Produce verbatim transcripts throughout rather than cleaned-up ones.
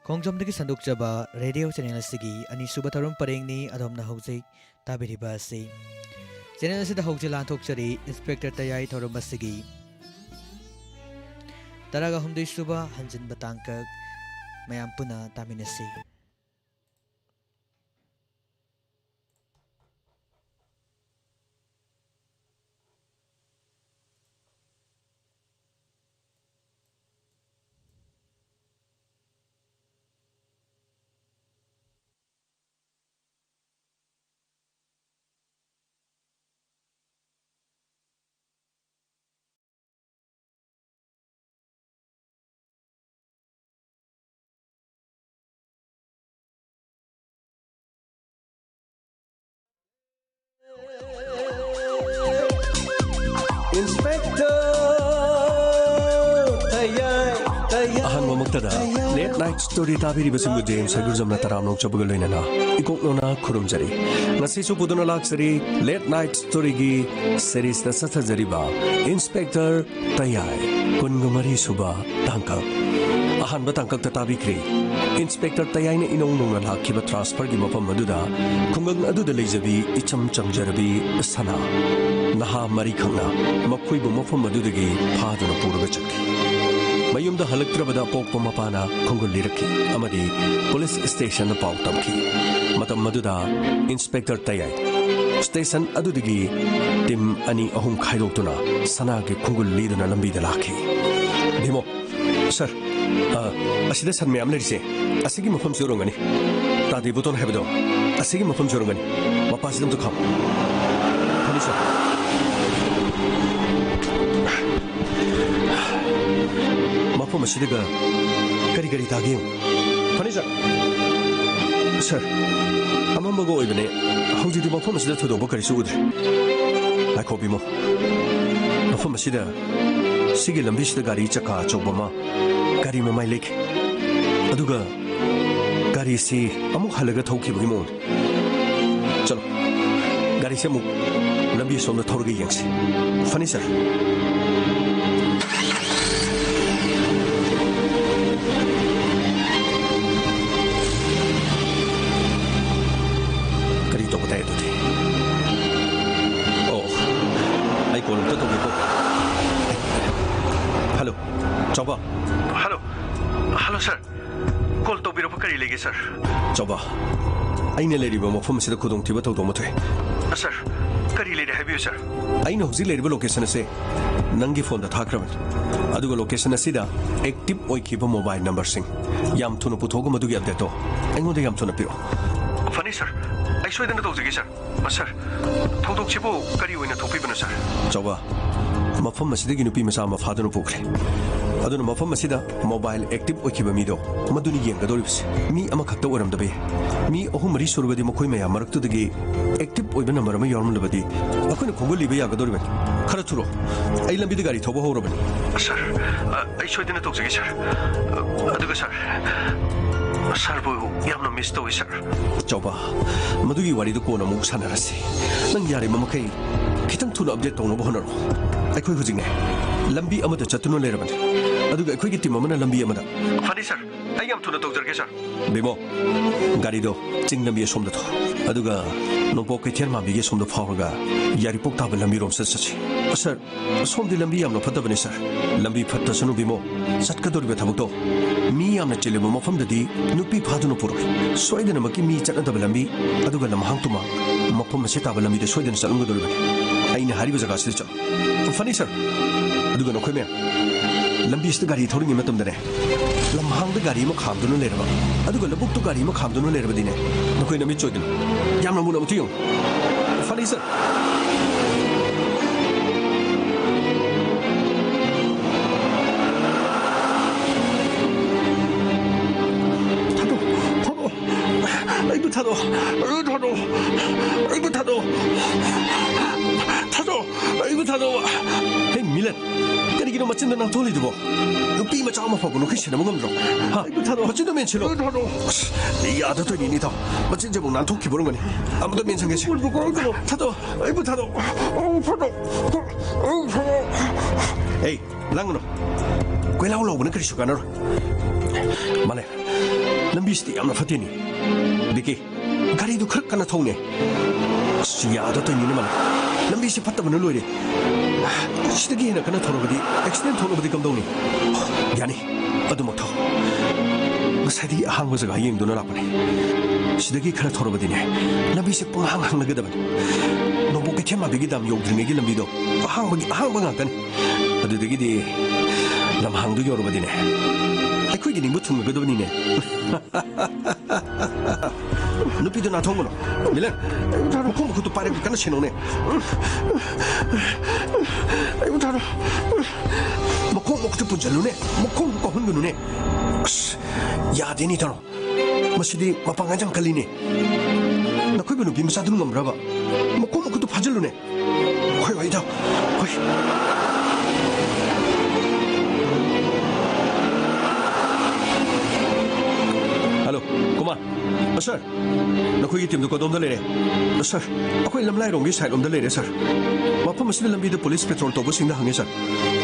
ꯈꯣꯡꯖꯣꯝꯗꯒꯤ ꯁꯟꯗꯣꯛꯆꯕ radio channel ꯑꯁꯤꯒꯤ ꯑꯅꯤꯁꯨꯕ ꯊꯧꯔꯝ ꯄꯔꯦꯡꯅꯤ ꯑꯗꯣꯝꯅ ꯍꯧꯖꯤꯛ ꯇꯥꯕꯤꯔꯤꯕ ꯑꯁꯤ꯫ ꯆꯦꯅꯦꯜ ꯑꯁꯤꯗ ꯍꯧꯖꯤꯛ ꯂꯥꯟꯊꯣꯛꯆꯔꯤ ꯏꯟꯁꯄꯦꯛꯇꯔ ꯇꯌꯥꯏ ꯊꯧꯔꯝ ꯑꯁꯤꯒꯤ ꯇꯔꯥꯒ ꯍꯨꯝꯗꯣꯏ ꯁꯨꯕ ꯍꯟꯖꯤꯟꯕ ꯇꯥꯡꯀꯛ꯫ ꯃꯌꯥꯝ ꯄꯨꯟꯅ ꯇꯥꯃꯤꯟꯅꯁꯤ꯫ Inspector ꯇꯌꯥꯏ, ꯇꯌꯥꯏ, ꯑꯍꯥꯟꯕꯃꯛꯇꯗ ꯇꯌꯥꯏ꯫ Late Night Story ꯇꯥꯕꯤꯔꯤꯕꯁꯤꯡꯕꯨ ꯖꯦꯝꯁ ꯍꯩꯒ꯭ꯔꯨꯖꯝꯅ ꯇꯔꯥꯝꯅ ꯑꯣꯛꯆꯕꯒ ꯂꯣꯏꯅꯅ ꯏꯀꯣꯛꯅꯣꯅ ꯈꯨꯔꯨꯝꯖꯔꯤ꯫ ꯉꯁꯤꯁꯨ ꯄꯨꯗꯨꯅ ꯂꯥꯛꯆꯔꯤ Late Night Storyꯒꯤ series ꯇ ꯆꯠꯊꯖꯔꯤꯕ Inspector ꯇꯌꯥꯏ, ꯀꯨꯟꯒ ꯃꯔꯤ ꯁꯨꯕ ꯇꯥꯡꯀꯛ꯫ ꯑꯍꯥꯟꯕ ꯇꯥꯡꯀꯛꯇ ꯇꯥꯕꯤꯈ꯭ꯔꯦ, ꯏꯟꯁꯄꯦꯛꯇꯔ ꯇꯌꯥꯏꯅ ꯏꯅꯧ ꯅꯧꯅ ꯂꯥꯛꯈꯤꯕ ꯇ꯭ꯔꯥꯟꯁꯐꯔꯒꯤ ꯃꯐꯝ ꯑꯗꯨꯗ ꯈꯨꯡꯒꯪ ꯑꯗꯨꯗ ꯂꯩꯖꯕꯤ ꯏꯆꯝ ꯆꯝꯖꯔꯕꯤ ꯁꯅꯥ, ꯅꯍꯥ ꯃꯔꯤꯈꯛꯅ ꯃꯈꯣꯏꯕꯨ ꯃꯐꯝ ꯑꯗꯨꯗꯒꯤ ꯐꯥꯗꯨꯅ ꯄꯨꯔꯒ ꯆꯠꯈꯤ꯫ ꯃꯌꯨꯝꯗ ꯍꯜꯂꯛꯇ꯭ꯔꯕꯗ ꯑꯄꯣꯛꯄ ꯃꯄꯥꯅ ꯈꯣꯡꯒꯨꯜ ꯂꯤꯔꯛꯈꯤ ꯑꯃꯗꯤ ꯄꯨꯂꯤꯁ ꯁ꯭ꯇꯦꯁꯟꯗ ꯄꯥꯎ ꯇꯝꯈꯤ꯫ ꯃꯇꯝ ꯑꯗꯨꯗ ꯏꯟꯁꯄꯦꯛꯇꯔ ꯇꯌꯥꯏ ꯁ꯭ꯇꯦꯁꯟ ꯑꯗꯨꯗꯒꯤ ꯇꯤꯝ ꯑꯅꯤ ꯑꯍꯨꯝ ꯈꯥꯏꯗꯣꯛꯇꯨꯅ ꯁꯅꯥꯒꯤ ꯈꯣꯡꯒꯨꯜ ꯂꯤꯗꯨꯅ ꯂꯝꯕꯤꯗ ꯂꯥꯛꯈꯤ꯫ ꯚꯤꯃꯣ, ꯁꯔ, ꯑ, ꯑꯁꯤꯗ ꯁꯟ ꯃꯌꯥꯝ ꯂꯩꯔꯤꯁꯦ ꯑꯁꯤꯒꯤ ꯃꯐꯝꯁꯤ ꯑꯣꯏꯔꯝꯒꯅꯤ꯫ ꯇꯥꯗꯦ ꯕꯨꯇꯣꯟ ꯍꯥꯏꯕꯗꯣ ꯑꯁꯤꯒꯤ ꯃꯐꯝꯁꯤ ꯑꯣꯏꯔꯝꯒꯅꯤ꯫ ꯃꯄꯥꯁꯤꯗ ꯑꯝꯇ ꯈꯥꯝꯃꯨ꯫ ꯐꯅꯤ, ꯁꯔ꯫ ꯃꯐꯝ ꯑꯁꯤꯗꯒ ꯀꯔꯤ ꯀꯔꯤ ꯇꯥꯒꯦ ꯌꯦꯡꯉꯨ꯫ ꯐꯅꯤ, ꯁꯔ꯫ ꯁꯔ, ꯑꯃꯝꯕꯒ ꯑꯣꯏꯕꯅꯦ꯫ ꯍꯧꯖꯤꯛꯇꯤ ꯃꯐꯝ ꯑꯁꯤꯗ ꯊꯣꯏꯗꯣꯛꯄ ꯀꯔꯤꯁꯨ ꯎꯗ꯭ꯔꯦ꯫ ꯉꯥꯏꯈꯣ, ꯚꯤꯃꯣ꯫ ꯃꯐꯝ ꯑꯁꯤꯗ ꯁꯤꯒꯤ ꯂꯝꯕꯤꯁꯤꯗ ꯒꯥꯔꯤ ꯆꯀꯥ ꯑꯆꯧꯕ ꯑꯃ ꯒꯥꯔꯤ ꯃꯃꯥꯏ ꯂꯩꯈꯤ꯫ ꯑꯗꯨꯒ ꯒꯥꯔꯤꯁꯤ ꯑꯃꯨꯛ ꯍꯜꯂꯒ ꯊꯧꯈꯤꯕꯒꯤ ꯃꯑꯣꯡꯅꯤ꯫ ꯆꯠꯂꯣ, ꯒꯥꯔꯤꯁꯦ ꯑꯃꯨꯛ ꯂꯝꯕꯤ ꯑꯁꯣꯝꯗ ꯊꯧꯔꯒ ꯌꯦꯡꯁꯤ꯫ ꯐꯅꯤ, ꯁꯔ꯫ ꯁꯥꯔ, ꯀꯣꯜ ꯇꯧꯕꯤꯔꯛꯄ ꯀꯔꯤ ꯂꯩꯒꯦ, ꯁꯥꯔ? ꯆꯥꯎꯕ, ꯑꯩꯅ ꯂꯩꯔꯤꯕ ꯃꯐꯝ ꯑꯁꯤꯗ ꯈꯨꯗꯣꯡꯊꯤꯕ ꯊꯧꯗꯣꯛ ꯑꯃ ꯊꯣꯛꯑꯦ꯫ ꯁꯥꯔ, ꯀꯔꯤ ꯂꯩꯔꯦ ꯍꯥꯏꯕꯤꯌꯨ, ꯁꯥꯔ꯫ ꯑꯩꯅ ꯍꯧꯖꯤꯛ ꯂꯩꯔꯤꯕ ꯂꯣꯀꯦꯁꯟ ꯑꯁꯦ ꯅꯪꯒꯤ ꯐꯣꯟꯗ ꯊꯥꯈ꯭ꯔꯕꯅꯤ꯫ ꯑꯗꯨꯒ ꯂꯣꯀꯦꯁꯟ ꯑꯁꯤꯗ ꯑꯦꯛꯇꯤꯚ ꯑꯣꯏꯈꯤꯕ ꯃꯣꯕꯥꯏꯜ ꯅꯝꯕꯔꯁꯤꯡ ꯌꯥꯝ ꯊꯨꯅ ꯄꯨꯊꯣꯛꯑꯒ ꯃꯗꯨꯒꯤ ꯑꯞꯗꯦꯠꯇꯣ ꯑꯩꯉꯣꯟꯗ ꯌꯥꯝ ꯊꯨꯅ ꯄꯤꯔꯛꯑꯣ꯫ ꯐꯅꯤ, ꯁꯥꯔ꯫ ꯑꯩ ꯁꯣꯏꯗꯅ ꯇꯧꯖꯒꯦ, ꯁꯥꯔ꯫ ꯑ, ꯁꯥꯔ, ꯊꯧꯗꯣꯛꯁꯤꯕꯨ ꯀꯔꯤ ꯑꯣꯏꯅ ꯊꯣꯛꯄꯤꯕꯅꯣ, ꯁꯥꯔ? ꯆꯥꯎꯕ, ꯃꯐꯝ ꯑꯁꯤꯗꯒꯤ ꯅꯨꯄꯤ ꯃꯆꯥ ꯑꯃ ꯐꯥꯗꯨꯅ ꯄꯨꯈ꯭ꯔꯦ꯫ ꯑꯗꯨꯅ ꯃꯐꯝ ꯑꯁꯤꯗ ꯃꯣꯕꯥꯏꯜ ꯑꯦꯛꯇꯤꯚ ꯑꯣꯏꯈꯤꯕ ꯃꯤꯗꯣ ꯃꯗꯨꯅꯤ ꯌꯦꯡꯒꯗꯧꯔꯤꯕꯁꯦ꯫ ꯃꯤ ꯑꯃꯈꯛꯇ ꯑꯣꯏꯔꯝꯗꯕ ꯌꯥꯏ꯫ ꯃꯤ ꯑꯍꯨꯝ ꯃꯔꯤ ꯁꯨꯔꯒꯗꯤ ꯃꯈꯣꯏ ꯃꯌꯥꯝ ꯃꯔꯛꯇꯨꯗꯒꯤ ꯑꯦꯛꯇꯤꯚ ꯑꯣꯏꯕ ꯅꯝꯕꯔ ꯑꯃ ꯌꯥꯎꯔꯝꯂꯕꯗꯤ ꯑꯩꯈꯣꯏꯅ ꯈꯣꯡꯒꯨꯜ ꯂꯤꯕ ꯌꯥꯒꯗꯧꯔꯤꯕꯅꯤ꯫ ꯈꯔ ꯊꯨꯔꯣ꯫ ꯑꯩ ꯂꯝꯕꯤꯗ ꯒꯥꯔꯤ ꯊꯧꯕ ꯍꯧꯔꯕꯅꯤ꯫ ꯁꯥꯔ, ꯑ, ꯑꯩ ꯁꯣꯏꯗꯅ ꯇꯧꯖꯒꯦ, ꯁꯥꯔ꯫ ꯑ, ꯑꯗꯨꯒ, ꯁꯥꯔ, ꯁꯥꯔꯕꯨ ꯌꯥꯝꯅ ꯃꯤꯁ ꯇꯧꯏ, ꯁꯥꯔ꯫ ꯆꯥꯎꯕ, ꯃꯗꯨꯒꯤ ꯋꯥꯔꯤꯗꯨ ꯀꯣꯟꯅ ꯑꯃꯨꯛ ꯁꯥꯟꯅꯔꯁꯤ꯫ ꯅꯪ ꯌꯥꯔꯤꯕ ꯃꯈꯩ ꯈꯤꯇꯪ ꯊꯨꯅ ꯑꯞꯗꯦꯠ ꯇꯧꯅꯕ ꯍꯣꯠꯅꯔꯣ꯫ ꯑꯩꯈꯣꯏ ꯍꯧꯖꯤꯛꯅꯦ, ꯂꯝꯕꯤ ꯑꯃꯗ ꯆꯠꯇꯨꯅ ꯂꯩꯔꯕꯅꯤ, ꯑꯗꯨꯒ ꯑꯩꯈꯣꯏꯒꯤ ꯇꯤꯝ ꯑꯃꯅ ꯂꯝꯕꯤ ꯑꯃꯗ꯫ ꯐꯅꯤ, ꯁꯥꯔ꯫ ꯑꯩ ꯌꯥꯝ ꯊꯨꯅ ꯇꯧꯖꯔꯒꯦ, ꯁꯥꯔ꯫ ꯕꯤꯃꯣ, ꯒꯥꯔꯤꯗꯣ ꯆꯤꯡ ꯂꯝꯕꯤ ꯑꯁꯣꯝꯗ ꯊꯧ, ꯑꯗꯨꯒ ꯅꯣꯡꯄꯣꯛ ꯀꯩꯊꯦꯜ ꯃꯥꯟꯕꯤꯒꯤ ꯑꯁꯣꯝꯗ ꯐꯥꯎꯔꯒ ꯌꯥꯏꯔꯤꯄꯣꯛ ꯇꯥꯕ ꯂꯝꯕꯤꯔꯣꯝ ꯆꯠ ꯆꯠꯁꯤ꯫ ꯁꯥꯔ, ꯑꯁꯣꯝꯗꯤ ꯂꯝꯕꯤ ꯌꯥꯝꯅ ꯐꯠꯇꯕꯅꯤ, ꯁꯥꯔ꯫ ꯂꯝꯕꯤ ꯐꯠꯇꯁꯅꯨ, ꯕꯤꯃꯣ꯫ ꯆꯠꯀꯗꯧꯔꯤꯕ ꯊꯕꯛꯇꯣ ꯃꯤ ꯌꯥꯝꯅ ꯆꯤꯜꯂꯤꯕ ꯃꯐꯝꯗꯗꯤ ꯅꯨꯄꯤ ꯐꯥꯗꯨꯅ ꯄꯨꯔꯣꯏ꯫ ꯁꯣꯏꯗꯅꯃꯛꯀꯤ ꯃꯤ ꯆꯠꯅꯗꯕ ꯂꯝꯕꯤ, ꯑꯗꯨꯒ ꯂꯝꯍꯥꯡ ꯇꯨꯃꯥꯡ, ꯃꯐꯝ ꯑꯁꯤ ꯇꯥꯕ ꯂꯝꯕꯤꯗ ꯁꯣꯏꯗꯅ ꯆꯠꯂꯝꯒꯗꯧꯔꯤꯕꯅꯤ꯫ ꯑꯩꯅ ꯍꯥꯏꯔꯤꯕ ꯖꯒꯥꯁꯤꯗ ꯆꯠꯂꯨ꯫ ꯐꯅꯤ, ꯁꯥꯔ꯫ ꯑꯗꯨꯒ ꯅꯈꯣꯏ ꯃꯌꯥꯝ, ꯂꯝꯕꯤꯁꯤꯗ ꯒꯥꯔꯤ ꯊꯧꯔꯤꯉꯩ ꯃꯇꯝꯗꯅꯦ, ꯂꯝꯍꯥꯡꯗ ꯒꯥꯔꯤ ꯑꯃ ꯈꯥꯝꯗꯨꯅ ꯂꯩꯔꯕ, ꯑꯗꯨꯒ ꯂꯧꯕꯨꯛꯇ ꯒꯥꯔꯤ ꯑꯃ ꯈꯥꯝꯗꯨꯅ ꯂꯩꯔꯕꯗꯤꯅꯦ, ꯅꯈꯣꯏ ꯅꯃꯤꯠ ꯆꯣꯏꯗꯅ ꯌꯥꯝꯅ ꯃꯨꯟꯅ ꯑꯃꯨꯛꯇ ꯌꯦꯡꯉꯨ꯫ ꯐꯅꯤ, ꯁꯥꯔ꯫ ꯊꯥꯗꯣꯛ, ꯊꯥꯗꯣꯛ, ꯑꯩꯕꯨ ꯊꯥꯗꯣꯛ, ꯑꯩꯕꯨ ꯊꯥꯗꯣꯛ, ꯑꯩꯕꯨ ꯊꯥꯗꯣꯛ, ꯊꯥꯗꯣꯛ, ꯑꯩꯕꯨ ꯊꯥꯗꯣꯛ꯫ ꯍꯦ, ꯃꯤꯂꯟ, ꯀꯔꯤꯒꯤꯅꯣ ꯃꯆꯤꯟꯗ ꯅꯥꯟꯊꯣꯛꯂꯤꯗꯨꯕꯣ? ꯅꯨꯄꯤ ꯃꯆꯥ ꯑꯃ ꯐꯥꯎꯕ ꯅꯈꯣꯏ ꯁꯦꯟꯅꯕ ꯉꯝꯗ꯭ꯔꯣ? ꯍꯥ? ꯑꯩꯕꯨ ꯊꯥꯗꯣꯛ꯫ ꯃꯆꯤꯟꯗꯣ ꯃꯦꯟꯁꯤꯜꯂꯣ꯫ ꯑꯩꯕꯨ ꯊꯥꯗꯣꯛ꯫ ꯑꯁ, ꯌꯥꯗ ꯇꯣꯏꯅꯤꯅꯦ, ꯏꯇꯥꯎ꯫ ꯃꯆꯤꯟꯁꯦ ꯑꯃꯨꯛ ꯅꯥꯟꯊꯣꯛꯈꯤꯕ ꯑꯣꯏꯔꯝꯒꯅꯤ꯫ ꯑꯃꯨꯛꯇ ꯃꯦꯟꯁꯤꯟꯒꯦꯁꯦ꯫ ꯑꯩꯕꯨ ꯊꯥꯗꯣꯛ꯫ ꯊꯥꯗꯣꯛ꯫ ꯑꯩꯕꯨ ꯊꯥꯗꯣꯛ꯫ ꯑꯩꯕꯨ ꯊꯥꯗꯣꯛ꯫ ꯑꯩꯕꯨ ꯊꯥꯗꯣꯛ꯫ ꯑꯦ, ꯂꯥꯡꯒꯅꯨ꯫ ꯀꯣꯏꯂꯥꯎ ꯂꯥꯎꯕꯅ ꯀꯔꯤꯁꯨ ꯀꯥꯟꯅꯔꯣꯏ꯫ ꯃꯥꯂꯦ, ꯂꯝꯕꯤꯁꯤꯗꯤ ꯌꯥꯝꯅ ꯐꯠꯇꯦꯅꯦ꯫ ꯕꯤꯀꯤ, ꯒꯥꯔꯤꯗꯨ ꯈꯔ ꯀꯟꯅ ꯊꯧꯅꯦ꯫ ꯑꯁ, ꯌꯥꯗ ꯇꯣꯏꯅꯤꯅꯦ, ꯃꯥꯂꯦ꯫ ꯂꯝꯕꯤꯁꯤ ꯐꯠꯇꯕꯅ ꯂꯣꯏꯔꯦ꯫ ꯁꯤꯗꯒꯤ ꯍꯦꯟꯅ ꯀꯟꯅ ꯊꯧꯔꯕꯗꯤ ꯑꯦꯛꯁꯤꯗꯦꯟ ꯊꯣꯛꯂꯕꯗꯤ ꯀꯝꯗꯧꯅꯤ? ꯌꯥꯅꯤ, ꯑꯗꯨꯃꯛ ꯊꯧ꯫ ꯉꯁꯥꯏꯗꯒꯤ ꯑꯍꯥꯡꯕ ꯖꯒꯥ ꯌꯦꯡꯗꯨꯅ ꯂꯥꯛꯄꯅꯦ꯫ ꯁꯤꯗꯒꯤ ꯈꯔ ꯊꯧꯔꯕꯗꯤꯅꯦ, ꯂꯝꯕꯤꯁꯦ ꯄꯨꯡꯍꯥꯡ ꯍꯥꯡꯂꯒꯗꯕꯅꯤ꯫ ꯅꯣꯡꯄꯣꯛ ꯀꯩꯊꯦꯜ ꯃꯥꯟꯕꯤꯒꯤ ꯗꯥꯝ ꯌꯧꯗ꯭ꯔꯤꯉꯩꯒꯤ ꯂꯝꯕꯤꯗꯣ ꯑꯍꯥꯡꯕꯒꯤ ꯑꯍꯥꯡꯕ ꯉꯥꯛꯇꯅꯤ꯫ ꯑꯗꯨꯗꯒꯤꯗꯤ ꯂꯝꯍꯥꯡꯗꯨ ꯌꯧꯔꯕꯗꯤꯅꯦ, ꯑꯩꯈꯣꯏꯒꯤ ꯅꯤꯡꯕ ꯊꯨꯡꯂꯒꯗꯕꯅꯤꯅꯦ꯫ ꯅꯨꯄꯤꯗꯨ ꯅꯥꯊꯣꯡꯒꯅꯨ꯫ ꯃꯤꯂꯟ, ꯑꯩꯕꯨ ꯊꯥꯔꯣ꯫ ꯃꯈꯣꯡ ꯃꯈꯨꯠꯇꯨ ꯄꯥꯏꯔꯒ ꯀꯟꯅ ꯁꯦꯟꯅꯧꯅꯦ꯫ ꯑꯩꯕꯨ ꯊꯥꯔꯣ꯫ ꯃꯈꯣꯡ ꯃꯈꯨꯠꯇꯨ ꯄꯨꯟꯁꯤꯜꯂꯨꯅꯦ꯫ ꯃꯈꯣꯡꯗꯨ ꯀꯥꯎꯍꯟꯒꯅꯨꯅꯦ꯫ ꯑꯁ, ꯌꯥꯗꯦꯅꯦ, ꯊꯥꯔꯣ꯫ ꯃꯁꯤꯗꯤ ꯃꯄꯥꯡꯒꯜ ꯌꯥꯝ ꯀꯜꯂꯤꯅꯦ꯫ ꯅꯈꯣꯏꯕꯨ ꯅꯨꯄꯤ ꯃꯆꯥꯗꯨꯅ ꯉꯝꯕ꯭ꯔꯕ? ꯃꯈꯣꯡ ꯃꯈꯨꯠꯇꯨ ꯐꯥꯖꯤꯜꯂꯨꯅꯦ꯫ ꯍꯣꯏ, ꯍꯣꯏ, ꯏꯇꯥꯎ꯫ ꯍꯣꯏ꯫ ꯍꯜꯂꯣ, ꯀꯨꯃꯥꯔ꯫ ꯑ, ꯁꯥꯔ, ꯅꯈꯣꯏꯒꯤ ꯇꯤꯝꯗꯨ ꯀꯗꯣꯝꯗ ꯂꯩꯔꯦ? ꯑ, ꯁꯥꯔ, ꯑꯩꯈꯣꯏ ꯂꯝꯂꯥꯏꯔꯣꯝꯒꯤ ꯁꯥꯏꯠ ꯂꯣꯝꯗ ꯂꯩꯔꯦ, ꯁꯥꯔ꯫ ꯃꯐꯝ ꯑꯁꯤꯗ ꯂꯝꯕꯤꯗ ꯄꯨꯂꯤꯁ ꯄꯦꯇ꯭ꯔꯣꯜ ꯇꯧꯕꯁꯤꯡꯗ ꯍꯪꯉꯦ, ꯁꯥꯔ꯫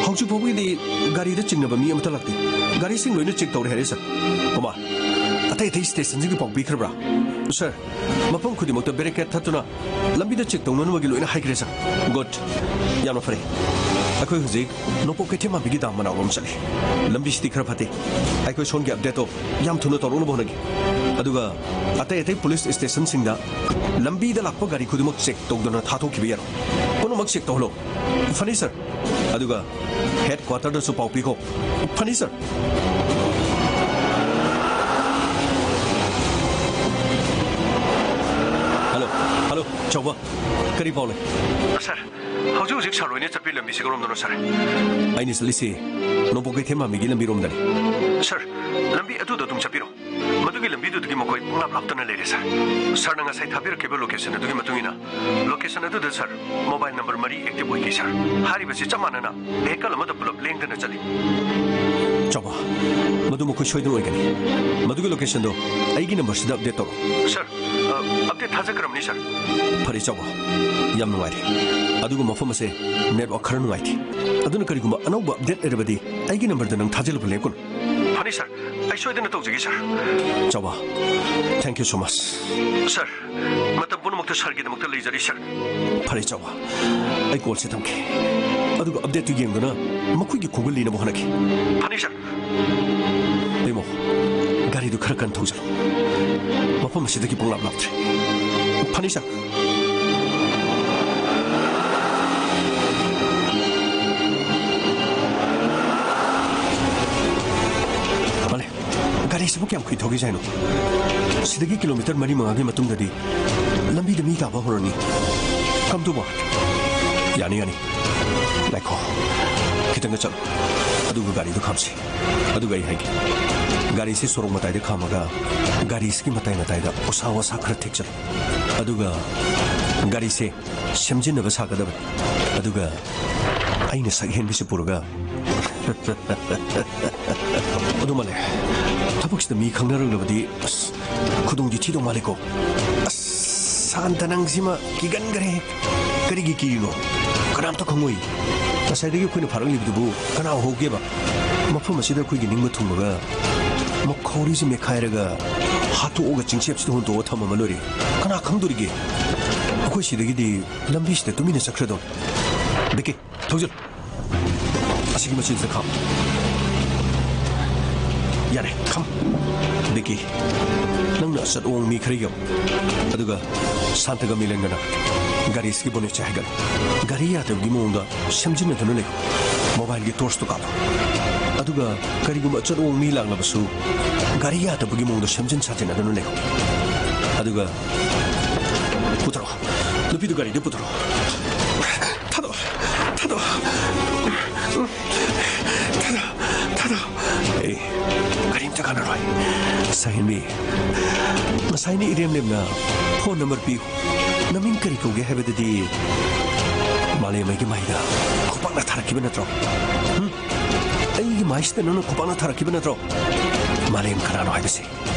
ꯍꯧꯖꯤꯛ ꯐꯥꯎꯕꯒꯤꯗꯤ ꯒꯥꯔꯤꯗ ꯆꯤꯡꯅꯕ ꯃꯤ ꯑꯃꯠꯇ ꯂꯥꯛꯇꯦ꯫ ꯒꯥꯔꯤꯁꯤꯡ ꯂꯣꯏꯅ ꯆꯦꯛ ꯇꯧꯔꯦ ꯍꯥꯏꯔꯦ, ꯁꯥꯔ꯫ ꯀꯨꯃꯥꯔ, ꯑꯇꯩ ꯑꯇꯩ ꯁ꯭ꯇꯦꯁꯟꯁꯤꯡꯒꯤ ꯄꯥꯎ ꯄꯤꯈ꯭ꯔꯕ꯭ꯔꯥ? ꯁꯥꯔ, ꯃꯐꯝ ꯈꯨꯗꯤꯡꯃꯛꯇ ꯕꯦꯔꯤꯀꯦꯗ ꯊꯠꯇꯨꯅ ꯂꯝꯕꯤꯗ ꯆꯦꯛ ꯇꯧꯅꯅꯕꯒꯤ ꯂꯣꯏꯅ ꯍꯥꯏꯈ꯭ꯔꯦ, ꯁꯥꯔ꯫ ꯒꯨꯗ꯫ ꯌꯥꯝꯅ ꯐꯔꯦ꯫ ꯑꯩꯈꯣꯏ ꯍꯧꯖꯤꯛ ꯅꯣꯡꯄꯣꯛ ꯀꯩꯊꯦꯜ ꯃꯥꯟꯕꯤꯒꯤ ꯗꯥꯝ ꯃꯅꯥꯛꯂꯣꯝ ꯆꯠꯂꯤ꯫ ꯂꯝꯕꯤꯁꯤꯗꯤ ꯈꯔ ꯐꯠꯇꯦ꯫ ꯑꯩꯈꯣꯏ ꯁꯣꯝꯒꯤ ꯑꯞꯗꯦꯠꯇꯣ ꯌꯥꯝ ꯊꯨꯅ ꯇꯧꯔꯛꯅꯕ ꯍꯣꯠꯅꯒꯦ꯫ ꯑꯗꯨꯒ ꯑꯇꯩ ꯑꯇꯩ ꯄꯨꯂꯤꯁ ꯁ꯭ꯇꯦꯁꯟꯁꯤꯡꯗ ꯂꯝꯕꯤꯗ ꯂꯥꯛꯄ ꯒꯥꯔꯤ ꯈꯨꯗꯤꯡꯃꯛ ꯆꯦꯛ ꯇꯧꯗꯅ ꯊꯥꯗꯣꯛꯈꯤꯕ ꯌꯥꯔꯣꯏ꯫ ꯄꯨꯝꯅꯃꯛ ꯆꯦꯛ ꯇꯧꯍꯜꯂꯣ꯫ ꯐꯅꯤ, ꯁꯥꯔ꯫ ꯑꯗꯨꯒ ꯍꯦꯗ ꯀ꯭ꯋꯥꯇꯔꯗꯁꯨ ꯄꯥꯎ ꯄꯤꯈꯣ꯫ ꯐꯅꯤ, ꯁꯥꯔ꯫ ꯍꯜꯂꯣ, ꯍꯜꯂꯣ, ꯆꯥꯎꯕ꯫ ꯀꯔꯤ ꯄꯥꯎ ꯂꯩ? ꯁꯥꯔ, ꯍꯧꯖꯤꯛ ꯍꯧꯖꯤꯛ ꯁꯥꯔ ꯍꯣꯏꯅ ꯆꯠꯄꯤ ꯂꯝꯕꯤꯁꯤ ꯀꯔꯣꯝꯗꯅꯣ, ꯁꯥꯔ? ꯑꯩꯅ ꯆꯠꯂꯤꯁꯤ ꯅꯣꯡꯄꯣꯛ ꯀꯩꯊꯦꯜ ꯃꯥꯟꯕꯤꯒꯤ ꯂꯝꯕꯤꯔꯣꯝꯗꯅꯤ꯫ ꯁꯥꯔ, ꯂꯝꯕꯤ ꯑꯗꯨꯗ ꯑꯗꯨꯝ ꯆꯠꯄꯤꯔꯣ꯫ ꯃꯗꯨꯒꯤ ꯂꯝꯕꯤꯗꯨꯗꯒꯤ ꯃꯈꯣꯏ ꯄꯪꯂꯥꯞ ꯂꯥꯞꯇꯅ ꯂꯩꯔꯦ, ꯁꯥꯔ꯫ ꯁꯥꯔꯅ ꯉꯁꯥꯏ ꯊꯥꯕꯤꯔꯛꯈꯤꯕ ꯂꯣꯀꯦꯁꯟ ꯑꯗꯨꯒꯤ ꯃꯇꯨꯡ ꯏꯟꯅ, ꯂꯣꯀꯦꯁꯟ ꯑꯗꯨꯗ, ꯁꯥꯔ, ꯃꯣꯕꯥꯏꯜ ꯅꯝꯕꯔ ꯃꯔꯤ ꯑꯦꯛꯇꯤꯚ ꯑꯣꯏꯈꯤ, ꯁꯥꯔ꯫ ꯍꯥꯏꯔꯤꯕꯁꯤ ꯆꯞ ꯃꯥꯟꯅꯅ ꯚꯦꯍꯤꯀꯜ ꯑꯃꯗ ꯄꯨꯂꯞ ꯂꯦꯡꯗꯅ ꯆꯠꯂꯤ꯫ ꯆꯥꯎꯕ, ꯃꯗꯨ ꯃꯈꯣꯏ ꯁꯣꯏꯗꯅ ꯑꯣꯏꯒꯅꯤ꯫ ꯃꯗꯨꯒꯤ ꯂꯣꯀꯦꯁꯟꯗꯣ ꯑꯩꯒꯤ ꯅꯝꯕꯔꯁꯤꯗ ꯑꯞꯗꯦꯠ ꯇꯧꯔꯣ꯫ ꯁꯥꯔ, ꯑ, ꯑꯞꯗꯦꯠ ꯊꯥꯖꯈ꯭ꯔꯕꯅꯤ, ꯁꯥꯔ꯫ ꯐꯔꯦ, ꯆꯥꯎꯕ, ꯌꯥꯝ ꯅꯨꯡꯉꯥꯏꯔꯦ꯫ ꯑꯗꯨꯒ ꯃꯐꯝ ꯑꯁꯦ ꯅꯦꯠꯋꯥꯛ ꯈꯔ ꯅꯨꯡꯉꯥꯏꯇꯦ꯫ ꯑꯗꯨꯅ ꯀꯔꯤꯒꯨꯝꯕ ꯑꯅꯧꯕ ꯑꯞꯗꯦꯠ ꯂꯩꯔꯕꯗꯤ ꯑꯩꯒꯤ ꯅꯝꯕꯔꯗ ꯅꯪ ꯊꯥꯖꯤꯜꯂꯨꯕ ꯂꯦꯞꯀꯅꯨ꯫ ꯐꯅꯤ, ꯁꯥꯔ꯫ ꯑꯩ ꯁꯣꯏꯗꯅ ꯇꯧꯖꯒꯦ, ꯁꯥꯔ꯫ ꯆꯥꯎꯕ, thank you so much. ꯁꯥꯔ, ꯃꯇꯝ ꯄꯨꯝꯅꯃꯛꯇ ꯁꯥꯔꯒꯤꯗꯃꯛꯇ ꯂꯩꯖꯔꯤ, ꯁꯥꯔ꯫ ꯐꯔꯦ, ꯆꯥꯎꯕ꯫ ꯑꯩ ꯀꯣꯜꯁꯦ ꯊꯝꯒꯦ꯫ ꯑꯗꯨꯒ ꯑꯞꯗꯦꯠꯇꯨ ꯌꯦꯡꯗꯨꯅ ꯃꯈꯣꯏꯒꯤ ꯈꯣꯡꯒꯨꯜ ꯂꯤꯅꯕ ꯍꯣꯠꯅꯒꯦ꯫ ꯐꯅꯤ, ꯁꯥꯔ꯫ ꯏꯃꯣ, ꯒꯥꯔꯤ ꯀꯟ ꯊꯧꯖꯤꯜꯂꯨ꯫ ꯃꯐꯝ ꯑꯁꯤꯗꯒꯤ ꯄꯨꯡꯂꯥꯞ ꯂꯥꯞꯇ꯭ꯔꯦ꯫ ꯐꯅꯤ, ꯁꯥꯔ꯫ ꯃꯥꯂꯦ, ꯒꯥꯔꯤꯁꯤꯕꯨ ꯀꯌꯥꯝ ꯀꯨꯏ ꯊꯧꯈꯤꯁꯦ ꯍꯥꯏꯅꯣ? ꯁꯤꯗꯒꯤ ꯀꯤꯂꯣꯃꯤꯇꯔ ꯃꯔꯤ ꯃꯉꯥꯒꯤ ꯃꯇꯨꯡꯗꯗꯤ ꯂꯝꯕꯤꯗ ꯃꯤ ꯇꯥꯕ ꯍꯧꯔꯅꯤ꯫ Come to work. ꯌꯥꯅꯤ, ꯌꯥꯅꯤ꯫ ꯉꯥꯏꯈꯣ꯫ ꯈꯤꯇꯪꯒ ꯆꯠꯂꯨ꯫ ꯑꯗꯨꯒ ꯒꯥꯔꯤꯗꯣ ꯈꯥꯝꯁꯤ꯫ ꯑꯗꯨꯒ ꯑꯩ ꯍꯥꯏꯒꯦ꯫ ꯒꯥꯔꯤꯁꯦ ꯁꯣꯔꯣꯛ ꯃꯇꯥꯏꯗ ꯈꯥꯝꯃꯒ ꯒꯥꯔꯤꯁꯤꯒꯤ ꯃꯇꯥꯏ ꯃꯇꯥꯏꯗ ꯎꯁꯥ ꯋꯥꯁꯥ ꯈꯔ ꯊꯦꯛꯆꯜꯂꯨ꯫ ꯑꯗꯨꯒ ꯒꯥꯔꯤꯁꯦ ꯁꯦꯝꯖꯤꯟꯅꯕ ꯁꯥꯒꯗꯕꯅꯤ꯫ ꯑꯗꯨꯒ ꯑꯩꯅ ꯁꯛ ꯍꯦꯟꯕꯤꯁꯦ ꯄꯨꯔꯒ꯫ ꯑꯗꯨ ꯃꯥꯂꯦ, ꯊꯕꯛꯁꯤꯗ ꯃꯤ ꯈꯪꯅꯔꯛꯂꯕꯗꯤ ꯑꯁ, ꯈꯨꯗꯣꯡꯗꯤ ꯊꯤꯗꯧ ꯃꯥꯜꯂꯤꯀꯣ꯫ ꯑꯁ, ꯁꯥꯟꯇ, ꯅꯪꯁꯤꯃ ꯀꯤꯒꯟꯈ꯭ꯔꯦ꯫ ꯀꯔꯤꯒꯤ ꯀꯤꯔꯤꯅꯣ? ꯀꯅꯥꯝꯇ ꯈꯪꯉꯣꯏ꯫ ꯉꯁꯥꯏꯗꯒꯤ ꯑꯩꯈꯣꯏꯅ ꯐꯥꯔꯛꯂꯤꯕꯗꯨꯕꯨ ꯀꯅꯥ ꯎꯍꯧꯒꯦꯕ? ꯃꯐꯝ ꯑꯁꯤꯗ ꯑꯩꯈꯣꯏꯒꯤ ꯅꯤꯡꯕ ꯊꯨꯡꯂꯒ ꯃꯈꯧꯔꯤꯁꯤ ꯃꯦꯠꯈꯥꯏꯔꯒ ꯍꯥꯠꯇꯣꯛꯑꯒ ꯆꯤꯡꯆꯦꯞꯁꯤꯗ ꯍꯨꯟꯇꯣꯛꯑ ꯊꯝꯃꯝꯃ ꯂꯣꯏꯔꯦ꯫ ꯀꯅꯥ ꯈꯪꯗꯣꯔꯤꯒꯦ? ꯑꯩꯈꯣꯏ ꯁꯤꯗꯒꯤꯗꯤ ꯂꯝꯕꯤꯁꯤꯗ ꯇꯨꯃꯤꯟꯅ ꯆꯠꯈ꯭ꯔꯗꯧꯅꯤ꯫ ꯕꯤꯀꯤ, ꯊꯧꯖꯤꯜ꯫ ꯑꯁꯤꯒꯤ ꯃꯆꯤꯟꯁꯤꯗ ꯈꯥꯝ꯫ ꯌꯥꯔꯦ, ꯈꯥꯝ꯫ ꯕꯤꯀꯤ, ꯅꯪꯅ ꯑꯆꯠ ꯑꯋꯣꯡ ꯃꯤ ꯈꯔ ꯌꯧ꯫ ꯑꯗꯨꯒ ꯁꯥꯟꯇꯒ ꯃꯤꯂꯟꯒꯅ ꯒꯥꯔꯤꯁꯤꯒꯤ ꯕꯣꯅꯦꯠꯁꯦ ꯍꯥꯏꯒꯠꯂꯨ꯫ ꯒꯥꯔꯤ ꯌꯥꯗꯕꯒꯤ ꯃꯑꯣꯡꯗ ꯁꯦꯝꯖꯤꯟꯅꯗꯨꯅ ꯂꯩꯌꯨ꯫ ꯃꯣꯕꯥꯏꯜꯒꯤ ꯇꯣꯔꯆꯇꯨ ꯀꯥꯞꯄꯨ꯫ ꯑꯗꯨꯒ ꯀꯔꯤꯒꯨꯝꯕ ꯑꯆꯠ ꯑꯋꯣꯡ ꯃꯤ ꯂꯥꯛꯂꯕꯁꯨ ꯒꯥꯔꯤ ꯌꯥꯗꯕꯒꯤ ꯃꯑꯣꯡꯗ ꯁꯦꯝꯖꯤꯟ ꯁꯥꯖꯤꯟꯅꯗꯨꯅ ꯂꯩꯌꯨ꯫ ꯑꯗꯨꯒ ꯄꯨꯊꯔꯛꯑꯣ꯫ ꯅꯨꯄꯤꯗꯨ ꯒꯥꯔꯤꯗ ꯄꯨꯊꯔꯛꯑꯣ꯫ ꯊꯥꯗꯣꯛꯑꯣ꯫ ꯊꯥꯗꯣꯛꯑꯣ꯫ ꯊꯥꯗꯣꯛꯑꯣ꯫ ꯊꯥꯗꯣꯛꯑꯣ꯫ ꯑꯦ, ꯀꯔꯤꯝꯇ ꯀꯥꯟꯅꯔꯣꯏ꯫ ꯁꯍꯦꯟꯕꯤ, ꯉꯁꯥꯏꯅ ꯏꯔꯦꯝ ꯂꯦꯝꯅ ꯐꯣꯟ ꯅꯝꯕꯔ ꯄꯤꯌꯨ꯫ ꯅꯃꯤꯡ ꯀꯔꯤ ꯀꯧꯒꯦ ꯍꯥꯏꯕꯗꯨꯗꯤ ꯃꯥꯂꯦꯝ ꯑꯩꯒꯤ ꯃꯥꯏꯗ ꯈꯨꯄꯥꯛꯅ ꯊꯥꯔꯛꯈꯤꯕ ꯅꯠꯇ꯭ꯔꯣ? ꯍꯨꯝ? ꯑꯩꯒꯤ ꯃꯥꯏꯁꯤꯗ ꯅꯪꯅ ꯈꯨꯄꯥꯛꯅ ꯊꯥꯔꯛꯈꯤꯕ ꯅꯠꯇ꯭ꯔꯣ? ꯃꯥꯂꯦꯝ ꯀꯅꯥꯅꯣ ꯍꯥꯏꯕꯁꯦ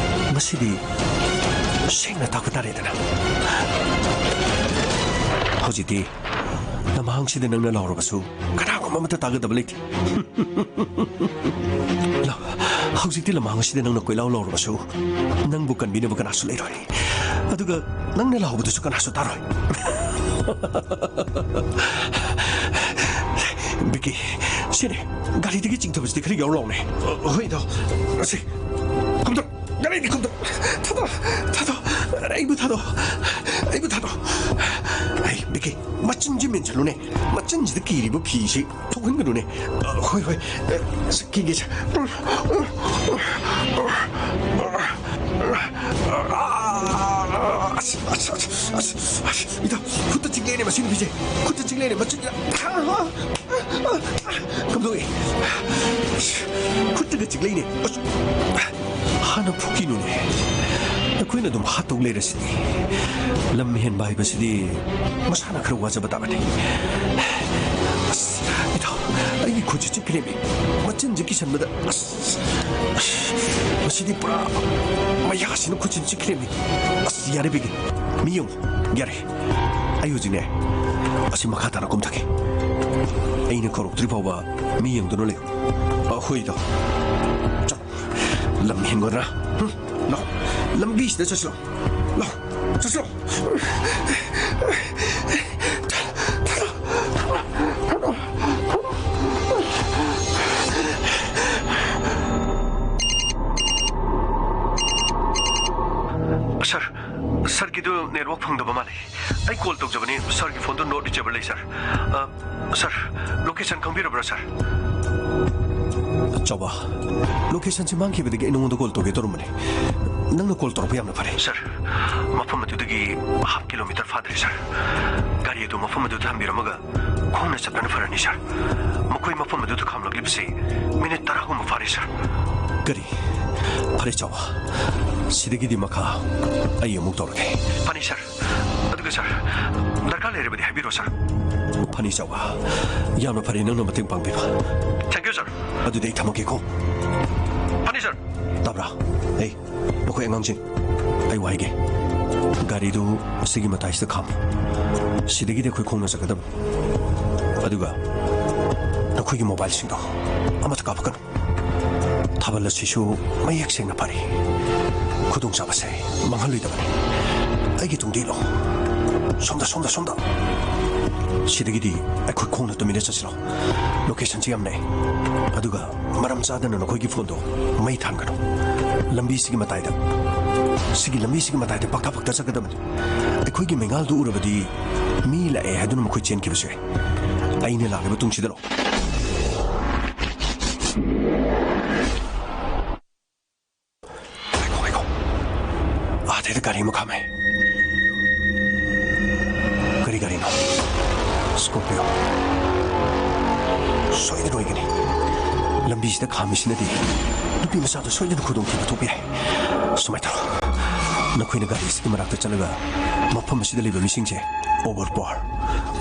ꯉꯁꯤꯗꯤ ꯁꯦꯡꯅ ꯇꯥꯛꯄ ꯇꯥꯔꯦꯗꯅ꯫ ꯍꯧꯖꯤꯛꯇꯤ ꯂꯝꯍꯥꯡꯁꯤꯗ ꯅꯪꯅ ꯂꯥꯎꯔꯕꯁꯨ ꯀꯅꯥꯒꯨꯝꯕ ꯑꯃꯠꯇ ꯇꯥꯒꯗꯕ ꯂꯩꯇꯦ꯫ ꯂꯥꯎ, ꯍꯧꯖꯤꯛꯇꯤ ꯂꯝꯍꯥꯡ ꯑꯁꯤꯗ ꯅꯪꯅ ꯀꯣꯏꯂꯥꯎ ꯂꯥꯎꯔꯕꯁꯨ ꯅꯪꯕꯨ ꯀꯟꯕꯤꯅꯕ ꯀꯅꯥꯁꯨ ꯂꯩꯔꯣꯏ꯫ ꯑꯗꯨꯒ ꯅꯪꯅ ꯂꯥꯎꯕꯗꯨꯁꯨ ꯀꯅꯥꯁꯨ ꯇꯥꯔꯣꯏ꯫ ꯕꯤꯀꯤ, ꯁꯤꯅꯦ, ꯒꯥꯔꯤꯗꯒꯤ ꯆꯤꯡꯊꯕꯁꯤꯗꯤ ꯈꯔ ꯌꯥꯎꯔꯨ ꯂꯥꯎꯅꯦ꯫ ꯍꯣꯏ, ꯏꯇꯥꯎ꯫ ꯑꯁꯤ, ꯀꯨꯝꯊꯔꯣ꯫ ꯒꯥꯔꯤꯗꯤ ꯈꯨꯝꯗꯣ꯫ ꯊꯥꯗꯣ꯫ ꯊꯥꯗꯣ꯫ ꯑꯩꯕꯨ ꯊꯥꯗꯣ꯫ ꯑꯩꯕꯨ ꯊꯥꯗꯣ꯫ ꯑꯩ ꯕꯤꯀꯤ, ꯃꯆꯤꯟꯁꯤ ꯃꯦꯟꯁꯤꯜꯂꯨꯅꯦ꯫ ꯃꯆꯤꯟꯁꯤꯗ ꯀꯤꯔꯤꯕ ꯐꯤꯁꯤ ꯊꯣꯛꯍꯟꯒꯅꯨꯅꯦ꯫ ꯑ, ꯍꯣꯏ, ꯍꯣꯏ꯫ ꯑ, ꯑꯁ, ꯀꯤꯒꯦꯁꯦ꯫ ꯑꯁ, ꯑꯁ, ꯑꯁ, ꯑꯁ, ꯑꯁ, ꯏꯇꯥꯎ, ꯈꯨꯠꯇ ꯆꯤꯛꯂꯦꯅꯦ ꯃꯁꯤ ꯅꯨꯄꯤꯁꯦ꯫ ꯈꯨꯠꯇ ꯆꯤꯛꯂꯦꯅꯦ, ꯃꯆꯤꯟ-, ꯀꯝꯗꯧꯏ? ꯈꯨꯠꯇꯒ ꯆꯤꯛꯂꯛꯏꯅꯦ꯫ ꯑꯁ, ꯍꯥꯟꯅ ꯐꯨꯈꯤꯅꯨꯅꯦ꯫ ꯑꯩꯈꯣꯏꯅ ꯑꯗꯨꯝ ꯍꯥꯠꯇꯧ ꯂꯩꯔꯁꯤꯗꯤ꯫ ꯂꯝ ꯍꯦꯟꯕ ꯍꯥꯏꯕꯁꯤꯗꯤ ꯃꯁꯥꯅ ꯈꯔ ꯋꯥꯖꯕ ꯇꯥꯕꯅꯤ꯫ ꯑꯁ, ꯏꯇꯥꯎ, ꯑꯩꯒꯤ ꯈꯨꯠꯁꯤ ꯆꯤꯛꯈ꯭ꯔꯦꯃꯤ꯫ ꯃꯆꯤꯟꯁꯤ ꯀꯤꯁꯟꯕꯗ, ꯑꯁ, ꯑꯁ, ꯃꯁꯤꯗꯤ ꯄꯨꯔꯥ ꯃꯌꯥꯁꯤꯅ ꯈꯨꯠꯁꯤ ꯆꯤꯛꯈ꯭ꯔꯦꯃꯤ꯫ ꯑꯁ, ꯌꯥꯔꯦ ꯕꯤꯀꯤ, ꯃꯤ ꯌꯦꯡꯉꯨ, ꯌꯥꯔꯦ꯫ ꯑꯩ ꯍꯧꯖꯤꯛꯅꯦ, ꯑꯁꯤ ꯃꯈꯥ ꯇꯥꯅ ꯀꯨꯝꯊꯒꯦ꯫ ꯑꯩꯅ ꯀꯧꯔꯛꯇ꯭ꯔꯤ ꯐꯥꯎꯕ ꯃꯤ ꯌꯦꯡꯗꯨꯅ ꯂꯩꯌꯨ꯫ ꯑ, ꯍꯣꯏ, ꯏꯇꯥꯎ꯫ ꯆꯠ-, ꯂꯝ ꯍꯦꯟꯒꯗ꯭ꯔꯥ? ꯍꯨꯝ, ꯂꯥꯎ, ꯂꯝꯕꯤꯁꯤꯗ ꯆꯠꯁꯤ ꯂꯥꯎ꯫ ꯂꯥꯎ, ꯆꯠꯁꯤ ꯂꯥꯎ꯫ ꯁꯥꯔ, ꯁꯥꯔꯒꯤꯗꯨ ꯅꯦꯠꯋꯥꯛ ꯐꯪꯗꯕ ꯃꯥꯜꯂꯦ꯫ ꯑꯩ ꯀꯣꯜ ꯇꯧꯖꯕꯅꯤ, ꯁꯥꯔꯒꯤ ꯐꯣꯟꯗꯨ ꯅꯣꯠ ꯔꯤꯆꯦꯕꯜ ꯂꯩ, ꯁꯥꯔ꯫ ꯑ, ꯁꯥꯔ, ꯂꯣꯀꯦꯁꯟ ꯈꯪꯕꯤꯔꯕ꯭ꯔꯥ, ꯁꯥꯔ? ꯆꯥꯎꯕ, ꯂꯣꯀꯦꯁꯟꯁꯤ ꯃꯥꯡꯈꯤꯕꯗꯒꯤ ꯑꯩ ꯅꯉꯣꯟꯗ ꯀꯣꯜ ꯇꯧꯒꯦ ꯇꯧꯔꯝꯕꯅꯤ꯫ ꯅꯪꯅ ꯀꯣꯜ ꯇꯧꯔꯛꯄ ꯌꯥꯝꯅ ꯐꯔꯦ꯫ ꯁꯥꯔ, ꯃꯐꯝ ꯑꯗꯨꯗꯒꯤ ꯍꯥꯐ ꯀꯤꯂꯣꯃꯤꯇꯔ ꯐꯥꯗ꯭ꯔꯦ, ꯁꯥꯔ꯫ ꯒꯥꯔꯤ ꯑꯗꯨ ꯃꯐꯝ ꯑꯗꯨꯗ ꯊꯝꯕꯤꯔꯝꯃꯒ ꯈꯣꯡꯅ ꯆꯠꯄꯅ ꯐꯔꯅꯤ, ꯁꯥꯔ꯫ ꯃꯈꯣꯏ ꯃꯐꯝ ꯑꯗꯨꯗ ꯈꯥꯝꯂꯛꯂꯤꯕꯁꯤ ꯃꯤꯅꯤꯠ ꯇꯔꯥꯒꯨꯝꯕ ꯐꯥꯔꯦ, ꯁꯥꯔ꯫ ꯀꯔꯤ? ꯐꯔꯦ, ꯆꯥꯎꯕ꯫ ꯁꯤꯗꯒꯤꯗꯤ ꯃꯈꯥ ꯑꯩ ꯑꯃꯨꯛ ꯇꯧꯔꯒꯦ꯫ ꯐꯅꯤ, ꯁꯥꯔ꯫ ꯑꯗꯨꯒ, ꯁꯥꯔ, ꯗꯔꯀꯥꯔ ꯂꯩꯔꯕꯗꯤ ꯍꯥꯏꯕꯤꯔꯣ, ꯁꯥꯔ꯫ ꯐꯅꯤ, ꯆꯥꯎꯕ꯫ ꯌꯥꯝꯅ ꯐꯔꯦ ꯅꯪꯅ ꯃꯇꯦꯡ ꯄꯥꯡꯕꯤꯕ꯫ Thank you, ꯁꯥꯔ꯫ ꯑꯗꯨꯗꯤ ꯑꯩ ꯊꯝꯃꯒꯦꯀꯣ꯫ ꯐꯅꯤ, ꯁꯥꯔ꯫ ꯇꯥꯕ꯭ꯔꯥ? ꯑꯦ, ꯅꯈꯣꯏ ꯑꯉꯥꯡꯁꯤꯡ, ꯑꯩ ꯋꯥ ꯍꯥꯏꯒꯦ꯫ ꯒꯥꯔꯤꯗꯨ ꯁꯤꯒꯤ ꯃꯇꯥꯏꯁꯤꯗ ꯈꯥꯝꯃꯨ꯫ ꯁꯤꯗꯒꯤꯗꯤ ꯑꯩꯈꯣꯏ ꯈꯣꯡꯅ ꯆꯠꯀꯗꯕꯅꯤ꯫ ꯑꯗꯨꯒ ꯅꯈꯣꯏꯒꯤ ꯃꯣꯕꯥꯏꯜꯁꯤꯡꯗꯣ ꯑꯃꯠꯇ ꯀꯥꯞꯄꯛꯀꯅꯨ꯫ ꯊꯥꯕꯜ ꯑꯁꯤꯁꯨ ꯃꯌꯦꯛ ꯁꯦꯡꯅ ꯐꯔꯤ꯫ ꯈꯨꯗꯣꯡꯆꯥꯕꯁꯦ ꯃꯥꯡꯍꯜꯂꯣꯏꯗꯕꯅꯤ꯫ ꯑꯩꯒꯤ ꯇꯨꯡꯗ ꯏꯜꯂꯣ꯫ ꯁꯣꯝꯗ, ꯁꯣꯝꯗ, ꯁꯣꯝꯗ꯫ ꯁꯤꯗꯒꯤꯗꯤ ꯑꯩꯈꯣꯏ ꯈꯣꯡꯅ ꯇꯨꯃꯤꯟꯅ ꯆꯠꯁꯤꯔꯣ? ꯂꯣꯀꯦꯁꯟꯁꯤ ꯌꯥꯝ ꯅꯛꯑꯦ꯫ ꯑꯗꯨꯒ ꯃꯔꯝ ꯆꯥꯗꯅ ꯅꯈꯣꯏꯒꯤ ꯐꯣꯟꯗꯣ ꯃꯩ ꯊꯥꯟꯒꯅꯨ꯫ ꯂꯝꯕꯤꯁꯤꯒꯤ ꯃꯇꯥꯏꯗ, ꯁꯤꯒꯤ ꯂꯝꯕꯤꯁꯤꯒꯤ ꯃꯇꯥꯏꯗ ꯄꯛꯇ ꯄꯛꯇ ꯆꯠꯀꯗꯕꯅꯤ꯫ ꯑꯩꯈꯣꯏꯒꯤ ꯃꯩꯉꯥꯜꯗꯨ ꯎꯔꯕꯗꯤ ꯃꯤ ꯂꯥꯛꯑꯦ ꯍꯥꯏꯗꯨꯅ ꯃꯈꯣꯏ ꯆꯦꯟꯈꯤꯕꯁꯨ ꯌꯥꯏ꯫ ꯑꯩꯅ ꯂꯥꯛꯂꯤꯕ ꯇꯨꯡꯁꯤꯗ ꯂꯥꯛꯑꯣ꯫ ꯉꯥꯏꯈꯣ, ꯉꯥꯏꯈꯣ꯫ ꯑꯥꯗꯩꯗ ꯒꯥꯔꯤ ꯑꯃ ꯈꯥꯝꯃꯦ꯫ ꯀꯔꯤ ꯒꯥꯔꯤꯅꯣ? ꯁ꯭ꯀꯣꯔꯄꯤꯌꯣ꯫ ꯁꯣꯏꯗꯅ ꯑꯣꯏꯒꯅꯤ꯫ ꯂꯝꯕꯤꯁꯤꯗ ꯈꯥꯝꯃꯤꯁꯤꯅꯗꯤ ꯅꯨꯄꯤ ꯃꯆꯥꯗꯣ ꯁꯣꯏꯗꯅ ꯈꯨꯗꯣꯡꯊꯤꯕ ꯊꯣꯛꯄ ꯌꯥꯏ꯫ ꯁꯨꯃꯥꯏꯅ ꯇꯧꯔꯣ, ꯅꯈꯣꯏꯅ ꯒꯥꯔꯤ ꯑꯁꯤꯒꯤ ꯃꯅꯥꯛꯇ ꯆꯠꯂꯒ ꯃꯐꯝ ꯑꯁꯤꯗ ꯂꯩꯕ ꯃꯤꯁꯤꯡꯁꯦ ꯑꯣꯚꯔ ꯄꯋꯥꯔ,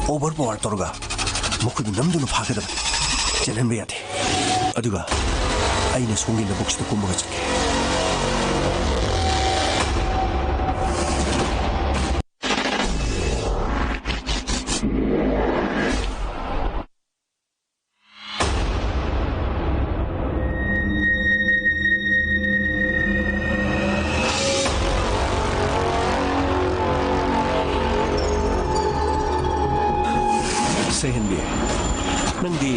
ꯑꯣꯚꯔ ꯄꯋꯥꯔ ꯇꯧꯔꯒ ꯃꯈꯣꯏꯕꯨ ꯅꯝꯗꯨꯅ ꯐꯥꯒꯗꯕꯅꯤ꯫ ꯆꯦꯜꯍꯟꯕ ꯌꯥꯗꯦ꯫ ꯑꯗꯨꯒ ꯑꯩꯅ ꯁꯣꯝꯒꯤ ꯂꯧꯕꯨꯛꯁꯤꯗ ꯀꯨꯝꯃꯒ ꯆꯠꯀꯦ꯫ ꯁꯦ ꯍꯦꯟꯕꯤ, ꯅꯪꯗꯤ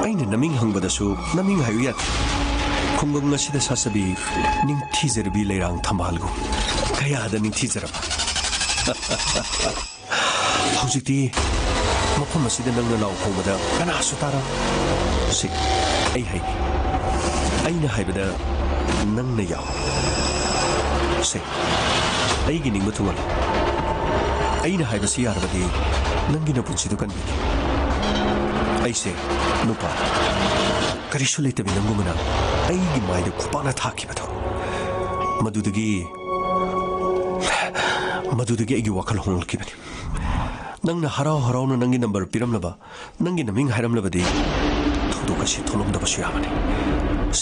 ꯑꯩꯅ ꯅꯃꯤꯡ ꯍꯪꯕꯗꯁꯨ ꯅꯃꯤꯡ ꯍꯥꯏꯌꯨ ꯌꯥꯗꯦ꯫ ꯈꯨꯡꯒꯪ ꯑꯁꯤꯗ ꯁꯥꯁꯕꯤ ꯅꯤꯡꯊꯤꯖꯔꯕꯤ ꯂꯩꯔꯥꯡ ꯊꯝꯕꯥꯜꯒꯨꯝ ꯀꯌꯥꯗ ꯅꯤꯡꯊꯤꯖꯔꯕ꯫ ꯍꯧꯖꯤꯛꯇꯤ ꯃꯐꯝ ꯑꯁꯤꯗ ꯅꯪꯅ ꯂꯥꯎ ꯈꯣꯡꯕꯗ ꯀꯅꯥꯁꯨ ꯇꯥꯔꯣꯏ꯫ ꯁꯤ ꯑꯩ ꯍꯥꯏꯒꯦ, ꯑꯩꯅ ꯍꯥꯏꯕꯗ ꯅꯪꯅ ꯌꯥꯎ꯫ ꯁꯦ, ꯑꯩꯒꯤ ꯅꯤꯡꯕ ꯊꯨꯡꯍꯜꯂꯨ꯫ ꯑꯩꯅ ꯍꯥꯏꯕꯁꯤ ꯌꯥꯔꯕꯗꯤ ꯅꯪꯒꯤ ꯅꯄꯨꯟꯁꯤꯗꯨ ꯀꯟꯕꯤꯒꯦ꯫ ꯑꯩꯁꯦ ꯅꯨꯄꯥ ꯀꯔꯤꯁꯨ ꯂꯩꯇꯕꯤ ꯅꯪꯒꯨꯝꯕꯅ ꯑꯩꯒꯤ ꯃꯥꯏꯗ ꯈꯨꯄꯥꯛꯅ ꯊꯥꯈꯤꯕꯗꯣ, ꯃꯗꯨꯗꯒꯤ, ꯃꯗꯨꯗꯒꯤ ꯑꯩꯒꯤ ꯋꯥꯈꯜ ꯍꯣꯡꯂꯛꯈꯤꯕꯅꯤ꯫ ꯅꯪꯅ ꯍꯔꯥꯎ ꯍꯔꯥꯎꯅ ꯅꯪꯒꯤ ꯅꯝꯕꯔ ꯄꯤꯔꯝꯂꯕ, ꯅꯪꯒꯤ ꯅꯃꯤꯡ ꯍꯥꯏꯔꯝꯂꯕꯗꯤ ꯊꯧꯗꯣꯛ ꯑꯁꯤ ꯊꯣꯛꯂꯝꯗꯕꯁꯨ ꯌꯥꯕꯅꯤ꯫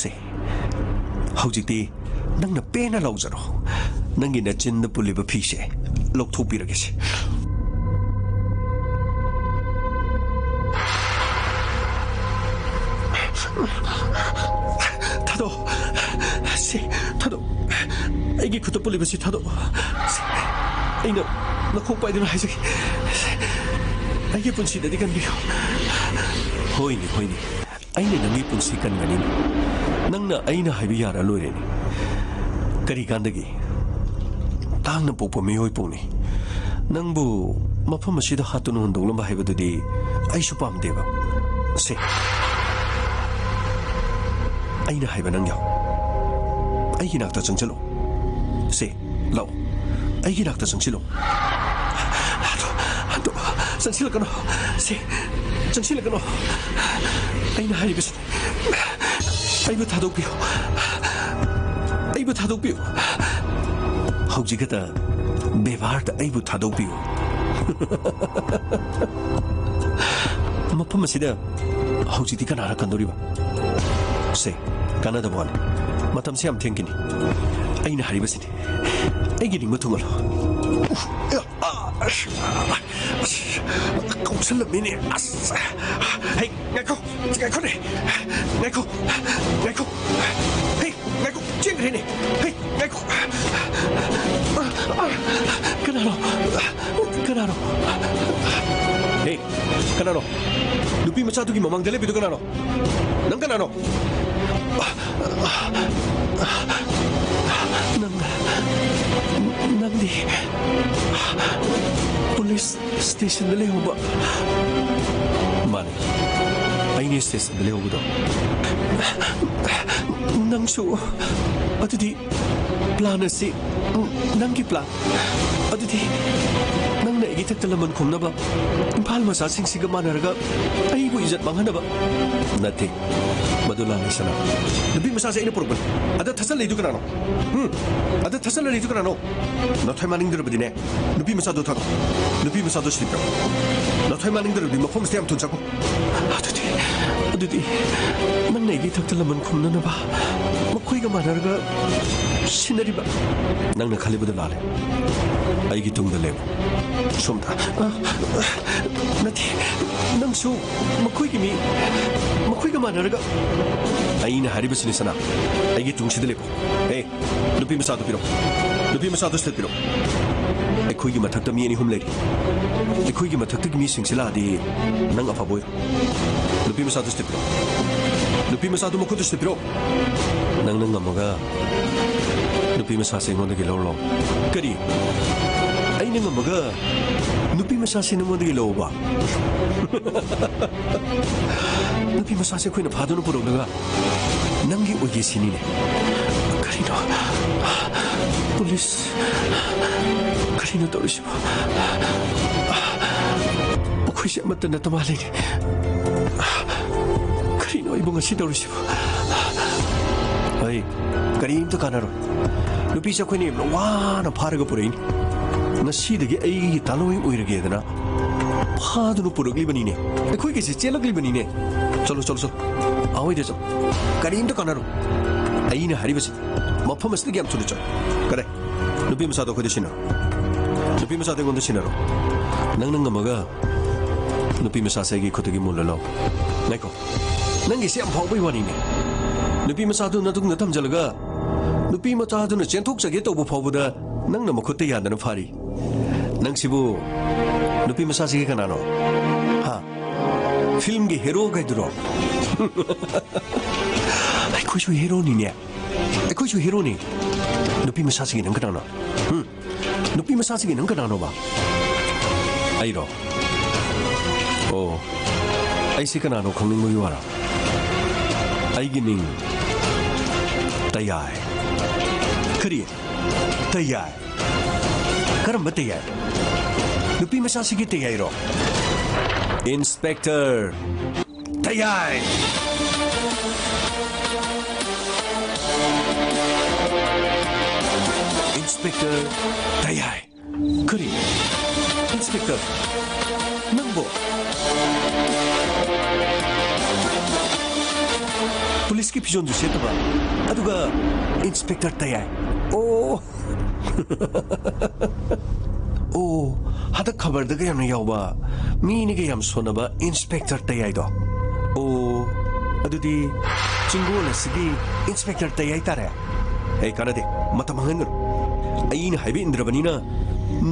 ꯁꯦ, ꯍꯧꯖꯤꯛꯇꯤ ꯅꯪꯅ ꯄꯦꯟꯅ ꯂꯧꯖꯔꯣ꯫ ꯅꯪꯒꯤ ꯅꯆꯤꯟꯗ ꯄꯨꯜꯂꯤꯕ ꯐꯤꯁꯦ ꯂꯧꯊꯣꯛꯄꯤꯔꯒꯦꯁꯦ꯫ ꯊꯥꯗꯣꯛ꯫ ꯁꯤ ꯊꯥꯗꯣꯛ꯫ ꯑꯩꯒꯤ ꯈꯨꯠꯇ ꯄꯨꯜꯂꯤꯕꯁꯤ ꯊꯥꯗꯣꯛ꯫ ꯁꯤ, ꯑꯩꯅ ꯅꯈꯣꯡ ꯄꯥꯏꯗꯨꯅ ꯍꯥꯏꯖꯒꯦ꯫ ꯑꯩꯒꯤ ꯄꯨꯟꯁꯤꯗꯗꯤ ꯀꯟꯕꯤꯌꯨ꯫ ꯍꯣꯏꯅꯦ, ꯍꯣꯏꯅꯦ꯫ ꯑꯩꯅ ꯅꯪꯒꯤ ꯄꯨꯟꯁꯤ ꯀꯟꯒꯅꯤ꯫ ꯅꯪꯅ ꯑꯩꯅ ꯍꯥꯏꯕ ꯌꯥꯔ ꯂꯣꯏꯔꯦꯅꯦ꯫ ꯀꯔꯤ ꯀꯥꯟꯗꯒꯤ? ꯇꯥꯡꯅ ꯄꯣꯛꯄ ꯃꯤꯑꯣꯏ ꯄꯣꯛꯅꯤ꯫ ꯅꯪꯕꯨ ꯃꯐꯝ ꯑꯁꯤꯗ ꯍꯥꯠꯇꯨꯅ ꯍꯨꯟꯗꯣꯛꯂꯝꯕ ꯍꯥꯏꯕꯗꯨꯗꯤ ꯑꯩꯁꯨ ꯄꯥꯝꯗꯦꯕ꯫ ꯁꯦ, ꯑꯩꯅ ꯍꯥꯏꯕ ꯅꯪ ꯌꯥꯎ꯫ ꯑꯩꯒꯤ ꯅꯥꯛꯇ ꯆꯪꯁꯤꯜꯂꯣ꯫ ꯁꯦ, ꯂꯥꯛꯑꯣ꯫ ꯑꯩꯒꯤ ꯅꯥꯛꯇ ꯆꯪꯁꯤꯜꯂꯣ꯫ ꯍꯟꯗꯣꯛ, ꯍꯟꯗꯣꯛ, ꯆꯪꯁꯤꯜꯂꯛꯀꯅꯣ꯫ ꯁꯦ, ꯆꯪꯁꯤꯜꯂꯛꯀꯅꯣ꯫ ꯑꯩꯅ ꯍꯥꯏꯔꯤꯕꯁꯤ ꯑꯩꯕꯨ ꯊꯥꯗꯣꯛꯄꯤꯌꯨ꯫ ꯑꯩꯕꯨ ꯊꯥꯗꯣꯛꯄꯤꯌꯨ꯫ ꯍꯧꯖꯤꯛ ꯈꯛꯇ ꯕꯦꯕꯥꯔꯗ ꯑꯩꯕꯨ ꯊꯥꯗꯣꯛꯄꯤꯌꯨ꯫ ꯃꯐꯝ ꯑꯁꯤꯗ ꯍꯧꯖꯤꯛꯇꯤ ꯀꯅꯥꯅ ꯀꯟꯗꯣꯔꯤꯕ? ꯁꯦ, ꯀꯥꯟꯅꯗꯕ ꯋꯥꯅꯤ꯫ ꯃꯇꯝꯁꯦ ꯌꯥꯝ ꯊꯦꯡꯈꯤꯅꯤ꯫ ꯑꯩꯅ ꯍꯥꯏꯔꯤꯕꯁꯤꯅꯤ꯫ ꯑꯩꯒꯤ ꯅꯤꯡꯕ ꯊꯨꯡꯍꯜꯂꯣ꯫ ꯎꯐ, ꯑ, ꯑꯁ, ꯑꯁ, ꯀꯧꯁꯜꯂꯝꯃꯤꯅꯦ꯫ ꯑꯁ, ꯍꯩ, ꯉꯥꯏꯈꯣ, ꯉꯥꯏꯈꯣꯅꯦ꯫ ꯉꯥꯏꯈꯣ, ꯉꯥꯏꯈꯣ꯫ ꯍꯩ, ꯉꯥꯏꯈꯣ, ꯆꯦꯟꯈ꯭ꯔꯦꯅꯦ꯫ ꯍꯩ, ꯉꯥꯏꯈꯣ꯫ ꯀꯅꯥꯅꯣ? ꯀꯅꯥꯅꯣ? ꯍꯦ, ꯀꯅꯥꯅꯣ? ꯅꯨꯄꯤ ꯃꯆꯥꯗꯨꯒꯤ ꯃꯃꯥꯡꯗ ꯂꯦꯞꯄꯤꯗꯨ ꯀꯅꯥꯅꯣ? ꯅꯪ ꯀꯅꯥꯅꯣ? ꯅꯪ, ꯅꯪꯗꯤ ꯄꯨꯂꯤꯁ ꯁ꯭ꯇꯦꯁꯟꯗ ꯂꯩꯍꯧꯕ? ꯃꯥꯅꯤ, ꯑꯩꯅꯦ ꯁ꯭ꯇꯦꯁꯟꯗ ꯂꯩꯍꯧꯕꯗꯣ꯫ ꯅꯪꯁꯨ? ꯑꯗꯨꯗꯤ ꯄ꯭ꯂꯥꯟ ꯑꯁꯤ, ꯎꯝ, ꯅꯪꯒꯤ ꯄ꯭ꯂꯥꯟ? ꯑꯗꯨꯗꯤ ꯅꯪꯅ ꯑꯩꯒꯤ ꯏꯊꯛꯇ ꯂꯃꯟ ꯈꯨꯝꯅꯕ, ꯏꯝꯐꯥꯜ ꯃꯆꯥꯁꯤꯡꯁꯤꯒ ꯃꯥꯟꯅꯔꯒ ꯑꯩꯕꯨ ꯏꯖꯠ ꯃꯥꯡꯍꯟꯅꯕ? ꯅꯠꯇꯦ, ꯃꯗꯨ ꯂꯥꯜꯂꯦ ꯁꯅꯥ꯫ ꯅꯨꯄꯤ ꯃꯆꯥꯁꯦ ꯑꯩꯅ ꯄꯨꯔꯛꯄꯅꯤ꯫ ꯑꯗ ꯊꯠꯆꯜꯂꯤꯗꯨ ꯀꯅꯥꯅꯣ? ꯎꯝ? ꯑꯗ ꯊꯠꯆꯜꯂꯤꯗꯨ ꯀꯅꯥꯅꯣ? ꯅꯊꯣꯏ ꯃꯥꯅꯤꯡꯗ꯭ꯔꯕꯗꯤꯅꯦ, ꯅꯨꯄꯤ ꯃꯆꯥꯗꯣ ꯊꯥꯗꯣꯛ꯫ ꯅꯨꯄꯤ ꯃꯆꯥꯗꯣ ꯁꯤꯗ ꯄꯤꯔꯛꯑꯣ꯫ ꯅꯊꯣꯏ ꯃꯥꯅꯤꯡꯗ꯭ꯔꯕꯗꯤ ꯃꯐꯝꯁꯤꯗ ꯌꯥꯝ ꯊꯨꯅ ꯆꯠꯈꯣ꯫ ꯑꯗꯨꯗꯤ, ꯑꯗꯨꯗꯤ ꯅꯪꯅ ꯑꯩꯒꯤ ꯏꯊꯛꯇ ꯂꯃꯟ ꯈꯨꯝꯅꯅꯕ ꯃꯈꯣꯏꯒ ꯃꯥꯟꯅꯔꯒ ꯁꯤꯟꯅꯔꯤꯕ? ꯅꯪꯅ ꯈꯜꯂꯤꯕꯗꯨ ꯂꯥꯜꯂꯦ꯫ ꯑꯩꯒꯤ ꯇꯨꯡꯗ ꯂꯦꯞꯄꯨ꯫ ꯁꯣꯝꯗ꯫ ꯑ, ꯅꯠꯇꯦ, ꯅꯪꯁꯨ ꯃꯈꯣꯏꯒꯤ ꯃꯤ, ꯃꯈꯣꯏꯒ ꯃꯥꯟꯅꯔꯒ꯫ ꯑꯩꯅ ꯍꯥꯏꯔꯤꯕꯁꯤꯅꯤ ꯁꯅꯥ, ꯑꯩꯒꯤ ꯇꯨꯡꯁꯤꯗ ꯂꯦꯞꯄꯨ꯫ ꯑꯦ, ꯅꯨꯄꯤ ꯃꯆꯥꯗꯨ ꯄꯤꯔꯛꯎ꯫ ꯅꯨꯄꯤ ꯃꯆꯥꯗꯨ ꯁꯤꯗ ꯄꯤꯔꯛꯎ꯫ ꯑꯩꯈꯣꯏꯒꯤ ꯃꯊꯛꯇ ꯃꯤ ꯑꯅꯤ ꯑꯍꯨꯝ ꯂꯩꯔꯤ꯫ ꯑꯩꯈꯣꯏꯒꯤ ꯃꯊꯛꯇꯒꯤ ꯃꯤꯁꯤꯡꯁꯤ ꯂꯥꯛꯑꯗꯤ ꯅꯪ ꯑꯐꯕ ꯑꯣꯏꯔꯣ꯫ ꯅꯨꯄꯤ ꯃꯆꯥꯗꯨ ꯁꯤꯗ ꯄꯤꯔꯛꯎ꯫ ꯅꯨꯄꯤ ꯃꯆꯥꯗꯨ ꯃꯈꯨꯠꯇꯨ ꯁꯤꯗ ꯄꯤꯔꯛꯎ꯫ ꯅꯪꯅ ꯉꯝꯃꯒ ꯅꯨꯄꯤ ꯃꯆꯥꯁꯦ ꯑꯩꯉꯣꯟꯗꯒꯤ ꯂꯧꯔꯣ꯫ ꯀꯔꯤ? ꯑꯩꯅ ꯉꯝꯃꯒ ꯅꯨꯄꯤ ꯃꯆꯥꯁꯦ ꯅꯉꯣꯟꯗꯒꯤ ꯂꯧꯕ? ꯅꯨꯄꯤ ꯃꯆꯥꯁꯦ ꯑꯩꯈꯣꯏꯅ ꯐꯥꯗꯨꯅ ꯄꯨꯔꯛꯂꯒ ꯅꯪꯒꯤ ꯑꯣꯏꯒꯦ ꯁꯤꯅꯤꯅꯦ꯫ ꯀꯔꯤꯅꯣ? ꯄꯨꯂꯤꯁ, ꯀꯔꯤꯅꯣ ꯇꯧꯔꯤꯁꯤꯕꯣ? ꯑꯩꯈꯣꯏꯁꯦ ꯑꯃꯠꯇ ꯅꯠꯇ ꯃꯥꯜꯂꯤꯅꯦ꯫ ꯀꯔꯤꯅꯣ ꯑꯩꯕꯨ ꯉꯁꯤ ꯇꯧꯔꯤꯁꯤꯕꯣ? ꯑꯩ ꯀꯔꯤꯝꯇ ꯀꯥꯟꯅꯔꯣꯏ꯫ ꯅꯨꯄꯤꯁꯦ ꯑꯩꯈꯣꯏꯅ ꯌꯥꯝꯅ ꯋꯥꯅ ꯐꯥꯔꯒ ꯄꯨꯔꯛꯏꯅꯤ꯫ ꯉꯁꯤꯗꯒꯤ ꯑꯩꯒꯤ ꯇꯥꯂꯣꯏ ꯑꯣꯏꯔꯒꯦꯗꯅ ꯐꯥꯗꯨꯅ ꯄꯨꯔꯛꯂꯤꯕꯅꯤꯅꯦ꯫ ꯑꯩꯈꯣꯏꯒꯤꯁꯦ ꯆꯦꯜꯂꯛꯂꯤꯕꯅꯤꯅꯦ꯫ ꯆꯠꯂꯣ, ꯆꯠꯂꯣ, ꯆꯠꯂꯣ꯫ ꯑꯥ ꯍꯣꯏꯗ ꯆꯠꯂꯣ꯫ ꯀꯔꯤꯝꯇ ꯀꯥꯟꯅꯔꯣꯏ꯫ ꯑꯩꯅ ꯍꯥꯏꯔꯤꯕꯁꯤ ꯃꯐꯝ ꯑꯁꯤꯗꯒꯤ ꯌꯥꯝ ꯊꯨꯅ ꯆꯠꯂꯣ꯫ ꯀꯔꯦ? ꯅꯨꯄꯤ ꯃꯆꯥꯗꯣ ꯑꯩꯈꯣꯏꯗ ꯁꯤꯟꯅꯔꯣ꯫ ꯅꯨꯄꯤ ꯃꯆꯥꯗꯣ ꯑꯩꯉꯣꯟꯗ ꯁꯤꯟꯅꯔꯣ꯫ ꯅꯪꯅ ꯉꯝꯃꯒ ꯅꯨꯄꯤ ꯃꯆꯥꯁꯦ ꯑꯩꯒꯤ ꯈꯨꯠꯇꯒꯤ ꯃꯨꯜꯂ ꯂꯧ꯫ ꯉꯥꯏꯈꯣ꯫ ꯅꯪꯒꯤꯁꯦ ꯌꯥꯝ ꯐꯥꯎꯕꯩ ꯋꯥꯅꯤꯅꯦ꯫ ꯅꯨꯄꯤ ꯃꯆꯥꯗꯨ ꯅꯇꯨꯡꯗ ꯊꯝꯖꯤꯜꯂꯒ ꯅꯨꯄꯤ ꯃꯆꯥꯗꯨꯅ ꯆꯦꯟꯊꯣꯛꯆꯒꯦ ꯇꯧꯕ ꯐꯥꯎꯕꯗ ꯅꯪꯅ ꯃꯈꯨꯠꯇ ꯌꯥꯗꯅ ꯐꯥꯔꯤ꯫ ꯅꯪꯁꯤꯕꯨ ꯅꯨꯄꯤ ꯃꯆꯥꯁꯤꯒꯤ ꯀꯅꯥꯅꯣ? ꯍꯥ? ꯐꯤꯜꯝꯒꯤ ꯍꯦꯔꯣ ꯀꯩꯗꯨꯔꯣ? ꯑꯩꯈꯣꯏꯁꯨ ꯍꯦꯔꯣꯅꯤꯅꯦ꯫ ꯑꯩꯈꯣꯏꯁꯨ ꯍꯦꯔꯣꯅꯤ꯫ ꯅꯨꯄꯤ ꯃꯆꯥꯁꯤꯒꯤ ꯅꯪ ꯀꯅꯥꯅꯣ? ꯍꯨꯝ? ꯅꯨꯄꯤ ꯃꯆꯥꯁꯤꯒꯤ ꯅꯪ ꯀꯅꯥꯅꯣꯕ? ꯑꯩꯔꯣ? ꯑꯣ, ꯑꯩꯁꯤ ꯀꯅꯥꯅꯣ ꯈꯪꯅꯤꯡꯕꯒꯤ ꯋꯥꯔꯣ? ꯑꯩꯒꯤ ꯃꯤꯡ ꯇꯌꯥꯏ꯫ ꯀꯔꯤ? ꯇꯌꯥꯏ? ꯀꯔꯝꯕ ꯇꯌꯥꯏ? ꯅꯨꯄꯤ ꯃꯆꯥꯁꯤꯒꯤ ꯇꯌꯥꯏꯔꯣ? ꯏꯟꯁꯄꯦꯛꯇꯔ ꯇꯌꯥꯏ! ꯏꯟꯁꯄꯦꯛꯇꯔ ꯇꯌꯥꯏ! ꯀꯔꯤ? ꯏꯟꯁꯄꯦꯛꯇꯔ, ꯅꯪꯕꯣ? ꯄꯨꯂꯤꯁꯀꯤ ꯐꯤꯖꯣꯜꯁꯨ ꯁꯦꯠꯇꯕ, ꯑꯗꯨꯒ ꯏꯟꯁꯄꯦꯛꯇꯔ ꯇꯌꯥꯏ꯫ ꯑꯣ! ꯑꯣ, ꯍꯟꯗꯛ ꯈꯕꯔꯗꯒ ꯌꯥꯝꯅ ꯌꯥꯎꯕ, ꯃꯤꯅꯒ ꯌꯥꯝ ꯁꯣꯟꯅꯕ ꯏꯟꯁꯄꯦꯛꯇꯔ ꯇꯌꯥꯏꯗꯣ꯫ ꯑꯣ, ꯑꯗꯨꯗꯤ ꯆꯤꯡꯒꯣꯜ ꯑꯁꯤꯒꯤ ꯏꯟꯁꯄꯦꯛꯇꯔ ꯇꯌꯥꯏ ꯇꯥꯔꯦ꯫ ꯑꯩ ꯀꯥꯟꯅꯗꯦ, ꯃꯇꯝ ꯃꯥꯡꯍꯟꯒꯅꯨ꯫ ꯑꯩꯅ ꯍꯥꯏꯕ ꯏꯟꯗ꯭ꯔꯕꯅꯤꯅ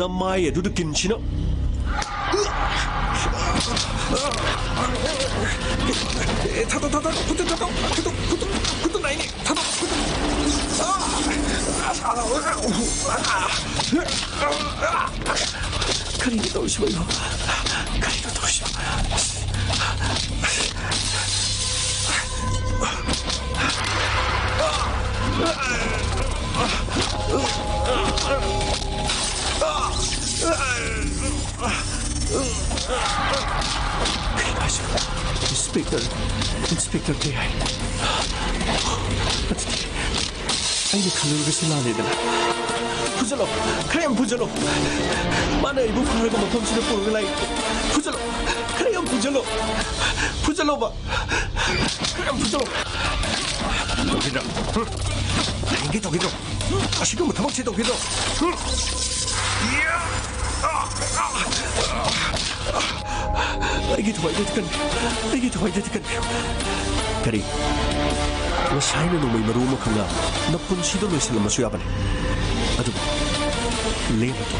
ꯅꯃꯥꯏ ꯑꯗꯨꯗ ꯀꯤꯟꯁꯤꯅ꯫ ꯑꯦ, ꯊꯥꯗꯣꯛ, ꯊꯥꯗꯣꯛ, ꯈꯨꯠꯇ ꯊꯥꯗꯣꯛ, ꯈꯨꯠꯇ, ꯈꯨꯠꯇ, ꯈꯨꯠꯇ ꯅꯥꯏꯅꯦ, ꯊꯥꯗꯣꯛ, ꯈꯨꯠꯇ꯫ ꯑꯥ! ꯀꯔꯤꯅꯣ ꯇꯧꯔꯤꯁꯤꯕꯣ ꯑꯩꯕꯣ? ꯀꯔꯤꯅꯣ ꯇꯧꯔꯤꯁꯤꯕꯣ? ꯀꯩꯅꯣ ꯍꯥꯏꯁꯤꯕꯣ? ꯏꯟꯁꯄꯦꯛꯇꯔ, ꯏꯟꯁꯄꯦꯛꯇꯔ ꯇꯦ ꯍꯥꯏ꯫ ꯑꯗꯨꯗꯤ ꯑꯩꯅ ꯈꯜꯂꯨꯔꯒꯁꯨ ꯂꯥꯜꯂꯦꯗꯅ꯫ ꯐꯨꯖꯜꯂꯣ, ꯈꯔ ꯌꯥꯝ ꯐꯨꯖꯜꯂꯣ꯫ ꯃꯥꯅ ꯑꯩꯕꯨ ꯐꯥꯔꯒ ꯃꯐꯝꯁꯤꯗ ꯄꯨꯔꯒ ꯂꯥꯛꯏ꯫ ꯐꯨꯖꯜꯂꯣ, ꯈꯔ ꯌꯥꯝ ꯐꯨꯖꯜꯂꯣ꯫ ꯐꯨꯖꯜꯂꯣꯕ꯫ ꯈꯔ ꯌꯥꯝ ꯐꯨꯖꯜꯂꯣ꯫ ꯇꯧꯈꯤꯗ꯭ꯔꯣ? ꯍꯨꯝ? ꯍꯌꯦꯡꯒꯤ ꯇꯧꯈꯤꯗ꯭ꯔꯣ? ꯑꯁꯤꯒꯨꯝꯕ ꯊꯕꯛꯁꯦ ꯇꯧꯈꯤꯗ꯭ꯔꯣ? ꯍꯨꯝ? ꯑꯩꯒꯤ ꯊꯋꯥꯏꯗꯗꯤ ꯀꯟꯕꯤꯌꯨ꯫ ꯑꯩꯒꯤ ꯊꯋꯥꯏꯗꯗꯤ ꯀꯟꯕꯤꯌꯨ꯫ ꯀꯔꯤ? ꯉꯁꯥꯏꯅ ꯅꯣꯡꯃꯩ ꯃꯔꯨ ꯑꯃꯈꯛꯅ ꯅꯄꯨꯟꯁꯤꯗꯣ ꯂꯣꯏꯁꯤꯜꯂꯝꯕꯁꯨ ꯌꯥꯕꯅꯤ꯫ ꯑꯗꯨꯕꯨ ꯂꯦꯝꯃꯗꯤ꯫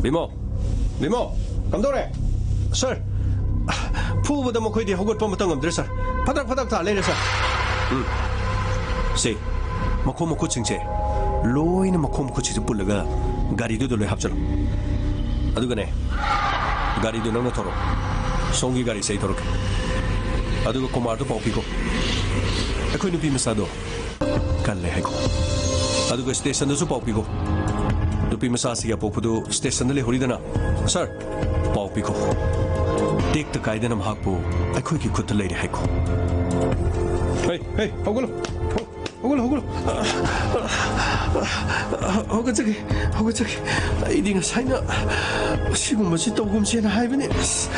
ꯕꯤꯃꯣ! ꯕꯤꯃꯣ! ꯀꯝꯗꯧꯔꯦ? ꯁꯥꯔ, ꯐꯨꯕꯗ ꯃꯈꯣꯏꯗꯤ ꯍꯧꯒꯠꯄ ꯑꯃꯇ ꯉꯝꯗ꯭ꯔꯦ, ꯁꯥꯔ꯫ ꯐꯗꯛ ꯐꯗꯛ ꯇꯥ ꯂꯩꯔꯦ, ꯁꯥꯔ꯫ ꯎꯝ꯫ ꯁꯦ, ꯃꯈꯣꯡ ꯃꯈꯨꯠꯁꯤꯡꯁꯦ ꯂꯣꯏꯅ ꯃꯈꯣꯡ ꯃꯈꯨꯠꯁꯤꯡꯁꯦ ꯄꯨꯜꯂꯒ ꯒꯥꯔꯤꯗꯨꯗ ꯂꯣꯏ ꯍꯥꯞꯆꯜꯂꯣ꯫ ꯑꯗꯨꯒꯅꯦ, ꯒꯥꯔꯤꯗꯨ ꯅꯪꯅ ꯊꯧꯔꯣ꯫ ꯁꯣꯝꯒꯤ ꯒꯥꯔꯤꯁꯦ ꯑꯩ ꯊꯧꯔꯛꯀꯦ꯫ ꯑꯗꯨꯒ ꯀꯨꯃꯥꯔꯗꯣ ꯄꯥꯎ ꯄꯤꯈꯣ꯫ ꯑꯩꯈꯣꯏ ꯅꯨꯄꯤ ꯃꯆꯥꯗꯣ ꯀꯜꯂꯦ ꯍꯥꯏꯀꯣ꯫ ꯑꯗꯨꯒ ꯁ꯭ꯇꯦꯁꯟꯗꯁꯨ ꯄꯥꯎ ꯄꯤꯈꯣ꯫ ꯅꯨꯄꯤ ꯃꯆꯥꯁꯤꯒꯤ ꯑꯄꯣꯛꯄꯗꯨ ꯁ꯭ꯇꯦꯁꯟꯗ ꯂꯩꯍꯧꯔꯤꯗꯅ꯫ ꯁꯥꯔ, ꯄꯥꯎ ꯄꯤꯈꯣ꯫ ꯇꯦꯛꯇ ꯀꯥꯏꯗꯅ ꯃꯍꯥꯛꯄꯨ ꯑꯩꯈꯣꯏꯒꯤ ꯈꯨꯠꯇ ꯂꯩꯔꯦ ꯍꯥꯏꯀꯣ꯫ ꯍꯦ, ꯍꯦ, ꯍꯧꯒꯠꯂꯣ꯫ ꯍꯧꯒꯠꯂꯣ, ꯍꯧꯒꯠꯂꯣ꯫ ꯍꯧꯒꯠꯆꯒꯦ, ꯍꯧꯒꯠꯆꯒꯦ꯫ ꯑꯩꯗꯤ ꯉꯁꯥꯏꯅ ꯁꯤꯒꯨꯝꯕꯁꯤ ꯇꯧꯒꯨꯝꯁꯦꯅ ꯍꯥꯏꯕꯅꯤ꯫ ꯑꯁ꯫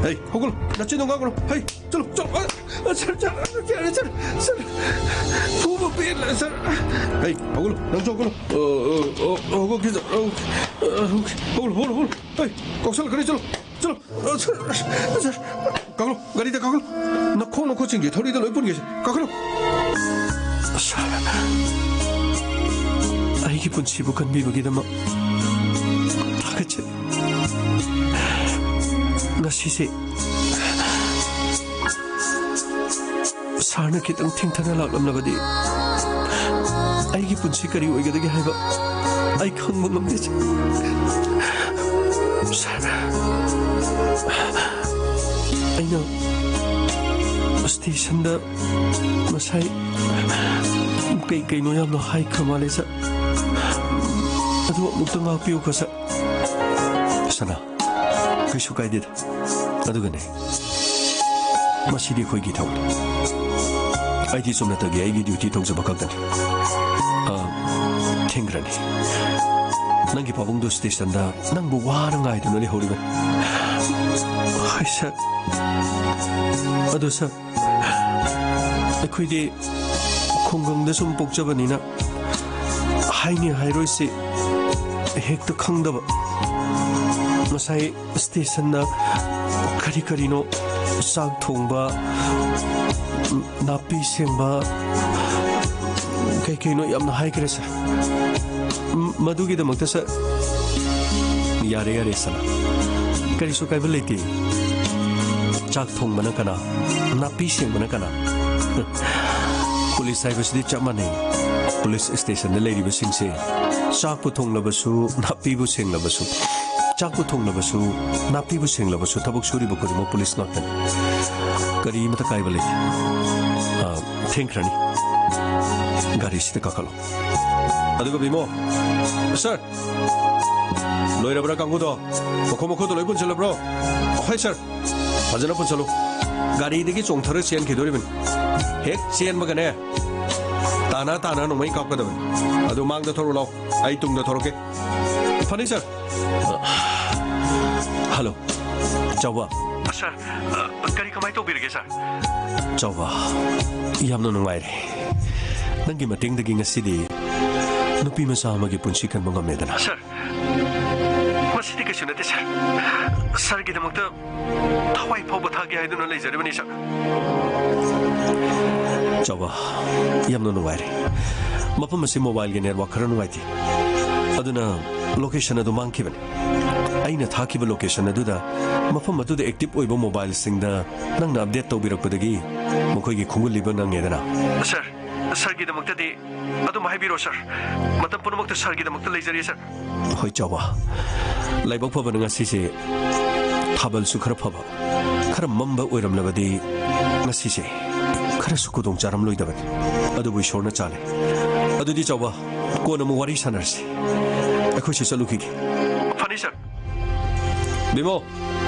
ꯍꯦ, ꯍꯧꯒꯠꯂꯣ꯫ ꯅꯆꯤꯟꯗꯣ ꯉꯥꯡꯒꯅꯨ꯫ ꯍꯦ, ꯆꯠꯂꯣ, ꯆꯠꯂꯣ꯫ ꯑ, ꯁꯥꯔ, ꯁꯥꯔ, ꯁꯥꯔ, ꯁꯥꯔ, ꯁꯥꯔ꯫ ꯐꯨꯕ ꯄꯦꯜꯂꯦ, ꯁꯥꯔ꯫ ꯍꯦ, ꯍꯧꯒꯠꯂꯣ꯫ ꯅꯪꯁꯨ ꯍꯧꯒꯠꯂꯣ꯫ ꯑ, ꯑ, ꯑ, ꯍꯧꯒꯠꯀꯦ, ꯁꯥꯔ꯫ ꯑ, ꯑ, ꯍꯧꯒꯠꯂꯣ, ꯍꯧꯒꯠꯂꯣ, ꯍꯧꯒꯠꯂꯣ꯫ ꯍꯦ, ꯀꯥꯎꯁꯜꯂꯛꯀꯅꯤ, ꯆꯠꯂꯣ, ꯆꯠꯂꯣ꯫ ꯑ, ꯁꯥꯔ, ꯁꯥꯔ, ꯀꯥꯈꯠꯂꯣ, ꯒꯥꯔꯤꯗ ꯀꯥꯈꯠꯂꯣ꯫ ꯅꯈꯣꯡ ꯅꯈꯨꯠꯁꯤꯡꯒꯤ ꯊꯧꯔꯤꯗ ꯂꯣꯏ ꯄꯨꯟꯒꯦꯁꯦ꯫ ꯀꯥꯈꯠꯂꯣ꯫ ꯁꯥꯔ, ꯑꯩꯒꯤ ꯄꯨꯟꯁꯤꯕꯨ ꯀꯟꯕꯤꯕꯒꯤꯗꯃꯛ ꯊꯥꯒꯠꯆꯔꯤ꯫ ꯑꯁꯤꯁꯦ ꯁꯥꯔꯅ ꯈꯤꯇꯪ ꯊꯦꯡꯊꯅ ꯂꯥꯛꯂꯝꯂꯕꯗꯤ ꯑꯩꯒꯤ ꯄꯨꯟꯁꯤ ꯀꯔꯤ ꯑꯣꯏꯒꯗꯒꯦ ꯍꯥꯏꯕ ꯑꯩ ꯈꯪꯕ ꯉꯝꯗꯦ, ꯁꯥꯔ꯫ ꯑꯩꯅ ꯁ꯭ꯇꯦꯁꯟꯗ ꯉꯁꯥꯏ ꯀꯩ ꯀꯩꯅꯣ ꯌꯥꯝꯅ ꯍꯥꯏꯈ꯭ꯔ ꯃꯥꯜꯂꯦ, ꯁꯥꯔ꯫ ꯑꯗꯨ ꯑꯃꯨꯛꯇ ꯉꯥꯛꯄꯤꯌꯨꯀꯣ, ꯁꯥꯔ꯫ ꯁꯅꯥ, ꯀꯩꯁꯨ ꯀꯥꯏꯗꯦꯗ꯫ ꯑꯗꯨꯒꯅꯦ, ꯃꯁꯤꯗꯤ ꯑꯩꯈꯣꯏꯒꯤ ꯊꯕꯛꯅꯤ꯫ ꯑꯩꯗꯤ ꯆꯨꯝꯅꯇꯒꯤ ꯑꯩꯒꯤ ꯗ꯭ꯌꯨꯇꯤ ꯇꯧꯖꯕ ꯈꯛꯇꯅꯤ꯫ ꯑ, ꯊꯦꯡꯈ꯭ꯔꯅꯤ꯫ ꯅꯪꯒꯤ ꯄꯥꯕꯨꯡꯗꯨ ꯁ꯭ꯇꯦꯁꯟꯗ ꯅꯪꯕꯨ ꯋꯥꯅ ꯉꯥꯏꯗꯨꯅ ꯂꯩꯍꯧꯔꯤꯕꯅꯤ꯫ ꯍꯣꯏ, ꯁꯥꯔ꯫ ꯑꯗꯨ, ꯁꯥꯔ, ꯑꯩꯈꯣꯏꯗꯤ ꯈꯨꯡꯒꯪꯗ ꯁꯨꯝ ꯄꯣꯛꯆꯕꯅꯤꯅ ꯍꯥꯏꯅꯤ ꯍꯥꯏꯔꯣꯏꯁꯤ ꯍꯦꯛꯇ ꯈꯪꯗꯕ꯫ ꯉꯁꯥꯏ ꯁ꯭ꯇꯦꯁꯟꯗ ꯀꯔꯤ ꯀꯔꯤꯅꯣ, ꯆꯥꯛ ꯊꯣꯡꯕ, ꯅꯥꯄꯤ ꯁꯦꯡꯕ, ꯀꯩ ꯀꯩꯅꯣ ꯌꯥꯝꯅ ꯍꯥꯏꯈ꯭ꯔꯦ, ꯁꯥꯔ꯫ ꯃ-, ꯃꯗꯨꯒꯤꯗꯃꯛꯇ, ꯁꯥꯔ꯫ ꯌꯥꯔꯦ, ꯌꯥꯔꯦ, ꯁꯅꯥ꯫ ꯀꯔꯤꯁꯨ ꯀꯥꯏꯕ ꯂꯩꯇꯦ꯫ ꯆꯥꯛ ꯊꯣꯡꯕꯅ ꯀꯅꯥ? ꯅꯥꯄꯤ ꯁꯦꯡꯕꯅ ꯀꯅꯥ? ꯄꯨꯂꯤꯁ ꯍꯥꯏꯕꯁꯤꯗꯤ ꯆꯞ ꯃꯥꯟꯅꯩ꯫ ꯄꯨꯂꯤꯁ ꯁ꯭ꯇꯦꯁꯟꯗ ꯂꯩꯔꯤꯕꯁꯤꯡꯁꯦ ꯆꯥꯛꯄꯨ ꯊꯣꯡꯂꯕꯁꯨ, ꯅꯥꯄꯤꯕꯨ ꯁꯦꯡꯂꯕꯁꯨ, ꯆꯥꯛꯄꯨ ꯊꯣꯡꯂꯕꯁꯨ, ꯅꯥꯄꯤꯕꯨ ꯁꯦꯡꯂꯕꯁꯨ ꯊꯕꯛ ꯁꯨꯔꯤꯕ ꯈꯨꯗꯤꯡꯃꯛ ꯄꯨꯂꯤꯁ ꯉꯥꯛꯇꯅꯤ꯫ ꯀꯔꯤꯃꯇ ꯀꯥꯏꯕ ꯂꯩꯇꯦ꯫ ꯑ, ꯊꯦꯡꯈ꯭ꯔꯅꯤ꯫ ꯒꯥꯔꯤꯁꯤꯗ ꯀꯥꯈꯠꯂꯣ꯫ ꯑꯗꯨꯒ ꯕꯤꯃꯣ, ꯁꯥꯔ, ꯂꯣꯏꯔꯕ꯭ꯔꯥ ꯀꯥꯡꯕꯨꯗꯣ? ꯃꯈꯣꯡ ꯃꯈꯨꯠꯇꯣ ꯂꯣꯏ ꯄꯨꯟꯁꯤꯜꯂꯕ꯭ꯔꯣ? ꯍꯣꯏ, ꯁꯥꯔ꯫ ꯐꯖꯅ ꯄꯨꯟꯁꯤꯜꯂꯨ꯫ ꯒꯥꯔꯤꯗꯒꯤ ꯆꯣꯡꯊꯔ ꯆꯦꯟꯈꯤꯗꯣꯔꯤꯕꯅꯤ꯫ ꯍꯦꯛ ꯆꯦꯟꯕꯒꯅꯦ, ꯇꯥꯅ ꯇꯥꯅ ꯅꯣꯡꯃꯩ ꯀꯥꯞꯀꯗꯕꯅꯤ꯫ ꯑꯗꯨ ꯃꯥꯡꯗ ꯊꯧꯔꯣ ꯂꯥꯎ, ꯑꯩ ꯇꯨꯡꯗ ꯊꯧꯔꯛꯀꯦ꯫ ꯐꯅꯤ, ꯁꯥꯔ꯫ ꯍꯜꯂꯣ, ꯆꯥꯎꯕ꯫ ꯁꯥꯔ, ꯑ, ꯀꯔꯤ ꯀꯃꯥꯏ ꯇꯧꯕꯤꯔꯒꯦ, ꯁꯥꯔ? ꯆꯥꯎꯕ, ꯌꯥꯝꯅ ꯅꯨꯡꯉꯥꯏꯔꯦ꯫ ꯅꯪꯒꯤ ꯃꯇꯦꯡꯗꯒꯤ ꯉꯁꯤꯗꯤ ꯅꯨꯄꯤ ꯃꯆꯥ ꯑꯃꯒꯤ ꯄꯨꯟꯁꯤ ꯀꯟꯕ ꯉꯝꯃꯦꯗꯅ꯫ ꯁꯥꯔ, ꯃꯁꯤꯗꯤ ꯀꯩꯁꯨ ꯅꯠꯇꯦ, ꯁꯥꯔ꯫ ꯁꯥꯔꯒꯤꯗꯃꯛꯇ ꯊꯋꯥꯏ ꯐꯥꯎꯕ ꯊꯥꯒꯦ ꯍꯥꯏꯗꯨꯅ ꯂꯩꯖꯔꯤꯕꯅꯤ, ꯁꯥꯔ꯫ ꯆꯥꯎꯕ, ꯌꯥꯝꯅ ꯅꯨꯡꯉꯥꯏꯔꯦ꯫ ꯃꯐꯝ ꯑꯁꯤ ꯃꯣꯕꯥꯏꯜꯒꯤ ꯅꯦꯠꯋꯥꯛ ꯈꯔ ꯅꯨꯡꯉꯥꯏꯇꯦ, ꯑꯗꯨꯅ ꯂꯣꯀꯦꯁꯟ ꯑꯗꯨ ꯃꯥꯡꯈꯤꯕꯅꯤ꯫ ꯑꯩꯅ ꯊꯥꯈꯤꯕ ꯂꯣꯀꯦꯁꯟ ꯑꯗꯨꯗ, ꯃꯐꯝ ꯑꯗꯨꯗ ꯑꯦꯛꯇꯤꯚ ꯑꯣꯏꯕ ꯃꯣꯕꯥꯏꯜꯁꯤꯡꯗ ꯅꯪꯅ ꯑꯞꯗꯦꯠ ꯇꯧꯕꯤꯔꯛꯄꯗꯒꯤ ꯃꯈꯣꯏꯒꯤ ꯈꯣꯡꯒꯨꯜꯂꯤꯕ ꯅꯪꯉꯦꯗꯅ꯫ ꯁꯥꯔ, ꯁꯥꯔꯒꯤꯗꯃꯛꯇꯗꯤ ꯑꯗꯨꯝ ꯍꯥꯏꯕꯤꯔꯣ ꯁꯥꯔ꯫ ꯃꯇꯝ ꯄꯨꯝꯅꯃꯛꯇ ꯁꯥꯔꯒꯤꯗꯃꯛꯇ ꯂꯩꯖꯔꯤ ꯁꯥꯔ꯫ ꯍꯣꯏ ꯆꯥꯎꯕ, ꯂꯥꯏꯕꯛ ꯐꯕꯅ ꯉꯁꯤꯁꯦ ꯊꯥꯕꯜꯁꯨ ꯈꯔ ꯐꯕ, ꯈꯔ ꯃꯝꯕ ꯑꯣꯏꯔꯝꯂꯕꯗꯤ ꯉꯁꯤꯁꯦ ꯈꯔꯁꯨ ꯈꯨꯗꯣꯡ ꯆꯥꯔꯝꯂꯣꯏꯗꯕꯅꯤ꯫ ꯑꯗꯨꯕꯨ ꯏꯁꯣꯔꯅ ꯆꯥꯜꯂꯦ꯫ ꯑꯗꯨꯗꯤ ꯆꯥꯎꯕ, ꯀꯣꯟꯅ ꯑꯃꯨꯛ ꯋꯥꯔꯤ ꯁꯥꯟꯅꯔꯁꯤ꯫ ꯑꯩꯈꯣꯏꯁꯨ ꯆꯠꯂꯨꯈꯤꯒꯦ꯫ ꯐꯅꯤ ꯁꯥꯔ꯫ ꯕꯤꯃꯣ,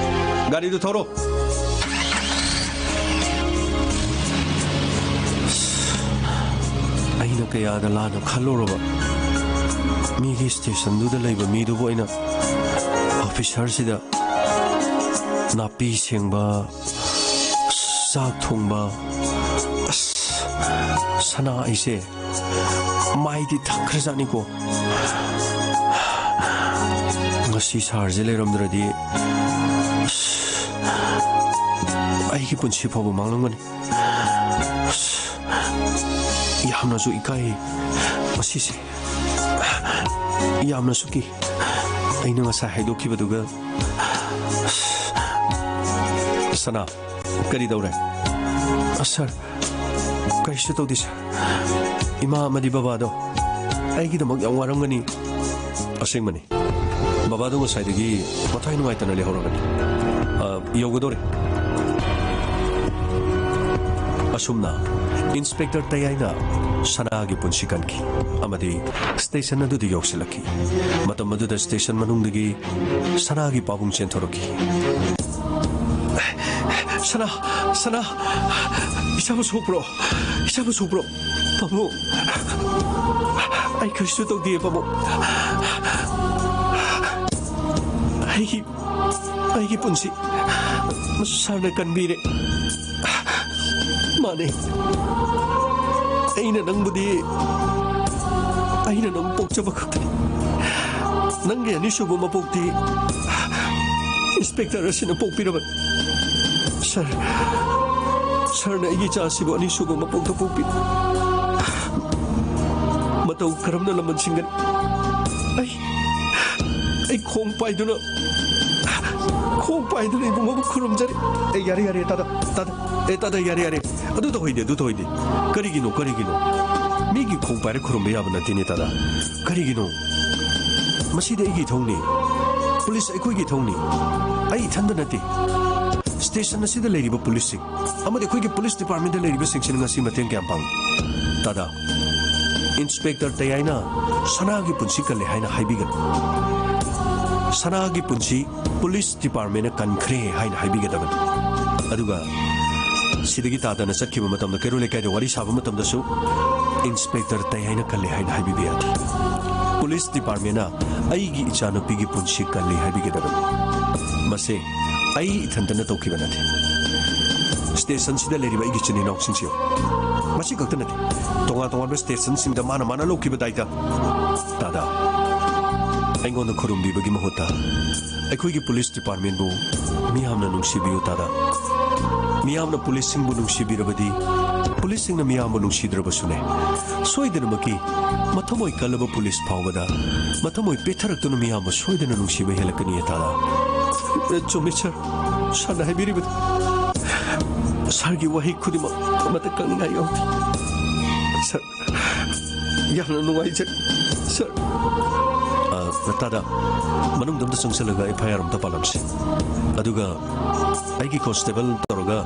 ꯒꯥꯔꯤꯗꯨ ꯊꯧꯔꯣ꯫ ꯑꯩꯅ ꯀꯌꯥꯗ ꯂꯥꯟꯅ ꯈꯜꯂꯨꯔꯕ, ꯃꯤꯒꯤ ꯁ꯭ꯇꯦꯁꯟꯗꯨꯗ ꯂꯩꯕ ꯃꯤꯗꯨꯕꯨ ꯑꯩꯅ ꯑꯣꯐꯤꯁꯔꯁꯤꯗ ꯅꯥꯄꯤ ꯁꯦꯡꯕ, ꯆꯥꯛ ꯊꯣꯡꯕ, ꯑꯁ, ꯁꯅꯥ ꯑꯩꯁꯦ ꯃꯥꯏꯗꯤ ꯊꯛꯈ꯭ꯔꯖꯥꯠꯅꯤꯀꯣ꯫ ꯉꯁꯤ ꯁꯥꯔꯁꯦ ꯂꯩꯔꯝꯗ꯭ꯔꯗꯤ, ꯑꯁ, ꯑꯩꯒꯤ ꯄꯨꯟꯁꯤ ꯐꯥꯎꯕ ꯃꯥꯡꯂꯝꯒꯅꯤ꯫ ꯑꯁ, ꯌꯥꯝꯅꯁꯨ ꯏꯀꯥꯏ ꯉꯁꯤꯁꯦ꯫ ꯌꯥꯝꯅꯁꯨ ꯀꯤ꯫ ꯑꯩꯅ ꯉꯁꯥꯏ ꯍꯥꯏꯗꯣꯛꯈꯤꯕꯗꯨꯒ꯫ ꯁꯅꯥ, ꯀꯔꯤ ꯇꯧꯔꯦ? ꯑ, ꯁꯥꯔ, ꯀꯔꯤꯁꯨ ꯇꯧꯗꯦ, ꯁꯥꯔ꯫ ꯏꯃꯥ ꯑꯃꯗꯤ ꯕꯕꯥꯗꯣ ꯑꯩꯒꯤꯗꯃꯛ ꯌꯥꯝ ꯋꯥꯔꯝꯒꯅꯤ꯫ ꯑꯁꯦꯡꯕꯅꯤ꯫ ꯕꯕꯥꯗꯣ ꯉꯁꯥꯏꯗꯒꯤ ꯃꯊ꯭ꯋꯥꯏ ꯅꯨꯡꯉꯥꯏꯇꯅ ꯂꯩꯍꯧꯔꯕꯅꯤ꯫ ꯑ, ꯌꯧꯒꯗꯧꯔꯦ꯫ ꯑꯁꯨꯝꯅ ꯏꯟꯁꯄꯦꯛꯇꯔ ꯇꯌꯥꯏꯅ ꯁꯅꯥꯒꯤ ꯄꯨꯟꯁꯤ ꯀꯟꯈꯤ ꯑꯃꯗꯤ ꯁ꯭ꯇꯦꯁꯟ ꯑꯗꯨꯗ ꯌꯧꯁꯤꯜꯂꯛꯈꯤ꯫ ꯃꯇꯝ ꯑꯗꯨꯗ ꯁ꯭ꯇꯦꯁꯟ ꯃꯅꯨꯡꯗꯒꯤ ꯁꯅꯥꯒꯤ ꯄꯥꯕꯨꯡ ꯆꯦꯟꯊꯣꯔꯛꯈꯤ꯫ ꯁꯅꯥ, ꯁꯅꯥ, ꯏꯁꯥꯕꯨ ꯁꯣꯛꯄ꯭ꯔꯣ? ꯏꯁꯥꯕꯨ ꯁꯣꯛꯄ꯭ꯔꯣ? ꯄꯥꯕꯨꯡ, ꯑꯩ ꯀꯔꯤꯁꯨ ꯇꯧꯗꯦ, ꯄꯥꯕꯨꯡ꯫ ꯑꯩꯒꯤ, ꯑꯩꯒꯤ ꯄꯨꯟꯁꯤ ꯁꯥꯔꯅ ꯀꯟꯕꯤꯔꯦ꯫ ꯃꯥꯅꯦ, ꯑꯩꯅ ꯅꯪꯕꯨꯗꯤ, ꯑꯩꯅ ꯅꯪ ꯄꯣꯛꯆꯕ ꯈꯛꯇꯅꯤ꯫ ꯅꯪꯒꯤ ꯑꯅꯤꯁꯨꯕ ꯃꯄꯣꯛꯇꯤ ꯏꯟꯁꯄꯦꯛꯇꯔ ꯑꯁꯤꯅ ꯄꯣꯛꯄꯤꯔꯕꯅꯤ꯫ ꯁꯥꯔ, ꯁꯥꯔꯅ ꯑꯩꯒꯤ ꯏꯆꯥ ꯑꯁꯤꯕꯨ ꯑꯅꯤꯁꯨꯕ ꯃꯄꯣꯛꯇ ꯄꯣꯛꯄꯤ꯫ ꯃꯇꯧ ꯀꯔꯝꯅ ꯂꯃꯟ ꯁꯤꯡꯒꯅꯤ? ꯑꯩ, ꯑꯩ ꯈꯣꯡ ꯄꯥꯏꯗꯨꯅ ꯈꯣꯡ ꯄꯥꯏꯗꯨꯅ ꯏꯕꯨꯡꯉꯣꯕꯨ ꯈꯨꯔꯨꯝꯖꯔꯤ꯫ ꯑꯦ, ꯌꯥꯔꯦ, ꯌꯥꯔꯦ, ꯇꯥꯗ, ꯇꯥꯗ꯫ ꯑꯦ, ꯇꯥꯗ, ꯌꯥꯔꯦ, ꯌꯥꯔꯦ꯫ ꯑꯗꯨ ꯇꯧꯍꯩꯗꯦ, ꯑꯗꯨ ꯇꯧꯍꯩꯗꯦ꯫ ꯀꯔꯤꯒꯤꯅꯣ, ꯀꯔꯤꯒꯤꯅꯣ? ꯃꯤꯒꯤ ꯈꯣꯡ ꯄꯥꯏꯔ ꯈꯨꯔꯨꯝꯕ ꯌꯥꯕ ꯅꯠꯇꯦꯅꯦ, ꯇꯥꯗ꯫ ꯀꯔꯤꯒꯤꯅꯣ? ꯃꯁꯤꯗꯤ ꯑꯩꯒꯤ ꯏꯊꯧꯅꯤ꯫ ꯄꯨꯂꯤꯁ ꯑꯩꯈꯣꯏꯒꯤ ꯏꯊꯧꯅꯤ꯫ ꯑꯩ ꯏꯊꯟꯗ ꯅꯠꯇꯦ꯫ ꯁ꯭ꯇꯦꯁꯟ ꯑꯁꯤꯗ ꯂꯩꯔꯤꯕ ꯄꯨꯂꯤꯁꯁꯤꯡ ꯑꯃꯗꯤ ꯑꯩꯈꯣꯏꯒꯤ ꯄꯨꯂꯤꯁ ꯗꯤꯄꯥꯔꯠꯃꯦꯟꯗ ꯂꯩꯔꯤꯕꯁꯤꯡꯁꯤꯅ ꯉꯁꯤ ꯃꯇꯦꯡ ꯀꯌꯥꯝ ꯄꯥꯡꯏ? ꯇꯥꯗ, ꯏꯟꯁꯄꯦꯛꯇꯔ ꯇꯌꯥꯏꯅ ꯁꯅꯥꯒꯤ ꯄꯨꯟꯁꯤ ꯀꯜꯂꯦ ꯍꯥꯏꯅ ꯍꯥꯏꯕꯤꯒꯅꯨ꯫ ꯁꯅꯥꯒꯤ ꯄꯨꯟꯁꯤ ꯄꯨꯂꯤꯁ ꯗꯤꯄꯥꯔꯠꯃꯦꯟꯅ ꯀꯟꯈ꯭ꯔꯦ ꯍꯥꯏꯅ ꯍꯥꯏꯕꯤꯒꯗꯕꯅꯤ꯫ ꯑꯗꯨꯒ ꯁꯤꯗꯒꯤ ꯇꯥꯗꯅ ꯆꯠꯈꯤꯕ ꯃꯇꯝꯗ ꯀꯩꯔꯣꯜ ꯂꯩꯀꯥꯏꯗ ꯋꯥꯔꯤ ꯁꯥꯕ ꯃꯇꯝꯗꯁꯨ ꯏꯟꯁꯄꯦꯛꯇꯔ ꯇꯌꯥꯏꯅ ꯀꯜꯂꯦ ꯍꯥꯏꯅ ꯍꯥꯏꯕꯤꯕ ꯌꯥꯗꯦ꯫ ꯄꯨꯂꯤꯁ ꯗꯤꯄꯥꯔꯠꯃꯦꯟꯅ ꯑꯩꯒꯤ ꯏꯆꯥꯅꯨꯄꯤꯒꯤ ꯄꯨꯟꯁꯤ ꯀꯜꯂꯤ ꯍꯥꯏꯕꯤꯒꯗꯕꯅꯤ꯫ ꯃꯁꯦ ꯑꯩ ꯏꯊꯟꯇꯅ ꯇꯧꯈꯤꯕ ꯅꯠꯇꯦ꯫ ꯁ꯭ꯇꯦꯁꯟꯁꯤꯗ ꯂꯩꯔꯤꯕ ꯑꯩꯒꯤ ꯏꯆꯤꯟ ꯏꯅꯥꯎꯁꯤꯡꯁꯤ ꯌꯦꯡꯉꯨ꯫ ꯃꯁꯤ ꯈꯛꯇ ꯅꯠꯇꯦ, ꯇꯣꯉꯥꯟ ꯇꯣꯉꯥꯟꯕ ꯁ꯭ꯇꯦꯁꯟꯁꯤꯡꯗ ꯃꯥꯅ ꯃꯥꯅ ꯂꯧꯈꯤꯕ ꯗꯥꯏꯇ꯫ ꯇꯥꯗ, ꯑꯩꯉꯣꯟꯗ ꯈꯨꯔꯨꯝꯕꯤꯕꯒꯤ ꯃꯍꯨꯠꯇ ꯑꯩꯈꯣꯏꯒꯤ ꯄꯨꯂꯤꯁ ꯗꯤꯄꯥꯔꯠꯃꯦꯟꯕꯨ ꯃꯤꯌꯥꯝꯅ ꯅꯨꯡꯁꯤꯕꯤꯌꯨ, ꯇꯥꯗ꯫ ꯃꯤꯌꯥꯝꯅ ꯄꯨꯂꯤꯁꯁꯤꯡꯕꯨ ꯅꯨꯡꯁꯤꯕꯤꯔꯕꯗꯤ, ꯄꯨꯂꯤꯁꯁꯤꯡꯅ ꯃꯤꯌꯥꯝꯕꯨ ꯅꯨꯡꯁꯤꯗ꯭ꯔꯕꯁꯨꯅꯦ, ꯁꯣꯏꯗꯅꯃꯛꯀꯤ ꯃꯊꯃꯣꯏ ꯀꯜꯂꯕ ꯄꯨꯂꯤꯁ ꯐꯥꯎꯕꯗ ꯃꯊꯃꯣꯏ ꯄꯦꯠꯊꯔꯛꯇꯨꯅ ꯃꯤꯌꯥꯝꯕꯨ ꯁꯣꯏꯗꯅ ꯅꯨꯡꯁꯤꯕ ꯍꯦꯜꯂꯛꯀꯅꯤ, ꯇꯥꯗ꯫ ꯑꯦ, ꯆꯨꯝꯃꯤ, ꯁꯥꯔ꯫ ꯁꯥꯔꯅ ꯍꯥꯏꯕꯤꯔꯤꯕꯗꯨ, ꯁꯥꯔꯒꯤ ꯋꯥꯍꯩ ꯈꯨꯗꯤꯡꯃꯛ ꯑꯃꯠꯇ ꯀꯛꯅꯤꯡꯉꯥꯏ ꯌꯥꯎꯗꯦ꯫ ꯁꯥꯔ, ꯌꯥꯝꯅ ꯅꯨꯡꯉꯥꯏꯖꯔꯦ, ꯁꯥꯔ꯫ ꯑ, ꯇꯥꯗ, ꯃꯅꯨꯡꯗ ꯑꯝꯇ ꯆꯪꯁꯤꯜꯂꯒ ꯑꯦꯐ ꯑꯥꯏ ꯑꯥꯔ ꯑꯝꯇ ꯄꯥꯜꯂꯝꯁꯤ꯫ ꯑꯗꯨꯒ ꯑꯩꯒꯤ ꯀꯣꯟꯁꯇꯦꯕꯜ ꯇꯧꯔꯒ,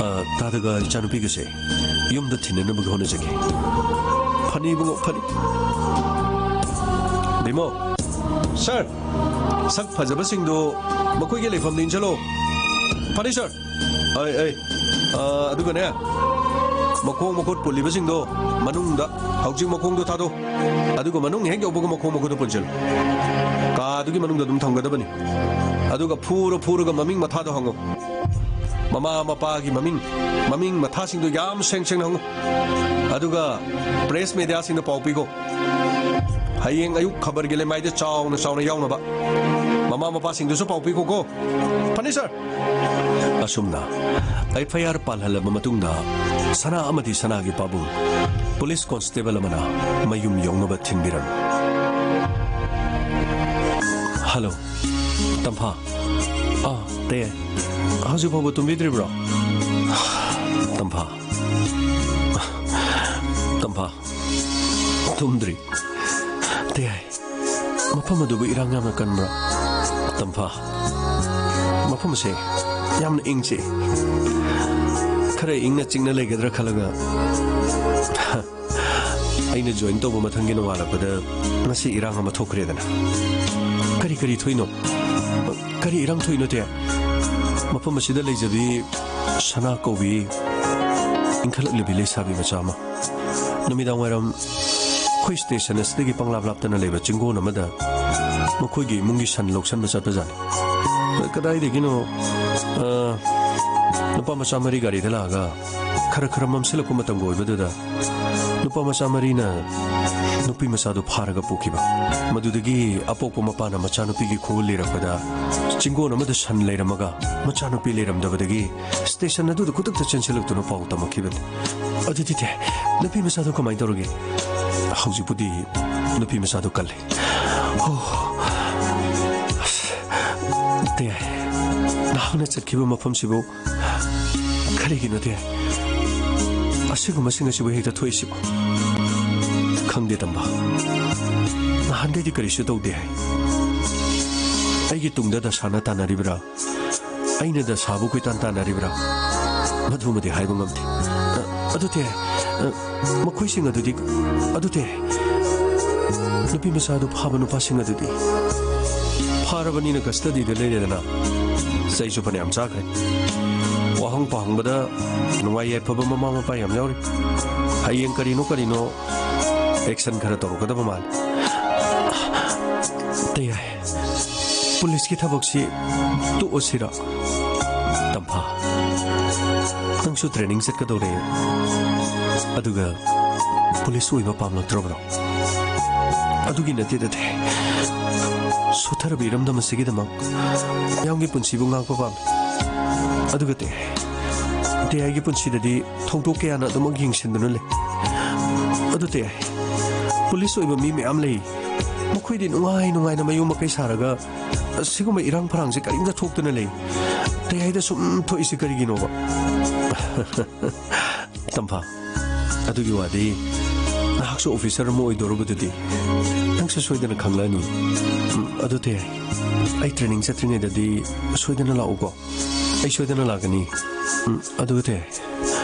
ꯑ, ꯇꯥꯗꯒ ꯏꯆꯥꯅꯨꯄꯤꯒꯁꯦ ꯌꯨꯝꯗ ꯊꯤꯟꯅꯅꯕꯒꯤ ꯍꯣꯠꯅꯖꯒꯦ꯫ ꯐꯅꯤ ꯏꯕꯨꯡꯉꯣ, ꯐꯅꯤ꯫ ꯚꯤꯃꯣ꯫ ꯁꯥꯔ, ꯁꯛ ꯐꯖꯕꯁꯤꯡꯗꯨ ꯃꯈꯣꯏꯒꯤ ꯂꯩꯐꯝꯗ ꯏꯟꯁꯤꯜꯂꯣ꯫ ꯐꯅꯤ, ꯁꯥꯔ꯫ ꯑꯩ, ꯑꯩ, ꯑ, ꯑꯗꯨꯒꯅꯦ, ꯃꯈꯣꯡ ꯃꯈꯨꯠ ꯄꯨꯜꯂꯤꯕꯁꯤꯡꯗꯣ ꯃꯅꯨꯡꯗ, ꯍꯧꯖꯤꯛ ꯃꯈꯣꯡꯗꯣ ꯊꯥꯗꯣꯛ꯫ ꯑꯗꯨꯒ ꯃꯅꯨꯡ ꯍꯦꯛ ꯌꯧꯕꯒ ꯃꯈꯣꯡ ꯃꯈꯨꯠꯇꯣ ꯄꯨꯟꯁꯤꯜꯂꯨ꯫ ꯀꯥꯗꯨꯒꯤ ꯃꯅꯨꯡꯗ ꯑꯗꯨꯝ ꯊꯝꯒꯗꯕꯅꯤ꯫ ꯑꯗꯨꯒ ꯐꯨꯔ ꯐꯨꯔꯒ ꯃꯃꯤꯡ ꯃꯊꯥꯗꯣ ꯍꯪꯉꯨ꯫ ꯃꯃꯥ ꯃꯄꯥꯒꯤ ꯃꯃꯤꯡ, ꯃꯃꯤꯡ ꯃꯊꯥꯁꯤꯡꯗꯣ ꯌꯥꯝ ꯁꯦꯡ ꯁꯦꯡꯅ ꯍꯪꯉꯨ꯫ ꯑꯗꯨꯒ ꯄ꯭ꯔꯦꯁ ꯃꯦꯗꯤꯌꯥꯁꯤꯡꯗ ꯄꯥꯎ ꯄꯤꯈꯣ꯫ ꯍꯌꯦꯡ ꯑꯌꯨꯛ ꯈꯕꯔꯒꯤ ꯂꯩꯃꯥꯏꯗ ꯆꯥꯎꯅ ꯆꯥꯎꯅ ꯌꯥꯎꯅꯕ꯫ ꯃꯃꯥ ꯃꯄꯥꯁꯤꯡꯗꯨꯁꯨ ꯄꯥꯎ ꯄꯤꯈꯣꯀꯣ꯫ ꯐꯅꯤ, ꯁꯥꯔ꯫ ꯑꯁꯨꯝꯅ ꯑꯦꯐ ꯑꯥꯏ ꯑꯥꯔ ꯄꯥꯜꯍꯜꯂꯕ ꯃꯇꯨꯡꯗ, ꯁꯅꯥ ꯑꯃꯗꯤ ꯁꯅꯥꯒꯤ ꯄꯥꯕꯨꯡ ꯄꯨꯂꯤꯁ ꯀꯣꯟꯁꯇꯦꯕꯜ ꯑꯃꯅ ꯃꯌꯨꯝ ꯌꯧꯅꯕ ꯊꯤꯟꯕꯤꯔꯝꯃꯤ꯫ ꯍꯜꯂꯣ, ꯇꯝꯐꯥ꯫ ꯑꯥ, ꯇꯦ꯫ ꯍꯧꯖꯤꯛ ꯐꯥꯎꯕ ꯇꯨꯝꯕꯤꯗ꯭ꯔꯤꯕ꯭ꯔꯣ? ꯇꯝꯐꯥ꯫ ꯇꯝꯐꯥ꯫ ꯇꯨꯝꯗ꯭ꯔꯤ꯫ ꯇꯦ꯫ ꯃꯐꯝ ꯑꯗꯨꯕꯨ ꯏꯔꯥꯡ ꯌꯥꯝꯅ ꯀꯟꯕ꯭ꯔꯥ? ꯇꯝꯐꯥ꯫ ꯃꯐꯝ ꯑꯁꯦ ꯌꯥꯝꯅ ꯏꯪ ꯆꯤꯛꯏ꯫ ꯈꯔ ꯏꯪꯅ ꯆꯤꯛꯅ ꯂꯩꯒꯗ꯭ꯔꯥ ꯈꯜꯂꯒ, ꯑꯩꯅ join ꯇꯧꯕ ꯃꯊꯪꯒꯤ ꯅꯣꯡꯉꯥꯜꯂꯛꯄꯗ ꯉꯁꯤ ꯏꯔꯥꯡ ꯑꯃ ꯊꯣꯛꯈ꯭ꯔꯦꯗꯅ꯫ ꯀꯔꯤ, ꯀꯔꯤ ꯊꯣꯛꯏꯅꯣ? ꯀꯔꯤ ꯏꯔꯥꯡ ꯊꯣꯛꯏꯅꯣ, ꯇꯦ? ꯃꯐꯝ ꯑꯁꯤꯗ ꯂꯩꯖꯕꯤ ꯁꯅꯥ ꯀꯧꯕꯤ ꯏꯪꯈꯠꯂꯛꯂꯤꯕꯤ ꯂꯩꯁꯥꯕꯤ ꯃꯆꯥ ꯑꯃ ꯅꯨꯃꯤꯗꯥꯡ ꯋꯥꯏꯔꯝ ꯑꯩꯈꯣꯏ station ꯑꯁꯤꯗꯒꯤ ꯄꯪꯂꯥꯞ ꯂꯥꯞꯇꯅ ꯂꯩꯕ ꯆꯤꯡꯒꯣꯟ ꯑꯃꯗ ꯃꯈꯣꯏꯒꯤ ꯏꯃꯨꯡꯒꯤ ꯁꯟ ꯂꯧꯁꯟꯕ ꯆꯠꯄꯖꯥꯠꯅꯤ꯫ ꯀꯗꯥꯏꯗꯒꯤꯅꯣ, ꯑ, ꯅꯨꯄꯥ ꯃꯆꯥ ꯃꯔꯤ ꯒꯥꯔꯤꯗ ꯂꯥꯛꯑꯒ ꯈꯔ ꯈꯔ ꯃꯝꯁꯤꯜꯂꯛꯄ ꯃꯇꯝꯒ ꯑꯣꯏꯕꯗꯨꯗ ꯅꯨꯄꯥ ꯃꯆꯥ ꯃꯔꯤꯅ ꯅꯨꯄꯤ ꯃꯆꯥꯗꯨ ꯐꯥꯔꯒ ꯄꯨꯈꯤꯕ꯫ ꯃꯗꯨꯗꯒꯤ ꯑꯄꯣꯛꯄ ꯃꯄꯥꯅ ꯃꯆꯥꯅꯨꯄꯤꯒꯤ ꯈꯨꯎ ꯂꯤꯔꯛꯄꯗ ꯆꯤꯡꯒꯣꯟ ꯑꯃꯗ ꯁꯟ ꯂꯩꯔꯝꯃꯒ ꯃꯆꯥꯅꯨꯄꯤ ꯂꯩꯔꯝꯗꯕꯗꯒꯤ station ꯑꯗꯨꯗ ꯈꯨꯗꯛꯇ ꯆꯦꯟꯁꯤꯜꯂꯛꯇꯨꯅ ꯄꯥꯎ ꯇꯝꯃꯛꯈꯤꯕꯅꯤ꯫ ꯑꯗꯨꯗꯤ ꯇꯦ, ꯅꯨꯄꯤ ꯃꯆꯥꯗꯣ ꯀꯃꯥꯏꯅ ꯇꯧꯔꯒꯦ? ꯍꯧꯖꯤꯛꯄꯨꯗꯤ ꯅꯨꯄꯤ ꯃꯆꯥꯗꯣ ꯀꯜꯂꯦ꯫ ꯑꯣ, ꯑꯁ, ꯇꯦ, ꯅꯍꯥꯛꯅ ꯆꯠꯈꯤꯕ ꯃꯐꯝꯁꯤꯕꯨ ꯀꯔꯤꯒꯤꯅꯣ ꯇꯦ? ꯑꯁꯤꯒꯨꯝꯕꯁꯤꯡ ꯑꯁꯤꯕꯨ ꯍꯦꯛꯇ ꯊꯣꯛꯏꯁꯤꯕꯨ? ꯈꯪꯗꯦ, ꯇꯝꯕ꯫ ꯅꯍꯥꯟꯗꯩꯗꯤ ꯀꯔꯤꯁꯨ ꯇꯧꯗꯦ ꯍꯥꯏ꯫ ꯑꯩꯒꯤ ꯇꯨꯡꯗ ꯗꯁꯥꯅ ꯇꯥꯟꯅꯔꯤꯕ꯭ꯔꯥ? ꯑꯩꯅ ꯗꯁꯥꯕꯨ ꯀꯣꯏꯇꯥꯟ ꯇꯥꯟꯅꯔꯤꯕ꯭ꯔꯥ? ꯃꯗꯨꯃꯗꯤ ꯍꯥꯏꯕ ꯉꯝꯗꯦ꯫ ꯑ, ꯑꯗꯨ ꯇꯦ, ꯑ, ꯃꯈꯣꯏꯁꯤꯡ ꯑꯗꯨꯗꯤ, ꯑꯗꯨ ꯇꯦ, ꯅꯨꯄꯤ ꯃꯆꯥꯗꯨ ꯐꯥꯕ ꯅꯨꯄꯥꯁꯤꯡ ꯑꯗꯨꯗꯤ? ꯐꯥꯔꯕꯅꯤꯅ custodyꯗ ꯂꯩꯔꯦꯗꯅ, ꯆꯩꯁꯨ ꯐꯅꯌꯥꯝ ꯆꯥꯈ꯭ꯔꯦ꯫ ꯋꯥꯍꯪ ꯄꯥꯍꯪꯕꯗ ꯅꯨꯡꯉꯥꯏ ꯌꯥꯏꯐꯕ ꯃꯃꯥ ꯃꯄꯥ ꯌꯥꯝ ꯌꯥꯎꯔꯤ꯫ ꯍꯌꯦꯡ ꯀꯔꯤꯅꯣ ꯀꯔꯤꯅꯣ action ꯈꯔ ꯇꯧꯔꯛꯀꯗꯕ ꯃꯥꯜꯂꯤ꯫ ꯇꯦ ꯌꯥꯏ꯫ ꯄꯨꯂꯤꯁꯀꯤ ꯊꯕꯛꯁꯤ ꯇꯣꯛꯑꯁꯤꯔ? ꯇꯝꯐꯥ, ꯅꯪꯁꯨ training ꯆꯠꯀꯗꯧꯔꯦ꯫ ꯑꯗꯨꯒ ꯄꯨꯂꯤꯁ ꯑꯣꯏꯕ ꯄꯥꯝꯂꯛꯇ꯭ꯔꯕ꯭ꯔꯣ? ꯑꯗꯨꯒꯤ ꯅꯠꯇꯦꯗ ꯇꯦ꯫ ꯁꯣꯠꯊꯔꯕ ꯏꯔꯝꯗꯝ ꯑꯁꯤꯒꯤꯗꯃꯛ ꯃꯤꯌꯥꯝꯒꯤ ꯄꯨꯟꯁꯤꯕꯨ ꯉꯥꯛꯄ ꯄꯥꯝꯃꯤ꯫ ꯑꯗꯨꯒ ꯇꯦ, ꯇꯦ ꯑꯩꯒꯤ ꯄꯨꯟꯁꯤꯗꯗꯤ ꯊꯧꯗꯣꯛ ꯀꯌꯥꯅ ꯑꯗꯨꯃꯛ ꯌꯦꯡꯁꯤꯟꯗꯨꯅ ꯂꯩ꯫ ꯑꯗꯨ ꯇꯦ, ꯄꯨꯂꯤꯁ ꯑꯣꯏꯕ ꯃꯤ ꯃꯌꯥꯝ ꯂꯩ꯫ ꯃꯈꯣꯏꯗꯤ ꯅꯨꯡꯉꯥꯏ ꯅꯨꯡꯉꯥꯏꯅ ꯃꯌꯨꯝ ꯃꯀꯩ ꯁꯥꯔꯒ ꯁꯤꯒꯨꯝꯕ ꯏꯔꯥꯡ ꯐꯔꯥꯡꯁꯦ ꯀꯔꯤꯝꯇ ꯊꯣꯛꯇꯅ ꯂꯩ꯫ ꯇꯌꯥꯏꯗ ꯁꯨꯝ ꯊꯣꯛꯏꯁꯤ ꯀꯔꯤꯒꯤꯅꯣꯕ? ꯇꯝꯐꯥ, ꯑꯗꯨꯒꯤ ꯋꯥꯗꯤ ꯅꯍꯥꯛꯁꯨ ꯑꯣꯐꯤꯁꯔ ꯑꯃ ꯑꯣꯏꯗꯧꯔꯕꯗꯨꯗꯤ ꯅꯪꯁꯨ ꯁꯣꯏꯗꯅ ꯈꯪꯂꯛꯑꯅꯤ꯫ ꯎꯝ, ꯑꯗꯨ ꯇꯌꯥꯏ, ꯑꯩ ꯇ꯭ꯔꯦꯅꯤꯡ ꯆꯠꯇ꯭ꯔꯤꯉꯩꯗꯗꯤ ꯁꯣꯏꯗꯅ ꯂꯥꯛꯎꯀꯣ꯫ ꯑꯩ ꯁꯣꯏꯗꯅ ꯂꯥꯛꯀꯅꯤ꯫ ꯎꯝ, ꯑꯗꯨꯒ ꯇꯌꯥꯏ,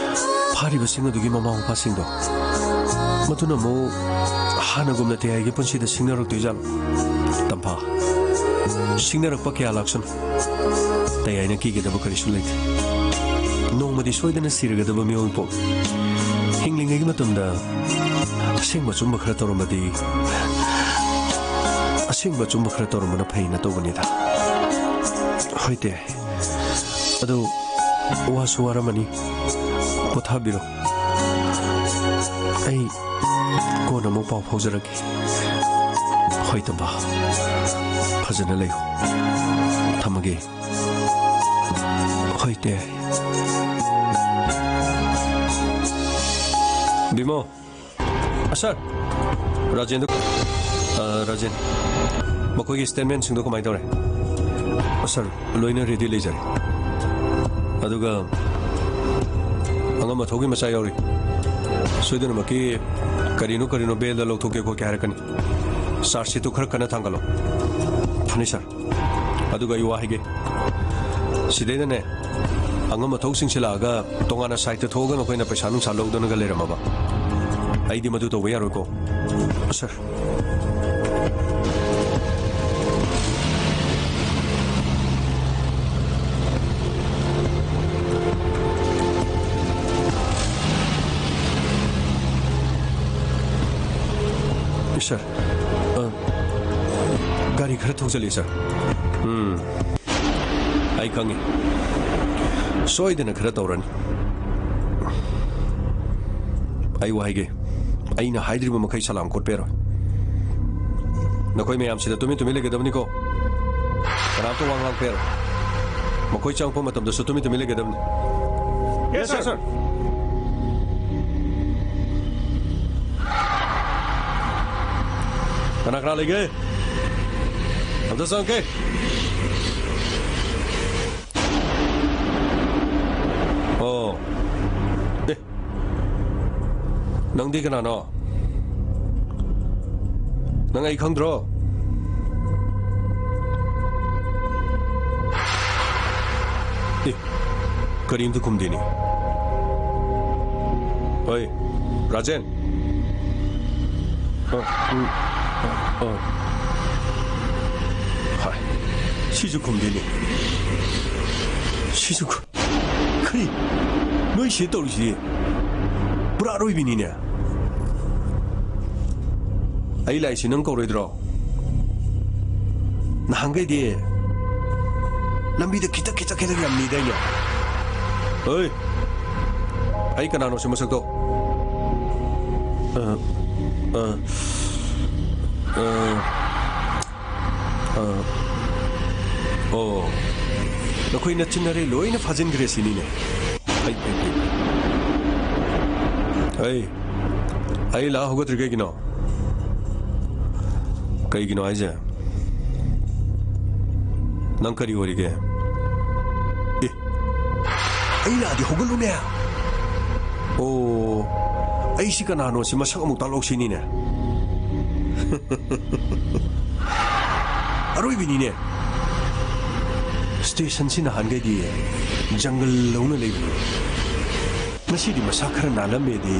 ꯐꯥꯔꯤꯕꯁꯤꯡ ꯑꯗꯨꯒꯤ ꯃꯃꯥ ꯃꯄꯥꯁꯤꯡꯗꯣ, ꯃꯗꯨꯅ ꯑꯃꯨꯛ ꯍꯥꯟꯅꯒꯨꯝꯅ ꯇꯌꯥꯏꯒꯤ ꯄꯨꯟꯁꯤꯗ ꯁꯤꯡꯅꯔꯛꯇꯣꯏꯖꯥꯠꯂꯣ? ꯇꯝꯐꯥ, ꯁꯤꯡꯅꯔꯛꯄ ꯀꯌꯥ ꯂꯥꯛꯁꯅꯨ꯫ ꯇꯌꯥꯏꯅ ꯀꯤꯒꯗꯕ ꯀꯔꯤꯁꯨ ꯂꯩꯇꯦ꯫ ꯅꯣꯡꯃꯗꯤ ꯁꯣꯏꯗꯅ ꯁꯤꯔꯒꯗꯕ ꯃꯤꯑꯣꯏ ꯄꯣꯛ꯫ ꯍꯤꯡꯂꯤꯉꯩꯒꯤ ꯃꯇꯝꯗ ꯑꯁꯦꯡꯕ ꯑꯆꯨꯝꯕ ꯈꯔ ꯇꯧꯔꯝꯕꯗꯤ, ꯑꯁꯦꯡꯕ ꯑꯆꯨꯝꯕ ꯈꯔ ꯇꯧꯔꯝꯕꯅ ꯐꯩꯅ ꯇꯧꯕꯅꯤꯗ꯫ ꯍꯣꯏ ꯇꯌꯥꯏ꯫ ꯑꯗꯨ ꯋꯥꯁꯨ ꯋꯥꯔꯝꯃꯅꯤ, ꯄꯣꯊꯥꯕꯤꯔꯣ꯫ ꯑꯩ ꯀꯣꯟꯅ ꯑꯃꯨꯛ ꯄꯥꯎ ꯐꯥꯎꯖꯔꯛꯀꯦ꯫ ꯍꯣꯏ ꯇꯝꯐꯥ, ꯐꯖꯅ ꯂꯩꯌꯨ꯫ ꯊꯝꯃꯒꯦ꯫ ꯍꯣꯏ ꯇꯌꯥꯏ꯫ ꯕꯤꯃꯣ꯫ ꯑ, ꯁꯥꯔ, ꯔꯥꯖꯦꯟꯗꯣ, ꯑ, ꯔꯥꯖꯦꯟ, ꯃꯈꯣꯏꯒꯤ ꯁ꯭ꯇꯦꯠꯃꯦꯟꯁꯤꯡꯗꯣ ꯀꯃꯥꯏꯅ ꯇꯧꯔꯦ? ꯑ, ꯁꯥꯔ, ꯂꯣꯏꯅ ꯔꯦꯗꯤ ꯂꯩꯖꯔꯦ꯫ ꯑꯗꯨꯒ ꯑꯉꯝ ꯑꯊꯧꯒꯤ ꯃꯆꯥ ꯌꯥꯎꯔꯤ꯫ ꯁꯣꯏꯗꯅꯃꯛꯀꯤ ꯀꯔꯤꯅꯣ ꯀꯔꯤꯅꯣ ꯕꯦꯜꯗ ꯂꯧꯊꯣꯛꯀꯦ ꯈꯣꯠꯀꯦ ꯍꯥꯏꯔꯛꯀꯅꯤ꯫ ꯆꯥꯔꯖ ꯁꯤꯠꯇꯨ ꯈꯔ ꯀꯟꯅ ꯊꯥꯡꯒꯠꯂꯣ꯫ ꯐꯅꯤ, ꯁꯥꯔ꯫ ꯑꯗꯨꯒ ꯑꯩ ꯋꯥ ꯍꯥꯏꯒꯦ꯫ ꯁꯤꯗꯩꯗꯅꯦ, ꯑꯉꯝ ꯑꯊꯧꯁꯤꯡꯁꯤ ꯂꯥꯛꯑꯒ ꯇꯣꯉꯥꯟꯅ ꯁꯥꯏꯠꯇ ꯊꯣꯛꯑꯒ ꯅꯈꯣꯏꯅ ꯄꯩꯁꯥ ꯅꯨꯡꯁꯥ ꯂꯧꯗꯅꯒ ꯂꯩꯔꯝꯃꯕ, ꯑꯩꯗꯤ ꯃꯗꯨ ꯇꯧꯕ ꯌꯥꯔꯣꯏꯀꯣ, ꯁꯥꯔ꯫ ꯁꯥꯔ, ꯑ, ꯒꯥꯔꯤ ꯈꯔ ꯊꯧꯖꯜꯂꯤ, ꯁꯥꯔ꯫ ꯎꯝ꯫ ꯑꯩ ꯈꯪꯉꯤ꯫ ꯁꯣꯏꯗꯅ ꯈꯔ ꯇꯧꯔꯅꯤ꯫ ꯑꯩ ꯋꯥ ꯍꯥꯏꯒꯦ꯫ ꯑꯩꯅ ꯍꯥꯏꯗ꯭ꯔꯤꯕ ꯃꯈꯩ ꯁꯂꯥꯝ ꯈꯣꯠꯄ ꯌꯥꯔꯣꯏ꯫ ꯅꯈꯣꯏ ꯃꯌꯥꯝꯁꯤꯗ ꯇꯨꯃꯤꯟ ꯇꯨꯃꯤꯟ ꯂꯩꯒꯗꯕꯅꯤꯀꯣ꯫ ꯀꯅꯥꯝꯇ ꯋꯥ ꯉꯥꯡꯕ ꯌꯥꯔꯣꯏ꯫ ꯃꯈꯣꯏ ꯆꯪꯉꯛꯄ ꯃꯇꯝꯗꯁꯨ ꯇꯨꯃꯤꯟ ꯇꯨꯃꯤꯟ ꯂꯩꯒꯗꯕꯅꯤ꯫ Yes, sir. ꯀꯅꯥ ꯀꯅꯥ ꯂꯩꯒꯦ? ꯑꯝꯇ ꯆꯪꯉꯛꯀꯦ꯫ ꯑꯣ꯫ ꯑꯦ꯫ ꯅꯪꯗꯤ ꯀꯅꯥꯅꯣ? ꯅꯪ ꯑꯩ ꯈꯪꯗ꯭ꯔꯣ? ꯑꯦ, ꯀꯔꯤꯝꯇ ꯈꯨꯝꯗꯦꯅꯦ꯫ ꯍꯣꯏ, ꯔꯥꯖꯦꯟ꯫ ꯑ, ꯎꯝ, ꯑ, ꯑ꯫ ꯍꯥꯏ, ꯁꯤꯁꯨ ꯈꯨꯝꯗꯦꯅꯦ꯫ ꯁꯤꯁꯨ ꯈꯨ-, ꯀꯔꯤ? ꯅꯣꯏ ꯁꯤ ꯇꯧꯔꯤꯁꯤ ꯄꯨꯔꯥ ꯑꯔꯣꯏꯕꯤꯅꯤꯅꯦ꯫ ꯑꯩ ꯂꯥꯛꯏꯁꯤ ꯅꯪ ꯀꯧꯔꯣꯏꯗ꯭ꯔꯣ? ꯅꯍꯥꯟꯈꯩꯗꯤ ꯂꯝꯕꯤꯗ ꯈꯤꯇꯪ, ꯈꯤꯇꯪ, ꯈꯤꯇꯪ ꯌꯥꯝ ꯅꯤꯗꯥꯏꯅꯦ? ꯍꯣꯏ, ꯑꯩ ꯀꯅꯥꯅꯣ ꯁꯤ ꯃꯁꯛꯇꯣ? ꯑ, ꯑ, ꯑ, ꯑ, ꯑꯣ, ꯅꯈꯣꯏ ꯅꯆꯤꯟꯅꯔꯦ ꯂꯣꯏꯅ ꯐꯥꯖꯤꯟꯈ꯭ꯔꯦ ꯁꯤꯅꯤꯅꯦ꯫ ꯐꯩ, ꯐꯩ, ꯐꯩ, ꯐꯩ꯫ ꯍꯩ, ꯑꯩ ꯂꯥꯛ ꯍꯧꯒꯠꯇ꯭ꯔꯤ ꯀꯩꯒꯤꯅꯣ? ꯀꯩꯒꯤꯅꯣ ꯍꯥꯏꯁꯦ? ꯅꯪ ꯀꯔꯤ ꯑꯣꯏꯔꯤꯒꯦ? ꯑꯦ, ꯑꯩ ꯂꯥꯛꯑꯗꯤ ꯍꯧꯒꯠꯂꯨꯅꯦ꯫ ꯑꯣ, ꯑꯩꯁꯤ ꯀꯅꯥꯅꯣ ꯁꯤ ꯃꯁꯛ ꯑꯃꯨꯛ ꯇꯥꯛꯂꯧꯁꯤꯅꯤꯅꯦ꯫ ꯑꯔꯣꯏꯕꯤꯅꯤꯅꯦ꯫ ꯁ꯭ꯇꯦꯁꯟꯁꯤ ꯅꯍꯥꯟꯈꯩꯗꯤ ꯖꯪꯒꯜ ꯂꯧꯅ ꯂꯩꯕꯅꯤ꯫ ꯉꯁꯤꯗꯤ ꯃꯁꯥ ꯈꯔ ꯅꯥꯜꯂꯝꯃꯦꯗꯤ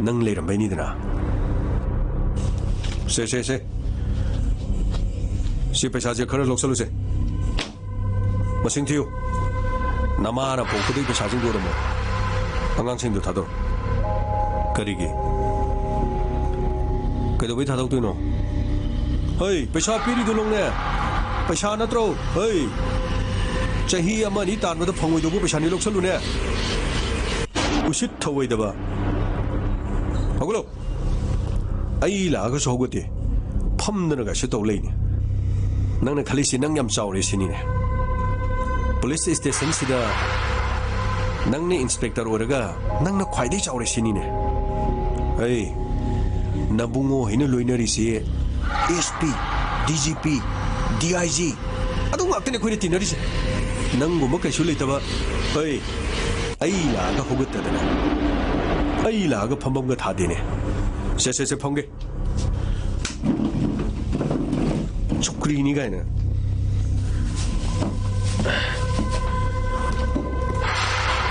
ꯅꯪ ꯂꯩꯔꯝꯕꯩꯅꯤꯗꯅ꯫ ꯁꯦ, ꯁꯦ, ꯁꯦ꯫ ꯁꯤ ꯄꯩꯁꯥꯁꯦ ꯈꯔ ꯂꯧꯁꯜꯂꯨꯁꯦ꯫ ꯃꯁꯤꯡ ꯊꯤꯌꯨ꯫ ꯅꯃꯥꯅ ꯄꯣꯛꯄꯗꯒꯤ ꯄꯩꯁꯥꯁꯤꯡꯗꯨ ꯑꯣꯏꯔꯝꯃꯣ꯫ ꯑꯉꯥꯡꯁꯤꯡꯗꯨ ꯊꯥꯗꯣꯔꯛꯑꯣ꯫ ꯀꯔꯤꯒꯤ? ꯀꯩꯗꯧꯕꯩ ꯊꯥꯗꯣꯛꯇꯣꯏꯅꯣ? ꯍꯩ, ꯄꯩꯁꯥ ꯄꯤꯔꯤꯗꯨ ꯂꯧꯅꯦ꯫ ꯄꯩꯁꯥ ꯅꯠꯇ꯭ꯔꯣ? ꯍꯩ, ꯆꯍꯤ ꯑꯃ ꯑꯅꯤ ꯇꯥꯟꯕꯗ ꯐꯪꯉꯣꯏꯗꯧꯕ ꯄꯩꯁꯥꯅꯤ, ꯂꯧꯁꯜꯂꯨꯅꯦ꯫ ꯎꯁꯤꯠ ꯊꯧꯑꯣꯏꯗꯕ꯫ ꯍꯧꯒꯠꯂꯣ꯫ ꯑꯩ ꯂꯥꯛꯑꯒꯁꯨ ꯍꯧꯒꯠꯇꯦ꯫ ꯐꯝꯗꯅꯒꯁꯨ ꯇꯧ ꯂꯩꯅꯦ꯫ ꯅꯪꯅ ꯈꯜꯂꯤꯁꯤ ꯅꯪ ꯌꯥꯝ ꯆꯥꯎꯔꯦ ꯁꯤꯅꯤꯅꯦ꯫ ꯄꯨꯂꯤꯁ ꯁ꯭ꯇꯦꯁꯟꯁꯤꯗ ꯅꯪꯅ ꯏꯟꯁꯄꯦꯛꯇꯔ ꯑꯣꯏꯔꯒ ꯅꯪꯅ ꯈ꯭ꯋꯥꯏꯗꯒꯤ ꯆꯥꯎꯔꯦ ꯁꯤꯅꯤꯅꯦ꯫ ꯑꯩ ꯅꯕꯨꯡꯉꯣ ꯍꯣꯏꯅ ꯂꯣꯏꯅꯔꯤꯁꯦ SP, DGP, DIG, ꯑꯗꯨ ꯉꯥꯛꯇꯅꯦ ꯑꯩꯈꯣꯏꯅ ꯇꯤꯟꯅꯔꯤꯁꯦ꯫ ꯅꯪꯒꯨꯝꯕ ꯀꯩꯁꯨ ꯂꯩꯇꯕ꯫ ꯍꯣꯏ, ꯑꯩ ꯂꯥꯛꯑꯒ ꯍꯧꯒꯠꯇꯗꯅ, ꯑꯩ ꯂꯥꯛꯑꯒ ꯐꯝꯐꯝꯒ ꯊꯥꯗꯦꯅꯦ꯫ ꯁꯦ, ꯁꯦ, ꯁꯦ, ꯐꯝꯒꯦ꯫ ꯆꯨꯀ꯭ꯔꯤꯅꯤ ꯀꯥꯏꯅ꯫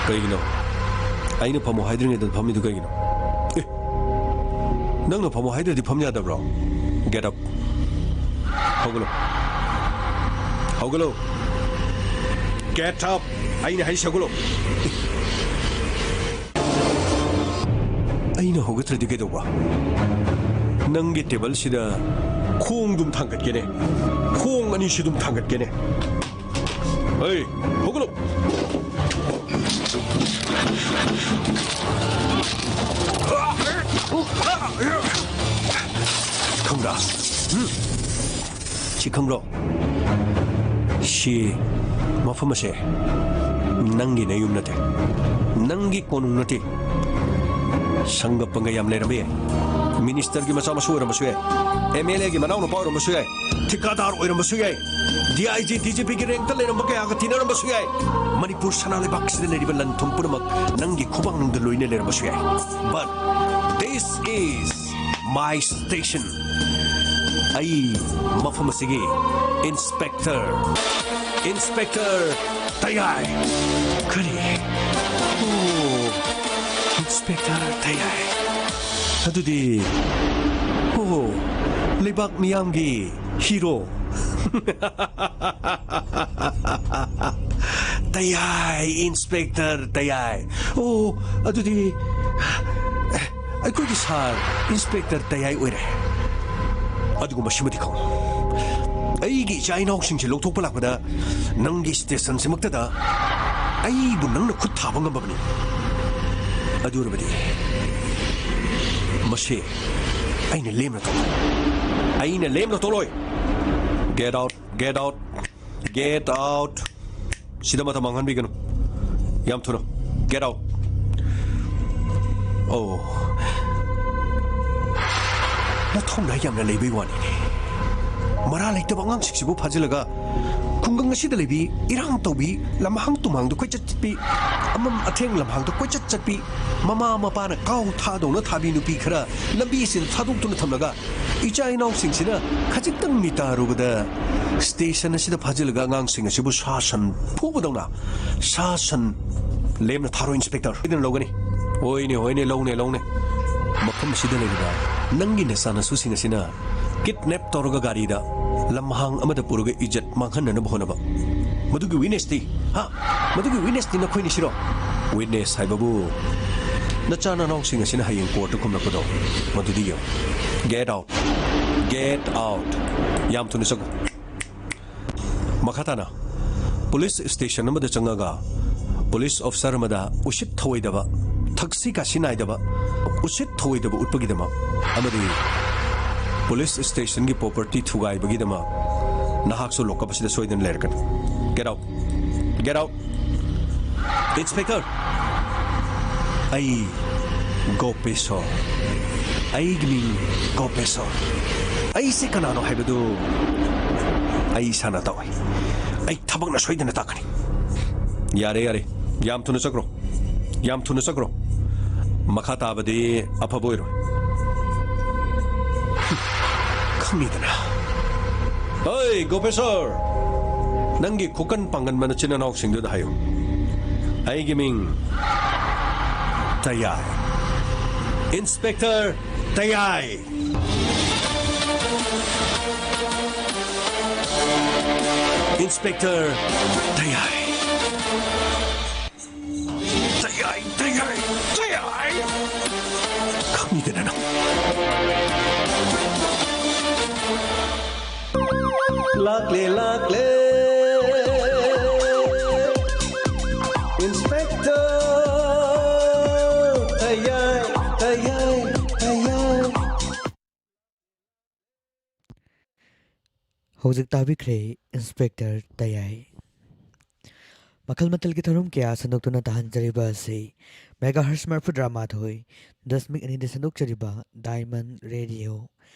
ꯀꯩꯒꯤꯅꯣ? ꯑꯩꯅ ꯐꯝꯃꯣ ꯍꯥꯏꯗ꯭ꯔꯤꯉꯩꯗ ꯐꯝꯃꯤꯗꯨ ꯀꯩꯒꯤꯅꯣ? ꯑꯦ, ꯅꯪꯅ ꯐꯝꯃꯣ ꯍꯥꯏꯗ꯭ꯔꯗꯤ ꯐꯝ ꯌꯥꯗꯕ꯭ꯔꯣ? Get up. ꯍꯧꯒꯠꯂꯣ꯫ ꯍꯧꯒꯠꯂꯣ꯫ Get up. ꯑꯩꯅ ꯍꯥꯏꯁꯦ ꯍꯧꯒꯠꯂꯣ꯫ ꯑꯩꯅ ꯍꯧꯒꯠꯇ꯭ꯔꯗꯤ ꯀꯩꯗꯧꯕ? ꯅꯪꯒꯤ ꯇꯦꯕꯜꯁꯤꯗ ꯈꯣꯡꯗꯨꯝ ꯊꯥꯡꯒꯠꯀꯦꯅꯦ꯫ ꯈꯣꯡ ꯑꯅꯤꯁꯤ ꯑꯗꯨꯝ ꯊꯥꯡꯒꯠꯀꯦꯅꯦ꯫ ꯍꯩ, ꯍꯧꯒꯠꯂꯣ꯫ ꯈꯪꯕ꯭ꯔꯥ? ꯎꯝ? ꯁꯤ ꯈꯪꯕ꯭ꯔꯣ? ꯁꯤ ꯃꯐꯝ ꯑꯁꯦ ꯅꯪꯒꯤ ꯅꯌꯨꯝ ꯅꯠꯇꯦ, ꯅꯪꯒꯤ ꯀꯣꯅꯨꯡ ꯅꯠꯇꯦ꯫ ꯁꯪꯒ ꯄꯪꯒ ꯌꯥꯝ ꯂꯩꯔꯝꯕ ꯌꯥꯏ꯫ ꯃꯤꯅꯤꯁꯇꯔꯒꯤ ꯃꯆꯥ ꯃꯁꯨ ꯑꯣꯏꯔꯝꯕꯁꯨ ꯌꯥꯏ, MLAꯒꯤ ꯃꯅꯥꯎꯅꯨꯄꯥ ꯑꯣꯏꯔꯝꯕꯁꯨ ꯌꯥꯏ, ꯊꯤꯀꯥꯗꯥꯔ ꯑꯣꯏꯔꯝꯕꯁꯨ ꯌꯥꯏ, DIG, DGPꯒꯤ ꯔꯦꯡꯛꯇ ꯂꯩꯔꯝꯕ ꯀꯌꯥꯒ ꯇꯤꯟꯅꯔꯝꯕꯁꯨ ꯌꯥꯏ꯫ ꯃꯅꯤꯄꯨꯔ ꯁꯅꯥ ꯂꯩꯕꯥꯛꯁꯤꯗ ꯂꯩꯔꯤꯕ ꯂꯟ ꯊꯨꯝ ꯄꯨꯝꯅꯃꯛ ꯅꯪꯒꯤ ꯈꯨꯕꯥꯛꯅꯨꯡꯗ ꯂꯣꯏꯅ ꯂꯩꯔꯝꯕꯁꯨ ꯌꯥꯏ꯫ But this is my station. ꯑꯩ ꯃꯐꯝ ꯑꯁꯤꯒꯤ ꯏꯟꯁꯄꯦꯛꯇꯔ, ꯏꯟꯁꯄꯦꯛꯇꯔ ꯇꯌꯥꯏ꯫ ꯀꯔꯤ? ꯑꯣ, ꯏꯟꯁꯄꯦꯛꯇꯔ ꯇꯌꯥꯏ꯫ ꯑꯗꯨꯗꯤ, ꯑꯣ, ꯂꯩꯕꯥꯛ ꯃꯤꯌꯥꯝꯒꯤ ꯍꯤꯔꯣ꯫ ꯇꯌꯥꯏ, ꯏꯟꯁꯄꯦꯛꯇꯔ ꯇꯌꯥꯏ꯫ ꯑꯣ, ꯑꯗꯨꯗꯤ ꯑꯩꯈꯣꯏꯒꯤ ꯁꯥꯔ ꯏꯟꯁꯄꯦꯛꯇꯔ ꯇꯌꯥꯏ ꯑꯣꯏꯔꯦ꯫ ꯑꯗꯨꯒꯨꯝꯕ ꯁꯤꯃꯗꯤ ꯈꯪꯉꯨ, ꯑꯩꯒꯤ ꯏꯆꯥ ꯏꯅꯥꯎꯁꯤꯡꯁꯦ ꯂꯧꯊꯣꯛꯄ ꯂꯥꯛꯄꯗ ꯅꯪꯒꯤ ꯁ꯭ꯇꯦꯁꯟꯁꯤꯃꯛꯇꯗ ꯑꯩꯕꯨ ꯅꯪꯅ ꯈꯨꯠ ꯊꯥꯕ ꯉꯝꯃꯕꯅꯤ꯫ ꯑꯗꯨ ꯑꯣꯏꯔꯕꯗꯤ ꯃꯁꯤ ꯑꯩꯅ ꯂꯦꯝꯅ ꯇꯧꯔꯣꯏ꯫ ꯑꯩꯅ ꯂꯦꯝꯅ ꯇꯧꯔꯣꯏ꯫ Get out, get out, get out. ꯁꯤꯗ ꯃꯇꯝ ꯃꯥꯡꯍꯟꯕꯤꯒꯅꯨ꯫ ꯌꯥꯝ ꯊꯨꯅ꯫ Get out. ꯑꯣ꯫ ꯅꯊꯧꯅꯥ ꯌꯥꯝꯅ ꯂꯩꯕꯩ ꯋꯥꯅꯤꯅꯦ꯫ ꯃꯔꯥ ꯂꯩꯇꯕ ꯑꯉꯥꯡꯁꯤꯡꯁꯤꯕꯨ ꯐꯥꯖꯤꯜꯂꯒ ꯈꯨꯡꯒꯪ ꯑꯁꯤꯗ ꯂꯩꯕꯤ, ꯏꯔꯥꯡ ꯇꯧꯕꯤ, ꯂꯝꯍꯥꯡ ꯇꯨꯝꯍꯥꯡꯗ ꯀꯣꯏꯆꯠ ꯆꯠꯄꯤ, ꯑꯃꯝ ꯑꯊꯦꯡ ꯂꯝꯍꯥꯡꯗ ꯀꯣꯏꯆꯠ ꯆꯠꯄꯤ, ꯃꯃꯥ ꯃꯄꯥꯅ ꯀꯥꯎ ꯊꯥꯗꯧꯅ ꯊꯥꯕꯤ ꯅꯨꯄꯤ ꯈꯔ ꯂꯝꯕꯤ ꯑꯁꯤꯗ ꯊꯥꯗꯣꯛꯇꯨꯅ ꯊꯝꯂꯒ, ꯏꯆꯥ ꯏꯅꯥꯎꯁꯤꯡꯁꯤꯅ ꯈꯖꯤꯛꯇꯪ ꯃꯤꯇꯥꯔꯨꯕꯗ ꯁ꯭ꯇꯦꯁꯟ ꯑꯁꯤꯗ ꯐꯥꯖꯤꯜꯂꯒ ꯑꯉꯥꯡꯁꯤꯡ ꯑꯁꯤꯕꯨ ꯁꯥ ꯁꯟ ꯐꯨꯕꯗꯧꯅ ꯁꯥ ꯁꯟ ꯂꯦꯝꯅ ꯊꯥꯔꯣꯏ, ꯏꯟꯁꯄꯦꯛꯇꯔ꯫ ꯁꯣꯏꯗꯅ ꯂꯧꯒꯅꯤ꯫ ꯍꯣꯏꯅꯦ, ꯍꯣꯏꯅꯦ, ꯂꯧꯅꯦ, ꯂꯧꯅꯦ꯫ ꯃꯐꯝ ꯑꯁꯤꯗ ꯂꯩꯔꯤꯕ ꯅꯪꯒꯤ ꯅꯆꯥꯅꯁꯨꯁꯤꯡ ꯑꯁꯤꯅ ꯀꯤꯗꯅꯦꯞ ꯇꯧꯔꯒ ꯒꯥꯔꯤꯗ ꯂꯝꯍꯥꯡ ꯑꯃꯗ ꯄꯨꯔꯒ ꯏꯖꯠ ꯃꯥꯡꯍꯟꯅꯅꯕ ꯍꯣꯠꯅꯕ꯫ ꯃꯗꯨꯒꯤ ꯋꯤꯠꯅꯦꯁꯇꯤ, ꯍꯥ? ꯃꯗꯨꯒꯤ ꯋꯤꯠꯅꯦꯁꯇꯤ ꯅꯈꯣꯏꯅꯤ ꯁꯤꯔꯣ? ꯋꯤꯠꯅꯦꯁ ꯍꯥꯏꯕꯕꯨ ꯅꯆꯥ ꯅꯅꯥꯎꯁꯤꯡ ꯑꯁꯤꯅ ꯍꯌꯦꯡ ꯀꯣꯔꯠꯇ ꯈꯨꯝꯂꯛꯄꯗꯣ, ꯃꯗꯨꯗꯤ ꯌꯦꯡꯉꯨ꯫ Get out. Get out. ꯌꯥꯝ ꯊꯨꯅ ꯆꯠꯈꯣ꯫ ꯃꯈꯥ ꯇꯥꯅ ꯄꯨꯂꯤꯁ ꯁ꯭ꯇꯦꯁꯟ ꯑꯃꯗ ꯆꯪꯉꯒ ꯄꯨꯂꯤꯁ ꯑꯣꯐꯤꯁꯥꯔ ꯑꯃꯗ ꯎꯁꯤꯠ ꯊꯑꯣꯏꯗꯕ, ꯊꯛꯁꯤ ꯈꯥꯁꯤ ꯅꯥꯏꯗꯕ, ꯎꯁꯤꯠ ꯊꯑꯣꯏꯗꯕ ꯎꯠꯄꯒꯤꯗꯃꯛ ꯑꯃꯗꯤ ꯄꯨꯂꯤꯁ ꯁ꯭ꯇꯦꯁꯟꯒꯤ ꯄ꯭ꯔꯣꯄꯔꯇꯤ ꯊꯨꯒꯥꯏꯕꯒꯤꯗꯃꯛ ꯅꯍꯥꯛꯁꯨ ꯂꯣꯀꯞ ꯑꯁꯤꯗ ꯁꯣꯏꯗꯅ ꯂꯩꯔꯛꯀꯅꯤ꯫ Get out. Get out. Inspector, ꯑꯩ ꯒꯣꯄꯦꯁꯣꯔ꯫ ꯑꯩꯒꯤ ꯃꯤꯡ ꯒꯣꯄꯦꯁꯣꯔ꯫ ꯑꯩꯁꯦ ꯀꯅꯥꯅꯣ ꯍꯥꯏꯕꯗꯨ ꯑꯩ ꯏꯁꯥꯅ ꯇꯧꯏ꯫ ꯑꯩ ꯊꯕꯛꯅ ꯁꯣꯏꯗꯅ ꯇꯥꯛꯀꯅꯤ꯫ ꯌꯥꯔꯦ, ꯌꯥꯔꯦ꯫ ꯌꯥꯝ ꯊꯨꯅ ꯆꯠꯈ꯭ꯔꯣ꯫ ꯌꯥꯝ ꯊꯨꯅ ꯆꯠꯈ꯭ꯔꯣ꯫ ꯃꯈꯥ ꯇꯥꯕꯗꯤ ꯑꯐꯕ ꯑꯣꯏꯔꯣꯏ꯫ ꯈꯪꯉꯤꯗꯅ꯫ ꯑꯩ ꯒꯣꯄꯦꯁꯣꯔ, ꯅꯪꯒꯤ ꯈꯨꯀꯟ ꯄꯥꯡꯒꯟꯕ ꯅꯆꯤꯟ ꯅꯅꯥꯎꯁꯤꯡꯗꯨꯗ ꯍꯥꯏꯌꯨ, ꯑꯩꯒꯤ ꯃꯤꯡ ꯇꯌꯥꯏ, ꯏꯟꯁꯄꯦꯛꯇꯔ ꯇꯌꯥꯏ꯫ ꯏꯟꯁꯄꯦꯛꯇꯔ ꯇꯌꯥꯏ꯫ ꯇꯌꯥꯏ, ꯇꯌꯥꯏ, ꯇꯌꯥꯏ꯫ ꯈꯪꯉꯤꯗꯅ ꯅꯪ꯫ ꯂꯥꯛꯂꯦ, ꯂꯥꯛꯂꯦ꯫ ꯏꯟꯁꯄꯦꯛꯇꯔ ꯇꯌꯥꯏ, ꯇꯌꯥꯏ, ꯇꯌꯥꯏ꯫ ꯍꯧꯖꯤꯛ ꯇꯥꯕꯤꯈ꯭ꯔꯦ ꯏꯟꯁꯄꯦꯛꯇꯔ ꯇꯌꯥꯏ꯫ ꯃꯈꯜ ꯃꯊꯦꯜꯒꯤ ꯊꯧꯔꯝ ꯀꯌꯥ ꯁꯟꯗꯣꯛꯇꯨꯅ ꯇꯥꯍꯟꯖꯔꯤꯕ ꯑꯁꯤ ꯃꯦꯒꯥꯍꯔꯁ ꯃꯔꯐꯨꯇꯔꯥꯃꯥꯊꯣꯏ ꯗꯁꯃꯤꯛ ꯑꯅꯤꯗ ꯁꯟꯗꯣꯛꯆꯔꯤꯕ ꯗꯥꯏꯃꯟ ꯔꯦꯗꯤꯑꯣ,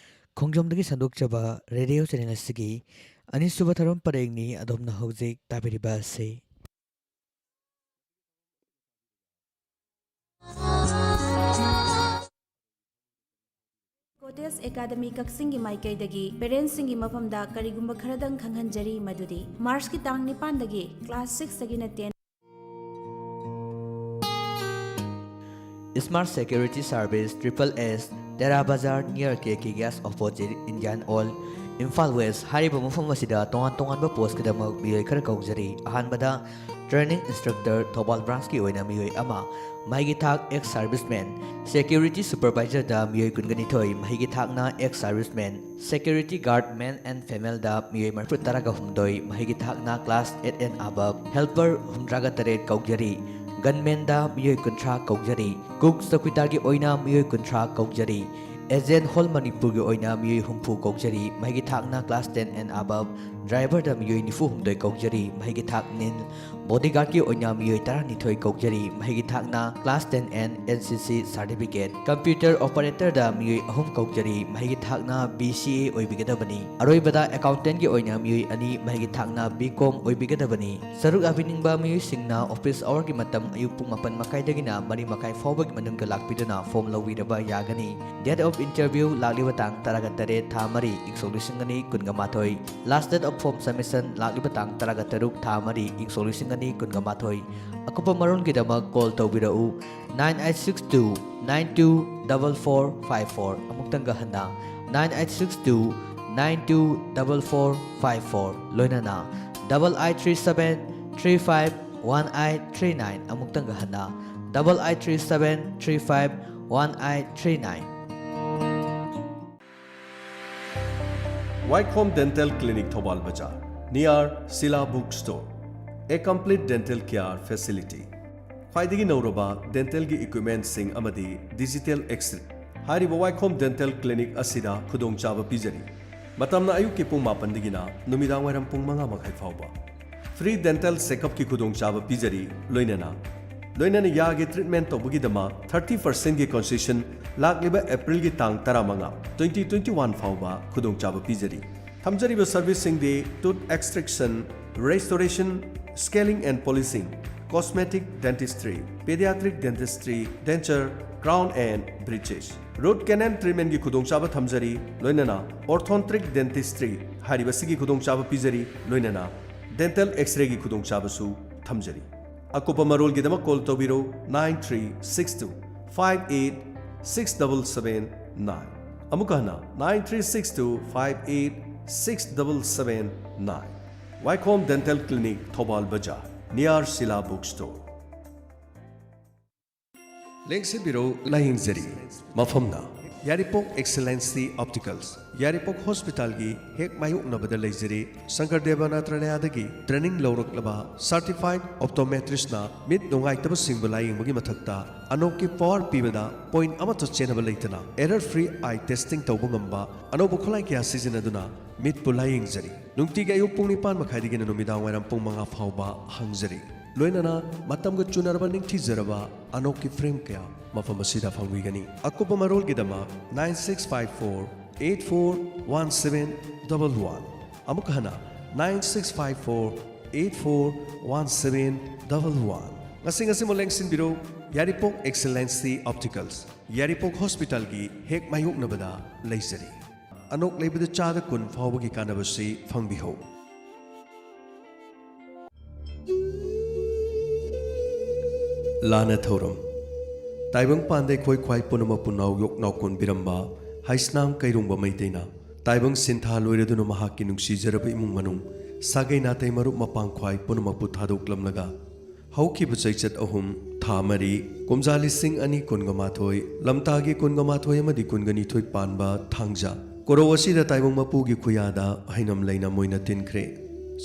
ꯈꯣꯡꯖꯣꯝꯗꯒꯤ ꯁꯟꯗꯣꯛꯆꯕ ꯔꯦꯗꯤꯑꯣ ꯆꯦꯅꯦꯜ ꯑꯁꯤꯒꯤ ꯑꯅꯤꯁꯨꯕ ꯊꯧꯔꯝ ꯄꯔꯦꯡꯅꯤ꯫ ꯑꯗꯣꯝꯅ ꯍꯧꯖꯤꯛ ꯇꯥꯕꯤꯔꯤꯕ ꯑꯁꯤ ꯀꯣꯇꯦꯖ ꯑꯦꯀꯥꯗꯃꯤ ꯀꯛꯆꯤꯡꯒꯤ ꯃꯥꯏꯀꯩꯗꯒꯤ ꯄꯦꯔꯦꯟꯁꯁꯤꯡꯒꯤ ꯃꯐꯝꯗ ꯀꯔꯤꯒꯨꯝꯕ ꯈꯔꯗꯪ ꯈꯪꯍꯟꯖꯔꯤ, ꯃꯗꯨꯗꯤ ꯃꯥꯔꯆꯀꯤ ꯇꯥꯡ ꯅꯤꯄꯥꯟꯗꯒꯤ ꯀ꯭ꯂꯥꯁ ꯁꯤꯛꯁꯇꯒꯤꯅ ten Smart Security Service, Triple S, ꯇꯦꯔꯥ ꯕꯖꯥꯔ, near K K Gas, opposite Indian Oil, Imphal West ꯍꯥꯏꯔꯤꯕ ꯃꯐꯝ ꯑꯁꯤꯗ ꯇꯣꯉꯥꯟ ꯇꯣꯉꯥꯟꯕ ꯄꯣꯁꯀꯤꯗꯃꯛ ꯃꯤꯑꯣꯏ ꯈꯔ ꯀꯧꯖꯔꯤ꯫ ꯑꯍꯥꯟꯕꯗ training instructor, ꯊꯧꯕꯥꯜ ꯕ꯭ꯔꯥꯟꯁꯀꯤ ꯑꯣꯏꯅ ꯃꯤꯑꯣꯏ ꯑꯃ, ꯃꯍꯩꯒꯤ ꯊꯥꯛ ex serviceman, security supervisorꯗ ꯃꯤꯑꯣꯏ ꯀꯨꯟꯒ ꯅꯤꯊꯣꯏ, ꯃꯍꯩꯒꯤ ꯊꯥꯛꯅ ex serviceman, security guard male and femaleꯗ ꯃꯤꯑꯣꯏ ꯃꯔꯤꯐꯨ ꯇꯔꯥꯒ ꯍꯨꯝꯗꯣꯏ, ꯃꯍꯩꯒꯤ ꯊꯥꯛꯅ class eight and above, helper ꯍꯨꯝꯗ꯭ꯔꯥꯒ ꯇꯔꯦꯠ ꯀꯧꯖꯔꯤ꯫ ꯒꯟꯃꯦꯟꯗ ꯃꯤꯑꯣꯏ ꯀꯨꯟꯊ꯭ꯔꯥ ꯀꯧꯖꯔꯤ꯫ ꯀꯨꯛ ꯆꯧꯀꯤꯗꯥꯔꯒꯤ ꯑꯣꯏꯅ ꯃꯤꯑꯣꯏ ꯀꯨꯟꯊ꯭ꯔꯥ ꯀꯧꯖꯔꯤ꯫ ꯑꯦꯖꯦꯟ ꯍꯣꯜ ꯃꯅꯤꯄꯨꯔꯒꯤ ꯑꯣꯏꯅ ꯃꯤꯑꯣꯏ ꯍꯨꯝꯐꯨ ꯀꯧꯖꯔꯤ꯫ ꯃꯍꯩꯒꯤ ꯊꯥꯛꯅ class ten and above, ꯗ꯭ꯔꯥꯏꯚꯔꯗ ꯃꯤꯑꯣꯏ ꯅꯤꯐꯨ ꯍꯨꯝꯗꯣꯏ ꯀꯧꯖꯔꯤ꯫ ꯃꯍꯩꯒꯤ ꯊꯥꯛ ꯅꯤꯜ꯫ ꯕꯣꯗꯤꯒꯥꯔꯗꯀꯤ ꯑꯣꯏꯅ ꯃꯤꯑꯣꯏ ꯇꯔꯥꯅꯤꯊꯣꯏ ꯀꯧꯖꯔꯤ꯫ ꯃꯍꯩꯒꯤ ꯊꯥꯛꯅ class ten and N C C certificate꯫ Computer operatorꯗ ꯃꯤꯑꯣꯏ ꯑꯍꯨꯝ ꯀꯧꯖꯔꯤ꯫ ꯃꯍꯩꯒꯤ ꯊꯥꯛꯅ B C A ꯑꯣꯏꯕꯤꯒꯗꯕꯅꯤ꯫ ꯑꯔꯣꯏꯕꯗ accountantꯀꯤ ꯑꯣꯏꯅ ꯃꯤꯑꯣꯏ ꯑꯅꯤ, ꯃꯍꯩꯒꯤ ꯊꯥꯛꯅ B Com ꯑꯣꯏꯕꯤꯒꯗꯕꯅꯤ꯫ ꯁꯔꯨꯛ ꯌꯥꯕꯤꯅꯤꯡꯕ ꯃꯤꯑꯣꯏꯁꯤꯡꯅ office hourꯒꯤ ꯃꯇꯝ ꯑꯌꯨꯛ ꯄꯨꯡ ꯃꯥꯄꯟ ꯃꯈꯥꯏꯗꯒꯤꯅ ꯃꯔꯤ ꯃꯈꯥꯏ ꯐꯥꯎꯕꯒꯤ ꯃꯅꯨꯡꯗ ꯂꯥꯛꯄꯤꯗꯨꯅ form ꯂꯧꯕꯤꯔꯕ ꯌꯥꯒꯅꯤ꯫ Date of interview ꯂꯥꯛꯂꯤꯕ ꯇꯥꯡ ꯇꯔꯥꯒ ꯇꯔꯦꯠ, ꯊꯥ ꯃꯔꯤ, ꯏꯪ ꯁꯣꯛ ꯂꯤꯁꯤꯡ ꯑꯅꯤ ꯀꯨꯟꯒ ꯃꯥꯊꯣꯏ꯫ Last date of form submission ꯂꯥꯛꯂꯤꯕ ꯇꯥꯡ ꯇꯔꯥꯒ ꯇꯔꯨꯛ, ꯊꯥ ꯃꯔꯤ, ꯏꯪ ꯁꯣꯛ ꯂꯤꯁꯤꯡ ꯑꯅꯤ ꯀꯨꯟꯒ ꯃꯥꯊꯣꯏ꯫ ꯑꯀꯨꯞꯄ ꯃꯔꯣꯜꯒꯤꯗꯃꯛ call ꯇꯧꯕꯤꯔꯛꯎ, nine eight six two nine two double four five four꯫ ꯑꯃꯨꯛꯇꯪꯒ ꯍꯟꯅ, nine eight six two nine two double four five four, ꯂꯣꯏꯅꯅ double eight three seven three five one eight three nine꯫ ꯑꯃꯨꯛꯇꯪꯒ ꯍꯟꯅ, double eight three seven three five one eight three nine꯫ Wycombe Dental Clinic, Thoubal Bazar, near Sila Book Store, a complete dental care facility꯫ ꯈ꯭ꯋꯥꯏꯗꯒꯤ ꯅꯧꯔꯕ dentalꯒꯤ equipmentꯁꯤꯡ ꯑꯃꯗꯤ digital X-ray꯫ ꯍꯥꯏꯔꯤꯕ Wycombe Dental Clinic ꯑꯁꯤꯗ ꯈꯨꯗꯣꯡꯆꯥꯕ ꯄꯤꯖꯔꯤ꯫ ꯃꯇꯝꯅ ꯑꯌꯨꯛꯀꯤ ꯄꯨꯡ ꯃꯥꯄꯟꯗꯒꯤꯅ ꯅꯨꯃꯤꯗꯥꯡ ꯋꯥꯏꯔꯝ ꯄꯨꯡ ꯃꯉꯥ ꯃꯈꯥꯏ ꯐꯥꯎꯕ꯫ Free dental check-upꯀꯤ ꯈꯨꯗꯣꯡꯆꯥꯕ ꯄꯤꯖꯔꯤ, ꯂꯣꯏꯅꯅ ꯂꯣꯏꯅꯅ ꯌꯥꯒꯤ ꯇ꯭ꯔꯤꯠꯃꯦꯟ ꯇꯧꯕꯒꯤꯗꯃꯛ ꯊꯥꯔꯇꯤ ꯄꯥꯔꯁꯦꯟꯒꯤ ꯀꯣꯟꯁꯦꯁꯟ ꯂꯥꯛꯂꯤꯕ ꯑꯦꯄ꯭ꯔꯤꯜꯒꯤ ꯇꯥꯡ ꯇꯔꯥꯃꯉꯥ, ꯇ꯭ꯋꯦꯟꯇꯤ ꯇ꯭ꯋꯦꯟꯇꯤ ꯋꯥꯟ ꯐꯥꯎꯕ ꯈꯨꯗꯣꯡꯆꯥꯕ ꯄꯤꯖꯔꯤ꯫ ꯊꯝꯖꯔꯤꯕ ꯁꯔꯚꯤꯁꯁꯤꯡꯗꯤ tooth extraction, restoration, scaling and polishing, cosmetic dentistry, pediatric dentistry, denture, crown and bridges, root canal treatmentꯀꯤ ꯈꯨꯗꯣꯡꯆꯥꯕ ꯊꯝꯖꯔꯤ꯫ ꯂꯣꯏꯅꯅ orthodontic dentistry ꯍꯥꯏꯔꯤꯕꯁꯤꯒꯤ ꯈꯨꯗꯣꯡꯆꯥꯕ ꯄꯤꯖꯔꯤ꯫ ꯂꯣꯏꯅꯅ dental X-rayꯒꯤ ꯈꯨꯗꯣꯡꯆꯥꯕꯁꯨ ꯊꯝꯖꯔꯤ꯫ ꯑꯀꯨꯞꯄ ꯃꯔꯣꯜꯒꯤꯗꯃꯛ call ꯇꯧꯕꯤꯔꯧ, nine three six two five eight six double seven nine꯫ ꯑꯃꯨꯛꯀ ꯍꯟꯅ, nine three six two five eight six double seven nine꯫ ꯋꯥꯏꯈꯣꯝ Dental Clinic, ꯊꯧꯕꯥꯜ ꯕꯖꯥꯔ, near ꯁꯤꯂꯥ book store꯫ ꯂꯦꯡꯁꯤꯟꯕꯤꯔꯧ, ꯂꯥꯌꯦꯡꯖꯔꯤ꯫ ꯃꯐꯝꯅ ꯌꯥꯏꯔꯤꯄꯣꯛ Excellency Opticals, ꯌꯥꯏꯔꯤꯄꯣꯛ ꯍꯣꯁꯄꯤꯇꯥꯜꯒꯤ ꯍꯦꯛ ꯃꯥꯌꯣꯛꯅꯕꯗ ꯂꯩꯖꯔꯤ꯫ ꯁꯪꯀꯔ ꯗꯦꯕ ꯅꯥꯇ꯭ꯔꯥꯂꯌꯥꯗꯒꯤ ꯇ꯭ꯔꯦꯅꯤꯡ ꯂꯧꯔꯛꯂꯕ ꯁꯥꯔꯇꯤꯐꯥꯏꯗ ꯑꯣꯞꯇꯣꯃꯦꯇ꯭ꯔꯤꯁꯅ ꯃꯤꯠ ꯅꯨꯡꯉꯥꯏꯇꯕꯁꯤꯡꯕꯨ ꯂꯥꯌꯦꯡꯕꯒꯤ ꯃꯊꯛꯇ ꯑꯅꯣꯛꯀꯤ ꯄꯋꯥꯔ ꯄꯤꯕꯗ point ꯑꯃꯠꯇ ꯆꯦꯟꯅꯕ ꯂꯩꯇꯅ ꯑꯦꯔꯔ ꯐ꯭ꯔꯤ ꯑꯥꯏ ꯇꯦꯁꯇꯤꯡ ꯇꯧꯕ ꯉꯝꯕ ꯑꯅꯧꯕ ꯈꯨꯠꯂꯥꯏ ꯀꯌꯥ ꯁꯤꯖꯤꯟꯅꯗꯨꯅ ꯃꯤꯠꯄꯨ ꯂꯥꯌꯦꯡꯖꯔꯤ꯫ ꯅꯨꯡꯇꯤꯒꯤ ꯑꯌꯨꯛ ꯄꯨꯡ ꯅꯤꯄꯥꯟ ꯃꯈꯥꯏꯗꯒꯤꯅ ꯅꯨꯃꯤꯗꯥꯡ ꯋꯥꯏꯔꯝ ꯄꯨꯡ ꯃꯉꯥ ꯐꯥꯎꯕ ꯍꯥꯡꯖꯔꯤ꯫ ꯂꯣꯏꯅꯅ ꯃꯇꯝꯒ ꯆꯨꯅꯔꯕ ꯅꯤꯡꯊꯤꯖꯔꯕ ꯑꯅꯣꯛꯀꯤ ꯐ꯭ꯔꯦꯝ ꯀꯌꯥ ꯃꯐꯝ ꯑꯁꯤꯗ ꯐꯪꯕꯤꯒꯅꯤ꯫ ꯑꯀꯨꯞꯄ ꯃꯔꯣꯜꯒꯤꯗꯃꯛ nine six five four eight four one seven double one꯫ ꯑꯃꯨꯛ ꯍꯟꯅ, nine six five four eight four one seven double one꯫ ꯉꯁꯤ ꯉꯁꯤꯃꯛ ꯂꯦꯡꯁꯤꯟꯕꯤꯔꯧ, ꯌꯥꯏꯔꯤꯄꯣꯛ Excellency Opticals, ꯌꯥꯏꯔꯤꯄꯣꯛ ꯍꯣꯁꯄꯤꯇꯥꯜꯒꯤ ꯍꯦꯛ ꯃꯥꯌꯣꯛꯅꯕꯗ ꯂꯩꯖꯔꯤ꯫ ꯑꯅꯣꯛ ꯂꯩꯕꯗ ꯆꯥꯗ ꯀꯨꯟ ꯐꯥꯎꯕꯒꯤ ꯀꯥꯟꯅꯕꯁꯤ ꯐꯪꯕꯤꯍꯧ꯫ ꯂꯥꯟꯅ ꯊꯧꯔꯝ꯫ ꯇꯥꯏꯕꯪ ꯄꯥꯟꯗ ꯑꯩꯈꯣꯏ ꯈ꯭ꯋꯥꯏ ꯄꯨꯝꯅꯃꯛꯄꯨ ꯅꯥꯎ ꯌꯣꯛ ꯅꯥꯎ ꯀꯣꯟꯕꯤꯔꯝꯕ ꯍꯩꯁꯅꯥꯝ ꯀꯩꯔꯣꯡꯕ ꯃꯩꯇꯩꯅ ꯇꯥꯏꯕꯪ ꯁꯤꯟꯊꯥ ꯂꯣꯏꯔꯗꯨꯅ ꯃꯍꯥꯛꯀꯤ ꯅꯨꯡꯁꯤꯖꯔꯕ ꯏꯃꯨꯡ ꯃꯅꯨꯡ, ꯁꯥꯒꯩ ꯅꯥꯇꯩ ꯃꯔꯨꯞ ꯃꯄꯥꯡ ꯈ꯭ꯋꯥꯏ ꯄꯨꯝꯅꯃꯛꯄꯨ ꯊꯥꯗꯣꯛꯂꯝꯂꯒ ꯍꯧꯈꯤꯕ ꯆꯩꯆꯠ ꯑꯍꯨꯝ, ꯊꯥ ꯃꯔꯤ, ꯀꯨꯝꯖꯥ ꯂꯤꯁꯤꯡ ꯑꯅꯤ ꯀꯨꯟꯒ ꯃꯥꯊꯣꯏ, ꯂꯝꯇꯥꯒꯤ ꯀꯨꯟꯒ ꯃꯥꯊꯣꯏ ꯑꯃꯗꯤ ꯀꯨꯟꯒ ꯅꯤꯊꯣꯏ ꯄꯥꯟꯕ ꯊꯥꯡꯖ ꯀꯣꯔꯧ ꯑꯁꯤꯗ ꯇꯥꯏꯕꯪ ꯃꯄꯨꯒꯤ ꯈꯨꯌꯥꯗ ꯍꯩꯅꯝ ꯂꯩꯅꯝ ꯑꯣꯏꯅ ꯇꯤꯟꯈ꯭ꯔꯦ꯫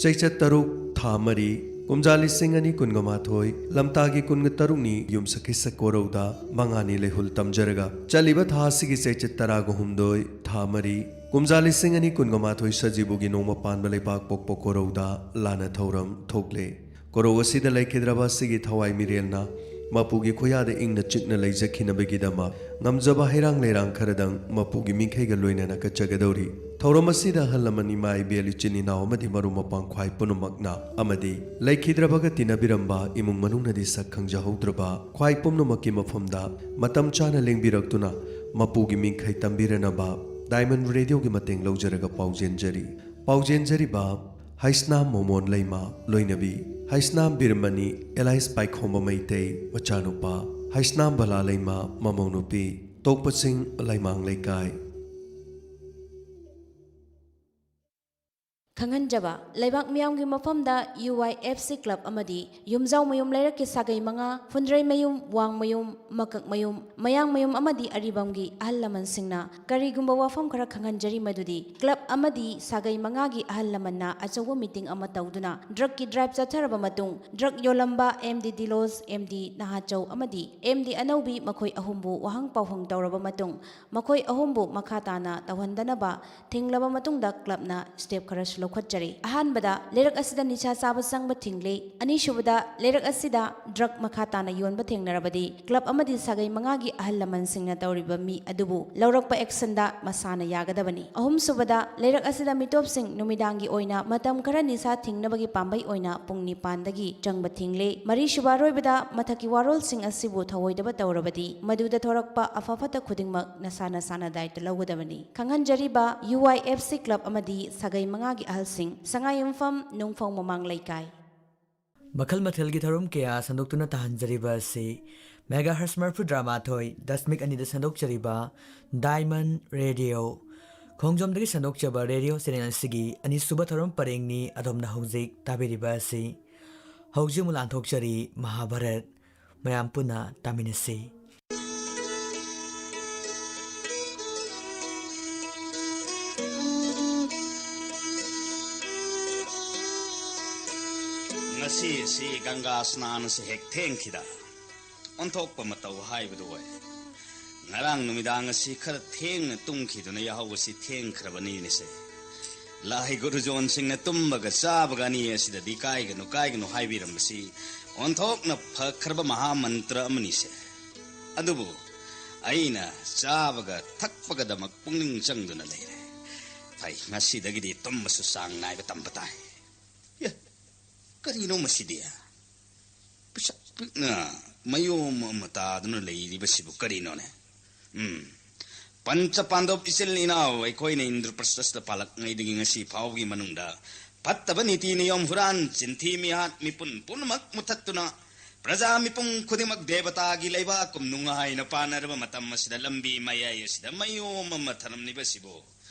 ꯆꯩꯆꯠ ꯇꯔꯨꯛ, ꯊꯥ ꯃꯔꯤ, ꯀꯨꯝꯖꯥ ꯂꯤꯁꯤꯡ ꯑꯅꯤ ꯀꯨꯟꯒ ꯃꯥꯊꯣꯏ, ꯂꯝꯇꯥꯒꯤ ꯀꯨꯟꯒ ꯇꯔꯨꯛꯅꯤ ꯌꯨꯝꯁꯀꯩꯁ ꯀꯣꯔꯧꯗ ꯃꯉꯥꯅꯤ ꯂꯩꯍꯨꯜ ꯇꯝꯖꯔꯒ ꯆꯠꯂꯤꯕ ꯊꯥ ꯑꯁꯤꯒꯤ ꯆꯩꯆꯠ ꯇꯔꯥꯒ ꯍꯨꯝꯗꯣꯏ, ꯊꯥ ꯃꯔꯤ, ꯀꯨꯝꯖꯥ ꯂꯤꯁꯤꯡ ꯑꯅꯤ ꯀꯨꯟꯒ ꯃꯥꯊꯣꯏ ꯁꯖꯤꯕꯨꯒꯤ ꯅꯣꯡꯃ ꯄꯥꯟꯕ ꯂꯩꯕꯥꯛ ꯄꯣꯛꯄ ꯀꯣꯔꯧꯗ ꯂꯥꯟꯅ ꯊꯧꯔꯝ ꯊꯣꯛꯂꯦ꯫ ꯀꯣꯔꯧ ꯑꯁꯤꯗ ꯂꯩꯈꯤꯗ꯭ꯔꯕ ꯑꯁꯤꯒꯤ ꯊꯋꯥꯏ ꯃꯤꯔꯦꯜꯅ ꯃꯄꯨꯒꯤ ꯈꯨꯌꯥꯗ ꯏꯪꯅ ꯆꯤꯛꯅ ꯂꯩꯖꯈꯤꯅꯕꯒꯤꯗꯃꯛ ꯉꯝꯖꯕ ꯍꯩꯔꯥꯡ ꯂꯩꯔꯥꯡ ꯈꯔꯗꯪ ꯃꯄꯨꯒꯤ ꯃꯤꯡꯈꯩꯒ ꯂꯣꯏꯅꯅ ꯀꯠꯆꯒꯗꯧꯔꯤ꯫ ꯊꯧꯔꯝ ꯑꯁꯤꯗ ꯑꯍꯜ ꯂꯃꯟ, ꯏꯃꯥ ꯏꯕꯦꯜ, ꯏꯆꯤꯟ ꯏꯅꯥꯎ ꯑꯃꯗꯤ ꯃꯔꯨꯞ ꯃꯄꯥꯡ ꯈ꯭ꯋꯥꯏ ꯄꯨꯝꯅꯃꯛꯅ ꯑꯃꯗꯤ ꯂꯩꯈꯤꯗ꯭ꯔꯕꯒ ꯇꯤꯟꯅꯕꯤꯔꯝꯕ ꯏꯃꯨꯡ ꯃꯅꯨꯡꯅꯗꯤ ꯁꯛ ꯈꯪꯖꯍꯧꯗ꯭ꯔꯕ ꯈ꯭ꯋꯥꯏ ꯄꯨꯝꯅꯃꯛꯀꯤ ꯃꯐꯝꯗ ꯃꯇꯝ ꯆꯥꯅ ꯂꯦꯡꯕꯤꯔꯛꯇꯨꯅ ꯃꯄꯨꯒꯤ ꯃꯤꯡꯈꯩ ꯇꯝꯕꯤꯔꯅꯕ ꯗꯥꯏꯃꯟ ꯔꯦꯗꯤꯑꯣꯒꯤ ꯃꯇꯦꯡ ꯂꯧꯖꯔꯒ ꯄꯥꯎꯖꯦꯟꯖꯔꯤ꯫ ꯄꯥꯎꯖꯦꯟꯖꯔꯤꯕ ꯍꯩꯁꯅꯥꯝ ꯃꯣꯃꯣꯟ ꯂꯩꯃ ꯂꯣꯏꯅꯕꯤ, ꯍꯩꯁꯅꯥꯝ ꯕꯤꯔꯃꯅꯤ ꯑꯦꯂꯥꯏꯁ ꯄꯥꯏꯈꯣꯝꯕ ꯃꯩꯇꯩ ꯃꯆꯥꯅꯨꯄꯥ, ꯍꯩꯁꯅꯥꯝ ꯕꯂꯥ ꯂꯩꯃ ꯃꯃꯧ ꯅꯨꯄꯤ, ꯇꯣꯛꯄꯁꯤꯡ ꯂꯩꯃꯥꯡ ꯂꯩꯀꯥꯏ꯫ ꯈꯪꯍꯟꯖꯕ, ꯂꯩꯕꯥꯛ ꯃꯤꯌꯥꯝꯒꯤ ꯃꯐꯝꯗ ꯌꯨ ꯋꯥꯏ ꯑꯦꯐ ꯁꯤ ꯀ꯭ꯂꯕ ꯑꯃꯗꯤ ꯌꯨꯝꯖꯥꯎ ꯃꯌꯨꯝ ꯂꯩꯔꯛꯀꯤ ꯁꯥꯒꯩ ꯃꯉꯥ, ꯐꯨꯟꯗ꯭ꯔꯩ ꯃꯌꯨꯝ, ꯋꯥꯡ ꯃꯌꯨꯝ, ꯃꯀꯛ ꯃꯌꯨꯝ, ꯃꯌꯥꯡ ꯃꯌꯨꯝ ꯑꯃꯗꯤ ꯑꯔꯤꯕꯝꯒꯤ ꯑꯍꯜ ꯂꯃꯟꯁꯤꯡꯅ ꯀꯔꯤꯒꯨꯝꯕ ꯋꯥꯐꯝ ꯈꯔ ꯈꯪꯍꯟꯖꯔꯤ, ꯃꯗꯨꯗꯤ ꯀ꯭ꯂꯕ ꯑꯃꯗꯤ ꯁꯥꯒꯩ ꯃꯉꯥꯒꯤ ꯑꯍꯜ ꯂꯃꯟꯅ ꯑꯆꯧꯕ ꯃꯤꯇꯤꯡ ꯑꯃ ꯇꯧꯗꯨꯅ ꯗ꯭ꯔꯒꯀꯤ ꯗ꯭ꯔꯥꯏꯕ ꯆꯠꯊꯔꯕ ꯃꯇꯨꯡ ꯗ꯭ꯔꯒ ꯌꯣꯜꯂꯝꯕ ꯑꯦꯝ ꯗꯤ ꯗꯤꯂꯣꯁ, ꯑꯦꯝ ꯗꯤ ꯅꯍꯥꯆꯧ ꯑꯃꯗꯤ ꯑꯦꯝ ꯗꯤ ꯑꯅꯧꯕꯤ ꯃꯈꯣꯏ ꯑꯍꯨꯝꯕꯨ ꯋꯥꯍꯪ ꯄꯥꯎꯍꯪ ꯇꯧꯔꯕ ꯃꯇꯨꯡ ꯃꯈꯣꯏ ꯑꯍꯨꯝꯕꯨ ꯃꯈꯥ ꯇꯥꯅ ꯇꯧꯍꯟꯗꯅꯕ ꯊꯤꯡꯂꯕ ꯃꯇꯨꯡꯗ ꯀ꯭ꯂꯕꯅ ꯁ꯭ꯇꯦꯞ ꯈꯔꯁꯨ ꯂꯧꯈꯠꯆꯔꯤ꯫ ꯑꯍꯥꯟꯕꯗ ꯂꯩꯔꯛ ꯑꯁꯤꯗ ꯅꯤꯁꯥ ꯆꯥꯕ ꯆꯪꯕ ꯊꯤꯡꯂꯤ꯫ ꯑꯅꯤꯁꯨꯕꯗ ꯂꯩꯔꯛ ꯑꯁꯤꯗ ꯗ꯭ꯔꯒ ꯃꯈꯥ ꯇꯥꯅ ꯌꯣꯟꯕ ꯊꯦꯡꯅꯔꯕꯗꯤ ꯀ꯭ꯂꯕ ꯑꯃꯗꯤ ꯁꯥꯒꯩ ꯃꯉꯥꯒꯤ ꯑꯍꯜ ꯂꯃꯟꯁꯤꯡꯅ ꯇꯧꯔꯤꯕ ꯃꯤ ꯑꯗꯨꯕꯨ ꯂꯧꯔꯛꯄ ꯑꯦꯛꯁꯟꯗ ꯃꯁꯥꯅ ꯌꯥꯒꯗꯕꯅꯤ꯫ ꯑꯍꯨꯝꯁꯨꯕꯗ ꯂꯩꯔꯛ ꯑꯁꯤꯗ ꯃꯤꯇꯣꯞꯁꯤꯡ ꯅꯨꯃꯤꯗꯥꯡꯒꯤ ꯑꯣꯏꯅ ꯃꯇꯝ ꯈꯔ ꯅꯤꯁꯥ ꯊꯤꯡꯅꯕꯒꯤ ꯄꯥꯝꯕꯩ ꯑꯣꯏꯅ ꯄꯨꯡ ꯅꯤꯄꯥꯟꯗꯒꯤ ꯆꯪꯕ ꯊꯤꯡꯂꯤ꯫ ꯃꯔꯤꯁꯨꯕ ꯑꯔꯣꯏꯕꯗ ꯃꯊꯛꯀꯤ ꯋꯥꯔꯣꯜꯁꯤꯡ ꯑꯁꯤꯕꯨ ꯊꯧꯑꯣꯏꯗꯕ ꯇꯧꯔꯕꯗꯤ ꯃꯗꯨꯗ ꯊꯣꯔꯛꯄ ꯑꯐ ꯐꯠꯇ ꯈꯨꯗꯤꯡꯃꯛ ꯅꯁꯥ ꯅꯁꯥꯅ ꯗꯥꯏꯇ ꯂꯧꯒꯗꯕꯅꯤ꯫ ꯈꯪꯍꯟꯖꯔꯤꯕ ꯌꯨ ꯋꯥꯏ ꯑꯦꯐ ꯁꯤ ꯀ꯭ꯂꯕ ꯑꯃꯗꯤ ꯁꯥꯒꯩ ꯃꯉꯥꯒꯤ ꯑꯍꯜꯁꯤꯡ, ꯁꯉꯥꯏꯌꯨꯝꯐꯝ, ꯅꯨꯡꯐꯧ ꯃꯃꯥꯡ ꯂꯩꯀꯥꯏ꯫ ꯃꯈꯜ ꯃꯊꯦꯜꯒꯤ ꯊꯧꯔꯝ ꯀꯌꯥ ꯁꯟꯗꯣꯛꯇꯨꯅ ꯇꯥꯍꯟꯖꯔꯤꯕ ꯑꯁꯤ ꯃꯦꯒꯥꯍꯔꯁ ꯃꯔꯐꯨꯇꯔꯥ ꯃꯥꯊꯣꯏ ꯗꯁꯃꯤꯛ ꯑꯅꯤꯗ ꯁꯟꯗꯣꯛꯆꯔꯤꯕ ꯗꯥꯏꯃꯟ ꯔꯦꯗꯤꯑꯣ ꯈꯣꯡꯖꯣꯝꯗꯒꯤ ꯁꯟꯗꯣꯛꯆꯕ ꯔꯦꯗꯤꯑꯣ ꯆꯦꯅꯦꯜ ꯑꯁꯤꯒꯤ ꯑꯅꯤꯁꯨꯕ ꯊꯧꯔꯝ ꯄꯔꯦꯡꯅꯤ꯫ ꯑꯗꯣꯝꯅ ꯍꯧꯖꯤꯛ ꯇꯥꯕꯤꯔꯤꯕ ꯑꯁꯤ ꯍꯧꯖꯤꯛ ꯑꯃꯨꯛ ꯂꯥꯟꯊꯣꯛꯆꯔꯤ ꯃꯍꯥꯚꯥꯔꯠ꯫ ꯃꯌꯥꯝ ꯄꯨꯟꯅ ꯇꯥꯃꯤꯟꯅꯁꯤ꯫ ꯉꯁꯤꯁꯤ ꯒꯪꯒꯥ ꯁ꯭ꯅꯥꯟꯁꯤ ꯍꯦꯛ ꯊꯦꯡꯈꯤꯗ ꯑꯣꯟꯊꯣꯛꯄ ꯃꯇꯧ ꯍꯥꯏꯕꯗꯨ ꯑꯣꯏ꯫ ꯉꯔꯥꯡ ꯅꯨꯃꯤꯗꯥꯡ ꯑꯁꯤ ꯈꯔ ꯊꯦꯡꯅ ꯇꯨꯝꯈꯤꯗꯨꯅ ꯌꯥꯍꯧ ꯑꯁꯤ ꯊꯦꯡꯈ꯭ꯔꯕꯅꯤꯅꯦꯁꯦ꯫ ꯂꯥꯏ ꯒꯨꯔꯨꯖꯣꯟꯁꯤꯡꯅ ꯇꯨꯝꯕꯒ ꯆꯥꯕꯒ ꯑꯅꯤ ꯑꯁꯤꯗꯗꯤ ꯀꯥꯏꯒꯅꯨ, ꯀꯥꯏꯒꯅꯨ ꯍꯥꯏꯕꯤꯔꯝꯕꯁꯤ ꯑꯣꯟꯊꯣꯛꯅ ꯐꯈ꯭ꯔꯕ ꯃꯍꯥ ꯃꯟꯇ꯭ꯔ ꯑꯃꯅꯤꯁꯦ꯫ ꯑꯗꯨꯕꯨ ꯑꯩꯅ ꯆꯥꯕꯒ ꯊꯛꯄꯒꯗꯃꯛ ꯄꯨꯛꯅꯤꯡ ꯆꯪꯗꯨꯅ ꯂꯩꯔꯦ꯫ ꯐꯩ, ꯉꯁꯤꯗꯒꯤꯗꯤ ꯇꯨꯝꯕꯁꯨ ꯆꯥꯡ ꯅꯥꯏꯕ ꯇꯝꯕ ꯇꯥꯏ꯫ ꯑꯦ, ꯀꯔꯤꯅꯣ ꯃꯁꯤꯗꯤ? ꯄꯤꯁꯛ ꯄꯤꯛꯅ ꯃꯌꯣꯝ ꯑꯃ ꯇꯥꯗꯨꯅ ꯂꯩꯔꯤꯕꯁꯤꯕꯨ ꯀꯔꯤꯅꯣꯅꯦ? ꯎꯝ꯫ ꯄꯟꯆ ꯄꯥꯟꯗꯕ ꯏꯆꯤꯜ ꯏꯅꯥꯎ ꯑꯩꯈꯣꯏꯅ ꯏꯟꯗ꯭ꯔꯄ꯭ꯔꯁꯊꯗ ꯄꯥꯜꯂꯛꯉꯩꯗꯒꯤ ꯉꯁꯤ ꯐꯥꯎꯕꯒꯤ ꯃꯅꯨꯡꯗ ꯐꯠꯇꯕ ꯅꯤꯇꯤ ꯅꯤꯌꯣꯝ, ꯍꯨꯔꯥꯟ ꯆꯤꯟꯊꯤ, ꯃꯤꯍꯥꯠ ꯃꯤꯄꯨꯟ ꯄꯨꯝꯅꯃꯛ ꯃꯨꯊꯠꯇꯨꯅ ꯄ꯭ꯔꯖꯥ ꯃꯤꯄꯨꯝ ꯈꯨꯗꯤꯡꯃꯛ ꯗꯦꯕꯇꯥꯒꯤ ꯂꯩꯕꯥꯛꯀꯨꯝ ꯅꯨꯡꯉꯥꯏꯅ ꯄꯥꯟꯅꯔꯕ ꯃꯇꯝ ꯑꯁꯤꯗ ꯂꯝꯕꯤ ꯃꯌꯥꯏ ꯑꯁꯤꯗ ꯃꯌꯣꯝ ꯑꯃ ꯊꯅꯝꯂꯤꯕꯁꯤꯕꯨ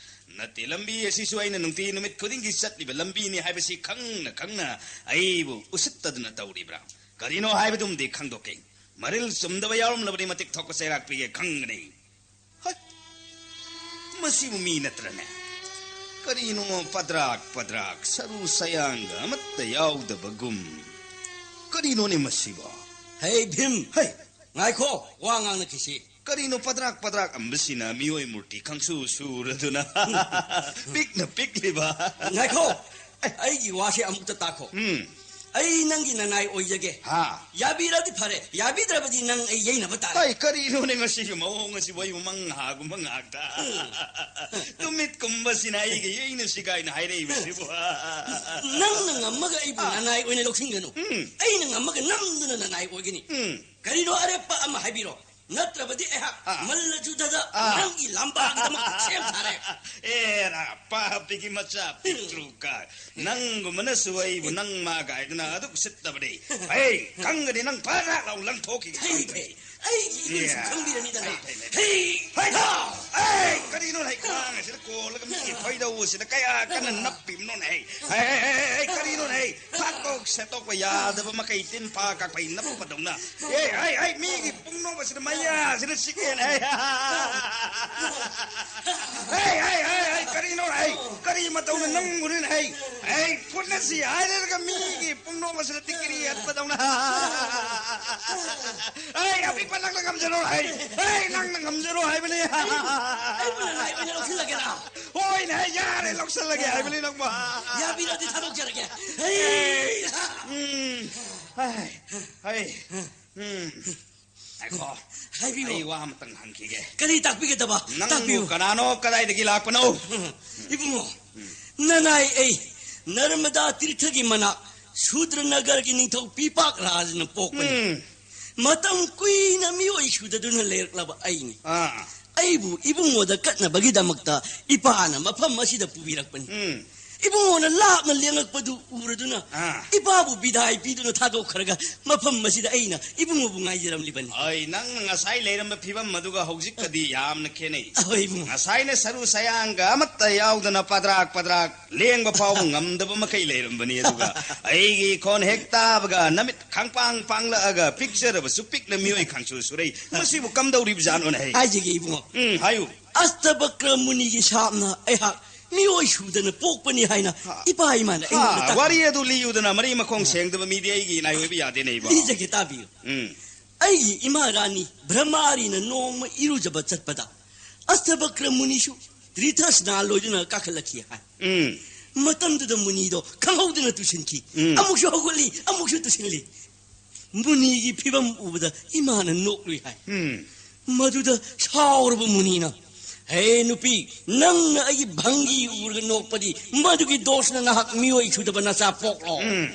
ꯅꯠꯇꯦ, ꯂꯝꯕꯤ ꯑꯁꯤꯁꯨ ꯑꯩꯅ ꯅꯨꯡꯇꯤ ꯅꯨꯃꯤꯠ ꯈꯨꯗꯤꯡꯒꯤ ꯆꯠꯂꯤꯕ ꯂꯝꯕꯤꯅꯤ ꯍꯥꯏꯕꯁꯤ ꯈꯪꯅ ꯈꯪꯅ ꯑꯩꯕꯨ ꯎꯁꯤꯠꯇꯗꯨꯅ ꯇꯧꯔꯤꯕ꯭ꯔꯥ? ꯀꯔꯤꯅꯣ ꯍꯥꯏꯕꯗꯨꯝꯗꯤ ꯈꯪꯗꯣꯛꯀꯦ꯫ ꯃꯔꯤꯜ ꯆꯨꯝꯗꯕ ꯌꯥꯎꯔꯝꯂꯕꯗꯤ ꯃꯇꯤꯛ ꯊꯣꯛꯄ ꯆꯩꯔꯥꯛ ꯄꯤꯒꯦ ꯈꯪꯒꯅꯤ꯫ ꯍꯩ! ꯃꯁꯤꯕꯨ ꯃꯤ ꯅꯠꯇ꯭ꯔꯅꯦ? ꯀꯔꯤꯅꯣ ꯄꯗ꯭ꯔꯥꯛ ꯄꯗ꯭ꯔꯥꯛ ꯁꯔꯨ ꯁꯌꯥꯡꯒ ꯑꯃꯠꯇ ꯌꯥꯎꯗꯕꯒꯨꯝ? ꯀꯔꯤꯅꯣꯅꯦ ꯃꯁꯤꯕꯣ? ꯍꯦ ꯚꯤꯝ! ꯍꯩ! ꯉꯥꯏꯈꯣ, ꯋꯥ ꯉꯥꯡꯅꯈꯤꯁꯤ꯫ ꯀꯔꯤꯅꯣ ꯄꯗ꯭ꯔꯥꯛ ꯄꯗ꯭ꯔꯥꯛ ꯑꯝꯕꯁꯤꯅ ꯃꯤꯑꯣꯏ ꯃꯨꯔꯇꯤ ꯈꯪꯁꯨ ꯁꯨꯔꯗꯨꯅ ꯄꯤꯛꯅ ꯄꯤꯛꯂꯤꯕ? ꯉꯥꯏꯈꯣ! ꯑꯩꯒꯤ ꯋꯥꯁꯦ ꯑꯃꯨꯛꯇ ꯇꯥꯈꯣ꯫ ꯎꯝ꯫ ꯑꯩ ꯅꯪꯒꯤ ꯅꯅꯥꯏ ꯑꯣꯏꯖꯒꯦ꯫ ꯍꯥ꯫ ꯌꯥꯕꯤꯔꯗꯤ ꯐꯔꯦ, ꯌꯥꯕꯤꯗ꯭ꯔꯕꯗꯤ ꯅꯪ ꯑꯩ ꯌꯩꯅꯕ ꯇꯥꯔꯦ꯫ ꯑꯩ ꯀꯔꯤꯅꯣꯅꯦ ꯉꯁꯤꯒꯤ ꯃꯑꯣꯡ ꯑꯁꯤꯕꯨ? ꯑꯩꯕꯨ ꯃꯪ ꯍꯥꯒꯨꯝꯕ ꯉꯥꯛꯇ꯫ ꯎꯝ꯫ ꯇꯨꯃꯤꯠꯀꯨꯝꯕꯁꯤꯅ ꯑꯩꯒ ꯌꯩꯅꯁꯤ ꯀꯥꯏꯅ ꯍꯥꯏꯔꯛꯏꯕꯁꯤꯕꯨ? ꯅꯪꯅ ꯉꯝꯃꯒ ꯑꯩꯕꯨ ꯑꯥ꯫ ꯅꯅꯥꯏ ꯑꯣꯏꯅ ꯂꯧꯁꯤꯟꯒꯅꯨ꯫ ꯎꯝ꯫ ꯑꯩꯅ ꯉꯝꯃꯒ ꯅꯝꯗꯨꯅ ꯅꯅꯥꯏ ꯑꯣꯏꯒꯅꯤ꯫ ꯎꯝ꯫ ꯀꯔꯤꯅꯣ ꯑꯔꯦꯞꯄ ꯑꯃ ꯍꯥꯏꯕꯤꯔꯣ, ꯅꯠꯇ꯭ꯔꯕꯗꯤ ꯑꯩꯍꯥꯛ ꯑꯥ꯫ ꯃꯜꯂ ꯖꯨꯗꯗ ꯑꯥ꯫ ꯅꯪꯒꯤ ꯂꯝꯕꯥꯒꯤꯗꯃꯛ ꯁꯦꯝ ꯁꯥꯔꯦ꯫ ꯑꯦꯔꯥ, ꯄꯥꯄꯤꯒꯤ ꯃꯆꯥ ꯄꯤꯛꯇ꯭ꯔꯨ ꯀꯥꯏ꯫ ꯅꯪꯒꯨꯝꯕꯅꯁꯨ ꯑꯩꯕꯨ ꯅꯪ ꯃꯥ ꯀꯥꯏꯗꯨꯅ ꯑꯗꯨꯛ ꯎꯁꯤꯠꯇꯕꯅꯤ꯫ ꯍꯩ, ꯈꯪꯒꯅꯤ ꯅꯪ ꯐꯔꯥꯛ ꯂꯥꯎ ꯂꯪꯊꯣꯛꯈꯤꯒꯦ꯫ ꯐꯩ, ꯐꯩ꯫ ꯑꯩꯒꯤ ꯏꯒꯨꯟꯁꯨ ꯌꯥ꯫ ꯈꯪꯕꯤꯔꯅꯤꯗꯅ꯫ ꯐꯩ, ꯐꯩ, ꯐꯩ꯫ ꯐꯩ, ꯐꯩ꯫ ꯍꯥ! ꯑꯩ ꯀꯔꯤꯅꯣ ꯍꯩ ꯈ꯭ꯋꯥꯡ ꯑꯁꯤꯗ ꯀꯣꯜꯂꯒ ꯃꯤꯒꯤ ꯐꯣꯏꯗꯧ ꯑꯁꯤꯗ ꯀꯌꯥ ꯀꯟꯅ ꯅꯞꯄꯤꯕꯅꯣꯅꯦ ꯍꯩ? ꯍꯩ, ꯍꯩ, ꯍꯩ, ꯍꯩ, ꯀꯔꯤꯅꯣꯅꯦ ꯍꯩ? ꯐꯥꯛꯇꯣꯛ ꯁꯦꯠꯇꯣꯛꯄ ꯌꯥꯗꯕ ꯃꯈꯩ ꯇꯤꯟ ꯐꯥ ꯀꯥꯛꯄꯩ ꯅꯞꯄꯗꯧꯅ꯫ ꯑꯦ, ꯍꯩ, ꯍꯩ, ꯃꯤꯒꯤ ꯄꯨꯡꯅꯣꯛ ꯑꯁꯤꯗ ꯃꯌꯥꯁꯤꯗ ꯆꯤꯛꯑꯦꯅꯦ ꯍꯩ꯫ ꯍꯩ, ꯍꯩ, ꯍꯩ, ꯍꯩ, ꯀꯔꯤꯅꯣ ꯍꯩ? ꯀꯔꯤ ꯃꯇꯧꯅ ꯅꯪꯕꯨꯅꯤꯅ ꯍꯩ? ꯍꯩ, ꯐꯨꯠꯅꯁꯤ ꯍꯥꯏꯔꯒ ꯃꯤꯒꯤ ꯄꯨꯡꯅꯣꯛ ꯑꯁꯤꯗ ꯇꯤꯛꯀꯤꯔꯤ ꯍꯠꯄꯗꯧꯅ꯫ ꯍꯩ, ꯑꯄꯤꯛꯄ ꯅꯪꯅ ꯉꯝꯖꯔꯣ ꯍꯩ꯫ ꯍꯩ, ꯅꯪꯅ ꯉꯝꯖꯔꯣ ꯍꯥꯏꯕꯅꯤ꯫ ꯑꯩꯕꯨ ꯅꯅꯥꯏ ꯑꯣꯏꯅ ꯂꯧꯁꯤꯜꯂꯒꯦꯔꯥ? ꯍꯣꯏꯅꯦ, ꯌꯥꯔꯦ, ꯂꯧꯁꯜꯂꯒꯦ ꯍꯥꯏꯕꯅꯤ ꯅꯪꯕꯣ꯫ ꯌꯥꯕꯤꯔꯗꯤ ꯊꯥꯗꯣꯛꯆꯔꯒꯦ꯫ ꯎꯝ, ꯍꯩ, ꯍꯩ, ꯎꯝ, ꯉꯥꯏꯈꯣ꯫ ꯍꯥꯏꯕꯤꯌꯨ꯫ ꯑꯩ ꯋꯥ ꯑꯃꯇꯪ ꯍꯪꯈꯤꯒꯦ꯫ ꯀꯔꯤ ꯇꯥꯛꯄꯤꯒꯗꯕ? ꯅꯪꯕꯨ ꯇꯥꯛꯄꯤꯌꯨ꯫ ꯀꯅꯥꯅꯣ, ꯀꯗꯥꯏꯗꯒꯤ ꯂꯥꯛꯄꯅꯣ? ꯏꯕꯨꯡꯉꯣ, ꯅꯅꯥꯏ ꯑꯩ ꯅꯔꯃꯗꯥ ꯇꯤꯔꯊꯒꯤ ꯃꯅꯥꯛ ꯁꯨꯗ꯭ꯔꯅꯒꯔꯒꯤ ꯅꯤꯡꯊꯧ ꯄꯤꯄꯥꯛ ꯔꯥꯖꯅ ꯄꯣꯛꯄꯅꯤ꯫ ꯎꯝ꯫ ꯃꯇꯝ ꯀꯨꯏꯅ ꯃꯤꯑꯣꯏ ꯁꯨꯗꯗꯨꯅ ꯂꯩꯔꯛꯂꯕ ꯑꯩꯅꯤ꯫ ꯑꯥ꯫ ꯑꯩꯕꯨ ꯏꯕꯨꯡꯉꯣꯗ ꯀꯠꯅꯕꯒꯤꯗꯃꯛꯇ ꯏꯄꯥꯅ ꯃꯐꯝ ꯑꯁꯤꯗ ꯄꯨꯕꯤꯔꯛꯄꯅꯤ꯫ ꯎꯝ꯫ ꯏꯕꯨꯡꯉꯣꯅ ꯂꯥꯞꯅ ꯂꯦꯡꯉꯛꯄꯗꯨ ꯎꯔꯗꯨꯅ ꯑꯥ꯫ ꯏꯄꯥꯕꯨ ꯕꯤꯗꯥꯏ ꯄꯤꯗꯨꯅ ꯊꯥꯗꯣꯛꯈ꯭ꯔꯒ ꯃꯐꯝ ꯑꯁꯤꯗ ꯑꯩꯅ ꯏꯕꯨꯡꯉꯣꯕꯨ ꯉꯥꯏꯖꯔꯝꯂꯤꯕꯅꯤ꯫ ꯑꯩ, ꯅꯪꯅ ꯉꯁꯥꯏ ꯂꯩꯔꯝꯕ ꯐꯤꯕꯝ ꯑꯗꯨꯒ ꯍꯧꯖꯤꯛꯀꯗꯤ ꯌꯥꯝꯅ ꯈꯦꯠꯅꯩ꯫ ꯑꯍꯣꯏ, ꯏꯕꯨꯡꯉꯣ꯫ ꯉꯁꯥꯏꯅ ꯁꯔꯨ ꯁꯌꯥꯡꯒ ꯑꯃꯠꯇ ꯌꯥꯎꯗꯅ ꯄꯗ꯭ꯔꯥꯛ ꯄꯗ꯭ꯔꯥꯛ ꯂꯦꯡꯕ ꯐꯥꯎꯕ ꯉꯝꯗꯕ ꯃꯈꯩ ꯂꯩꯔꯝꯕꯅꯤ, ꯑꯗꯨꯒ ꯑꯩꯒꯤ ꯈꯣꯟ ꯍꯦꯛ ꯇꯥꯕꯒ ꯅꯃꯤꯠ ꯈꯪꯄꯥꯡ ꯄꯥꯡꯂꯛꯑꯒ ꯄꯤꯛꯆꯔꯕꯁꯨ ꯄꯤꯛꯅ ꯃꯤꯑꯣꯏ ꯈꯪꯁꯨ ꯁꯨꯔꯩ꯫ ꯃꯁꯤꯕꯨ ꯀꯝꯗꯧꯔꯤꯕꯖꯥꯠꯅꯣꯅꯦ ꯍꯩ? ꯍꯥꯏꯖꯒꯦ, ꯏꯕꯨꯡꯉꯣ꯫ ꯎꯝ, ꯍꯥꯏꯌꯨ꯫ ꯑꯁꯇꯕꯀ꯭ꯔ ꯃꯨꯅꯤꯒꯤ ꯁꯥꯞꯅ ꯑꯩꯍꯥꯛ ꯃꯤꯑꯣꯏ ꯁꯨꯗꯅ ꯄꯣꯛꯄꯅꯤ ꯍꯥꯏꯅ ꯍꯥ꯫ ꯏꯄꯥ ꯏꯃꯥꯅ ꯍꯥ, ꯑꯩꯉꯣꯟꯗ ꯇꯥꯛꯄꯤ꯫ ꯋꯥꯔꯤ ꯑꯗꯨ ꯂꯤꯌꯨꯗꯅ, ꯃꯔꯤ ꯃꯈꯣꯡ ꯁꯦꯡꯗꯕ ꯃꯤꯗꯤ ꯑꯩꯒꯤ ꯏꯅꯥꯏ ꯑꯣꯏꯕ ꯌꯥꯗꯦꯅꯦ, ꯏꯕꯣ꯫ ꯂꯤꯖꯒꯦ, ꯇꯥꯕꯤꯌꯨ꯫ ꯎꯝ꯫ ꯑꯩꯒꯤ ꯏꯃꯥ ꯔꯥꯅꯤ ꯕ꯭ꯔꯍꯃꯥꯔꯤꯅ ꯅꯣꯡꯃ ꯏꯔꯨꯖꯕ ꯆꯠꯄꯗ ꯑꯁꯇꯕꯀ꯭ꯔ ꯃꯨꯅꯤꯁꯨ ꯇ꯭ꯔꯤꯊꯁꯅꯥ ꯂꯣꯏꯗꯨꯅ ꯀꯥꯈꯠꯂꯛꯈꯤ ꯍꯥꯏ꯫ ꯎꯝ꯫ ꯃꯇꯝꯗꯨꯗ ꯃꯨꯅꯤꯗꯣ ꯈꯪꯍꯧꯗꯅ ꯇꯨꯁꯤꯟꯈꯤ꯫ ꯎꯝ꯫ ꯑꯃꯨꯛꯁꯨ ꯍꯧꯒꯠꯂꯤ, ꯑꯃꯨꯛꯁꯨ ꯇꯨꯁꯤꯜꯂꯤ꯫ ꯃꯨꯅꯤꯒꯤ ꯐꯤꯕꯝ ꯎꯕꯗ ꯏꯃꯥꯅ ꯅꯣꯛꯂꯨꯏ ꯍꯥꯏ꯫ ꯎꯝ꯫ ꯃꯗꯨꯗ ꯁꯥꯎꯔꯕ ꯃꯨꯅꯤꯅ, "ꯍꯦ ꯅꯨꯄꯤ, ꯅꯪꯅ ꯑꯩꯒꯤ ꯚꯪꯒꯤ ꯎꯔꯒ ꯅꯣꯛꯄꯗꯤ ꯃꯗꯨꯒꯤ ꯗꯣꯁꯅ ꯅꯍꯥꯛ ꯃꯤꯑꯣꯏ ꯁꯨꯗꯕ ꯅꯆꯥ ꯄꯣꯛꯂꯣ?" ꯎꯝ꯫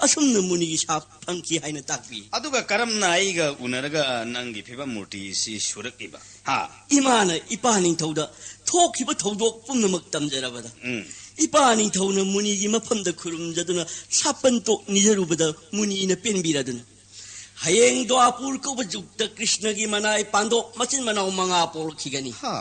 ꯑꯁꯨꯝꯅ ꯃꯨꯅꯤꯒꯤ ꯁꯥꯞ ꯐꯪꯈꯤ ꯍꯥꯏꯅ ꯇꯥꯛꯄꯤ꯫ ꯑꯗꯨꯒ ꯀꯔꯝꯅ ꯑꯩꯒ ꯎꯅꯔꯒ ꯅꯪꯒꯤ ꯐꯤꯕꯝ ꯃꯨꯔꯇꯤ ꯑꯁꯤ ꯁꯨꯔꯛꯂꯤꯕ? ꯍꯥ? ꯏꯃꯥꯅ ꯏꯄꯥ ꯅꯤꯡꯊꯧꯗ ꯊꯣꯛꯈꯤꯕ ꯊꯧꯗꯣꯛ ꯄꯨꯝꯅꯃꯛ ꯇꯝꯖꯔꯕꯗ, ꯎꯝ꯫ ꯏꯄꯥ ꯅꯤꯡꯊꯧꯅ ꯃꯨꯅꯤꯒꯤ ꯃꯐꯝꯗ ꯈꯨꯔꯨꯝꯖꯗꯨꯅ ꯁꯥꯄꯟꯇꯣꯛ ꯅꯤꯖꯔꯨꯕꯗ ꯃꯨꯅꯤꯅ ꯄꯦꯟꯕꯤꯔꯗꯨꯅ, "ꯍꯌꯦꯡ ꯗ꯭ꯋꯥꯄꯨꯔ ꯀꯧꯕ ꯖꯨꯒꯇ ꯀ꯭ꯔꯤꯁꯅꯒꯤ ꯃꯅꯥꯏ ꯄꯥꯟꯗꯣꯛ ꯃꯆꯤꯟ ꯃꯅꯥꯎ ꯃꯉꯥ ꯄꯣꯛꯂꯛꯈꯤꯒꯅꯤ꯫ ꯍꯥ꯫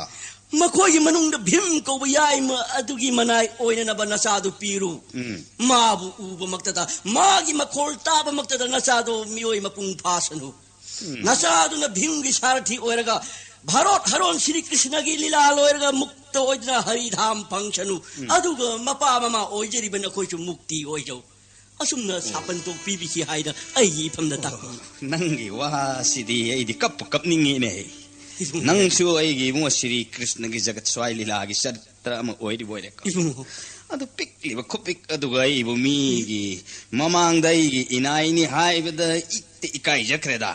ꯃꯈꯣꯏꯒꯤ ꯃꯅꯨꯡꯗ ꯚꯤꯝ ꯀꯧꯕ ꯌꯥꯏꯃ ꯑꯗꯨꯒꯤ ꯃꯅꯥꯏ ꯑꯣꯏꯅꯅꯕ ꯅꯆꯥꯗꯨ ꯄꯤꯔꯨ꯫ ꯎꯝ꯫ ꯃꯥꯕꯨ ꯎꯕꯃꯛꯇꯗ, ꯃꯥꯒꯤ ꯃꯈꯣꯜ ꯇꯥꯕꯃꯛꯇꯗ ꯅꯆꯥꯗꯨ ꯃꯤꯑꯣꯏ ꯃꯄꯨꯡ ꯐꯥꯁꯅꯨ꯫ ꯎꯝ꯫ ꯅꯆꯥꯗꯨꯅ ꯚꯤꯝꯒꯤ ꯁꯥꯔꯊꯤ ꯑꯣꯏꯔꯒ ꯚꯥꯔꯣꯠ ꯍꯔꯣꯟ ꯁ꯭ꯔꯤ ꯀ꯭ꯔꯤꯁꯅꯒꯤ ꯂꯤꯂꯥ ꯂꯣꯏꯔꯒ ꯃꯨꯛꯇ ꯑꯣꯏꯗꯨꯅ ꯍꯔꯤꯙꯥꯝ ꯐꯪꯁꯅꯨ꯫ ꯎꯝ꯫ ꯑꯗꯨꯒ ꯃꯄꯥ ꯃꯃꯥ ꯑꯣꯏꯖꯔꯤꯕ ꯅꯈꯣꯏꯁꯨ ꯃꯨꯛꯇꯤ ꯑꯣꯏꯖꯧ꯫" ꯑꯁꯨꯝꯅ ꯁꯥꯄꯟꯇꯣꯛ ꯄꯤꯕꯤꯈꯤ ꯍꯥꯏꯅ ꯑꯩꯒꯤ ꯏꯐꯝꯗ ꯇꯥꯛꯄꯤ꯫ ꯅꯪꯒꯤ ꯋꯥꯁꯤꯗꯤ ꯑꯩꯗꯤ ꯀꯞꯄꯨ ꯀꯞꯅꯤꯡꯉꯤꯅꯦ꯫ ꯅꯪꯁꯨ ꯑꯩꯒꯤ ꯏꯕꯨꯡꯉꯣ ꯁ꯭ꯔꯤ ꯀ꯭ꯔꯤꯁꯅꯒꯤ ꯖꯒꯠ ꯁ꯭ꯋꯥꯏ ꯂꯤꯂꯥꯒꯤ ꯆꯠ ꯇꯔꯥ ꯑꯃ ꯑꯣꯏꯔꯤꯕ ꯑꯣꯏꯔꯦꯀꯣ꯫ ꯏꯕꯨꯡꯉꯣ꯫ ꯑꯗꯨ ꯄꯤꯛꯂꯤꯕ ꯈꯨꯄꯤꯛ ꯑꯗꯨꯒ ꯑꯩꯕꯨ ꯃꯤꯒꯤ ꯃꯃꯥꯡꯗ ꯑꯩꯒꯤ ꯏꯅꯥꯏꯅꯤ ꯍꯥꯏꯕꯗ ꯏꯛꯇ ꯏꯀꯥꯏꯖꯈ꯭ꯔꯦꯗ꯫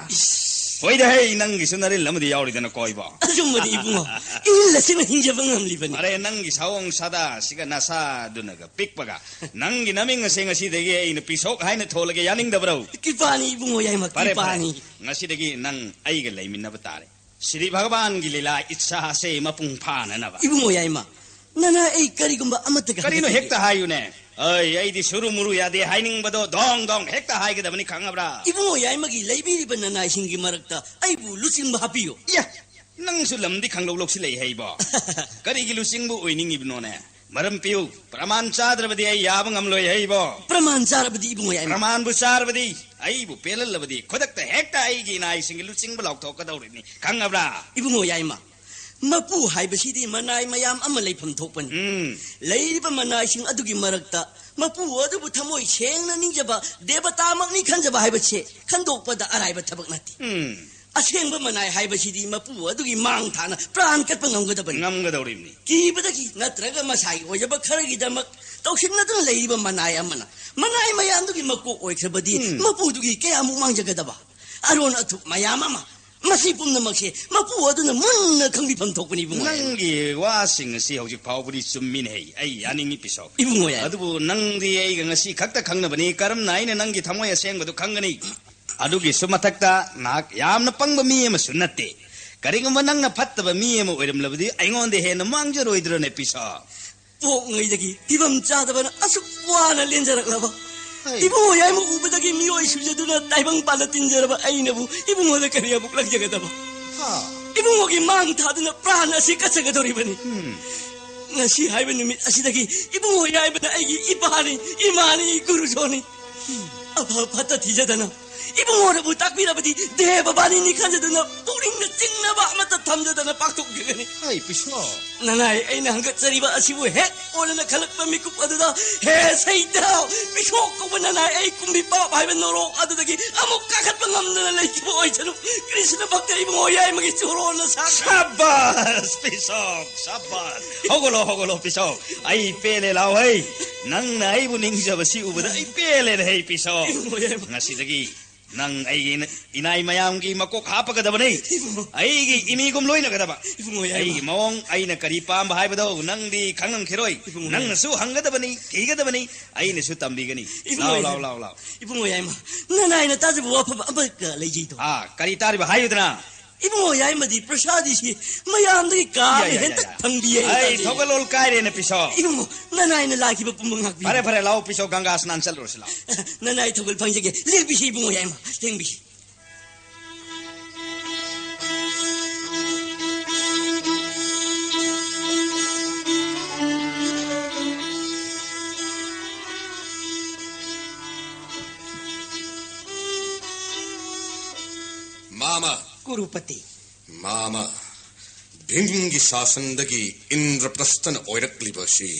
ꯍꯣꯏꯗ ꯍꯦ, ꯅꯪꯒꯤꯁꯨ ꯅꯔꯤꯜ ꯑꯃꯗꯤ ꯌꯥꯎꯔꯤꯗꯅ ꯀꯣꯏꯕꯣ꯫ ꯑꯆꯨꯝꯕꯅꯤ ꯏꯕꯨꯡꯉꯣ, ꯏꯔꯤꯜ ꯑꯁꯤꯅ ꯍꯤꯡꯖꯕ ꯉꯝꯂꯤꯕꯅꯤ꯫ ꯑꯔꯦ, ꯅꯪꯒꯤ ꯁꯑꯣꯡ ꯁꯥꯗꯥꯁꯤꯒ ꯅꯁꯥꯗꯨꯅꯒ ꯄꯤꯛꯄꯒ, ꯅꯪꯒꯤ ꯅꯃꯤꯡ ꯑꯁꯦ ꯉꯁꯤꯗꯒꯤ ꯑꯩꯅ ꯄꯤꯁꯣꯛ ꯍꯥꯏꯅ ꯊꯣꯜꯂꯒꯦ, ꯌꯥꯅꯤꯡꯗꯕ꯭ꯔꯣ? ꯀ꯭ꯔꯤꯄꯥꯅꯤ ꯏꯕꯨꯡꯉꯣ ꯌꯥꯏꯃ, ꯐꯔꯦ, ꯐꯔꯦ꯫ ꯀ꯭ꯔꯤꯄꯥꯅꯤ꯫ ꯉꯁꯤꯗꯒꯤ ꯅꯪ ꯑꯩꯒ ꯂꯩꯃꯤꯟꯅꯕ ꯇꯥꯔꯦ꯫ ꯁ꯭ꯔꯤ ꯚꯒꯕꯥꯟꯒꯤ ꯂꯤꯂꯥ ꯏꯠꯁꯥ ꯑꯁꯦ ꯃꯄꯨꯡ ꯐꯥꯅꯅꯕ꯫ ꯏꯕꯨꯡꯉꯣ ꯌꯥꯏꯃ, ꯅꯅꯥꯏ ꯑꯩ ꯀꯔꯤꯒꯨꯝꯕ ꯑꯃꯠꯇꯒ ꯀꯔꯤꯅꯣ ꯍꯥꯏꯒꯗꯕ ꯍꯦꯛꯇ ꯍꯥꯏꯌꯨꯅꯦ? ꯑꯩ, ꯑꯩꯗꯤ ꯁꯨꯔꯨ ꯃꯨꯔꯨ ꯌꯥꯗꯦ, ꯍꯥꯏꯅꯤꯡꯕꯗꯣ ꯗꯣꯡ ꯗꯣꯡ ꯍꯦꯛꯇ ꯍꯥꯏꯒꯗꯕꯅꯤ, ꯈꯪꯉꯕ꯭ꯔꯥ? ꯏꯕꯨꯡꯉꯣ ꯌꯥꯏꯃꯒꯤ ꯂꯩꯕꯤꯔꯤꯕ ꯅꯅꯥꯏꯁꯤꯡꯒꯤ ꯃꯔꯛꯇ ꯑꯩꯕꯨ ꯂꯨꯆꯤꯡꯕ ꯍꯥꯞꯄꯤꯌꯨ꯫ ꯏꯌꯥ, ꯅꯪꯁꯨ ꯂꯝꯗꯤ ꯈꯪꯂꯧ ꯂꯧꯁꯤꯜꯂꯛꯏ ꯍꯩꯕꯣ꯫ ꯀꯔꯤꯒꯤ ꯂꯨꯆꯤꯡꯕ ꯑꯣꯏꯅꯤꯡꯉꯤꯕꯅꯣꯅꯦ? ꯃꯔꯝ ꯄꯤꯌꯨ, ꯄ꯭ꯔꯃꯥꯟ ꯆꯥꯗ꯭ꯔꯕꯗꯤ ꯑꯩ ꯌꯥꯕ ꯉꯝꯂꯣꯏ ꯍꯩꯕꯣ꯫ ꯄ꯭ꯔꯃꯥꯟ ꯆꯥꯔꯕꯗꯤ ꯏꯕꯨꯡꯉꯣ ꯌꯥꯏꯃ꯫ ꯄ꯭ꯔꯃꯥꯟꯕꯨ ꯆꯥꯔꯕꯗꯤ, ꯑꯩꯕꯨ ꯄꯦꯜꯍꯜꯂꯕꯗꯤ, ꯈꯨꯗꯛꯇ ꯍꯦꯛꯇ ꯑꯩꯒꯤ ꯏꯅꯥꯏꯁꯤꯡꯒꯤ ꯂꯨꯆꯤꯡꯕ ꯂꯥꯎꯊꯣꯛꯀꯗꯧꯔꯤꯕꯅꯤ, ꯈꯪꯉꯕ꯭ꯔꯥ? ꯏꯕꯨꯡꯉꯣ ꯌꯥꯏꯃ, ꯃꯄꯨ ꯍꯥꯏꯕꯁꯤꯗꯤ ꯃꯅꯥꯏ ꯃꯌꯥꯝ ꯑꯃ ꯂꯩꯐꯝ ꯊꯣꯛꯄꯅꯤ꯫ ꯎꯝ꯫ ꯂꯩꯔꯤꯕ ꯃꯅꯥꯏꯁꯤꯡ ꯑꯗꯨꯒꯤ ꯃꯔꯛꯇ ꯃꯄꯨ ꯑꯗꯨꯕꯨ ꯊꯃꯣꯏ ꯁꯦꯡꯅ ꯅꯤꯡꯖꯕ ꯗꯦꯕꯇꯥꯃꯛꯅꯤ ꯈꯟꯖꯕ ꯍꯥꯏꯕꯁꯦ ꯈꯟꯗꯣꯛꯄꯗ ꯑꯔꯥꯏꯕ ꯊꯕꯛ ꯅꯠꯇꯦ꯫ ꯎꯝ꯫ ꯑꯁꯦꯡꯕ ꯃꯅꯥꯏ ꯍꯥꯏꯕꯁꯤꯗꯤ ꯃꯄꯨ ꯑꯗꯨꯒꯤ ꯃꯥꯡ ꯊꯥꯅ ꯄ꯭ꯔꯥꯟ ꯀꯠꯄ ꯉꯝꯒꯗꯕꯅꯤ꯫ ꯉꯝꯒꯗꯧꯔꯤꯕꯅꯤ꯫ ꯀꯤꯕꯗꯒꯤ ꯅꯠꯇ꯭ꯔꯒ ꯃꯁꯥꯒꯤ ꯑꯣꯏꯖꯕ ꯈꯔꯒꯤꯗꯃꯛ ꯇꯧꯁꯤꯟꯅꯗꯨꯅ ꯂꯩꯔꯤꯕ ꯃꯅꯥꯏ ꯑꯃꯅ ꯃꯅꯥꯏ ꯃꯌꯥꯝꯗꯨꯒꯤ ꯃꯀꯣꯛ ꯑꯣꯏꯈ꯭ꯔꯕꯗꯤ ꯎꯝ꯫ ꯃꯄꯨꯗꯨꯒꯤ ꯀꯌꯥꯃꯨꯛ ꯃꯥꯡꯖꯒꯗꯕ? ꯑꯔꯣꯟ ꯑꯊꯨꯞ ꯃꯌꯥꯝ ꯑꯃ꯫ ꯃꯁꯤ ꯄꯨꯝꯅꯃꯛꯁꯦ ꯃꯄꯨ ꯑꯗꯨꯅ ꯃꯨꯟꯅ ꯈꯪꯕꯤꯐꯝ ꯊꯣꯛꯄꯅꯤ ꯏꯕꯨꯡꯉꯣ꯫ ꯅꯪꯒꯤ ꯋꯥꯁꯤꯡ ꯑꯁꯤ ꯍꯧꯖꯤꯛ ꯐꯥꯎꯕꯗꯤ ꯆꯨꯝꯃꯤꯅꯦ꯫ ꯑꯩ ꯌꯥꯅꯤꯡꯉꯤ ꯄꯤꯁꯣ꯫ ꯏꯕꯨꯡꯉꯣ ꯌꯥꯏ꯫ ꯑꯗꯨꯕꯨ ꯅꯪꯗꯤ ꯑꯩꯒ ꯉꯁꯤ ꯈꯛꯇ ꯈꯪꯅꯕꯅꯤ, ꯀꯔꯝꯅ ꯑꯩꯅ ꯅꯪꯒꯤ ꯊꯃꯣꯏ ꯑꯁꯦꯡꯕꯗꯨ ꯈꯪꯒꯅꯤ? ꯑꯗꯨꯒꯤꯁꯨ ꯃꯊꯛꯇ ꯅꯍꯥꯛ ꯌꯥꯝꯅ ꯄꯪꯕ ꯃꯤ ꯑꯃꯁꯨ ꯅꯠꯇꯦ꯫ ꯀꯔꯤꯒꯨꯝꯕ ꯅꯪꯅ ꯐꯠꯇꯕ ꯃꯤ ꯑꯃ ꯑꯣꯏꯔꯝꯂꯕꯗꯤ ꯑꯩꯉꯣꯟꯗ ꯍꯦꯟꯅ ꯃꯥꯡꯖꯔꯣꯏꯗ꯭ꯔꯣꯅꯦ ꯄꯤꯁꯣ? ꯄꯣꯛꯉꯩꯗꯒꯤ ꯐꯤꯕꯝ ꯆꯥꯗꯕꯅ ꯑꯁꯨꯛ ꯋꯥꯅ ꯂꯦꯟꯖꯔꯛꯂꯕ ꯍꯩ꯫ ꯏꯕꯨꯡꯉꯣ ꯌꯥꯏꯃ ꯎꯕꯗꯒꯤ ꯃꯤꯑꯣꯏ ꯁꯨꯖꯗꯨꯅ ꯇꯥꯏꯕꯪ ꯄꯥꯟꯗ ꯇꯤꯟꯖꯔꯕ ꯑꯩꯅꯕꯨ ꯏꯕꯨꯡꯉꯣꯗ ꯀꯔꯤ ꯑꯃꯨꯛ ꯂꯛꯆꯒꯗꯕ? ꯍꯥ꯫ ꯏꯕꯨꯡꯉꯣꯒꯤ ꯃꯥꯡ ꯊꯥꯗꯨꯅ ꯄ꯭ꯔꯥꯟ ꯑꯁꯤ ꯀꯠꯆꯒꯗꯧꯔꯤꯕꯅꯤ꯫ ꯎꯝ꯫ ꯉꯁꯤ ꯍꯥꯏꯕ ꯅꯨꯃꯤꯠ ꯑꯁꯤꯗꯒꯤ ꯏꯕꯨꯡꯉꯣ ꯌꯥꯏꯃꯅ ꯑꯩꯒꯤ ꯏꯄꯥꯅꯤ, ꯏꯃꯥꯅꯤ, ꯒꯨꯔꯨꯖꯣꯅꯤ꯫ ꯑꯐ ꯐꯠꯇ ꯊꯤꯖꯗꯅ ꯏꯕꯨꯡꯉꯣꯅꯕꯨ ꯇꯥꯛꯄꯤꯔꯕꯗꯤ ꯗꯦꯕ ꯕꯥꯅꯤꯅꯤ ꯈꯟꯖꯗꯨꯅ ꯄꯨꯛꯅꯤꯡ ꯏꯪꯅ ꯆꯤꯡꯅꯕ ꯑꯃꯠꯇ ꯊꯝꯖꯗꯅ ꯄꯥꯡꯊꯣꯛꯈꯤꯒꯅꯤ꯫ ꯍꯩ, ꯄꯤꯁꯣ꯫ ꯅꯅꯥꯏ, ꯑꯩꯅ ꯍꯪꯒꯠꯆꯔꯤꯕ ꯑꯁꯤꯕꯨ ꯍꯦꯛ ꯑꯣꯟꯅꯅ ꯈꯜꯂꯛꯄ ꯃꯤꯀꯨꯞ ꯑꯗꯨꯗ, ꯍꯦ ꯁꯩꯗꯥꯎ, ꯄꯤꯁꯣꯛ ꯀꯧꯕ ꯅꯅꯥꯏ, ꯑꯩ ꯀꯨꯝꯕꯤ ꯄꯥꯞ ꯍꯥꯏꯕ ꯅꯣꯔꯣꯛ ꯑꯗꯨꯗꯒꯤ ꯑꯃꯨꯛ ꯀꯥꯈꯠꯄ ꯉꯝꯗꯅ ꯂꯩꯈꯤꯕ ꯑꯣꯏꯁꯅꯨ꯫ ꯀ꯭ꯔꯤꯁꯅ ꯚꯛꯇ ꯏꯕꯨꯡꯉꯣ ꯌꯥꯏꯃꯒꯤ ꯆꯣꯔꯣꯟꯅ ꯁꯥꯈ꯭ꯔꯦ꯫ ꯁꯥꯕꯥꯁ, ꯄꯤꯁꯣꯛ, ꯁꯥꯕꯥꯁ꯫ ꯍꯧꯒꯠꯂꯣ, ꯍꯧꯒꯠꯂꯣ, ꯄꯤꯁꯣꯛ꯫ ꯑꯩ ꯄꯦꯜꯂꯦ, ꯂꯥꯎ ꯍꯩ꯫ ꯅꯪꯅ ꯑꯩꯕꯨ ꯅꯤꯡꯖꯕꯁꯤ ꯎꯕꯗ ꯑꯩ ꯄꯦꯜꯂꯦꯅꯦ, ꯍꯩ ꯄꯤꯁꯣꯛ꯫ ꯏꯕꯨꯡꯉꯣ ꯌꯥꯏꯃ꯫ ꯉꯁꯤꯗꯒꯤ ꯅꯪ ꯑꯩꯒꯤ ꯏꯅ-, ꯏꯅꯥꯏ ꯃꯌꯥꯝꯒꯤ ꯃꯀꯣꯛ ꯍꯥꯞꯄꯒꯗꯕꯅꯤ꯫ ꯏꯕꯨꯡꯉꯣ꯫ ꯑꯩꯒꯤ ꯏꯃꯤꯒꯨꯝ ꯂꯣꯏꯅꯒꯗꯕ꯫ ꯏꯕꯨꯡꯉꯣ ꯌꯥꯏꯃ꯫ ꯑꯩꯒꯤ ꯃꯑꯣꯡ, ꯑꯩꯅ ꯀꯔꯤ ꯄꯥꯝꯕ ꯍꯥꯏꯕꯗꯣ ꯅꯪꯗꯤ ꯈꯪꯂꯝꯈꯤꯔꯣꯏ꯫ ꯏꯕꯨꯡꯉꯣ ꯌꯥꯏꯃ꯫ ꯅꯪꯅꯁꯨ ꯍꯪꯒꯗꯕꯅꯤ, ꯊꯤꯒꯗꯕꯅꯤ, ꯑꯩꯅꯁꯨ ꯇꯝꯕꯤꯒꯅꯤ꯫ ꯏꯕꯨꯡꯉꯣ ꯂꯥꯎ, ꯂꯥꯎ, ꯌꯥꯏꯃ꯫ ꯂꯥꯎ, ꯂꯥꯎ꯫ ꯏꯕꯨꯡꯉꯣ ꯌꯥꯏꯃ, ꯅꯅꯥꯏꯅ ꯇꯥꯖꯕ ꯋꯥꯐꯝ ꯑꯃꯒ ꯂꯩꯖꯩꯗꯣ꯫ ꯑꯥ, ꯀꯔꯤ ꯇꯥꯔꯤꯕ? ꯍꯥꯏꯌꯨꯗꯅ꯫ ꯏꯕꯨꯡꯉꯣ ꯌꯥꯏꯃꯗꯤ ꯄ꯭ꯔꯁꯥꯗꯤꯁꯤ ꯃꯌꯥꯝꯗꯒꯤ ꯀꯥ ꯌꯥ, ꯑꯃ ꯌꯥ, ꯌꯥ, ꯍꯦꯟꯇꯛ ꯌꯥ꯫ ꯐꯪꯕꯤꯌꯦ ꯑꯩ ꯇꯥꯖꯩ꯫ ꯊꯧꯒꯜꯂꯣꯟ ꯀꯥꯏꯔꯦꯅꯦ, ꯄꯤꯁꯣ꯫ ꯏꯕꯨꯡꯉꯣ, ꯅꯅꯥꯏꯅ ꯂꯥꯛꯈꯤꯕ ꯄꯨꯝꯕ ꯉꯥꯛꯄꯤꯌꯨ꯫ ꯐꯔꯦ, ꯐꯔꯦ, ꯂꯥꯛꯑꯣ, ꯄꯤꯁꯣ, ꯒꯪꯒꯥ ꯁ꯭ꯅꯥꯟ ꯆꯠꯂꯨꯔꯁꯤ, ꯂꯥꯛꯑꯣ꯫ ꯅꯅꯥꯏ ꯊꯧꯒꯜ ꯐꯪꯖꯒꯦ꯫ ꯂꯦꯡꯕꯤꯁꯤ, ꯏꯕꯨꯡꯉꯣ ꯌꯥꯏꯃ, ꯂꯦꯡꯕꯤꯁꯤ꯫ ꯃꯥꯃ꯫ ꯀꯨꯔꯨꯄꯇꯤ꯫ ꯃꯥꯃ, ꯚꯤꯝꯒꯤ ꯁꯥꯁꯟꯗꯒꯤ ꯏꯟꯗ꯭ꯔꯄ꯭ꯔꯁꯊꯅ ꯑꯣꯏꯔꯛꯂꯤꯕ ꯑꯁꯤ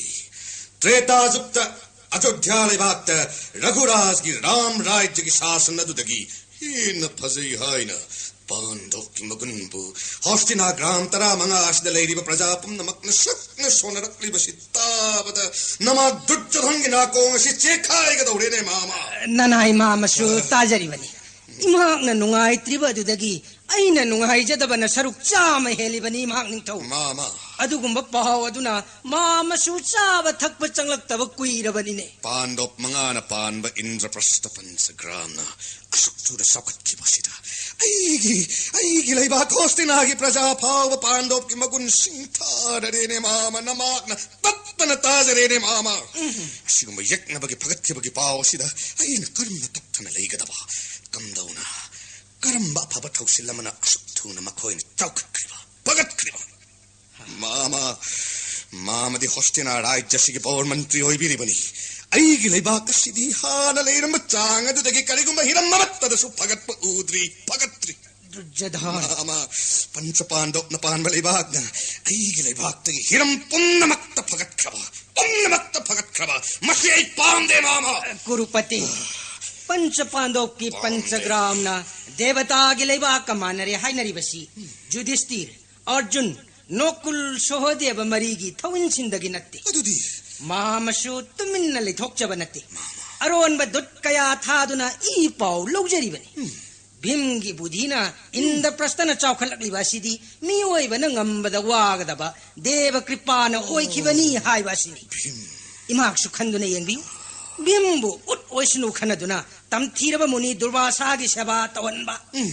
ꯇ꯭ꯔꯦꯇꯥ ꯖꯨꯛꯇ ꯑꯌꯣꯙ꯭ꯌꯥ ꯂꯩꯕꯥꯛꯇ ꯔꯘꯨꯔꯥꯖꯒꯤ ꯔꯥꯝ ꯔꯥꯖ꯭ꯌꯒꯤ ꯁꯥꯁꯟ ꯑꯗꯨꯗꯒꯤ ꯍꯦꯟꯅ ꯐꯖꯩ ꯍꯥꯏꯅ ꯄꯥꯟꯗꯣꯞꯀꯤ ꯃꯒꯨꯟꯕꯨ ꯍꯣꯁꯇꯤꯅꯥ ꯒ꯭ꯔꯥꯝ ꯇꯔꯥꯃꯉꯥ ꯑꯁꯤꯗ ꯂꯩꯔꯤꯕ ꯄ꯭ꯔꯖꯥ ꯄꯨꯝꯅꯃꯛꯅ ꯁꯛꯅ ꯁꯣꯟꯅꯔꯛꯂꯤꯕꯁꯤ ꯇꯥꯕꯗ ꯅꯃꯥ ꯗꯨꯔꯖꯣꯙꯟꯒꯤ ꯅꯥꯀꯣꯡ ꯑꯁꯤ ꯆꯦꯈꯥꯏꯒꯗꯧꯔꯦꯅꯦ, ꯃꯥꯃ꯫ ꯅꯅꯥꯏ ꯃꯥꯃꯁꯨ ꯇꯥꯖꯔꯤꯕꯅꯤ꯫ ꯏꯃꯍꯥꯛꯅ ꯅꯨꯡꯉꯥꯏꯇ꯭ꯔꯤꯕ ꯑꯗꯨꯗꯒꯤ ꯑꯩꯅ ꯅꯨꯡꯉꯥꯏꯖꯗꯕꯅ ꯁꯔꯨꯛ ꯆꯥꯝꯃ ꯍꯦꯜꯂꯤꯕꯅꯤ, ꯏꯃꯍꯥꯛ ꯅꯤꯡꯊꯧ꯫ ꯃꯥꯃ꯫ ꯑꯗꯨꯒꯨꯝꯕ ꯄꯥꯎ ꯑꯗꯨꯅ ꯃꯥꯃꯁꯨ ꯆꯥꯕ ꯊꯛꯄ ꯆꯪꯂꯛꯇꯕ ꯀꯨꯏꯔꯕꯅꯤꯅꯦ꯫ ꯄꯥꯟꯗꯣꯞ ꯃꯉꯥꯅ ꯄꯥꯟꯕ ꯏꯟꯗ꯭ꯔꯄ꯭ꯔꯁꯊ ꯄꯟꯆꯒ꯭ꯔꯥꯝꯅ ꯑꯁꯨꯛ ꯊꯨꯅ ꯆꯥꯎꯈꯠꯈꯤꯕꯁꯤꯗ ꯑꯩꯒꯤ, ꯑꯩꯒꯤ ꯂꯩꯕꯥꯛ ꯍꯣꯁꯇꯤꯅꯥꯒꯤ ꯄ꯭ꯔꯖꯥ ꯐꯥꯎꯕ ꯄꯥꯟꯗꯣꯞꯀꯤ ꯃꯒꯨꯟ ꯁꯤꯡꯊꯥꯔꯔꯦꯅꯦ, ꯃꯥꯃ, ꯅꯃꯥꯛꯅ ꯇꯠꯇꯅ ꯇꯥꯖꯔꯦꯅꯦ, ꯃꯥꯃ꯫ ꯎꯝ꯫ ꯑꯁꯤꯒꯨꯝꯕ ꯌꯦꯛꯅꯕꯒꯤ ꯐꯒꯠꯈꯤꯕꯒꯤ ꯄꯥꯎ ꯑꯁꯤꯗ ꯑꯩꯅ ꯀꯔꯝꯅ ꯇꯞꯊꯅ ꯂꯩꯒꯗꯕ? ꯀꯝꯗꯧꯅ, ꯀꯔꯝꯕ ꯑꯐꯕ ꯊꯧꯁꯤꯜ ꯑꯃꯅ ꯑꯁꯨꯛ ꯊꯨꯅ ꯃꯈꯣꯏꯅ ꯆꯥꯎꯈꯠꯈ꯭ꯔꯤꯕ, ꯐꯒꯠꯈ꯭ꯔꯤꯕ? ꯃꯥꯃ, ꯃꯥꯃꯗꯤ ꯍꯣꯁꯇꯤꯅꯥ ꯔꯥꯖ꯭ꯌ ꯑꯁꯤꯒꯤ ꯄ꯭ꯔꯙꯥꯟ ꯃꯟꯇ꯭ꯔꯤ ꯑꯣꯏꯕꯤꯔꯤꯕꯅꯤ꯫ ꯑꯩꯒꯤ ꯂꯩꯕꯥꯛ ꯑꯁꯤꯗꯤ ꯍꯥꯟꯅ ꯂꯩꯔꯝꯕ ꯆꯥꯡ ꯑꯗꯨꯗꯒꯤ ꯀꯔꯤꯒꯨꯝꯕ ꯍꯤꯔꯝ ꯑꯃꯠꯇꯗꯁꯨ ꯐꯒꯠꯄ ꯎꯗ꯭ꯔꯤ, ꯐꯒꯠꯇ꯭ꯔꯤ꯫ ꯗꯨꯔꯖꯙꯟ꯫ ꯃꯥꯃ, ꯄꯟꯆ ꯄꯥꯟꯗꯣꯞꯅ ꯄꯥꯟꯕ ꯂꯩꯕꯥꯛꯅ ꯑꯩꯒꯤ ꯂꯩꯕꯥꯛꯇꯒꯤ ꯍꯤꯔꯝ ꯄꯨꯝꯅꯃꯛꯇ ꯐꯒꯠꯈ꯭ꯔꯕ, ꯄꯨꯝꯅꯃꯛꯇ ꯐꯒꯠꯈ꯭ꯔꯕ, ꯃꯁꯤ ꯑꯩ ꯄꯥꯝꯗꯦ, ꯃꯥꯃ꯫ ꯀꯨꯔꯨꯄꯇꯤ, ꯄꯟꯆ ꯄꯥꯟꯗꯣꯞꯀꯤ ꯄꯥꯝꯗꯦ꯫ ꯄꯟꯆꯒ꯭ꯔꯥꯝꯅ ꯗꯦꯕꯇꯥꯒꯤ ꯂꯩꯕꯥꯛꯀ ꯃꯥꯟꯅꯔꯦ ꯍꯥꯏꯅꯔꯤꯕꯁꯤ ꯖꯨꯗꯤꯁꯇꯤꯔ, ꯑꯔꯖꯨꯟ, ꯅꯣꯀꯨꯜ, ꯁꯣꯍꯗꯦꯕ ꯃꯔꯤꯒꯤ ꯊꯧꯏꯟꯁꯤꯟꯗꯒꯤ ꯅꯠꯇꯦ꯫ ꯑꯗꯨꯗꯤ? ꯃꯥꯃꯁꯨ ꯇꯨꯃꯤꯟꯅ ꯂꯩꯊꯣꯛꯆꯕ ꯅꯠꯇꯦ꯫ ꯃꯥꯃ꯫ ꯑꯔꯣꯟꯕ ꯗꯨꯠ ꯀꯌꯥ ꯊꯥꯗꯨꯅ ꯏ ꯄꯥꯎ ꯂꯧꯖꯔꯤꯕꯅꯤ꯫ ꯎꯝ꯫ ꯚꯤꯝꯒꯤ ꯕꯨꯙꯤꯅ ꯏꯟꯗ꯭ꯔꯄ꯭ꯔꯁꯊꯅ ꯆꯥꯎꯈꯠꯂꯛꯂꯤꯕ ꯑꯁꯤꯗꯤ ꯃꯤꯑꯣꯏꯕꯅ ꯉꯝꯕꯗ ꯋꯥꯒꯗꯕ ꯗꯦꯕ ꯀ꯭ꯔꯤꯄꯥꯅ ꯑꯣꯏꯈꯤꯕꯅꯤ ꯍꯥꯏꯕ ꯑꯁꯤꯅꯤ꯫ ꯚꯤꯝ꯫ ꯏꯃꯥꯛꯁꯨ ꯈꯟꯗꯨꯅ ꯌꯦꯡꯕꯤꯌꯨ꯫ ꯚꯤꯝꯕꯨ ꯎꯠ ꯑꯣꯏꯁꯅꯨ ꯈꯟꯅꯗꯨꯅ ꯇꯝꯊꯤꯔꯕ ꯃꯨꯅꯤ ꯗꯨꯔꯕꯥꯁꯥꯒꯤ ꯁꯦꯕꯥ ꯇꯧꯍꯟꯕ꯫ ꯎꯝ꯫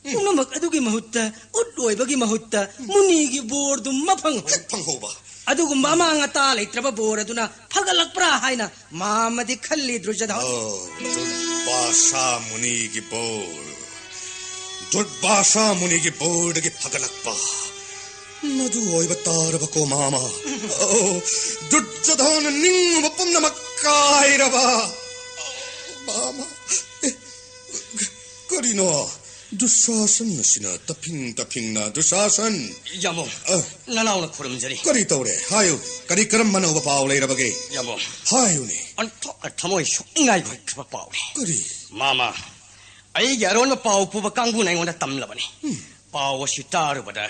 ꯎꯝ꯫ ꯄꯨꯝꯅꯃꯛ ꯑꯗꯨꯒꯤ ꯃꯍꯨꯠꯇ ꯎꯠ ꯑꯣꯏꯕꯒꯤ ꯃꯍꯨꯠꯇ ꯃꯨꯅꯤꯒꯤ ꯕꯣꯔꯗꯨ ꯃꯐꯪ ꯍꯦꯛ ꯐꯪꯍꯧꯕ꯫ ꯑꯗꯨꯒꯨꯝꯕ ꯑꯃꯥꯡ ꯑꯇꯥ ꯂꯩꯇ꯭ꯔꯕ ꯕꯣꯔ ꯑꯗꯨꯅ ꯐꯒꯠꯂꯛꯄ꯭ꯔꯥ ꯍꯥꯏꯅ ꯃꯥꯃꯗꯤ ꯈꯜꯂꯤ, ꯗꯨꯔꯖꯙꯟ꯫ ꯑꯣ, ꯗꯨꯔꯕꯥꯁꯥ ꯃꯨꯅꯤꯒꯤ ꯕꯣꯔ꯫ ꯗꯨꯔꯕꯥꯁꯥ ꯃꯨꯅꯤꯒꯤ ꯕꯣꯔꯗꯒꯤ ꯐꯒꯠꯂꯛꯄ꯫ ꯃꯗꯨ ꯑꯣꯏꯕ ꯇꯥꯔꯕꯀꯣ, ꯃꯥꯃ꯫ ꯑꯣ, ꯗꯨꯔꯖꯙꯟ ꯅꯤꯡꯉꯨꯕ ꯄꯨꯝꯅꯃꯛ ꯀꯥꯏꯔꯕ꯫ ꯑꯣ, ꯃꯥꯃ꯫ ꯑꯦ, ꯀꯔꯤꯅꯣ? ꯗꯨꯁꯥꯁꯟ ꯑꯁꯤꯅ ꯇꯞꯐꯤꯡ ꯇꯞꯐꯤꯡꯅ, ꯗꯨꯁꯥꯁꯟ! ꯌꯥꯝꯕꯨꯡ, ꯑ꯫ ꯅꯅꯥꯎꯅ ꯈꯨꯔꯨꯝꯖꯔꯤ꯫ ꯀꯔꯤ ꯇꯧꯔꯦ? ꯍꯥꯏꯌꯨ꯫ ꯀꯔꯤ ꯀꯔꯝꯕ ꯑꯅꯧꯕ ꯄꯥꯎ ꯂꯩꯔꯕꯒꯦ? ꯌꯥꯝꯕꯨꯡ꯫ ꯍꯥꯏꯌꯨꯅꯦ꯫ ꯑꯣꯟꯊꯣꯛꯅ ꯊꯃꯣꯏ ꯁꯣꯛꯅꯤꯡꯉꯥꯏ ꯑꯣꯏꯈ꯭ꯔꯕ ꯄꯥꯎꯅꯤ꯫ ꯀꯔꯤ? ꯃꯥꯃ, ꯑꯩꯒꯤ ꯑꯔꯣꯟꯕ ꯄꯥꯎ ꯄꯨꯕ ꯀꯥꯡꯕꯨꯅ ꯑꯩꯉꯣꯟꯗ ꯇꯝꯂꯕꯅꯤ꯫ ꯎꯝ꯫ ꯄꯥꯎ ꯑꯁꯤ ꯇꯥꯔꯨꯕꯗ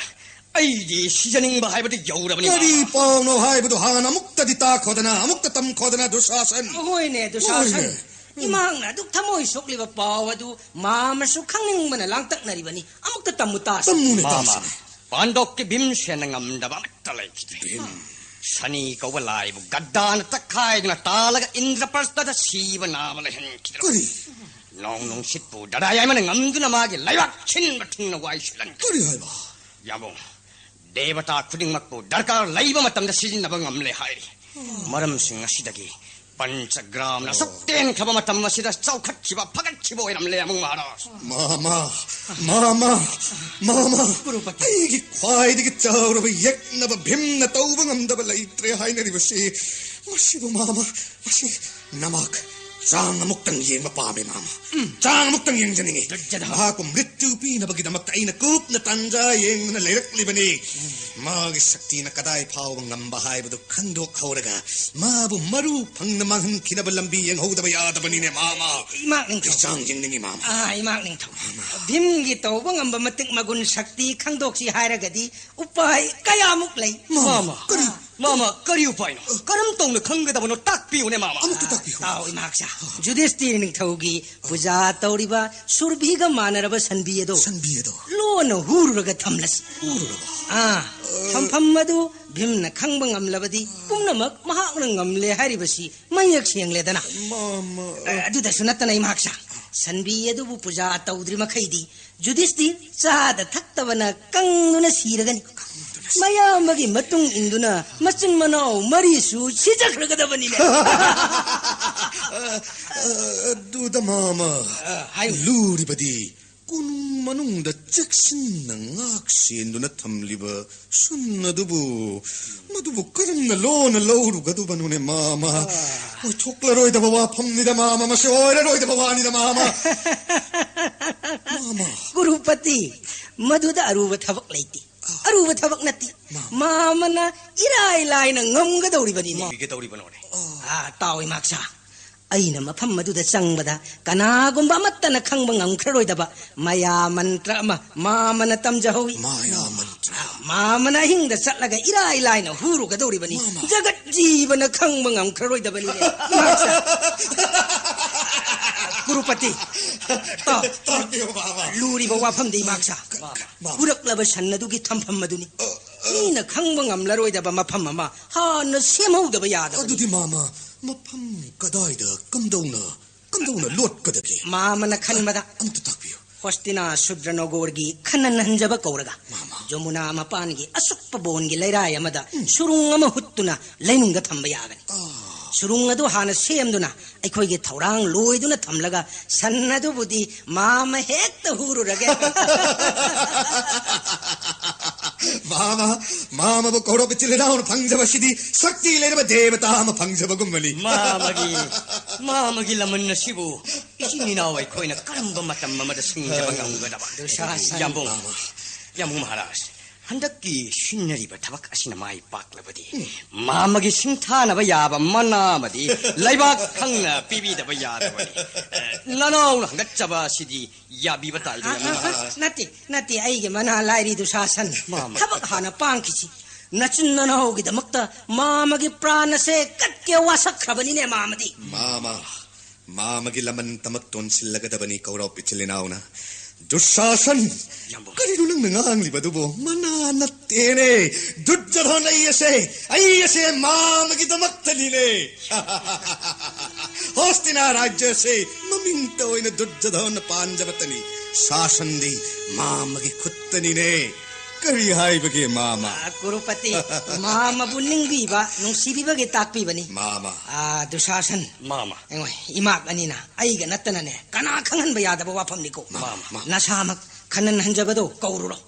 ꯑꯩꯗꯤ ꯁꯤꯖꯅꯤꯡꯕ ꯍꯥꯏꯕꯗꯨ ꯌꯧꯔꯕꯅꯤ, ꯀꯔꯤ ꯃꯥꯃ꯫ ꯄꯥꯎꯅꯣ ꯍꯥꯏꯕꯗꯨ ꯍꯥꯟꯅ ꯑꯃꯨꯛꯇꯗꯤ ꯇꯥꯈꯣꯗꯅ, ꯑꯃꯨꯛꯇ ꯇꯝꯈꯣꯗꯅ, ꯗꯨꯁꯥꯁꯟ꯫ ꯍꯣꯏꯅꯦ, ꯗꯨꯁꯥꯁꯟ꯫ ꯍꯣꯏꯅꯦ꯫ ꯏꯃꯥꯛꯅ ꯑꯗꯨꯛ ꯊꯃꯣꯏ ꯁꯣꯛꯂꯤꯕ ꯄꯥꯎ ꯑꯗꯨ ꯃꯥꯃꯁꯨ ꯈꯪꯅꯤꯡꯕꯅ ꯂꯥꯡꯇꯛꯅꯔꯤꯕꯅꯤ꯫ ꯑꯃꯨꯛꯇ ꯇꯝꯃꯨ ꯇꯥꯁꯤ꯫ ꯇꯝꯃꯨꯅꯦ, ꯃꯥꯃ, ꯇꯥꯁꯤꯅꯦ꯫ ꯄꯥꯟꯗꯣꯞꯀꯤ ꯚꯤꯝꯁꯦꯟꯅ ꯉꯝꯗꯕ ꯑꯃꯠꯇ ꯂꯩꯈꯤꯗ꯭ꯔꯦ꯫ ꯚꯤꯝ꯫ ꯁꯅꯤ ꯀꯧꯕ ꯂꯥꯏꯕꯨ ꯒꯗꯥꯅ ꯇꯛꯈꯥꯏꯗꯨꯅ ꯇꯥꯜꯂꯒ ꯏꯟꯗ꯭ꯔꯄ꯭ꯔꯁꯊꯗ ꯁꯤꯕ ꯅꯥꯕ ꯂꯩꯍꯟꯈꯤꯗ꯭ꯔꯦ꯫ ꯀꯔꯤ? ꯅꯣꯡ ꯅꯨꯡꯁꯤꯠꯄꯨ ꯗꯔꯥꯏ ꯍꯥꯏꯃꯅ ꯉꯝꯗꯨꯅ ꯃꯥꯒꯤ ꯂꯩꯕꯥꯛ ꯁꯤꯟꯕ ꯊꯨꯡꯅ ꯋꯥꯏ ꯁꯤꯜꯍꯟꯈ꯭ꯔꯦ꯫ ꯀꯔꯤ ꯍꯥꯏꯕ? ꯌꯥꯝꯕꯨꯡ, ꯗꯦꯕꯇꯥ ꯈꯨꯗꯤꯡꯃꯛꯄꯨ ꯗꯔꯀꯥꯔ ꯂꯩꯕ ꯃꯇꯝꯗ ꯁꯤꯖꯤꯟꯅꯕ ꯉꯝꯂꯦ ꯍꯥꯏꯔꯤ꯫ ꯃꯔꯝꯁꯤꯡ ꯑꯁꯤꯗꯒꯤ ꯄꯟꯆꯒ꯭ꯔꯥꯝꯅ ꯑꯁꯨꯛ ꯇꯦꯟꯈ꯭ꯔꯕ ꯃꯇꯝ ꯑꯁꯤꯗ ꯆꯥꯎꯈꯠꯈꯤꯕ, ꯐꯒꯠꯈꯤꯕ ꯑꯣꯏꯔꯝꯂꯦ, ꯑꯃꯨꯛ ꯃꯍꯥꯔꯥꯖ꯫ ꯃꯥꯃ, ꯃꯥꯃ, ꯃꯥꯃ, ꯀꯨꯔꯨꯄꯇꯤ꯫ ꯑꯩꯒꯤ ꯈ꯭ꯋꯥꯏꯗꯒꯤ ꯆꯥꯎꯔꯕ ꯌꯦꯛꯅꯕ ꯚꯤꯝꯅ ꯇꯧꯕ ꯉꯝꯗꯕ ꯂꯩꯇ꯭ꯔꯦ ꯍꯥꯏꯅꯔꯤꯕꯁꯤ꯫ ꯃꯁꯤꯕꯨ, ꯃꯥꯃ, ꯃꯁꯤ ꯅꯃꯥꯛ ꯆꯥꯡ ꯑꯃꯨꯛꯇꯪ ꯌꯦꯡꯕ ꯄꯥꯝꯃꯦ, ꯃꯥꯃ꯫ ꯆꯥꯡ ꯑꯃꯨꯛꯇꯪ ꯌꯦꯡꯖꯅꯤꯡꯉꯤ꯫ ꯃꯍꯥꯛꯄꯨ ꯃ꯭ꯔꯤꯇ꯭ꯌꯨ ꯄꯤꯅꯕꯒꯤꯗꯃꯛꯇ ꯑꯩꯅ ꯀꯨꯞꯅ ꯇꯥꯟꯖꯥ ꯌꯦꯡꯗꯨꯅ ꯂꯩꯔꯛꯂꯤꯕꯅꯤ꯫ ꯃꯥꯒꯤ ꯁꯛꯇꯤꯅ ꯀꯗꯥꯏ ꯐꯥꯎꯕ ꯉꯝꯕ ꯍꯥꯏꯕꯗꯨ ꯈꯪꯗꯣꯛꯍꯧꯔꯒ, ꯃꯥꯕꯨ ꯃꯔꯨ ꯐꯪꯅ ꯃꯥꯡꯍꯟꯈꯤꯅꯕ ꯂꯝꯕꯤ ꯌꯦꯡꯍꯧꯗꯕ ꯌꯥꯗꯕꯅꯤꯅꯦ, ꯃꯥꯃ꯫ ꯏꯃꯥꯛ ꯅꯤꯡꯊꯧ꯫ ꯑꯩ ꯆꯥꯡ ꯌꯦꯡꯅꯤꯡꯉꯤ, ꯃꯥꯃ꯫ ꯑꯥ, ꯏꯃꯥꯛ ꯅꯤꯡꯊꯧ꯫ ꯚꯤꯝꯒꯤ ꯇꯧꯕ ꯉꯝꯕ ꯃꯇꯤꯛ ꯃꯒꯨꯟ ꯁꯛꯇꯤ ꯈꯪꯗꯣꯛꯁꯤ ꯍꯥꯏꯔꯒꯗꯤ ꯎꯄꯥꯏ ꯀꯌꯥꯃꯨꯛ ꯂꯩ꯫ ꯃꯥꯃ, ꯃꯥꯃ, ꯀꯔꯤ? ꯃꯥꯃ, ꯀꯔꯤ ꯎꯄꯥꯏꯅꯣ? ꯀꯔꯝ ꯇꯧꯅ ꯈꯪꯒꯗꯕꯅꯣ? ꯇꯥꯛꯄꯤꯌꯨꯅꯦ, ꯃꯥꯃ꯫ ꯑꯃꯨꯛꯇ ꯇꯥꯛꯄꯤꯌꯨ꯫ ꯇꯥꯎ, ꯏꯃꯥꯛꯁꯥ꯫ ꯖꯨꯗꯤꯁꯇꯤꯔ ꯅꯤꯡꯊꯧꯒꯤ ꯄꯨꯖꯥ ꯇꯧꯔꯤꯕ ꯁꯨꯔꯚꯤꯒ ꯃꯥꯟꯅꯔꯕ ꯁꯟꯕꯤ ꯑꯗꯣ ꯁꯟꯕꯤ ꯑꯗꯣ ꯂꯣꯟꯅ ꯍꯨꯔꯨꯔꯒ ꯊꯝꯂꯁꯤ꯫ ꯍꯨꯔꯨꯔꯕ? ꯑꯥ, ꯊꯝꯐꯝ ꯑꯗꯨ ꯚꯤꯝꯅ ꯈꯪꯕ ꯉꯝꯂꯕꯗꯤ ꯄꯨꯝꯅꯃꯛ ꯃꯍꯥꯛꯅ ꯉꯝꯂꯦ ꯍꯥꯏꯔꯤꯕꯁꯤ ꯃꯌꯦꯛ ꯁꯦꯡꯂꯦꯗꯅ꯫ ꯃꯥꯃ꯫ ꯑ, ꯑꯗꯨꯗꯁꯨ ꯅꯠꯇꯅ, ꯏꯃꯥꯛꯁꯥ, ꯁꯟꯕꯤ ꯑꯗꯨꯕꯨ ꯄꯨꯖꯥ ꯇꯧꯗ꯭ꯔꯤ ꯃꯈꯩꯗꯤ ꯖꯨꯗꯤꯁꯇꯤꯔ ꯆꯥꯗ ꯊꯛꯇꯕꯅ ꯀꯪꯗꯨꯅ ꯁꯤꯔꯒꯅꯤ꯫ ꯃꯌꯥꯝꯕꯒꯤ ꯃꯇꯨꯡ ꯏꯟꯗꯨꯅ ꯃꯆꯤꯟ ꯃꯅꯥꯎ ꯃꯔꯤꯁꯨ ꯁꯤꯖꯈ꯭ꯔꯒꯗꯕꯅꯤꯅꯦ꯫ ꯑ, ꯑ, ꯑꯗꯨꯗ, ꯃꯥꯃ, ꯑ, ꯍꯥꯏꯌꯨ꯫ ꯂꯨꯔꯤꯕꯗꯤ ꯀꯣꯅꯨꯡ ꯃꯅꯨꯡꯗ ꯆꯦꯛꯁꯤꯟꯅ ꯉꯥꯛ ꯁꯦꯟꯗꯨꯅ ꯊꯝꯂꯤꯕ ꯁꯟ ꯑꯗꯨꯕꯨ, ꯃꯗꯨꯕꯨ ꯀꯔꯝꯅ ꯂꯣꯟꯅ ꯂꯧꯔꯨꯒꯗꯕꯅꯣꯅꯦ, ꯃꯥꯃ? ꯑꯣꯏꯊꯣꯛꯂꯔꯣꯏꯗꯕ ꯋꯥꯐꯝꯅꯤꯗ, ꯃꯥꯃ, ꯃꯁꯤ ꯑꯣꯏꯔꯔꯣꯏꯗꯕ ꯋꯥꯅꯤꯗ, ꯃꯥꯃ꯫ ꯃꯥꯃ꯫ ꯀꯨꯔꯨꯄꯇꯤ, ꯃꯗꯨꯗ ꯑꯔꯨꯕ ꯊꯕꯛ ꯂꯩꯇꯦ꯫ ꯑꯔꯨꯕ ꯊꯕꯛ ꯅꯠꯇꯦ꯫ ꯃꯥꯃ꯫ ꯃꯥꯃꯅ ꯏꯔꯥꯏ ꯂꯥꯏꯅ ꯉꯝꯒꯗꯧꯔꯤꯕꯅꯤꯅꯦ꯫ ꯉꯝꯒꯗꯧꯔꯤꯕꯅꯣꯅꯦ꯫ ꯑꯥ, ꯇꯥꯎ, ꯏꯃꯥꯛꯁꯥ꯫ ꯑꯩꯅ ꯃꯐꯝ ꯑꯗꯨꯗ ꯆꯪꯕꯗ ꯀꯅꯥꯒꯨꯝꯕ ꯑꯃꯠꯇꯅ ꯈꯪꯕ ꯉꯝꯈ꯭ꯔꯔꯣꯏꯗꯕ ꯃꯌꯥ ꯃꯟꯇ꯭ꯔ ꯑꯃ ꯃꯥꯃꯅ ꯇꯝꯖꯍꯧꯏ꯫ ꯃꯥꯌꯥ ꯃꯟꯇ꯭ꯔ꯫ ꯃꯥꯃꯅ ꯑꯍꯤꯡꯗ ꯆꯠꯂꯒ ꯏꯔꯥꯏ ꯂꯥꯏꯅ ꯍꯨꯔꯨꯒꯗꯧꯔꯤꯕꯅꯤ꯫ ꯃꯥꯃ꯫ ꯖꯒꯠ ꯖꯤꯕꯅ ꯈꯪꯕ ꯉꯝꯈ꯭ꯔꯔꯣꯏꯗꯕꯅꯤꯅꯦ꯫ ꯏꯃꯥꯛꯁꯥ꯫ ꯀꯨꯔꯨꯄꯇꯤ꯫ ꯇꯥꯎ꯫ ꯇꯥꯛꯄꯤꯌꯨ, ꯃꯥꯃ꯫ ꯂꯨꯔꯤꯕ ꯋꯥꯐꯝꯗꯤ, ꯏꯃꯥꯛꯁꯥ, ꯃꯥꯃ꯫ ꯄꯨꯔꯛꯂꯕ ꯁꯟ ꯑꯗꯨꯒꯤ ꯊꯝꯐꯝ ꯑꯗꯨꯅꯤ꯫ ꯃꯤꯅ ꯈꯪꯕ ꯉꯝꯂꯔꯣꯏꯗꯕ ꯃꯐꯝ ꯑꯃ ꯍꯥꯟꯅ ꯁꯦꯝꯍꯧꯗꯕ ꯌꯥꯗꯕꯅꯤ꯫ ꯑꯗꯨꯗꯤ, ꯃꯥꯃ, ꯃꯐꯝ ꯀꯗꯥꯏꯗ, ꯀꯝꯗꯧꯅ, ꯀꯝꯗꯧꯅ ꯂꯣꯠꯀꯗꯒꯦ? ꯃꯥꯃꯅ ꯈꯟꯕꯗ ꯑꯝꯇ ꯇꯥꯛꯄꯤꯌꯨ꯫ ꯍꯣꯁꯇꯤꯅꯥ ꯁꯨꯗ꯭ꯔꯅꯣꯒꯣꯔꯒꯤ ꯈꯟꯅꯟ ꯍꯟꯖꯕ ꯀꯧꯔꯒ, ꯃꯥꯃ꯫ ꯖꯃꯨꯅꯥ ꯃꯄꯥꯟꯒꯤ ꯑꯁꯨꯛꯄ ꯕꯣꯟꯒꯤ ꯂꯩꯔꯥꯏ ꯑꯃꯗ ꯎꯝ꯫ ꯁꯨꯔꯨꯡ ꯑꯃ ꯍꯨꯠꯇꯨꯅ ꯂꯩꯅꯨꯡꯗ ꯊꯝꯕ ꯌꯥꯒꯅꯤ꯫ ꯑꯥ꯫ ꯁꯨꯔꯨꯡ ꯑꯗꯨ ꯍꯥꯟꯅ ꯁꯦꯝꯗꯨꯅ ꯑꯩꯈꯣꯏꯒꯤ ꯊꯧꯔꯥꯡ ꯂꯣꯏꯗꯨꯅ ꯊꯝꯂꯒ ꯁꯟ ꯑꯗꯨꯕꯨꯗꯤ ꯃꯥꯃ ꯍꯦꯛꯇ ꯍꯨꯔꯨꯔꯒꯦ꯫ ꯃꯥꯃ, ꯃꯥꯃꯕꯨ ꯀꯧꯔꯕ ꯏꯆꯤꯜ ꯏꯅꯥꯎꯅ ꯐꯪꯖꯕꯁꯤꯗꯤ ꯁꯛꯇꯤ ꯂꯩꯔꯕ ꯗꯦꯕꯇꯥ ꯑꯃ ꯐꯪꯖꯕꯒꯨꯝꯕꯅꯤ꯫ ꯃꯥꯃꯒꯤ, ꯃꯥꯃꯒꯤ ꯂꯃꯟ ꯑꯁꯤꯕꯨ ꯏꯆꯤꯟ ꯏꯅꯥꯎ ꯑꯩꯈꯣꯏꯅ ꯀꯔꯝꯕ ꯃꯇꯝ ꯑꯃꯗ ꯁꯤꯡꯖꯕ ꯉꯝꯒꯗꯕ? ꯗꯨꯁꯥꯁꯟ꯫ ꯌꯥꯝꯕꯨꯡ, ꯌꯥꯝꯕꯨꯡ ꯃꯍꯥꯔꯥꯖ, ꯍꯟꯗꯛꯀꯤ ꯁꯤꯟꯅꯔꯤꯕ ꯊꯕꯛ ꯑꯁꯤꯅ ꯃꯥꯏ ꯄꯥꯛꯂꯕꯗꯤ, ꯃꯥꯃꯒꯤ ꯁꯤꯡꯊꯥꯅꯕ ꯌꯥꯕ ꯃꯅꯥ ꯑꯃꯗꯤ ꯂꯩꯕꯥꯛ ꯈꯪꯅ ꯄꯤꯕꯤꯗꯕ ꯌꯥꯗꯕꯅꯤ꯫ ꯑꯦ, ꯅꯅꯥꯎꯅ ꯍꯪꯒꯠꯆꯕ ꯑꯁꯤꯗꯤ ꯌꯥꯕꯤꯕ ꯇꯥꯏꯗ, ꯑ, ꯌꯥꯝꯕꯨꯡ ꯑ, ꯑ, ꯃꯍꯥꯔꯥꯖ꯫ ꯅꯠꯇꯦ, ꯅꯠꯇꯦ, ꯑꯩꯒꯤ ꯃꯅꯥ ꯂꯥꯏꯔꯤ ꯗꯨꯁꯥꯁꯟ꯫ ꯃꯥꯃ꯫ ꯊꯕꯛ ꯍꯥꯟꯅ ꯄꯥꯡꯈꯤꯁꯤ꯫ ꯅꯆꯤꯟ ꯅꯅꯥꯎꯒꯤꯗꯃꯛꯇ ꯃꯥꯃꯒꯤ ꯄ꯭ꯔꯥꯟ ꯑꯁꯦ ꯀꯠꯀꯦ ꯋꯥꯁꯛꯈ꯭ꯔꯕꯅꯤꯅꯦ, ꯃꯥꯃꯗꯤ꯫ ꯃꯥꯃ, ꯃꯥꯃꯒꯤ ꯂꯃꯟ ꯇꯃꯛ ꯇꯣꯟꯁꯤꯜꯂꯒꯗꯕꯅꯤ ꯀꯧꯔꯕ ꯏꯆꯤꯜ ꯏꯅꯥꯎꯅ꯫ ꯗꯨꯁꯥꯁꯟ! ꯌꯥꯝꯕꯨꯡ꯫ ꯀꯔꯤꯅꯣ ꯅꯪꯅ ꯉꯥꯡꯂꯤꯕꯗꯨꯕꯨ? ꯃꯅꯥ ꯅꯠꯇꯦꯅꯦ꯫ ꯗꯨꯔꯖꯣꯙꯟ ꯑꯩ ꯑꯁꯦ, ꯑꯩ ꯑꯁꯦ ꯃꯥꯃꯒꯤꯗꯃꯛꯇꯅꯤꯅꯦ꯫ ꯍꯣꯁꯇꯤꯅꯥ ꯔꯥꯖ꯭ꯌ ꯑꯁꯦ ꯃꯃꯤꯡꯇ ꯑꯣꯏꯅ ꯗꯨꯔꯖꯣꯙꯟꯅ ꯄꯥꯟꯖꯕꯇꯅꯤ꯫ ꯁꯥꯁꯟꯗꯤ ꯃꯥꯃꯒꯤ ꯈꯨꯠꯇꯅꯤꯅꯦ꯫ ꯀꯔꯤ ꯍꯥꯏꯕꯒꯦ, ꯃꯥꯃ? ꯑ, ꯀꯨꯔꯨꯄꯇꯤ, ꯃꯥꯃꯕꯨ ꯅꯤꯡꯕꯤꯕ, ꯅꯨꯡꯁꯤꯕꯤꯕꯒꯤ ꯇꯥꯛꯄꯤꯕꯅꯤ꯫ ꯃꯥꯃ꯫ ꯑ, ꯗꯨꯁꯥꯁꯟ꯫ ꯃꯥꯃ꯫ ꯑꯩꯉꯣꯏ, ꯏꯃꯥꯛ ꯑꯅꯤꯅ ꯑꯩꯒ ꯅꯠꯇꯅꯅꯦ ꯀꯅꯥ ꯈꯪꯍꯟꯕ ꯌꯥꯗꯕ ꯋꯥꯐꯝꯅꯤꯀꯣ꯫ ꯃꯥꯃ, ꯃꯥꯃ꯫ ꯅꯁꯥꯃꯛ ꯈꯟꯅꯟ ꯍꯟꯖꯕꯗꯣ ꯀꯧꯔꯨꯔꯣ꯫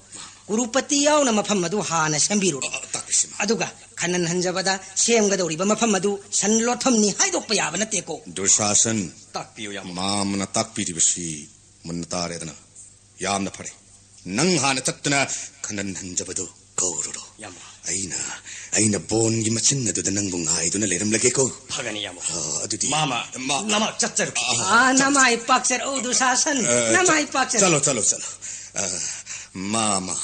ꯀꯨꯔꯨꯄꯇꯤ ꯌꯥꯎꯅ ꯃꯐꯝ ꯑꯗꯨ ꯍꯥꯟꯅ ꯁꯦꯝꯕꯤꯔꯨꯔꯣ꯫ ꯑ, ꯑ, ꯇꯥꯛꯄꯤꯁꯤ, ꯃꯥꯃ꯫ ꯑꯗꯨꯒ ꯈꯟꯅꯟ ꯍꯟꯖꯕꯗ ꯁꯦꯝꯒꯗꯧꯔꯤꯕ ꯃꯐꯝ ꯑꯗꯨ ꯁꯟ ꯂꯣꯠꯐꯝꯅꯤ ꯍꯥꯏꯗꯣꯛꯄ ꯌꯥꯕ ꯅꯠꯇꯦꯀꯣ꯫ ꯗꯨꯁꯥꯁꯟ꯫ ꯇꯥꯛꯄꯤꯌꯨ, ꯌꯥꯝꯕꯨꯡ꯫ ꯃꯥꯃꯅ ꯇꯥꯛꯄꯤꯔꯤꯕꯁꯤ ꯃꯨꯟꯅ ꯇꯥꯔꯦꯗꯅ꯫ ꯌꯥꯝꯅ ꯐꯔꯦ꯫ ꯅꯪ ꯍꯥꯟꯅ ꯆꯠꯇꯨꯅ ꯈꯟꯅꯟ ꯍꯟꯖꯕꯗꯨ ꯀꯧꯔꯨꯔꯣ꯫ ꯌꯥꯝꯕꯨꯡ꯫ ꯑꯩꯅ, ꯑꯩꯅ ꯕꯣꯟꯒꯤ ꯃꯆꯤꯟ ꯑꯗꯨꯗ ꯅꯪꯕꯨ ꯉꯥꯏꯗꯨꯅ ꯂꯩꯔꯝꯂꯒꯦꯀꯣ꯫ ꯐꯒꯅꯤ, ꯌꯥꯝꯕꯨꯡ꯫ ꯑ, ꯑꯗꯨꯗꯤ ꯃꯥꯃ, ꯃꯥ-, ꯅꯃꯥꯛ ꯆꯠꯆꯔꯨ꯫ ꯑ, ꯑ, ꯑ, ꯅꯃꯥꯏ ꯄꯥꯛꯆꯔꯛꯎ, ꯗꯨꯁꯥꯁꯟ꯫ ꯑ, ꯅꯃꯥꯏ ꯆ-, ꯄꯥꯛꯆꯔꯛꯎ꯫ ꯆꯠꯂꯣ, ꯆꯠꯂꯣ, ꯆꯠꯂꯣ꯫ ꯑ, ꯃꯥꯃ,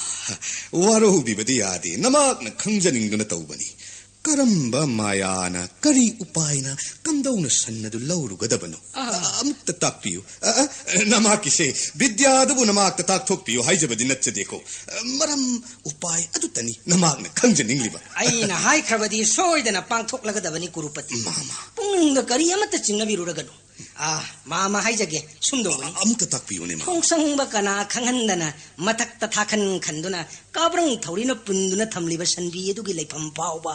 ꯋꯥꯔꯧꯕꯤꯕꯗꯤ ꯌꯥꯗꯦ꯫ ꯅꯃꯥꯛꯅ ꯈꯪꯖꯅꯤꯡꯗꯨꯅ ꯇꯧꯕꯅꯤ꯫ ꯀꯔꯝꯕ ꯃꯥꯌꯥꯅ ꯀꯔꯤ ꯎꯄꯥꯏꯅ ꯀꯝꯗꯧꯅ ꯁꯟ ꯑꯗꯨ ꯂꯧꯔꯨꯒꯗꯕꯅꯣ? ꯑꯥ꯫ ꯑ, ꯑꯃꯨꯛꯇ ꯇꯥꯛꯄꯤꯌꯨ꯫ ꯑ, ꯑ, ꯅꯃꯥꯛꯀꯤꯁꯦ ꯕꯤꯗ꯭ꯌꯥꯗꯨꯕꯨ ꯅꯃꯥꯛꯇ ꯇꯥꯛꯊꯣꯛꯄꯤꯌꯨ ꯍꯥꯏꯖꯕꯗꯤ ꯅꯠꯆꯗꯦꯀꯣ꯫ ꯑ, ꯃꯔꯝ ꯎꯄꯥꯏ ꯑꯗꯨꯇꯅꯤ ꯅꯃꯥꯛꯅ ꯈꯪꯖꯅꯤꯡꯂꯤꯕ꯫ ꯑꯩꯅ ꯍꯥꯏꯈ꯭ꯔꯕꯗꯤ ꯁꯣꯏꯗꯅ ꯄꯥꯡꯊꯣꯛꯂꯒꯗꯕꯅꯤ, ꯀꯨꯔꯨꯄꯇꯤ꯫ ꯃꯥꯃ꯫ ꯄꯨꯛꯅꯤꯡꯗ ꯀꯔꯤ ꯑꯃꯠꯇ ꯆꯤꯡꯅꯕꯤꯔꯨꯔꯒꯅꯨ꯫ ꯑꯥ, ꯃꯥꯃ ꯍꯥꯏꯖꯒꯦ, ꯁꯨꯝꯗꯧꯕꯅꯤ꯫ ꯑ-, ꯑꯃꯨꯛꯇ ꯇꯥꯛꯄꯤꯌꯨꯅꯦ, ꯃꯥꯃ꯫ ꯈꯣꯡꯁꯪꯕ ꯀꯅꯥ ꯈꯪꯍꯟꯗꯅ ꯃꯊꯛꯇ ꯊꯥꯈꯟ ꯈꯟꯗꯨꯅ ꯀꯥꯕ꯭ꯔꯪ ꯊꯧꯔꯤꯅ ꯄꯨꯟꯗꯨꯅ ꯊꯝꯂꯤꯕ ꯁꯟꯕꯤ ꯑꯗꯨꯒꯤ ꯂꯩꯐꯝ ꯐꯥꯎꯕ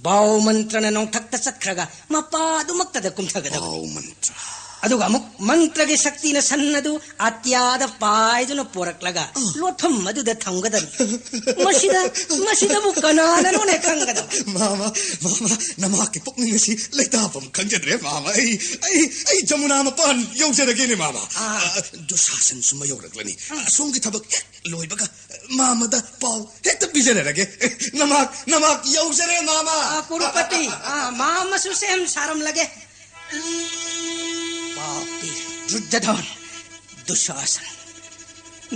ꯕꯥꯎ ꯃꯟꯇ꯭ꯔꯅ ꯅꯣꯡꯊꯛꯇ ꯆꯠꯈ꯭ꯔꯒ ꯃꯄꯥ ꯑꯗꯨꯃꯛꯇꯗ ꯀꯨꯝꯊꯒꯗꯕꯅꯤ꯫ ꯕꯥꯎ ꯃꯟꯇ꯭ꯔ꯫ ꯑꯗꯨꯒ ꯑꯃꯨꯛ ꯃꯟꯇ꯭ꯔꯒꯤ ꯁꯛꯇꯤꯅ ꯁꯟ ꯑꯗꯨ ꯑꯇꯤꯌꯥꯗ ꯄꯥꯏꯗꯨꯅ ꯄꯣꯔꯛꯂꯒ ꯂꯣꯠꯐꯝ ꯑꯗꯨꯗ ꯊꯝꯒꯗꯕꯅꯤ꯫ ꯃꯁꯤꯗ, ꯃꯁꯤꯗꯕꯨ ꯀꯅꯥꯅꯅꯣꯅꯦ ꯈꯪꯒꯗꯕ? ꯃꯥꯃ, ꯃꯥꯃ, ꯅꯃꯥꯛꯀꯤ ꯄꯨꯛꯅꯤꯡ ꯑꯁꯤ ꯂꯩꯇꯥꯐꯝ ꯈꯪꯖꯗ꯭ꯔꯦ, ꯃꯥꯃ꯫ ꯑꯩ, ꯑꯩ, ꯑꯩ ꯖꯃꯨꯅꯥ ꯃꯄꯥꯟ ꯌꯧꯖꯔꯒꯦꯅꯦ, ꯃꯥꯃ꯫ ꯑꯥ꯫ ꯑ, ꯗꯨꯁꯥꯁꯟꯁꯨ ꯃꯌꯧꯔꯛꯂꯅꯤ꯫ ꯑꯥ꯫ ꯑꯁꯣꯝꯒꯤ ꯊꯕꯛ ꯍꯦꯛ ꯂꯣꯏꯕꯒ ꯃꯥꯃꯗ ꯄꯥꯎ ꯍꯦꯛꯇ ꯄꯤꯖꯔꯛꯑꯒꯦ꯫ ꯅꯃꯥꯛ, ꯅꯃꯥꯛ ꯌꯧꯖꯔꯦ, ꯃꯥꯃ꯫ ꯑꯥ, ꯀꯨꯔꯨꯄꯇꯤ, ꯑꯥ, ꯃꯥꯃꯁꯨ ꯁꯦꯝ ꯁꯥꯔꯝꯂꯒꯦ꯫ ꯄꯥꯄꯤ ꯗꯨꯔꯖꯣꯙꯟ, ꯗꯨꯁꯥꯁꯟ,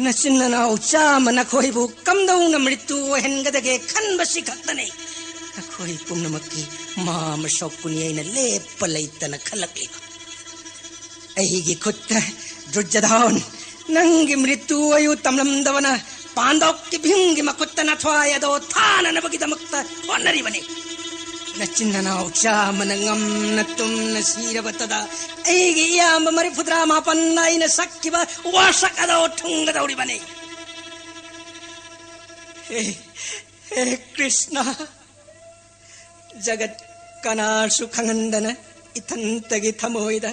ꯅꯆꯤꯟ ꯅꯅꯥꯎ ꯆꯥꯝꯃ ꯅꯈꯣꯏꯕꯨ ꯀꯝꯗꯧꯅ ꯃ꯭ꯔꯤꯇꯨ ꯑꯣꯏꯍꯟꯒꯗꯒꯦ ꯈꯟꯕꯁꯤ ꯈꯛꯇꯅꯤ ꯑꯩꯈꯣꯏ ꯄꯨꯝꯅꯃꯛꯀꯤ ꯃꯥꯃ ꯁꯣꯛꯀꯨꯅꯤ ꯑꯩꯅ ꯂꯦꯞꯄ ꯂꯩꯇꯅ ꯈꯜꯂꯛꯂꯤꯕ꯫ ꯑꯩꯒꯤ ꯈꯨꯠꯇ ꯗꯨꯔꯖꯣꯙꯟ, ꯅꯪꯒꯤ ꯃ꯭ꯔꯤꯇꯨ ꯑꯌꯨ ꯇꯝꯂꯝꯗꯕꯅ ꯄꯥꯟꯗꯣꯞꯀꯤ ꯚꯤꯝꯒꯤ ꯃꯈꯨꯠꯇ ꯅꯊ꯭ꯋꯥꯏ ꯑꯗꯣ ꯊꯥꯅꯅꯕꯒꯤꯗꯃꯛꯇ ꯍꯣꯠꯅꯔꯤꯕꯅꯤ꯫ ꯅꯆꯤꯟ ꯅꯅꯥꯎ ꯆꯥꯝꯃꯅ ꯉꯝꯅ ꯇꯨꯝꯅ ꯁꯤꯔꯕꯇꯗ ꯑꯩꯒꯤ ꯏꯌꯥꯝꯕ ꯃꯔꯤꯐꯨꯇꯔꯥ ꯃꯥꯄꯟꯅ ꯑꯩꯅ ꯁꯛꯈꯤꯕ ꯋꯥꯁꯛ ꯑꯗꯣ ꯊꯨꯡꯒꯗꯧꯔꯤꯕꯅꯤ꯫ ꯍꯦ, ꯍꯦ ꯀ꯭ꯔꯤꯁꯅ, ꯖꯒꯠ ꯀꯅꯥꯁꯨ ꯈꯪꯍꯟꯗꯅ ꯏꯊꯟꯇꯒꯤ ꯊꯃꯣꯏꯗ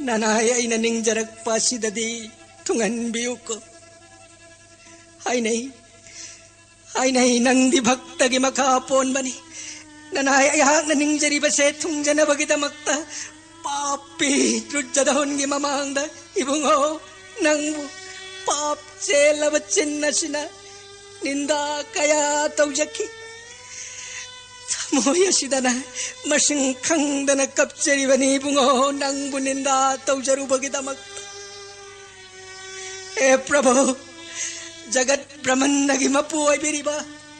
ꯅꯅꯥꯏ ꯑꯩꯅ ꯅꯤꯡꯖꯔꯛꯄ ꯑꯁꯤꯗꯗꯤ ꯊꯨꯡꯍꯟꯕꯤꯌꯨꯀꯣ꯫ ꯍꯥꯏꯅꯩ, ꯍꯥꯏꯅꯩ, ꯅꯪꯗꯤ ꯚꯛꯇꯒꯤ ꯃꯈꯥ ꯄꯣꯟꯕꯅꯤ꯫ ꯅꯅꯥꯏ ꯑꯩꯍꯥꯛꯅ ꯅꯤꯡꯖꯔꯤꯕꯁꯦ ꯊꯨꯡꯖꯅꯕꯒꯤꯗꯃꯛꯇ ꯄꯥꯄꯤ ꯗꯨꯔꯖꯣꯙꯟꯒꯤ ꯃꯃꯥꯡꯗ ꯏꯕꯨꯡꯉꯣ, ꯅꯪꯕꯨ ꯄꯥꯞ ꯆꯦꯜꯂꯕ ꯆꯤꯟ ꯑꯁꯤꯅ ꯅꯤꯟꯗꯥ ꯀꯌꯥ ꯇꯧꯖꯈꯤ꯫ ꯊꯃꯣꯏ ꯑꯁꯤꯗꯅ ꯃꯁꯤꯡ ꯈꯪꯗꯅ ꯀꯞꯆꯔꯤꯕꯅꯤ ꯏꯕꯨꯡꯉꯣ, ꯅꯪꯕꯨ ꯅꯤꯟꯗꯥ ꯇꯧꯖꯔꯨꯕꯒꯤꯗꯃꯛ꯫ ꯍꯦ ꯄ꯭ꯔꯚꯨ, ꯖꯒꯠ ꯕ꯭ꯔꯍꯃꯟꯗꯒꯤ ꯃꯄꯨ ꯑꯣꯏꯕꯤꯔꯤꯕ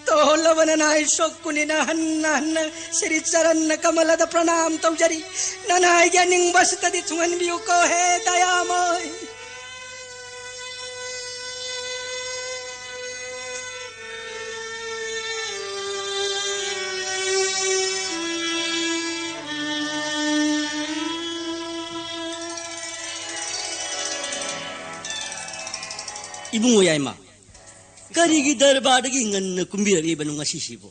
ꯇꯣꯜꯂꯕ ꯅꯅꯥꯏ ꯁꯣꯛꯀꯨꯅꯤꯅ ꯍꯟꯅ ꯍꯟꯅ ꯁꯤꯔꯤ ꯆꯔꯟꯅ ꯀꯃꯂꯗ ꯄ꯭ꯔꯅꯥꯝ ꯇꯧꯖꯔꯤ꯫ ꯅꯅꯥꯏꯒꯤ ꯑꯅꯤꯡꯕ ꯑꯁꯤꯗꯗꯤ ꯊꯨꯡꯍꯟꯕꯤꯌꯨꯀꯣ ꯍꯦ ꯗꯌꯥꯃꯣꯏ꯫ ꯏꯕꯨꯡꯉꯣ ꯌꯥꯏꯃ, ꯀꯔꯤꯒꯤ ꯗꯔꯕꯥꯔꯗꯒꯤ ꯉꯟꯅ ꯀꯨꯝꯕꯤꯔꯛꯂꯤꯕꯅꯣ ꯉꯁꯤꯁꯤꯕꯨ?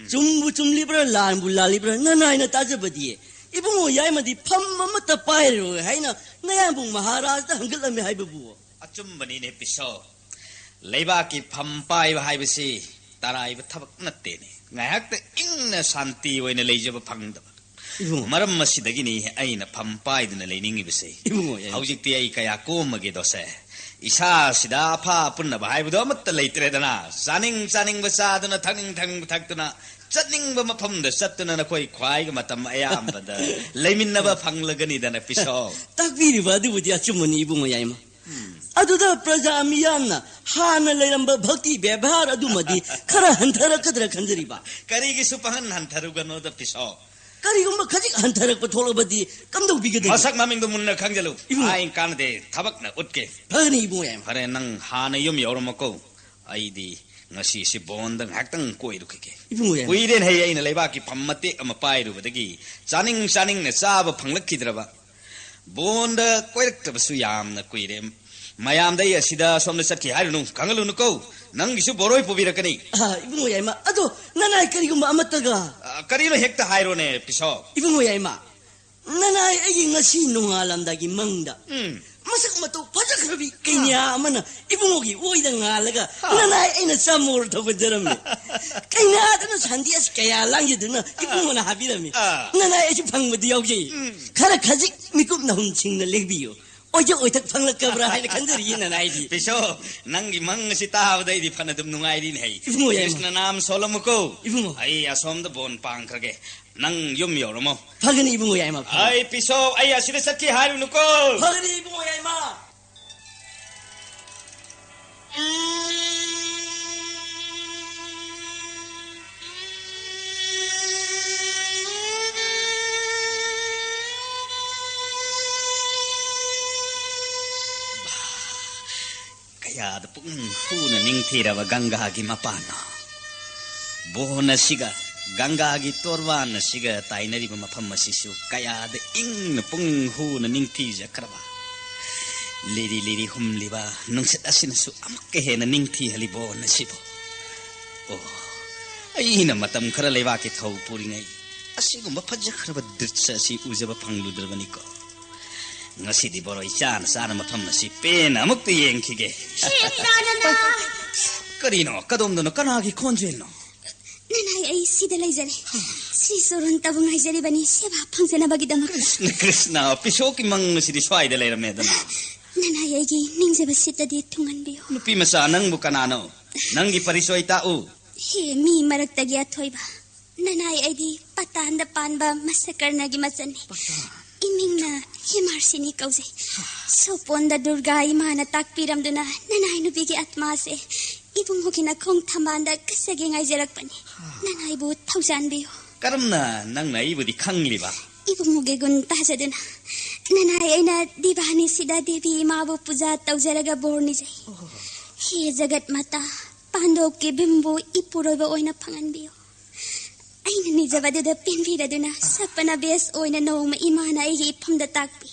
ꯆꯨꯝꯕꯨ ꯆꯨꯝꯂꯤꯕ꯭ꯔꯥ, ꯂꯥꯟꯕꯨ ꯂꯥꯜꯂꯤꯕ꯭ꯔꯥ, ꯅꯅꯥꯏꯅ ꯇꯥꯖꯕꯗꯤ? ꯏꯕꯨꯡꯉꯣ ꯌꯥꯏꯃꯗꯤ ꯐꯝ ꯑꯃꯠꯇ ꯄꯥꯏꯔꯣꯏ ꯍꯥꯏꯅ ꯅꯌꯥꯝꯕꯨꯡ ꯃꯍꯥꯔꯥꯖꯗ ꯍꯪꯒꯠꯂꯝꯃꯤ ꯍꯥꯏꯕꯕꯨ? ꯑꯆꯨꯝꯕꯅꯤꯅꯦ ꯄꯤꯁꯣ꯫ ꯂꯩꯕꯥꯛꯀꯤ ꯐꯝ ꯄꯥꯏꯕ ꯍꯥꯏꯕꯁꯤ ꯇꯔꯥꯏꯕ ꯊꯕꯛ ꯅꯠꯇꯦꯅꯦ꯫ ꯉꯥꯏꯍꯥꯛꯇ ꯏꯪꯅ ꯁꯥꯟꯇꯤ ꯑꯣꯏꯅ ꯂꯩꯖꯕ ꯐꯪꯗꯕ꯫ ꯏꯕꯨꯡꯉꯣ꯫ ꯃꯔꯝ ꯑꯁꯤꯗꯒꯤꯅꯤ ꯑꯩꯅ ꯐꯝ ꯄꯥꯏꯗꯨꯅ ꯂꯩꯅꯤꯡꯉꯤꯕꯁꯦ꯫ ꯏꯕꯨꯡꯉꯣ, ꯌꯥꯏꯃ꯫ ꯍꯧꯖꯤꯛꯇꯤ ꯑꯩ ꯀꯌꯥ ꯀꯣꯝꯃꯒꯦꯗꯣꯁꯦ꯫ ꯏꯁꯥꯁꯤꯗ ꯑꯐ ꯑꯄꯨꯟꯅꯕ ꯍꯥꯏꯕꯗꯣ ꯑꯃꯠꯇ ꯂꯩꯇ꯭ꯔꯦꯗꯅ꯫ ꯆꯥꯅꯤꯡ ꯆꯥꯅꯤꯡꯕ ꯆꯥꯗꯨꯅ, ꯊꯛꯅꯤꯡ ꯊꯛꯅꯤꯡꯕ ꯊꯛꯇꯨꯅ, ꯆꯠꯅꯤꯡꯕ ꯃꯐꯝꯗ ꯆꯠꯇꯨꯅ ꯅꯈꯣꯏ ꯈ꯭ꯋꯥꯏꯒꯤ ꯃꯇꯝ ꯑꯌꯥꯝꯕꯗ ꯂꯩꯃꯤꯟꯅꯕ ꯐꯪꯂꯒꯅꯤꯗꯅ ꯄꯤꯁꯣ꯫ ꯇꯥꯛꯄꯤꯔꯤꯕ ꯑꯗꯨꯕꯨꯗꯤ ꯑꯆꯨꯝꯕꯅꯤ ꯏꯕꯨꯡꯉꯣ ꯌꯥꯏꯃ꯫ ꯎꯝ꯫ ꯑꯗꯨꯗ ꯄ꯭ꯔꯖꯥ ꯃꯤꯌꯥꯝꯅ ꯍꯥꯟꯅ ꯂꯩꯔꯝꯕ ꯚꯛꯇꯤ ꯕꯦꯕꯥꯔ ꯑꯗꯨꯃꯗꯤ ꯈꯔ ꯍꯟꯊꯔꯛꯀꯗ꯭ꯔꯥ ꯈꯟꯖꯔꯤꯕ꯫ ꯀꯔꯤꯒꯤꯁꯨ ꯄꯥꯡꯍꯟ ꯍꯟꯊꯔꯨꯒꯅꯣꯗ ꯄꯤꯁꯣ꯫ ꯀꯔꯤꯒꯨꯝꯕ ꯈꯖꯤꯛ ꯍꯟꯊꯔꯛꯄ ꯊꯣꯛꯂꯕꯗꯤ ꯀꯝꯗꯧꯕꯤꯒꯗꯒꯦ? ꯃꯁꯛ ꯃꯃꯤꯡꯗꯣ ꯃꯨꯟꯅ ꯈꯪꯖꯜꯂꯨ꯫ ꯏꯕꯨꯡꯉꯣ꯫ ꯑꯥꯏꯟ ꯀꯥꯟꯅꯗꯦ, ꯊꯕꯛꯅ ꯎꯠꯀꯦ꯫ ꯐꯒꯅꯤ ꯏꯕꯨꯡꯉꯣ ꯌꯥꯏꯃ꯫ ꯐꯔꯦ, ꯅꯪ ꯍꯥꯟꯅ ꯌꯨꯝ ꯌꯧꯔꯝꯃꯀꯣ꯫ ꯑꯩꯗꯤ ꯉꯁꯤꯁꯤ ꯕꯣꯟꯗ ꯉꯥꯏꯍꯥꯛꯇꯪ ꯀꯣꯏꯔꯨꯈꯤꯒꯦ꯫ ꯏꯕꯨꯡꯉꯣ ꯌꯥꯏꯃ꯫ ꯀꯨꯏꯔꯦꯅꯦ ꯍꯩ ꯑꯩꯅ ꯂꯩꯕꯥꯛꯀꯤ ꯐꯝ ꯃꯇꯦꯛ ꯑꯃ ꯄꯥꯏꯔꯨꯕꯗꯒꯤ꯫ ꯆꯥꯅꯤꯡ ꯆꯥꯅꯤꯡꯅ ꯆꯥꯕ ꯐꯪꯂꯛꯈꯤꯗ꯭ꯔꯕ꯫ ꯕꯣꯟꯗ ꯀꯣꯏꯔꯛꯇꯕꯁꯨ ꯌꯥꯝꯅ ꯀꯨꯏꯔꯦ꯫ ꯃꯌꯥꯝꯗ ꯑꯩ ꯑꯁꯤꯗ ꯁꯣꯝꯗ ꯆꯠꯈꯤ ꯍꯥꯏꯔꯨꯅꯨ, ꯈꯪꯍꯜꯂꯨꯅꯨꯀꯣ꯫ ꯅꯪꯒꯤꯁꯨ ꯕꯣꯔꯣꯏ ꯄꯨꯕꯤꯔꯛꯀꯅꯤ꯫ ꯑꯥ, ꯏꯕꯨꯡꯉꯣ ꯌꯥꯏꯃ, ꯑꯗꯣ ꯅꯅꯥꯏ ꯀꯔꯤꯒꯨꯝꯕ ꯑꯃꯠꯇꯒ? ꯑ, ꯀꯔꯤꯅꯣ ꯍꯦꯛꯇ ꯍꯥꯏꯔꯣꯅꯦ ꯄꯤꯁꯣ꯫ ꯏꯕꯨꯡꯉꯣ ꯌꯥꯏꯃ, ꯅꯅꯥꯏ ꯑꯩꯒꯤ ꯉꯁꯤ ꯅꯣꯡꯉꯥꯜꯂꯝꯗꯥꯏꯒꯤ ꯃꯪꯗ ꯎꯝ꯫ ꯃꯁꯛ ꯃꯇꯧ ꯐꯖꯈ꯭ꯔꯕꯤ ꯀꯩꯅꯥ ꯑꯃꯅ ꯏꯕꯨꯡꯉꯣꯒꯤ ꯑꯣꯏꯗ ꯉꯥꯜꯂꯒ ꯍꯥ꯫ ꯅꯅꯥꯏ ꯑꯩꯅ ꯆꯥꯃꯣꯔ ꯊꯧꯒꯠꯆꯔꯝꯃꯤ꯫ ꯀꯩꯅꯥꯗꯨꯅ ꯁꯟꯗꯦꯁ ꯀꯌꯥ ꯂꯥꯡꯖꯗꯨꯅ ꯏꯕꯨꯡꯉꯣꯅ ꯍꯥꯕꯤꯔꯝꯃꯤ꯫ ꯑꯥ꯫ ꯅꯅꯥꯏ ꯑꯩꯁꯨ ꯐꯪꯕꯗꯤ ꯌꯥꯎꯖꯩ꯫ ꯎꯝ꯫ ꯈꯔ ꯈꯖꯤꯛ ꯃꯤꯀꯨꯞ ꯅꯍꯨꯝ ꯁꯤꯡꯅ ꯂꯦꯡꯕꯤꯌꯨ꯫ ꯑꯣꯏꯖ ꯑꯣꯏꯊꯛ ꯐꯪꯂꯛꯀꯕ꯭ꯔꯥ ꯍꯥꯏꯅ ꯈꯟꯖꯔꯤꯌꯦ ꯅꯅꯥꯏꯗꯤ꯫ ꯄꯤꯁꯣ, ꯅꯪꯒꯤ ꯃꯪ ꯑꯁꯤ ꯇꯥꯕꯗ ꯑꯩꯗꯤ ꯐꯅ ꯑꯗꯨꯝ ꯅꯨꯡꯉꯥꯏꯔꯤꯅꯦ ꯍꯩ꯫ ꯏꯕꯨꯡꯉꯣ ꯌꯥꯏꯃ꯫ ꯀ꯭ꯔꯤꯁꯅ ꯅꯥꯝ ꯁꯣꯜꯂꯝꯃꯨꯀꯣ꯫ ꯏꯕꯨꯡꯉꯣ꯫ ꯑꯩ ꯑꯁꯣꯝꯗ ꯕꯣꯟ ꯄꯥꯡꯈ꯭ꯔꯒꯦ꯫ ꯅꯪ ꯌꯨꯝ ꯌꯧꯔꯝꯃꯣ꯫ ꯐꯒꯅꯤ ꯏꯕꯨꯡꯉꯣ ꯌꯥꯏꯃ, ꯐꯒꯅꯤ꯫ ꯑꯩ ꯄꯤꯁꯣ, ꯑꯩ ꯑꯁꯤꯗ ꯆꯠꯈꯤ ꯍꯥꯏꯔꯨꯅꯨꯀꯣ꯫ ꯐꯒꯅꯤ ꯏꯕꯨꯡꯉꯣ ꯌꯥꯏꯃ꯫ ꯀꯌꯥꯗ ꯄꯨꯛꯅꯤꯡ ꯍꯨꯅ ꯅꯤꯡꯊꯤꯔꯕ ꯒꯪꯒꯥꯒꯤ ꯃꯄꯥꯟꯅꯣ! ꯕꯣꯟ ꯑꯁꯤꯒ ꯒꯪꯒꯥꯒꯤ ꯇꯣꯔꯕꯥꯟ ꯑꯁꯤꯒ ꯇꯥꯏꯅꯔꯤꯕ ꯃꯐꯝ ꯑꯁꯤꯁꯨ ꯀꯌꯥꯗ ꯏꯪꯅ ꯄꯨꯛꯅꯤꯡ ꯍꯨꯅ ꯅꯤꯡꯊꯤꯖꯈ꯭ꯔꯕ! ꯂꯤꯔꯤ ꯂꯤꯔꯤ ꯍꯨꯝꯂꯤꯕ ꯅꯨꯡꯁꯤꯠ ꯑꯁꯤꯅꯁꯨ ꯑꯃꯨꯛꯀ ꯍꯦꯟꯅ ꯅꯤꯡꯊꯤꯍꯜꯂꯤ ꯕꯣꯟ ꯑꯁꯤꯕꯨ꯫ ꯑꯣ, ꯑꯩꯅ ꯃꯇꯝ ꯈꯔ ꯂꯩꯕꯥꯛꯀꯤ ꯊꯧ ꯄꯨꯔꯤꯉꯩ ꯑꯁꯤꯒꯨꯝꯕ ꯐꯖꯈ꯭ꯔꯕ ꯗ꯭ꯔꯤꯁ꯭ꯌ ꯑꯁꯤ ꯎꯖꯕ ꯐꯪꯂꯨꯗ꯭ꯔꯕꯅꯤꯀꯣ꯫ ꯉꯁꯤꯗꯤ ꯕꯣꯔꯣꯏ ꯆꯥꯅ ꯆꯥꯅ ꯃꯐꯝ ꯑꯁꯤ ꯄꯦꯟꯅ ꯑꯃꯨꯛꯇ ꯌꯦꯡꯈꯤꯒꯦ꯫ ꯍꯦ, ꯅꯅꯥ, ꯅꯅꯥ꯫ ꯀꯔꯤꯅꯣ? ꯀꯗꯣꯝꯗꯅꯣ? ꯀꯅꯥꯒꯤ ꯈꯣꯟꯖꯦꯜꯅꯣ? ꯅꯅꯥꯏ, ꯑꯩ ꯁꯤꯗ ꯂꯩꯖꯔꯦ꯫ ꯁ꯭ꯔꯤ ꯆꯣꯔꯣꯟꯇꯕꯨ ꯉꯥꯏꯖꯔꯤꯕꯅꯤ, ꯁꯦꯕꯥ ꯐꯪꯖꯅꯕꯒꯤꯗꯃꯛ꯫ ꯀ꯭ꯔꯤꯁꯅ, ꯀ꯭ꯔꯤꯁꯅ, ꯄꯤꯁꯣꯛꯀꯤ ꯃꯪ ꯑꯁꯤꯗꯤ ꯁ꯭ꯋꯥꯏꯗ ꯂꯩꯔꯝꯃꯦꯗꯅ꯫ ꯅꯅꯥꯏ, ꯑꯩꯒꯤ ꯅꯤꯡꯖꯕ ꯁꯤꯠꯇꯗꯤ ꯊꯨꯡꯍꯟꯕꯤꯌꯨ꯫ ꯅꯨꯄꯤ ꯃꯆꯥ, ꯅꯪꯕꯨ ꯀꯅꯥꯅꯣ? ꯅꯪꯒꯤ ꯄꯔꯤꯆꯣꯏ ꯇꯥꯛꯎ꯫ ꯍꯦ, ꯃꯤ ꯃꯔꯛꯇꯒꯤ ꯑꯊꯣꯏꯕ꯫ ꯅꯅꯥꯏ, ꯑꯩꯗꯤ ꯄꯇꯥꯟꯗ ꯄꯥꯟꯕ ꯃꯁꯀꯔꯅꯒꯤ ꯃꯆꯟꯅꯤ꯫ ꯄꯇꯥꯟ? ꯏꯃꯤꯡꯅ ꯍꯦꯃꯥꯔꯁꯤꯅꯤ ꯀꯧꯖꯩ꯫ ꯁꯣꯄꯣꯟꯗ ꯗꯨꯔꯒꯥ ꯏꯃꯥꯅ ꯇꯥꯛꯄꯤꯔꯝꯗꯨꯅ ꯅꯅꯥꯏ ꯅꯨꯄꯤꯒꯤ ꯑꯥꯠꯃꯥꯁꯦ ꯏꯕꯨꯡꯉꯣꯒꯤ ꯅꯈꯣꯡ ꯊꯝꯕꯥꯜꯗ ꯀꯠꯆꯒꯦ ꯉꯥꯏꯖꯔꯛꯄꯅꯤ꯫ ꯅꯅꯥꯏꯕꯨ ꯊꯧꯖꯥꯟꯕꯤꯌꯨ꯫ ꯀꯔꯝꯅ ꯅꯪꯅ ꯑꯩꯕꯨꯗꯤ ꯈꯪꯂꯤꯕ? ꯏꯕꯨꯡꯉꯣꯒꯤ ꯒꯨꯟ ꯇꯥꯖꯗꯨꯅ꯫ ꯅꯅꯥꯏ, ꯑꯩꯅ ꯗꯤꯕꯥꯅꯤꯁꯤꯗ ꯗꯦꯕꯤ ꯏꯃꯥꯕꯨ ꯄꯨꯖꯥ ꯇꯧꯖꯔꯒ ꯕꯣꯔ ꯅꯤꯖꯩ꯫ ꯍꯦ ꯖꯒꯠ ꯃꯥꯇꯥ, ꯄꯥꯟꯗꯣꯞꯀꯤ ꯚꯤꯝꯕꯨ ꯏꯄꯨꯔꯣꯏꯕ ꯑꯣꯏꯅ ꯐꯪꯍꯟꯕꯤꯌꯨ꯫ ꯑꯩꯅ ꯅꯤꯖꯕꯗꯨꯗ ꯄꯦꯟꯕꯤꯔꯗꯨꯅ ꯁꯄꯅ ꯕꯦꯁ ꯑꯣꯏꯅ ꯅꯣꯡꯃ ꯏꯃꯥꯅ ꯑꯩꯒꯤ ꯏꯐꯝꯗ ꯇꯥꯛꯄꯤ꯫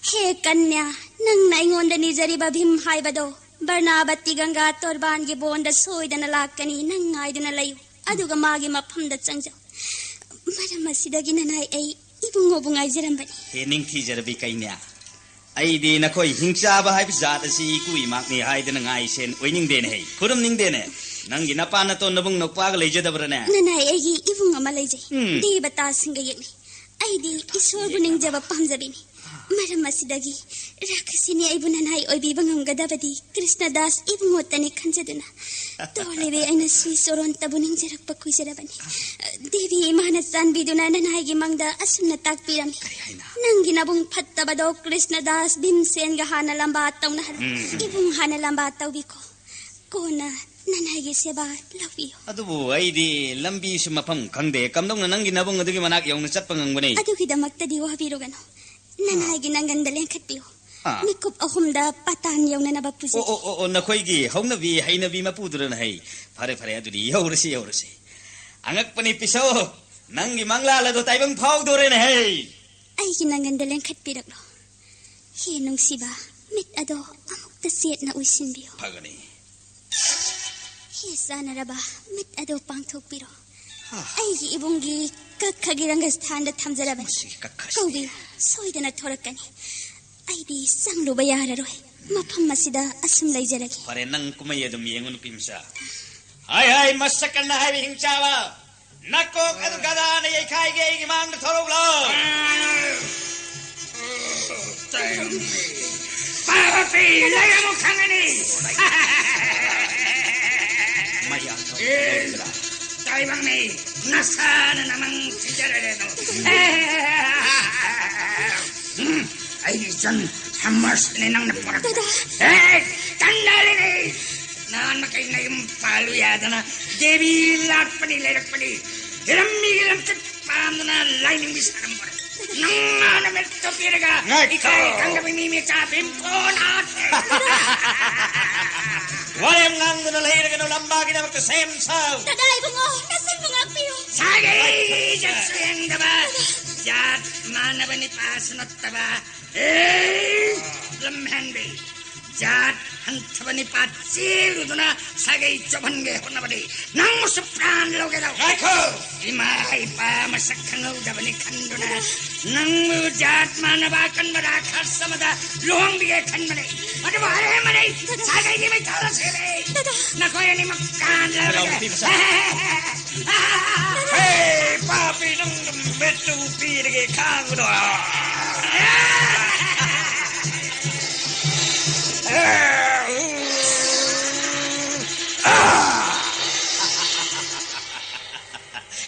ꯍꯦ ꯀꯟꯌꯥ, ꯅꯪꯅ ꯑꯩꯉꯣꯟꯗ ꯅꯤꯖꯔꯤꯕ ꯚꯤꯝ ꯍꯥꯏꯕꯗꯣ ꯕꯔꯅꯥꯕꯇꯤ ꯒꯪꯒꯥ ꯇꯣꯔꯕꯥꯟꯒꯤ ꯕꯣꯟꯗ ꯁꯣꯏꯗꯅ ꯂꯥꯛꯀꯅꯤ, ꯅꯪ ꯉꯥꯏꯗꯨꯅ ꯂꯩꯌꯨ, ꯑꯗꯨꯒ ꯃꯥꯒꯤ ꯃꯐꯝꯗ ꯆꯪꯖꯧ꯫ ꯃꯔꯝ ꯑꯁꯤꯗꯒꯤ ꯅꯅꯥꯏ ꯑꯩ ꯏꯕꯨꯡꯉꯣꯕꯨ ꯉꯥꯏꯖꯔꯝꯕꯅꯤ꯫ ꯍꯦ ꯅꯤꯡꯊꯤꯖꯔꯕꯤ ꯀꯩꯅ꯭ꯌꯥ, ꯑꯩꯗꯤ ꯅꯈꯣꯏ ꯍꯤꯡꯆꯥꯕ ꯍꯥꯏꯕ ꯖꯥꯠ ꯑꯁꯤ ꯏꯀꯨ ꯏꯃꯥꯛꯅꯤ ꯍꯥꯏꯗꯅ ꯉꯥꯏꯁꯦꯟ ꯑꯣꯏꯅꯤꯡꯗꯦꯅꯦ ꯍꯩ, ꯈꯨꯔꯨꯝꯅꯤꯡꯗꯦꯅꯦ꯫ ꯅꯪꯒꯤ ꯅꯄꯥ ꯅꯇꯣꯟ ꯅꯕꯨꯡ ꯅꯧꯄꯥꯒ ꯂꯩꯖꯗꯕ꯭ꯔꯅꯦ? ꯅꯅꯥꯏ, ꯑꯩꯒꯤ ꯏꯕꯨꯡ ꯑꯃ ꯂꯩꯖꯩ꯫ ꯎꯝ꯫ ꯗꯦꯕꯇꯥꯁꯤꯡꯒ ꯌꯦꯛꯅꯩ꯫ ꯑꯩꯗꯤ ꯏꯁꯣꯔꯕꯨ ꯅꯤꯡꯖꯕ ꯄꯥꯝꯖꯕꯤꯅꯤ꯫ ꯃꯔꯝ ꯑꯁꯤꯗꯒꯤ ꯔꯥꯈꯁꯤꯅꯤ ꯑꯩꯕꯨ ꯅꯅꯥꯏ ꯑꯣꯏꯕꯤꯕ ꯉꯝꯒꯗꯕꯗꯤ ꯀ꯭ꯔꯤꯁꯅꯗꯥꯁ ꯏꯕꯨꯡꯉꯣꯇꯅꯤ ꯈꯟꯖꯗꯨꯅ ꯇꯣꯜꯂꯤꯕꯤ ꯑꯩꯅ ꯁ꯭ꯔꯤ ꯆꯣꯔꯣꯟꯇꯕꯨ ꯅꯤꯡꯖꯔꯛꯄ ꯀꯨꯏꯖꯔꯕꯅꯤ꯫ ꯗꯦꯕꯤ ꯏꯃꯥꯅ ꯆꯥꯟꯕꯤꯗꯨꯅ ꯅꯅꯥꯏꯒꯤ ꯃꯪꯗ ꯑꯁꯨꯝꯅ ꯇꯥꯛꯄꯤꯔꯝꯃꯤ꯫ ꯀꯔꯤ ꯍꯥꯏꯅ? ꯅꯪꯒꯤ ꯅꯕꯨꯡ ꯐꯠꯇꯕꯗꯣ ꯀ꯭ꯔꯤꯁꯅꯗꯥꯁ ꯚꯤꯝꯁꯦꯟꯒ ꯍꯥꯟꯅ ꯂꯝꯕꯥ ꯇꯧꯅꯍꯜꯂꯨ꯫ ꯎꯝ, ꯎꯝ꯫ ꯏꯕꯨꯡ ꯍꯥꯟꯅ ꯂꯝꯕꯥ ꯇꯧꯕꯤꯈꯣ꯫ ꯀꯣꯟꯅ ꯅꯅꯥꯏꯒꯤ ꯁꯦꯕꯥ ꯂꯧꯕꯤꯌꯨ꯫ ꯑꯗꯨꯕꯨ ꯑꯩꯗꯤ ꯂꯝꯕꯤꯁꯨ ꯃꯐꯝ ꯈꯪꯗꯦ꯫ ꯀꯝꯗꯧꯅ ꯅꯪꯒꯤ ꯅꯕꯨꯡ ꯑꯗꯨꯒꯤ ꯃꯅꯥꯛ ꯌꯧꯅ ꯆꯠꯄ ꯉꯝꯒꯅꯤ? ꯑꯗꯨꯒꯤꯗꯃꯛꯇꯗꯤ ꯋꯥꯕꯤꯔꯨꯒꯅꯨ꯫ ꯅꯅꯥꯏꯒꯤ ꯅꯪꯒꯟꯗ ꯂꯦꯡꯈꯠꯄꯤꯌꯨ꯫ ꯑꯥ꯫ ꯃꯤꯀꯨꯞ ꯑꯍꯨꯝꯗ ꯄꯇꯥꯟ ꯌꯧꯅꯅꯕ ꯄꯨꯖꯒꯦ꯫ ꯑꯣ, ꯑꯣ, ꯑꯣ, ꯑꯣ, ꯅꯈꯣꯏꯒꯤ ꯍꯧꯅꯕꯤ ꯍꯩꯅꯕꯤ ꯃꯄꯨꯗꯨꯔꯅ ꯍꯩ꯫ ꯐꯔꯦ, ꯐꯔꯦ, ꯑꯗꯨꯗꯤ ꯌꯧꯔꯁꯤ, ꯌꯧꯔꯁꯤ꯫ ꯑꯉꯛꯄꯅꯤ ꯄꯤꯁꯧ, ꯅꯪꯒꯤ ꯃꯪꯂꯥꯜ ꯑꯗꯣ ꯇꯥꯏꯕꯪ ꯐꯥꯎꯗꯣꯔꯦꯅ ꯍꯩ꯫ ꯑꯩꯒꯤ ꯅꯪꯒꯟꯗ ꯂꯦꯡꯈꯠꯄꯤꯔꯛꯂꯣ꯫ ꯍꯦ ꯅꯨꯡꯁꯤꯕ, ꯃꯤꯠ ꯑꯗꯣ ꯑꯃꯨꯛꯇ ꯆꯦꯠꯅ ꯎꯏꯁꯤꯟꯕꯤꯌꯨ꯫ ꯐꯒꯅꯤ꯫ ꯍꯦ ꯆꯥꯟꯅꯔꯕ, ꯃꯤꯠ ꯑꯗꯣ ꯄꯥꯡꯊꯣꯛꯄꯤꯔꯣ꯫ ꯍꯥ꯫ ꯑꯩꯒꯤ ꯏꯕꯨꯡꯒꯤ ꯀꯛꯈꯒꯤ ꯔꯪꯒꯁꯊꯥꯟꯗ ꯊꯝꯖꯔꯕꯅꯤ꯫ ꯃꯁꯤꯒꯤ ꯀꯛꯈꯁꯤ꯫ ꯀꯧꯕꯤꯌꯨ, ꯁꯣꯏꯗꯅ ꯊꯣꯔꯛꯀꯅꯤ꯫ ꯑꯩꯗꯤ ꯆꯪꯂꯨꯕ ꯌꯥꯔꯔꯣꯏ꯫ ꯃꯐꯝ ꯑꯁꯤꯗ ꯑꯁꯨꯝ ꯂꯩꯖꯔꯒꯦ꯫ ꯐꯔꯦ, ꯅꯪ ꯀꯨꯝꯍꯩ ꯑꯗꯨꯝ ꯌꯦꯡꯉꯨ, ꯅꯨꯄꯤ ꯃꯆꯥ꯫ ꯍꯥꯏ ꯍꯥꯏ, ꯃꯁꯛ ꯀꯟꯅ ꯍꯥꯏꯕ ꯍꯤꯡꯆꯥꯕ, ꯅꯀꯣꯛ ꯑꯗꯨ ꯒꯗꯥꯅ ꯌꯩꯈꯥꯏꯒꯦ, ꯑꯩꯒꯤ ꯃꯥꯡꯗ ꯊꯣꯔꯛꯂꯣ꯫ ꯄꯥꯔꯣꯇꯤ, ꯂꯩꯔꯝꯃꯨ ꯈꯪꯒꯅꯤ꯫ ꯃꯌꯥ ꯊꯣꯛ-, ꯑꯦ, ꯇꯥꯏꯕꯪꯅꯤ, ꯅꯁꯥꯅ ꯅꯃꯪ ꯊꯤꯖꯔꯦꯗꯣ꯫ ꯎꯝ, ꯑꯩꯒꯤ ꯏꯆꯟ ꯍꯝꯃꯔꯁꯤꯅꯦ ꯅꯪꯅ ꯄꯨꯔꯛꯄ꯫ ꯗꯗꯥ꯫ ꯑꯦ, ꯀꯟꯅꯔꯤꯅꯤ꯫ ꯅꯍꯥꯟ ꯃꯈꯩ ꯅꯌꯨꯝ ꯄꯥꯜꯂꯨ ꯌꯥꯗꯅ ꯗꯦꯕꯤ ꯂꯥꯠꯄꯅꯤ ꯂꯩꯔꯛꯄꯅꯤ꯫ ꯍꯤꯔꯝ ꯃꯤꯒꯤ ꯂꯝꯆꯠ ꯄꯥꯝꯗꯅ ꯂꯥꯏꯅꯤꯡꯕꯤ ꯁꯥꯔꯝꯕꯅꯤ꯫ ꯅꯪꯅ ꯅꯃꯤꯠꯇꯣ ꯄꯤꯔꯒ ꯉꯥꯏꯈꯣ꯫ ꯏꯀꯥꯏ ꯈꯪꯗꯕ ꯃꯤ ꯃꯆꯥ ꯕꯤꯝꯐꯣꯟ ꯍꯥꯠꯂꯦ꯫ ꯋꯥꯔꯦꯝ ꯉꯥꯡꯗꯨꯅ ꯂꯩꯔꯒꯅꯨ, ꯂꯝꯕꯥꯒꯤꯗꯃꯛꯇ ꯁꯦꯝ ꯁꯥꯎ꯫ ꯗꯗꯥ ꯏꯕꯨꯡꯉꯣ, ꯅꯆꯟꯕꯨ ꯉꯥꯛꯄꯤꯌꯨ꯫ ꯁꯥꯒꯩꯒꯤ ꯏꯖꯠꯁꯨ ꯌꯦꯡꯗꯕ, ꯖꯥꯠ ꯃꯥꯟꯅꯕ ꯅꯤꯄꯥꯁꯨ ꯅꯠꯇꯕ, ꯑꯦ, ꯂꯝꯍꯦꯟꯕꯤ꯫ ꯖꯥꯠ ꯍꯟꯊꯕ ꯅꯤꯄꯥ ꯆꯦꯜꯂꯨꯗꯨꯅ ꯁꯥꯒꯩ ꯆꯣꯞꯍꯟꯒꯦ ꯍꯣꯠꯅꯕꯗꯤ ꯅꯪꯕꯨꯁꯨ ꯄ꯭ꯔꯥꯟ ꯂꯧꯒꯦ ꯇꯧ꯫ ꯉꯥꯏꯈꯣ! ꯏꯃꯥ ꯏꯄꯥ ꯃꯁꯛ ꯈꯪꯍꯧꯗꯕꯅꯤ ꯈꯟꯗꯨꯅ ꯅꯪꯕꯨ ꯖꯥꯠ ꯃꯥꯟꯅꯕ ꯑꯀꯟꯕ ꯔꯥꯈꯁ ꯑꯃꯗ ꯂꯨꯍꯣꯡꯕꯤꯒꯦ ꯈꯟꯕꯅꯤ꯫ ꯑꯗꯨꯕꯨ ꯑꯔꯦꯝꯕꯅꯤ꯫ ꯁꯥꯒꯩꯒꯤ ꯃꯩꯇꯥꯜ ꯑꯁꯤꯅꯤ꯫ ꯅꯈꯣꯏ ꯑꯅꯤꯃꯛ ꯀꯥꯟꯅꯔꯒ ꯅꯨꯄꯤ ꯃꯆꯥ꯫ ꯍꯦ, ꯄꯥꯄꯤ, ꯅꯪ ꯃꯦꯠꯇꯨ ꯄꯤꯔꯒꯦ ꯈꯥꯡꯕꯗꯣ꯫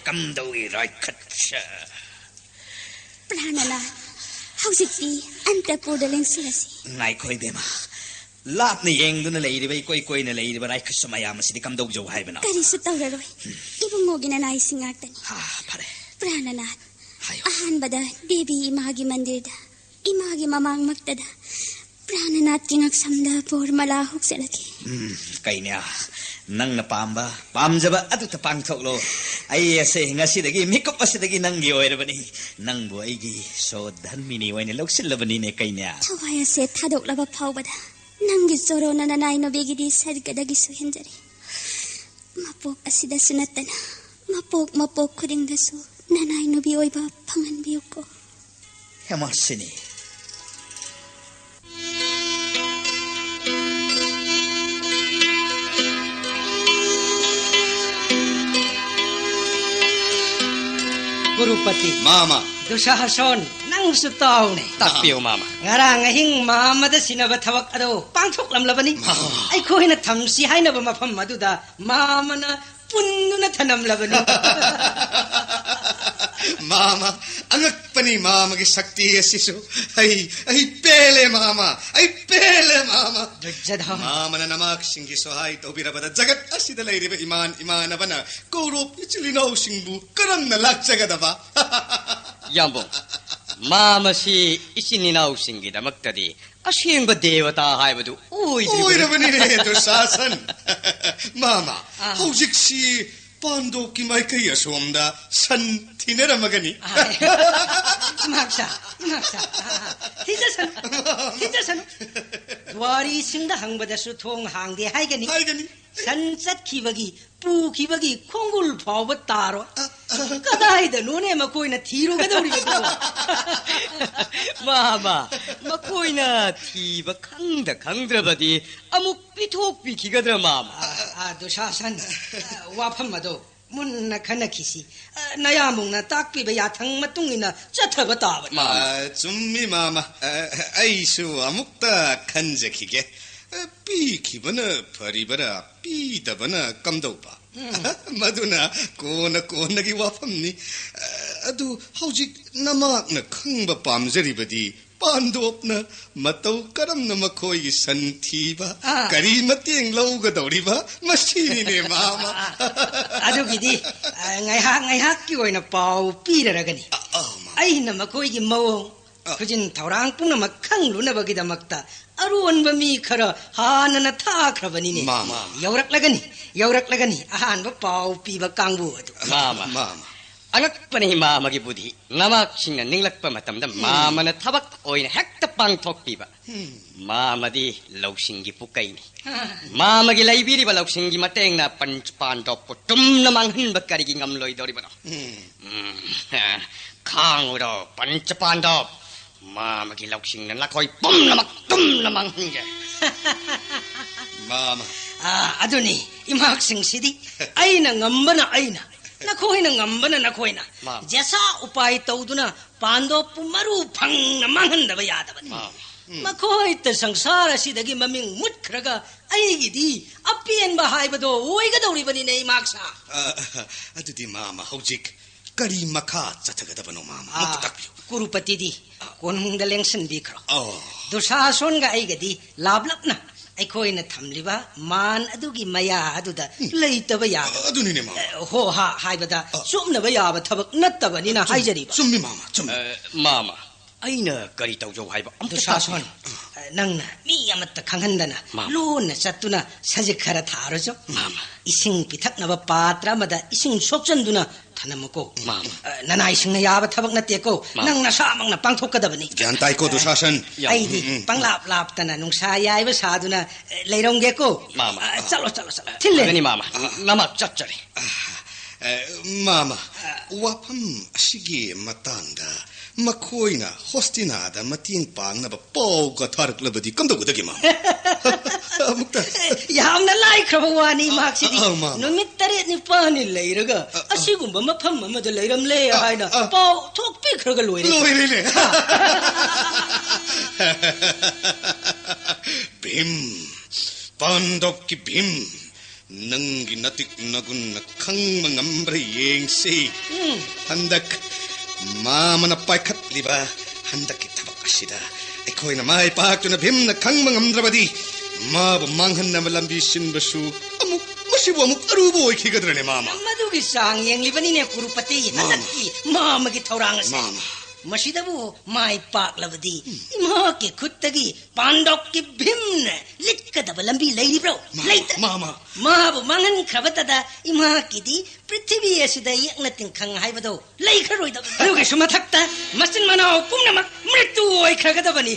ꯀꯝꯗꯧꯏ ꯔꯥꯏꯈꯠꯁꯦ? ꯄ꯭ꯔꯥꯅꯅ ꯍꯧꯖꯤꯛꯇꯤ ꯑꯟꯇꯄꯨꯔꯗ ꯂꯦꯡꯁꯤꯜꯂꯁꯤ꯫ ꯉꯥꯏꯈꯣ ꯏꯕꯦꯝꯃ, ꯂꯥꯞꯅ ꯌꯦꯡꯗꯨꯅ ꯂꯩꯔꯤꯕ, ꯏꯀꯣꯏ ꯀꯣꯏꯅ ꯂꯩꯔꯤꯕ ꯔꯥꯏꯈꯠꯁ ꯃꯌꯥꯝ ꯑꯁꯤꯗꯤ ꯀꯝꯗꯧꯖꯧ ꯍꯥꯏꯕꯅꯣ? ꯀꯔꯤꯁꯨ ꯇꯧꯔꯔꯣꯏ꯫ ꯏꯕꯨꯡꯉꯣꯒꯤ ꯅꯅꯥꯏꯁꯤꯡ ꯉꯥꯛꯇꯅꯤ꯫ ꯍꯥ, ꯐꯔꯦ꯫ ꯄ꯭ꯔꯥꯅꯅ ꯍꯥꯏꯌꯣ꯫ ꯑꯍꯥꯟꯕꯗ ꯗꯦꯕꯤ ꯏꯃꯥꯒꯤ ꯃꯟꯗꯤꯔꯗ, ꯏꯃꯥꯒꯤ ꯃꯃꯥꯡꯃꯛꯇꯗ ꯄ꯭ꯔꯥꯅꯅꯥꯊꯀꯤ ꯉꯛꯁꯝꯗ ꯕꯣꯔ ꯃꯂꯥ ꯍꯨꯛꯆꯔꯛꯈꯤ꯫ ꯎꯝ, ꯀꯩꯅ꯭ꯌꯥ, ꯅꯪꯅ ꯄꯥꯝꯕ, ꯄꯥꯝꯖꯕ ꯑꯗꯨꯇ ꯄꯥꯡꯊꯣꯛꯂꯣ꯫ ꯑꯩ ꯑꯁꯦ ꯉꯁꯤꯗꯒꯤ, ꯃꯤꯀꯨꯞ ꯑꯁꯤꯗꯒꯤ ꯅꯪꯒꯤ ꯑꯣꯏꯔꯕꯅꯤ꯫ ꯅꯪꯕꯨ ꯑꯩꯒꯤ ꯁꯣ ꯙꯔꯃꯤꯅꯤ ꯑꯣꯏꯅ ꯂꯧꯁꯤꯜꯂꯕꯅꯤꯅꯦ, ꯀꯩꯅ꯭ꯌꯥ꯫ ꯊꯋꯥꯏ ꯑꯁꯦ ꯊꯥꯗꯣꯛꯂꯕ ꯐꯥꯎꯕꯗ ꯅꯪꯒꯤ ꯆꯣꯔꯣꯅ ꯅꯅꯥꯏ ꯅꯣꯕꯦꯒꯤꯗꯤ ꯁꯔꯒꯗꯒꯤꯁꯨ ꯍꯦꯟꯖꯔꯤ꯫ ꯃꯄꯣꯛ ꯑꯁꯤꯗꯁꯨ ꯅꯠꯇꯅ ꯃꯄꯣꯛ ꯃꯄꯣꯛ ꯈꯨꯗꯤꯡꯗꯁꯨ ꯅꯅꯥꯏ ꯅꯨꯄꯤ ꯑꯣꯏꯕ ꯐꯪꯍꯟꯕꯤꯌꯨꯀꯣ꯫ ꯍꯦꯃꯥꯁꯤꯅꯤ꯫ ꯀꯨꯔꯨꯄꯇꯤ꯫ ꯃꯥꯃ꯫ ꯗꯨꯁꯥꯁꯣꯟ, ꯅꯪꯁꯨ ꯇꯥꯎꯅꯦ꯫ ꯇꯥꯛꯄꯤꯌꯨ, ꯃꯥꯃ꯫ ꯉꯔꯥꯡ ꯑꯍꯤꯡ ꯃꯥꯃꯗ ꯁꯤꯟꯅꯕ ꯊꯕꯛ ꯑꯗꯨ ꯄꯥꯡꯊꯣꯛꯂꯝꯂꯕꯅꯤ꯫ ꯃꯥꯃ꯫ ꯑꯩꯈꯣꯏꯅ ꯊꯝꯁꯤ ꯍꯥꯏꯅꯕ ꯃꯐꯝ ꯑꯗꯨꯗ ꯃꯥꯃꯅ ꯄꯨꯟꯗꯨꯅ ꯊꯅꯝꯂꯕꯅꯤ꯫ ꯃꯥꯃ, ꯑꯉꯛꯄꯅꯤ ꯃꯥꯃꯒꯤ ꯁꯛꯇꯤ ꯑꯁꯤꯁꯨ꯫ ꯑꯩ, ꯑꯩ ꯄꯦꯜꯂꯦ ꯃꯥꯃ, ꯑꯩ ꯄꯦꯜꯂꯦ ꯃꯥꯃ꯫ ꯗꯨꯖꯖꯗ꯫ ꯃꯥꯃꯅ ꯅꯃꯥꯛꯁꯤꯡꯒꯤ ꯁꯣꯍꯥꯏ ꯇꯧꯕꯤꯔꯕꯗ ꯖꯒꯠ ꯑꯁꯤꯗ ꯂꯩꯔꯤꯕ ꯏꯃꯥꯟ ꯏꯃꯥꯟꯅꯕꯅ ꯀꯧꯔꯣꯞ ꯏꯆꯤꯜ ꯏꯅꯥꯎꯁꯤꯡꯕꯨ ꯀꯔꯝꯅ ꯂꯥꯛꯆꯒꯗꯕ? ꯌꯥꯝꯕꯨꯡ, ꯃꯥꯃꯁꯤ ꯏꯆꯤꯟ ꯏꯅꯥꯎꯁꯤꯡꯒꯤꯗꯃꯛꯇꯗꯤ ꯑꯁꯦꯡꯕ ꯗꯦꯕꯇꯥ ꯍꯥꯏꯕꯗꯨ ꯑꯣꯏꯗ꯭ꯔꯤꯕꯅꯤ꯫ ꯑꯣꯏꯔꯕꯅꯤꯅꯦ, ꯗꯨꯁꯥꯁꯟ꯫ ꯃꯥꯃ, ꯑꯥ꯫ ꯍꯧꯖꯤꯛꯁꯤ ꯄꯥꯟꯗꯣꯞꯀꯤ ꯃꯥꯏꯀꯩ ꯑꯁꯣꯝꯗ ꯁꯟ ꯊꯤꯅꯔꯝꯃꯒꯅꯤ꯫ ꯑꯥ, ꯏꯃꯥꯛꯁꯥ, ꯏꯃꯥꯛꯁꯥ꯫ ꯑꯥ, ꯑꯥ꯫ ꯊꯤꯖꯁꯅꯨ, ꯊꯤꯖꯁꯅꯨ꯫ ꯋꯥꯔꯤꯁꯤꯡꯗ ꯍꯪꯕꯗꯁꯨ ꯊꯣꯡ ꯍꯥꯡꯗꯦ ꯍꯥꯏꯒꯅꯤ꯫ ꯍꯥꯏꯒꯅꯤ꯫ ꯁꯟ ꯆꯠꯈꯤꯕꯒꯤ ꯄꯨꯈꯤꯕꯒꯤ ꯈꯣꯡꯒꯨꯜ ꯐꯥꯎꯕ ꯇꯥꯔꯣꯏ꯫ ꯀꯗꯥꯏꯗꯅꯣꯅꯦ ꯃꯈꯣꯏꯅ ꯊꯤꯔꯨꯒꯗꯧꯔꯤꯕꯗꯨꯕꯣ? ꯃꯥꯃ, ꯃꯈꯣꯏꯅ ꯊꯤꯕ ꯈꯪꯗ ꯈꯪꯗ꯭ꯔꯕꯗꯤ ꯑꯃꯨꯛ ꯄꯤꯊꯣꯛꯄꯤꯈꯤꯒꯗ꯭ꯔꯥ, ꯃꯥꯃ? ꯑ, ꯑ, ꯗꯨꯁꯥꯁꯟ, ꯑ, ꯋꯥꯐꯝ ꯑꯗꯣ ꯃꯨꯟꯅ ꯈꯟꯅꯈꯤꯁꯤ꯫ ꯑ, ꯅꯌꯥꯝꯕꯨꯡꯅ ꯇꯥꯛꯄꯤꯕ ꯌꯥꯊꯪ ꯃꯇꯨꯡ ꯏꯟꯅ ꯆꯠꯊꯕ ꯇꯥꯕꯅꯤ꯫ ꯃꯥꯃ꯫ ꯑ, ꯆꯨꯝꯃꯤ, ꯃꯥꯃ꯫ ꯑ, ꯑꯩꯁꯨ ꯑꯃꯨꯛꯇ ꯈꯟꯖꯈꯤꯒꯦ꯫ ꯑ, ꯄꯤꯈꯤꯕꯅ ꯐꯔꯤꯕꯔꯥ, ꯄꯤꯗꯕꯅ ꯀꯝꯗꯧꯕ? ꯎꯝ꯫ ꯃꯗꯨꯅ ꯀꯣꯟꯅ ꯀꯣꯟꯅꯒꯤ ꯋꯥꯐꯝꯅꯤ꯫ ꯑ, ꯑꯗꯨ ꯍꯧꯖꯤꯛ ꯅꯃꯥꯛꯅ ꯈꯪꯕ ꯄꯥꯝꯖꯔꯤꯕꯗꯤ ꯄꯥꯟꯗꯣꯞꯅ ꯃꯇꯧ ꯀꯔꯝꯅ ꯃꯈꯣꯏꯒꯤ ꯁꯟ ꯊꯤꯕ, ꯑꯥ꯫ ꯀꯔꯤ ꯃꯇꯦꯡ ꯂꯧꯒꯗꯧꯔꯤꯕ, ꯃꯁꯤꯅꯤꯅꯦ, ꯃꯥꯃ꯫ ꯑꯗꯨꯒꯤꯗꯤ, ꯑ, ꯉꯥꯏꯍꯥꯛ ꯉꯥꯏꯍꯥꯛꯀꯤ ꯑꯣꯏꯅ ꯄꯥꯎ ꯄꯤꯔꯔꯒꯅꯤ꯫ ꯑ, ꯑ, ꯃꯥꯃ꯫ ꯑꯩꯅ ꯃꯈꯣꯏꯒꯤ ꯃꯑꯣꯡ, ꯑ꯫ ꯈꯨꯖꯤꯟ ꯊꯧꯔꯥꯡ ꯄꯨꯝꯅꯃꯛ ꯈꯪꯂꯨꯅꯕꯒꯤꯗꯃꯛꯇ ꯑꯔꯣꯟꯕ ꯃꯤ ꯈꯔ ꯍꯥꯟꯅꯅ ꯊꯥꯈ꯭ꯔꯕꯅꯤꯅꯦ꯫ ꯃꯥꯃ꯫ ꯌꯧꯔꯛꯂꯒꯅꯤ, ꯌꯧꯔꯛꯂꯒꯅꯤ ꯑꯍꯥꯟꯕ ꯄꯥꯎ ꯄꯤꯕ ꯀꯥꯡꯕꯨ ꯑꯗꯨ꯫ ꯃꯥꯃ꯫ ꯃꯥꯃ꯫ ꯑꯉꯛꯄꯅꯤ ꯃꯥꯃꯒꯤ ꯕꯨꯙꯤ꯫ ꯅꯃꯥꯛꯁꯤꯡꯅ ꯅꯤꯡꯂꯛꯄ ꯃꯇꯝꯗ ꯃꯥꯃꯅ ꯊꯕꯛ ꯑꯣꯏꯅ ꯍꯦꯛꯇ ꯄꯥꯡꯊꯣꯛꯄꯤꯕ꯫ ꯃꯥꯃꯗꯤ ꯂꯧꯁꯤꯡꯒꯤ ꯄꯨꯀꯩꯅꯤ꯫ ꯃꯥꯃꯒꯤ ꯂꯩꯕꯤꯔꯤꯕ ꯂꯧꯁꯤꯡꯒꯤ ꯃꯇꯦꯡꯅ ꯄꯟꯆ ꯄꯥꯟꯗꯣꯞꯄꯨ ꯇꯨꯝꯅ ꯃꯥꯡꯍꯟꯕ ꯀꯔꯤꯒꯤ ꯉꯝꯂꯣꯏꯗꯧꯔꯤꯕꯅꯣ? ꯎꯝ, ꯈꯥꯡꯉꯨꯔꯣ, ꯄꯟꯆ ꯄꯥꯟꯗꯣꯞ꯫ ꯃꯥꯃꯒꯤ ꯂꯧꯁꯤꯡꯅ ꯅꯈꯣꯏ ꯄꯨꯝꯅꯃꯛ ꯇꯨꯝꯅ ꯃꯥꯡꯍꯟꯒꯦ꯫ ꯃꯥꯃ꯫ ꯑꯥ, ꯑꯗꯨꯅꯤ, ꯏꯃꯥꯛꯁꯤꯡꯁꯤꯗꯤ ꯑꯩꯅ ꯉꯝꯕꯅ ꯑꯩꯅ, ꯅꯈꯣꯏꯅ ꯉꯝꯕꯅ ꯅꯈꯣꯏꯅ꯫ ꯃꯥꯃ꯫ ꯖꯦꯁꯥ ꯎꯄꯥꯏ ꯇꯧꯗꯨꯅ ꯄꯥꯟꯗꯣꯞꯄꯨ ꯃꯔꯨ ꯐꯪꯅ ꯃꯥꯡꯍꯟꯗꯕ ꯌꯥꯗꯕꯅꯤ꯫ ꯃꯥꯃ꯫ ꯎꯝ꯫ ꯃꯈꯣꯏꯇ ꯁꯪꯁꯥꯔ ꯑꯁꯤꯗꯒꯤ ꯃꯃꯤꯡ ꯃꯨꯠꯈ꯭ꯔꯒ ꯑꯩꯒꯤꯗꯤ ꯑꯄꯦꯟꯕ ꯍꯥꯏꯕꯗꯣ ꯑꯣꯏꯒꯗꯧꯔꯤꯕꯅꯤꯅꯦ, ꯏꯃꯥꯛꯁꯥ꯫ ꯑ, ꯑꯗꯨꯗꯤ ꯃꯥꯃ, ꯍꯧꯖꯤꯛ ꯀꯔꯤ ꯃꯈꯥ ꯆꯠꯊꯒꯗꯕꯅꯣ, ꯃꯥꯃ? ꯑꯃꯨꯛꯇ ꯑꯥ, ꯇꯥꯛꯄꯤꯌꯨ꯫ ꯀꯨꯔꯨꯄꯇꯤꯗꯤ ꯀꯣꯅꯨꯡꯗ ꯂꯦꯡꯁꯤꯟꯕꯤꯈ꯭ꯔꯣ꯫ ꯑꯣ꯫ ꯗꯨꯁꯥꯁꯣꯟꯒ ꯑꯩꯒꯗꯤ ꯂꯥꯞꯂꯞꯅ ꯑꯩꯈꯣꯏꯅ ꯊꯝꯂꯤꯕ ꯃꯥꯟ ꯑꯗꯨꯒꯤ ꯃꯌꯥ ꯑꯗꯨꯗ ꯂꯩꯇꯕ ꯌꯥꯗꯕ꯫ ꯑꯗꯨꯅꯤꯅꯦ, ꯃꯥꯃ꯫ ꯑꯦ, ꯍꯣ ꯍꯥ ꯍꯥꯏꯕꯗ ꯑ꯫ ꯆꯨꯞꯅꯕ ꯌꯥꯕ ꯊꯕꯛ ꯅꯠꯇꯕꯅꯤꯅ ꯆꯨꯝ-, ꯍꯥꯏꯖꯔꯤꯕ꯫ ꯆꯨꯝꯃꯤ, ꯃꯥꯃ, ꯆꯨꯝꯃꯤ꯫ ꯑꯦ, ꯃꯥꯃ, ꯑꯩꯅ ꯀꯔꯤ ꯇꯧꯖꯧ ꯍꯥꯏꯕ? ꯑꯝꯇ ꯗꯨꯁꯥꯁꯣꯟ, ꯇꯥꯛꯄꯤꯌꯨ꯫ ꯑꯦ, ꯅꯪꯅ ꯃꯤ ꯑꯃꯠꯇ ꯈꯪꯍꯟꯗꯅ ꯃꯥꯃ꯫ ꯂꯣꯟꯅ ꯆꯠꯇꯨꯅ ꯁꯖꯤꯛ ꯈꯔ ꯊꯥꯔꯨꯆꯣ꯫ ꯃꯥꯃ꯫ ꯏꯁꯤꯡ ꯄꯤꯊꯛꯅꯕ ꯄꯥꯇ꯭ꯔ ꯑꯃꯗ ꯏꯁꯤꯡ ꯁꯣꯛꯆꯟꯗꯨꯅ ꯊꯅꯝꯃꯨꯀꯣ꯫ ꯃꯥꯃ꯫ ꯑ, ꯅꯅꯥꯏꯁꯤꯡꯅ ꯌꯥꯕ ꯊꯕꯛ ꯅꯠꯇꯦꯀꯣ꯫ ꯃꯥꯃ꯫ ꯅꯪ ꯅꯁꯥꯃꯛꯅ ꯄꯥꯡꯊꯣꯛꯀꯗꯕꯅꯤ꯫ ꯒ꯭ꯌꯥꯟ ꯇꯥꯏꯀꯣ, ꯗꯨꯁꯥꯁꯟ? ꯌꯥꯝ ꯑꯩꯗꯤ ꯎꯝ, ꯎꯝ꯫ ꯄꯪꯂꯥꯞ ꯂꯥꯞꯇꯅ ꯅꯨꯡꯁꯥ ꯌꯥꯏꯕ ꯁꯥꯗꯨꯅ, ꯑ, ꯂꯩꯔꯝꯒꯦꯀꯣ꯫ ꯃꯥꯃ꯫ ꯑ, ꯆꯠꯂꯣ, ꯆꯠꯂꯣ, ꯆꯠꯂꯣ꯫ ꯊꯤꯜꯂꯦ꯫ ꯐꯒꯅꯤ, ꯃꯥꯃ꯫ ꯅꯃꯥꯛ ꯆꯠꯆꯔꯤ꯫ ꯑ, ꯃꯥꯃ, ꯋꯥꯐꯝ ꯑꯁꯤꯒꯤ ꯃꯇꯥꯡꯗ ꯃꯈꯣꯏꯅ ꯍꯣꯁꯇꯤꯅꯥꯗ ꯃꯇꯦꯡ ꯄꯥꯡꯅꯕ ꯄꯥꯎꯒ ꯊꯥꯔꯛꯂꯕꯗꯤ ꯀꯝꯗꯧꯒꯗꯒꯦ, ꯃꯥꯃ? ꯑꯃꯨꯛꯇ꯫ ꯌꯥꯝꯅ ꯂꯥꯏꯈ꯭ꯔꯕ ꯋꯥꯅꯤ, ꯑ, ꯃꯍꯥꯛꯁꯤꯗꯤ꯫ ꯑ, ꯑ, ꯃꯥꯃ꯫ ꯅꯨꯃꯤꯠ ꯇꯔꯦꯠ ꯅꯤꯄꯥꯜꯅꯤ ꯂꯩꯔꯒ ꯑ, ꯑ꯫ ꯑꯁꯤꯒꯨꯝꯕ ꯃꯐꯝ ꯑꯃꯗ ꯂꯩꯔꯝꯂꯦ ꯑ, ꯍꯥꯏꯅ ꯑ꯫ ꯄꯥꯎ ꯊꯣꯛꯄꯤꯈ꯭ꯔꯒ ꯂꯣꯏꯔꯦ꯫ ꯂꯣꯏꯔꯦꯅꯦ꯫ ꯚꯤꯝ, ꯄꯥꯟꯗꯣꯞꯀꯤ ꯚꯤꯝ, ꯅꯪꯒꯤ ꯅꯇꯤꯛ ꯅꯒꯨꯟꯅ ꯈꯪꯕ ꯉꯝꯕ꯭ꯔꯥ ꯌꯦꯡꯁꯤ꯫ ꯎꯝ꯫ ꯍꯟꯗꯛ ꯃꯥꯃꯅ ꯄꯥꯏꯈꯠꯂꯤꯕ ꯍꯟꯗꯛꯀꯤ ꯊꯕꯛ ꯑꯁꯤꯗ ꯑꯩꯈꯣꯏꯅ ꯃꯥꯏ ꯄꯥꯛꯇꯨꯅ ꯚꯤꯝꯅ ꯈꯪꯕ ꯉꯝꯗ꯭ꯔꯕꯗꯤ, ꯃꯥꯕꯨ ꯃꯥꯡꯍꯟꯅꯕ ꯂꯝꯕꯤ ꯁꯤꯟꯕꯁꯨ ꯑꯃꯨꯛ, ꯃꯁꯤꯕꯨ ꯑꯃꯨꯛ ꯑꯔꯨꯕ ꯑꯣꯏꯈꯤꯒꯗ꯭ꯔꯅꯦ, ꯃꯥꯃ? ꯃꯗꯨꯒꯤ ꯆꯥꯡ ꯌꯦꯡꯂꯤꯕꯅꯤꯅꯦ, ꯀꯨꯔꯨꯄꯇꯤ, ꯃꯥꯃ꯫ ꯍꯟꯗꯛꯀꯤ ꯃꯥꯃꯒꯤ ꯊꯧꯔꯥꯡ ꯑꯁꯦ꯫ ꯃꯥꯃ꯫ ꯃꯁꯤꯗꯕꯨ ꯃꯥꯏ ꯄꯥꯛꯂꯕꯗꯤ, ꯎꯝ꯫ ꯏꯃꯥꯀꯤ ꯈꯨꯠꯇꯒꯤ ꯄꯥꯟꯗꯣꯞꯀꯤ ꯚꯤꯝꯅ ꯂꯤꯠ ꯃꯥꯡꯍꯟꯈ꯭ꯔꯛꯀꯗꯕ ꯂꯝꯕꯤ ꯂꯩꯔꯤꯕ꯭ꯔꯣ? ꯃꯥ, ꯂꯩꯇ-, ꯃꯥ, ꯃꯥ꯫ ꯃꯥꯕꯨ ꯃꯥꯡꯍꯟꯈ꯭ꯔꯕꯇꯗ ꯏꯃꯥꯀꯤꯗꯤ ꯄ꯭ꯔꯤꯊꯤꯕꯤ ꯑꯁꯤꯗ ꯌꯦꯛꯅ ꯇꯤꯡꯈꯪ ꯍꯥꯏꯕꯗꯣ ꯂꯩꯈ꯭ꯔꯔꯣꯏꯗꯕ꯫ ꯑꯗꯨꯒꯤꯁꯨ ꯃꯊꯛꯇ ꯃꯆꯤꯟ ꯃꯅꯥꯎ ꯄꯨꯝꯅꯃꯛ ꯃ꯭ꯔꯤꯇꯨ ꯑꯣꯏꯈ꯭ꯔꯒꯗꯕꯅꯤ꯫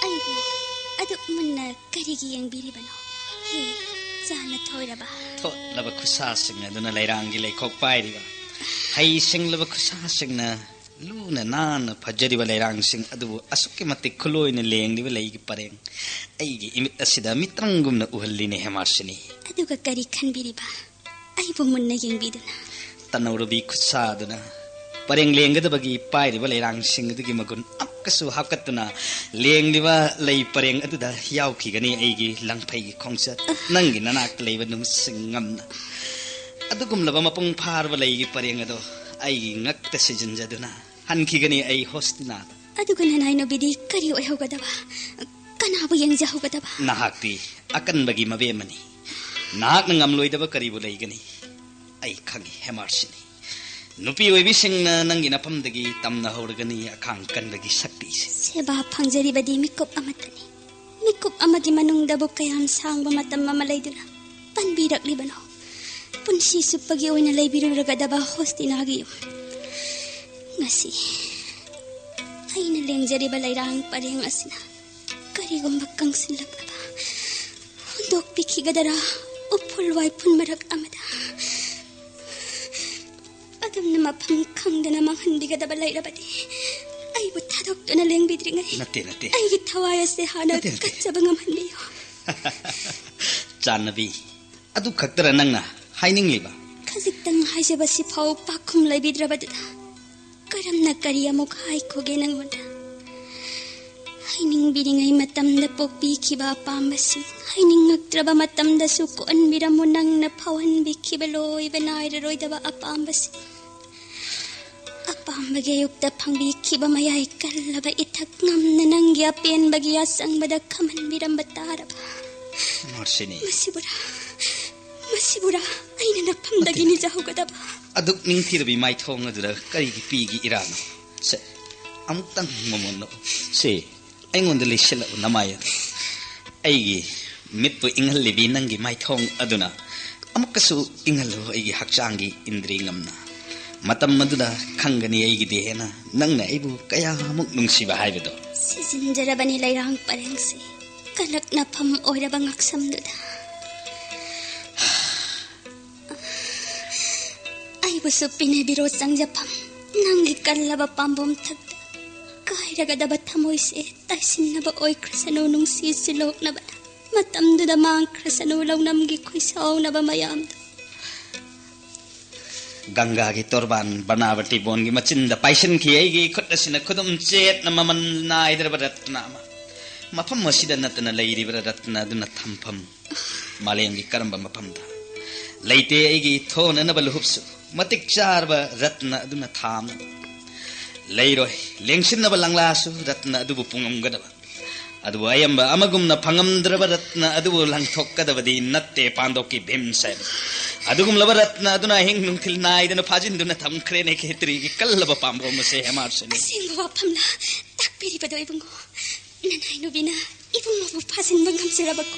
ꯑꯩꯕꯨ ꯑꯗꯨꯛ ꯃꯨꯟꯅ ꯀꯔꯤꯒꯤ ꯌꯦꯡꯕꯤꯔꯤꯕꯅꯣ? ꯍꯦ, ꯆꯥꯅ ꯊꯣꯏꯔꯕ? ꯊꯣꯠꯂꯕ ꯈꯨꯠꯁꯥꯁꯤꯡ ꯑꯗꯨꯅ ꯂꯩꯔꯥꯡꯒꯤ ꯂꯩꯈꯣꯛ ꯄꯥꯏꯔꯤꯕ, ꯍꯩ ꯁꯤꯡꯂꯕ ꯈꯨꯠꯁꯥꯁꯤꯡꯅ ꯂꯨꯅ ꯅꯥꯟꯅ ꯐꯖꯔꯤꯕ ꯂꯩꯔꯥꯡꯁꯤꯡ ꯑꯗꯨꯕꯨ ꯑꯁꯨꯛꯀꯤ ꯃꯇꯤꯛ ꯈꯨꯂꯣꯏꯅ ꯂꯦꯡꯂꯤꯕ ꯂꯩꯒꯤ ꯄꯔꯦꯡ ꯑꯩꯒꯤ ꯏꯃꯤꯠ ꯑꯁꯤꯗ ꯃꯤꯇ꯭ꯔꯪꯒꯨꯝꯅ ꯎꯍꯜꯂꯤꯅꯦ ꯍꯦꯃꯥꯔꯁꯤꯅꯤ꯫ ꯑꯗꯨꯒ ꯀꯔꯤ ꯈꯟꯕꯤꯔꯤꯕ? ꯑꯩꯕꯨ ꯃꯨꯟꯅ ꯌꯦꯡꯕꯤꯗꯨꯅ꯫ ꯇꯅꯧꯔꯕꯤ ꯈꯨꯠꯁꯥꯗꯨꯅ ꯄꯔꯦꯡ ꯂꯦꯡꯒꯗꯕꯒꯤ ꯄꯥꯏꯔꯤꯕ ꯂꯩꯔꯥꯡꯁꯤꯡ ꯑꯗꯨꯒꯤ ꯃꯒꯨꯟ ꯑꯃꯨꯛꯀꯁꯨ ꯍꯥꯞꯀꯠꯇꯨꯅ ꯂꯦꯡꯂꯤꯕ ꯂꯩ ꯄꯔꯦꯡ ꯑꯗꯨꯗ ꯌꯥꯎꯈꯤꯒꯅꯤ ꯑꯩꯒꯤ ꯂꯪꯐꯩꯒꯤ ꯈꯣꯡꯆꯠ꯫ ꯅꯪꯒꯤ ꯅꯅꯥꯛꯇ ꯂꯩꯕ ꯅꯨꯃꯤꯠꯁꯤꯡ ꯉꯝꯅ ꯑꯗꯨꯒꯨꯝꯂꯕ ꯃꯄꯨꯡ ꯐꯥꯔꯕ ꯂꯩꯒꯤ ꯄꯔꯦꯡ ꯑꯗꯣ ꯑꯩꯒꯤ ꯉꯛꯇ ꯁꯤꯖꯤꯟꯖꯗꯨꯅ ꯍꯟꯈꯤꯒꯅꯤ ꯑꯩ ꯍꯣꯁꯇꯤꯅꯥꯗ꯫ ꯑꯗꯨꯒ ꯅꯅꯥꯏꯅꯨꯕꯤꯗꯤ ꯀꯔꯤ ꯑꯣꯏꯍꯧꯒꯗꯕ? ꯀꯅꯥꯕꯨ ꯌꯦꯡꯖꯍꯧꯒꯗꯕ? ꯅꯍꯥꯛꯇꯤ ꯑꯀꯟꯕꯒꯤ ꯃꯕꯦꯝꯃꯅꯤ꯫ ꯅꯍꯥꯛꯅ ꯉꯝꯂꯣꯏꯗꯕ ꯀꯔꯤꯕꯨ ꯂꯩꯒꯅꯤ? ꯑꯩ ꯈꯪꯏ, ꯍꯦꯃꯥꯔꯁꯤꯅꯤ꯫ ꯅꯨꯄꯤ ꯑꯣꯏꯕꯤꯁꯤꯡꯅ ꯅꯪꯒꯤ ꯅꯐꯝꯗꯒꯤ ꯇꯝꯅꯍꯧꯔꯒꯅꯤ ꯑꯈꯥꯡ ꯀꯟꯕꯒꯤ ꯁꯛꯇꯤꯁꯦ꯫ ꯁꯦꯕꯥ ꯐꯪꯖꯔꯤꯕꯗꯤ ꯃꯤꯀꯨꯞ ꯑꯃꯠꯇꯅꯤ꯫ ꯃꯤꯀꯨꯞ ꯑꯃꯒꯤ ꯃꯅꯨꯡꯗꯕꯨ ꯀꯌꯥꯝ ꯁꯥꯡꯕ ꯃꯇꯝ ꯑꯃ ꯂꯩꯗꯨꯅ ꯄꯟꯕꯤꯔꯛꯂꯤꯕꯅꯣ? ꯄꯨꯟꯁꯤ ꯆꯨꯞꯄꯒꯤ ꯑꯣꯏꯅ ꯂꯩꯕꯤꯔꯨꯔꯒꯗꯕ ꯍꯣꯁꯇꯤꯅꯥꯒꯤ ꯌꯨꯝ꯫ ꯉꯁꯤ ꯑꯩꯅ ꯂꯦꯡꯖꯔꯤꯕ ꯂꯩꯔꯥꯡ ꯄꯔꯦꯡ ꯑꯁꯤꯅ ꯀꯔꯤꯒꯨꯝꯕ ꯀꯪꯁꯤꯜꯂꯛꯂꯕ ꯍꯨꯟꯗꯣꯛꯄꯤꯈꯤꯒꯗꯔꯥ? ꯎꯐꯨꯜ ꯋꯥꯏꯐꯨꯜ ꯃꯔꯛ ꯑꯃꯗ ꯑꯗꯨꯝꯅ ꯃꯐꯝ ꯈꯪꯗꯅ ꯃꯥꯡꯍꯟꯕꯤꯒꯗꯕ ꯂꯩꯔꯕꯗꯤ ꯑꯩꯕꯨ ꯊꯥꯗꯣꯛꯇꯨꯅ ꯂꯦꯡꯕꯤꯗ꯭ꯔꯤꯉꯩ ꯅꯠꯇꯦ, ꯅꯠꯇꯦ꯫ ꯑꯩꯒꯤ ꯊꯋꯥꯏ ꯑꯁꯦ ꯍꯥꯟꯅ ꯅꯠꯇꯦ, ꯅꯠꯇꯦ꯫ ꯀꯠꯆꯕ ꯉꯝꯍꯟꯕꯤꯌꯨ꯫ ꯆꯥꯟꯅꯕꯤ, ꯑꯗꯨ ꯈꯛꯇꯔ ꯅꯪꯅ ꯍꯥꯏꯅꯤꯡꯂꯤꯕ? ꯈꯖꯤꯛꯇꯪ ꯍꯥꯏꯖꯕꯁꯤ ꯐꯥꯎ ꯄꯥꯈꯨꯝ ꯂꯩꯕꯤꯗ꯭ꯔꯕꯗꯨꯗ ꯀꯔꯝꯅ ꯀꯔꯤ ꯑꯃꯨꯛ ꯍꯥꯏꯈꯣꯒꯦ ꯅꯪꯉꯣꯟꯗ? ꯍꯥꯏꯅꯤꯡꯕꯤꯔꯤꯉꯩ ꯃꯇꯝꯗ ꯄꯣꯛꯄꯤꯈꯤꯕ ꯑꯄꯥꯝꯕꯁꯤꯡ, ꯍꯥꯏꯅꯤꯡꯉꯛꯇ꯭ꯔꯕ ꯃꯇꯝꯗꯁꯨ ꯀꯣꯛꯍꯟꯕꯤꯔꯝꯃꯨ ꯅꯪꯅ ꯐꯥꯎꯍꯟꯕꯤꯈꯤꯕ ꯂꯣꯏꯕ ꯅꯥꯏꯔꯔꯣꯏꯗꯕ ꯑꯄꯥꯝꯕꯁꯤꯡ꯫ ꯑꯄꯥꯝꯕꯒꯤ ꯑꯌꯨꯛꯇ ꯐꯪꯕꯤꯈꯤꯕ ꯃꯌꯥꯏ ꯀꯜꯂꯕ ꯏꯊꯛ ꯉꯝ ꯑꯄꯦꯟꯕꯒꯤ ꯑꯁꯪꯕꯗ ꯈꯝꯍꯟꯕꯤꯔꯝꯕ ꯇꯥꯔꯕ꯫ ꯃꯥꯔꯁꯤꯅꯤ꯫ ꯃꯁꯤꯕꯨꯔꯥ, ꯃꯁꯤꯕꯨꯔꯥ ꯑꯩꯅ ꯅꯐꯝꯗꯒꯤ ꯅꯠꯇꯦ꯫ ꯅꯤꯖꯍꯧꯒꯗꯕ? ꯑꯗꯨꯛ ꯅꯤꯡꯊꯤꯔꯕꯤ ꯃꯥꯏꯊꯣꯡ ꯑꯗꯨꯗ ꯀꯔꯤꯒꯤ ꯄꯤꯒꯤ ꯏꯔꯥꯅꯣ? ꯁꯦ, ꯑꯃꯨꯛꯇꯪ ꯃꯃꯣꯟ ꯅꯣꯛꯎ꯫ ꯁꯦ, ꯑꯩꯉꯣꯟꯗ ꯂꯩꯁꯤꯜꯂꯛꯎ ꯅꯃꯥꯏ ꯑꯗꯨ꯫ ꯑꯩꯒꯤ ꯃꯤꯠꯄꯨ ꯏꯪꯍꯜꯂꯤꯕꯤ ꯅꯪꯒꯤ ꯃꯥꯏꯊꯣꯡ ꯑꯗꯨꯅ ꯑꯃꯨꯛꯀꯁꯨ ꯏꯪꯍꯜꯂꯨ ꯑꯩꯒꯤ ꯍꯛꯆꯥꯡꯒꯤ ꯏꯟꯗ꯭ꯔꯤ ꯉꯝꯅ꯫ ꯃꯇꯝ ꯑꯗꯨꯗ ꯈꯪꯒꯅꯤ ꯑꯩꯒꯤꯗꯤ ꯍꯦꯟꯅ ꯅꯪꯅ ꯑꯩꯕꯨ ꯀꯌꯥꯃꯨꯛ ꯅꯨꯡꯁꯤꯕ ꯍꯥꯏꯕꯗꯣ꯫ ꯁꯤꯖꯤꯟꯖꯔꯕꯅꯤ ꯂꯩꯔꯥꯡ ꯄꯔꯦꯡꯁꯤ, ꯀꯂꯛꯅꯐꯝ ꯑꯣꯏꯔꯕ ꯉꯛꯁꯝꯗꯨꯗ꯫ ꯑꯩꯕꯨꯁꯨ ꯄꯤꯅꯕꯤꯔꯣ ꯆꯪꯖꯐꯝ, ꯅꯪꯒꯤ ꯀꯜꯂꯕ ꯄꯥꯝꯕꯣꯝ ꯊꯛꯇ ꯀꯥꯏꯔꯒꯗꯕ ꯊꯃꯣꯏꯁꯦ ꯇꯥꯏꯁꯤꯟꯅꯕ ꯑꯣꯏꯈ꯭ꯔꯁꯅꯨ ꯅꯨꯡꯁꯤ ꯁꯤꯜꯂꯣꯛꯅꯕꯅ꯫ ꯃꯇꯝꯗꯨꯗ ꯃꯥꯡꯈ꯭ꯔꯁꯅꯨ ꯂꯧꯅꯝꯒꯤ ꯈꯣꯏꯁꯥꯎꯅꯕ ꯃꯌꯥꯝꯗꯣ꯫ ꯒꯪꯒꯥꯒꯤ ꯇꯣꯔꯕꯥꯟ ꯕꯅꯥꯕꯇꯤ ꯕꯣꯟꯒꯤ ꯃꯆꯤꯟꯗ ꯄꯥꯏꯁꯤꯟꯈꯤ ꯑꯩꯒꯤ ꯈꯨꯠ ꯑꯁꯤꯅ ꯈꯨꯗꯨꯝ ꯆꯦꯠꯅ ꯃꯃꯜ ꯅꯥꯏꯗ꯭ꯔꯕ ꯔꯠꯅ ꯑꯃ꯫ ꯃꯐꯝ ꯑꯁꯤꯗ ꯅꯠꯇꯅ ꯂꯩꯔꯤꯕ꯭ꯔꯥ ꯔꯠꯅ ꯑꯗꯨꯅ ꯊꯝꯐꯝ? ꯃꯥꯂꯦꯝꯒꯤ ꯀꯔꯝꯕ ꯃꯐꯝꯗ? ꯂꯩꯇꯦ ꯑꯩꯒꯤ ꯊꯣꯟꯅꯅꯕ ꯂꯨꯍꯨꯞꯁꯨ, ꯃꯇꯤꯛ ꯆꯥꯔꯕ ꯔꯠꯅ ꯑꯗꯨꯅ ꯊꯥꯝꯅꯕ꯫ ꯂꯩꯔꯣꯏ ꯂꯦꯡꯁꯤꯟꯅꯕ ꯂꯪꯂꯥꯁꯨ, ꯔꯠꯅ ꯑꯗꯨꯕꯨ ꯄꯨꯉꯝꯒꯗꯕ꯫ ꯑꯗꯨꯕꯨ ꯑꯌꯥꯝꯕ ꯑꯃꯒꯨꯝꯅ ꯐꯪꯉꯝꯗ꯭ꯔꯕ ꯔꯠꯅ ꯑꯗꯨꯕꯨ ꯂꯪꯊꯣꯛꯀꯗꯕꯗꯤ ꯅꯠꯇꯦ ꯄꯥꯟꯗꯣꯞꯀꯤ ꯚꯤꯝꯁꯦꯟ꯫ ꯑꯗꯨꯒꯨꯝꯂꯕ ꯔꯠꯅ ꯑꯗꯨꯅ ꯑꯍꯤꯡ ꯅꯨꯡꯊꯤꯜ ꯅꯥꯏꯗꯅ ꯐꯥꯖꯤꯟꯗꯨꯅ ꯊꯝꯈ꯭ꯔꯦꯅꯦ ꯈꯦꯇ꯭ꯔꯤꯒꯤ ꯀꯜꯂꯕ ꯄꯥꯝꯕꯣꯝ ꯑꯁꯦ ꯍꯦꯃꯥꯔꯁꯅꯤ꯫ ꯑꯁꯦꯡꯕ ꯋꯥꯐꯝꯂ ꯇꯥꯛꯄꯤꯔꯤꯕꯗꯣ ꯏꯕꯨꯡꯉꯣ? ꯅꯅꯥꯏꯅꯨꯕꯤꯅ ꯏꯕꯨꯡꯉꯣꯕꯨ ꯐꯥꯖꯤꯟꯕ ꯉꯝꯖꯔꯕꯀꯣ?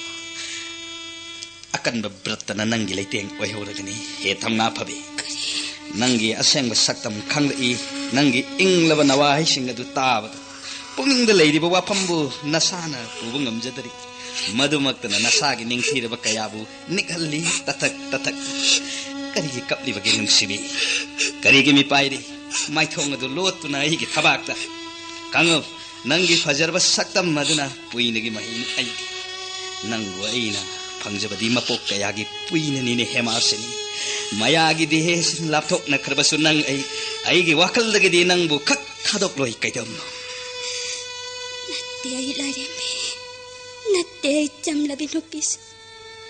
ꯑꯀꯟꯕ ꯕ꯭ꯔꯠꯇꯅ ꯅꯪꯒꯤ ꯂꯩꯇꯦꯡ ꯑꯣꯏꯍꯧꯔꯒꯅꯤ, ꯍꯦ ꯊꯝꯅꯥ ꯐꯕꯤ꯫ ꯀꯔꯤ? ꯅꯪꯒꯤ ꯑꯁꯦꯡꯕ ꯁꯛꯇꯝ ꯈꯪꯂꯛꯏ, ꯅꯪꯒꯤ ꯏꯪꯂꯕ ꯅꯋꯥꯍꯩꯁꯤꯡ ꯑꯗꯨ ꯇꯥꯕꯗ ꯄꯨꯛꯅꯤꯡꯗ ꯂꯩꯔꯤꯕ ꯋꯥꯐꯝꯕꯨ ꯅꯁꯥꯅ ꯄꯨꯕ ꯉꯝꯖꯗꯔꯤ꯫ ꯃꯗꯨꯃꯛꯇꯅ ꯅꯁꯥꯒꯤ ꯅꯤꯡꯊꯤꯔꯕ ꯀꯌꯥꯕꯨ ꯅꯤꯛꯍꯜꯂꯤ, ꯇꯊꯛ ꯇꯊꯛ꯫ ꯀꯔꯤꯒꯤ ꯀꯞꯂꯤꯕꯒꯦ ꯅꯨꯡꯁꯤꯕꯤ? ꯀꯔꯤꯒꯤ ꯃꯤꯄꯥꯏꯔꯤ? ꯃꯥꯏꯊꯣꯡ ꯑꯗꯨ ꯂꯣꯠꯇꯨꯅ ꯑꯩꯒꯤ ꯊꯕꯥꯛꯇ꯫ ꯈꯪꯉꯨ, ꯅꯪꯒꯤ ꯐꯖꯔꯕ ꯁꯛꯇꯝ ꯑꯗꯨꯅ ꯄꯨꯏꯅꯒꯤ ꯃꯍꯩꯅꯤ ꯑꯩꯒꯤ꯫ ꯅꯪꯕꯨ ꯑꯩꯅ ꯐꯪꯖꯕꯗꯤ ꯃꯄꯣꯛ ꯀꯌꯥꯒꯤ ꯄꯨꯏꯅꯅꯤꯅꯦ ꯍꯦꯃꯥꯁꯤꯅꯤ꯫ ꯃꯌꯥꯒꯤ ꯗꯦꯍꯦꯁꯤ ꯂꯥꯞꯊꯣꯛꯅꯈ꯭ꯔꯕꯁꯨ ꯅꯪ ꯑꯩ, ꯑꯩꯒꯤ ꯋꯥꯈꯜꯗꯒꯤꯗꯤ ꯅꯪꯕꯨ ꯈꯛ ꯊꯥꯗꯣꯛꯂꯣꯏ ꯀꯩꯗꯧꯅꯣ? ꯅꯠꯇꯦ ꯑꯩ ꯂꯥꯏꯔꯦꯝꯕꯤ, ꯅꯠꯇꯦ ꯑꯩ ꯆꯝꯂꯕꯤ ꯅꯨꯄꯤꯁꯨ꯫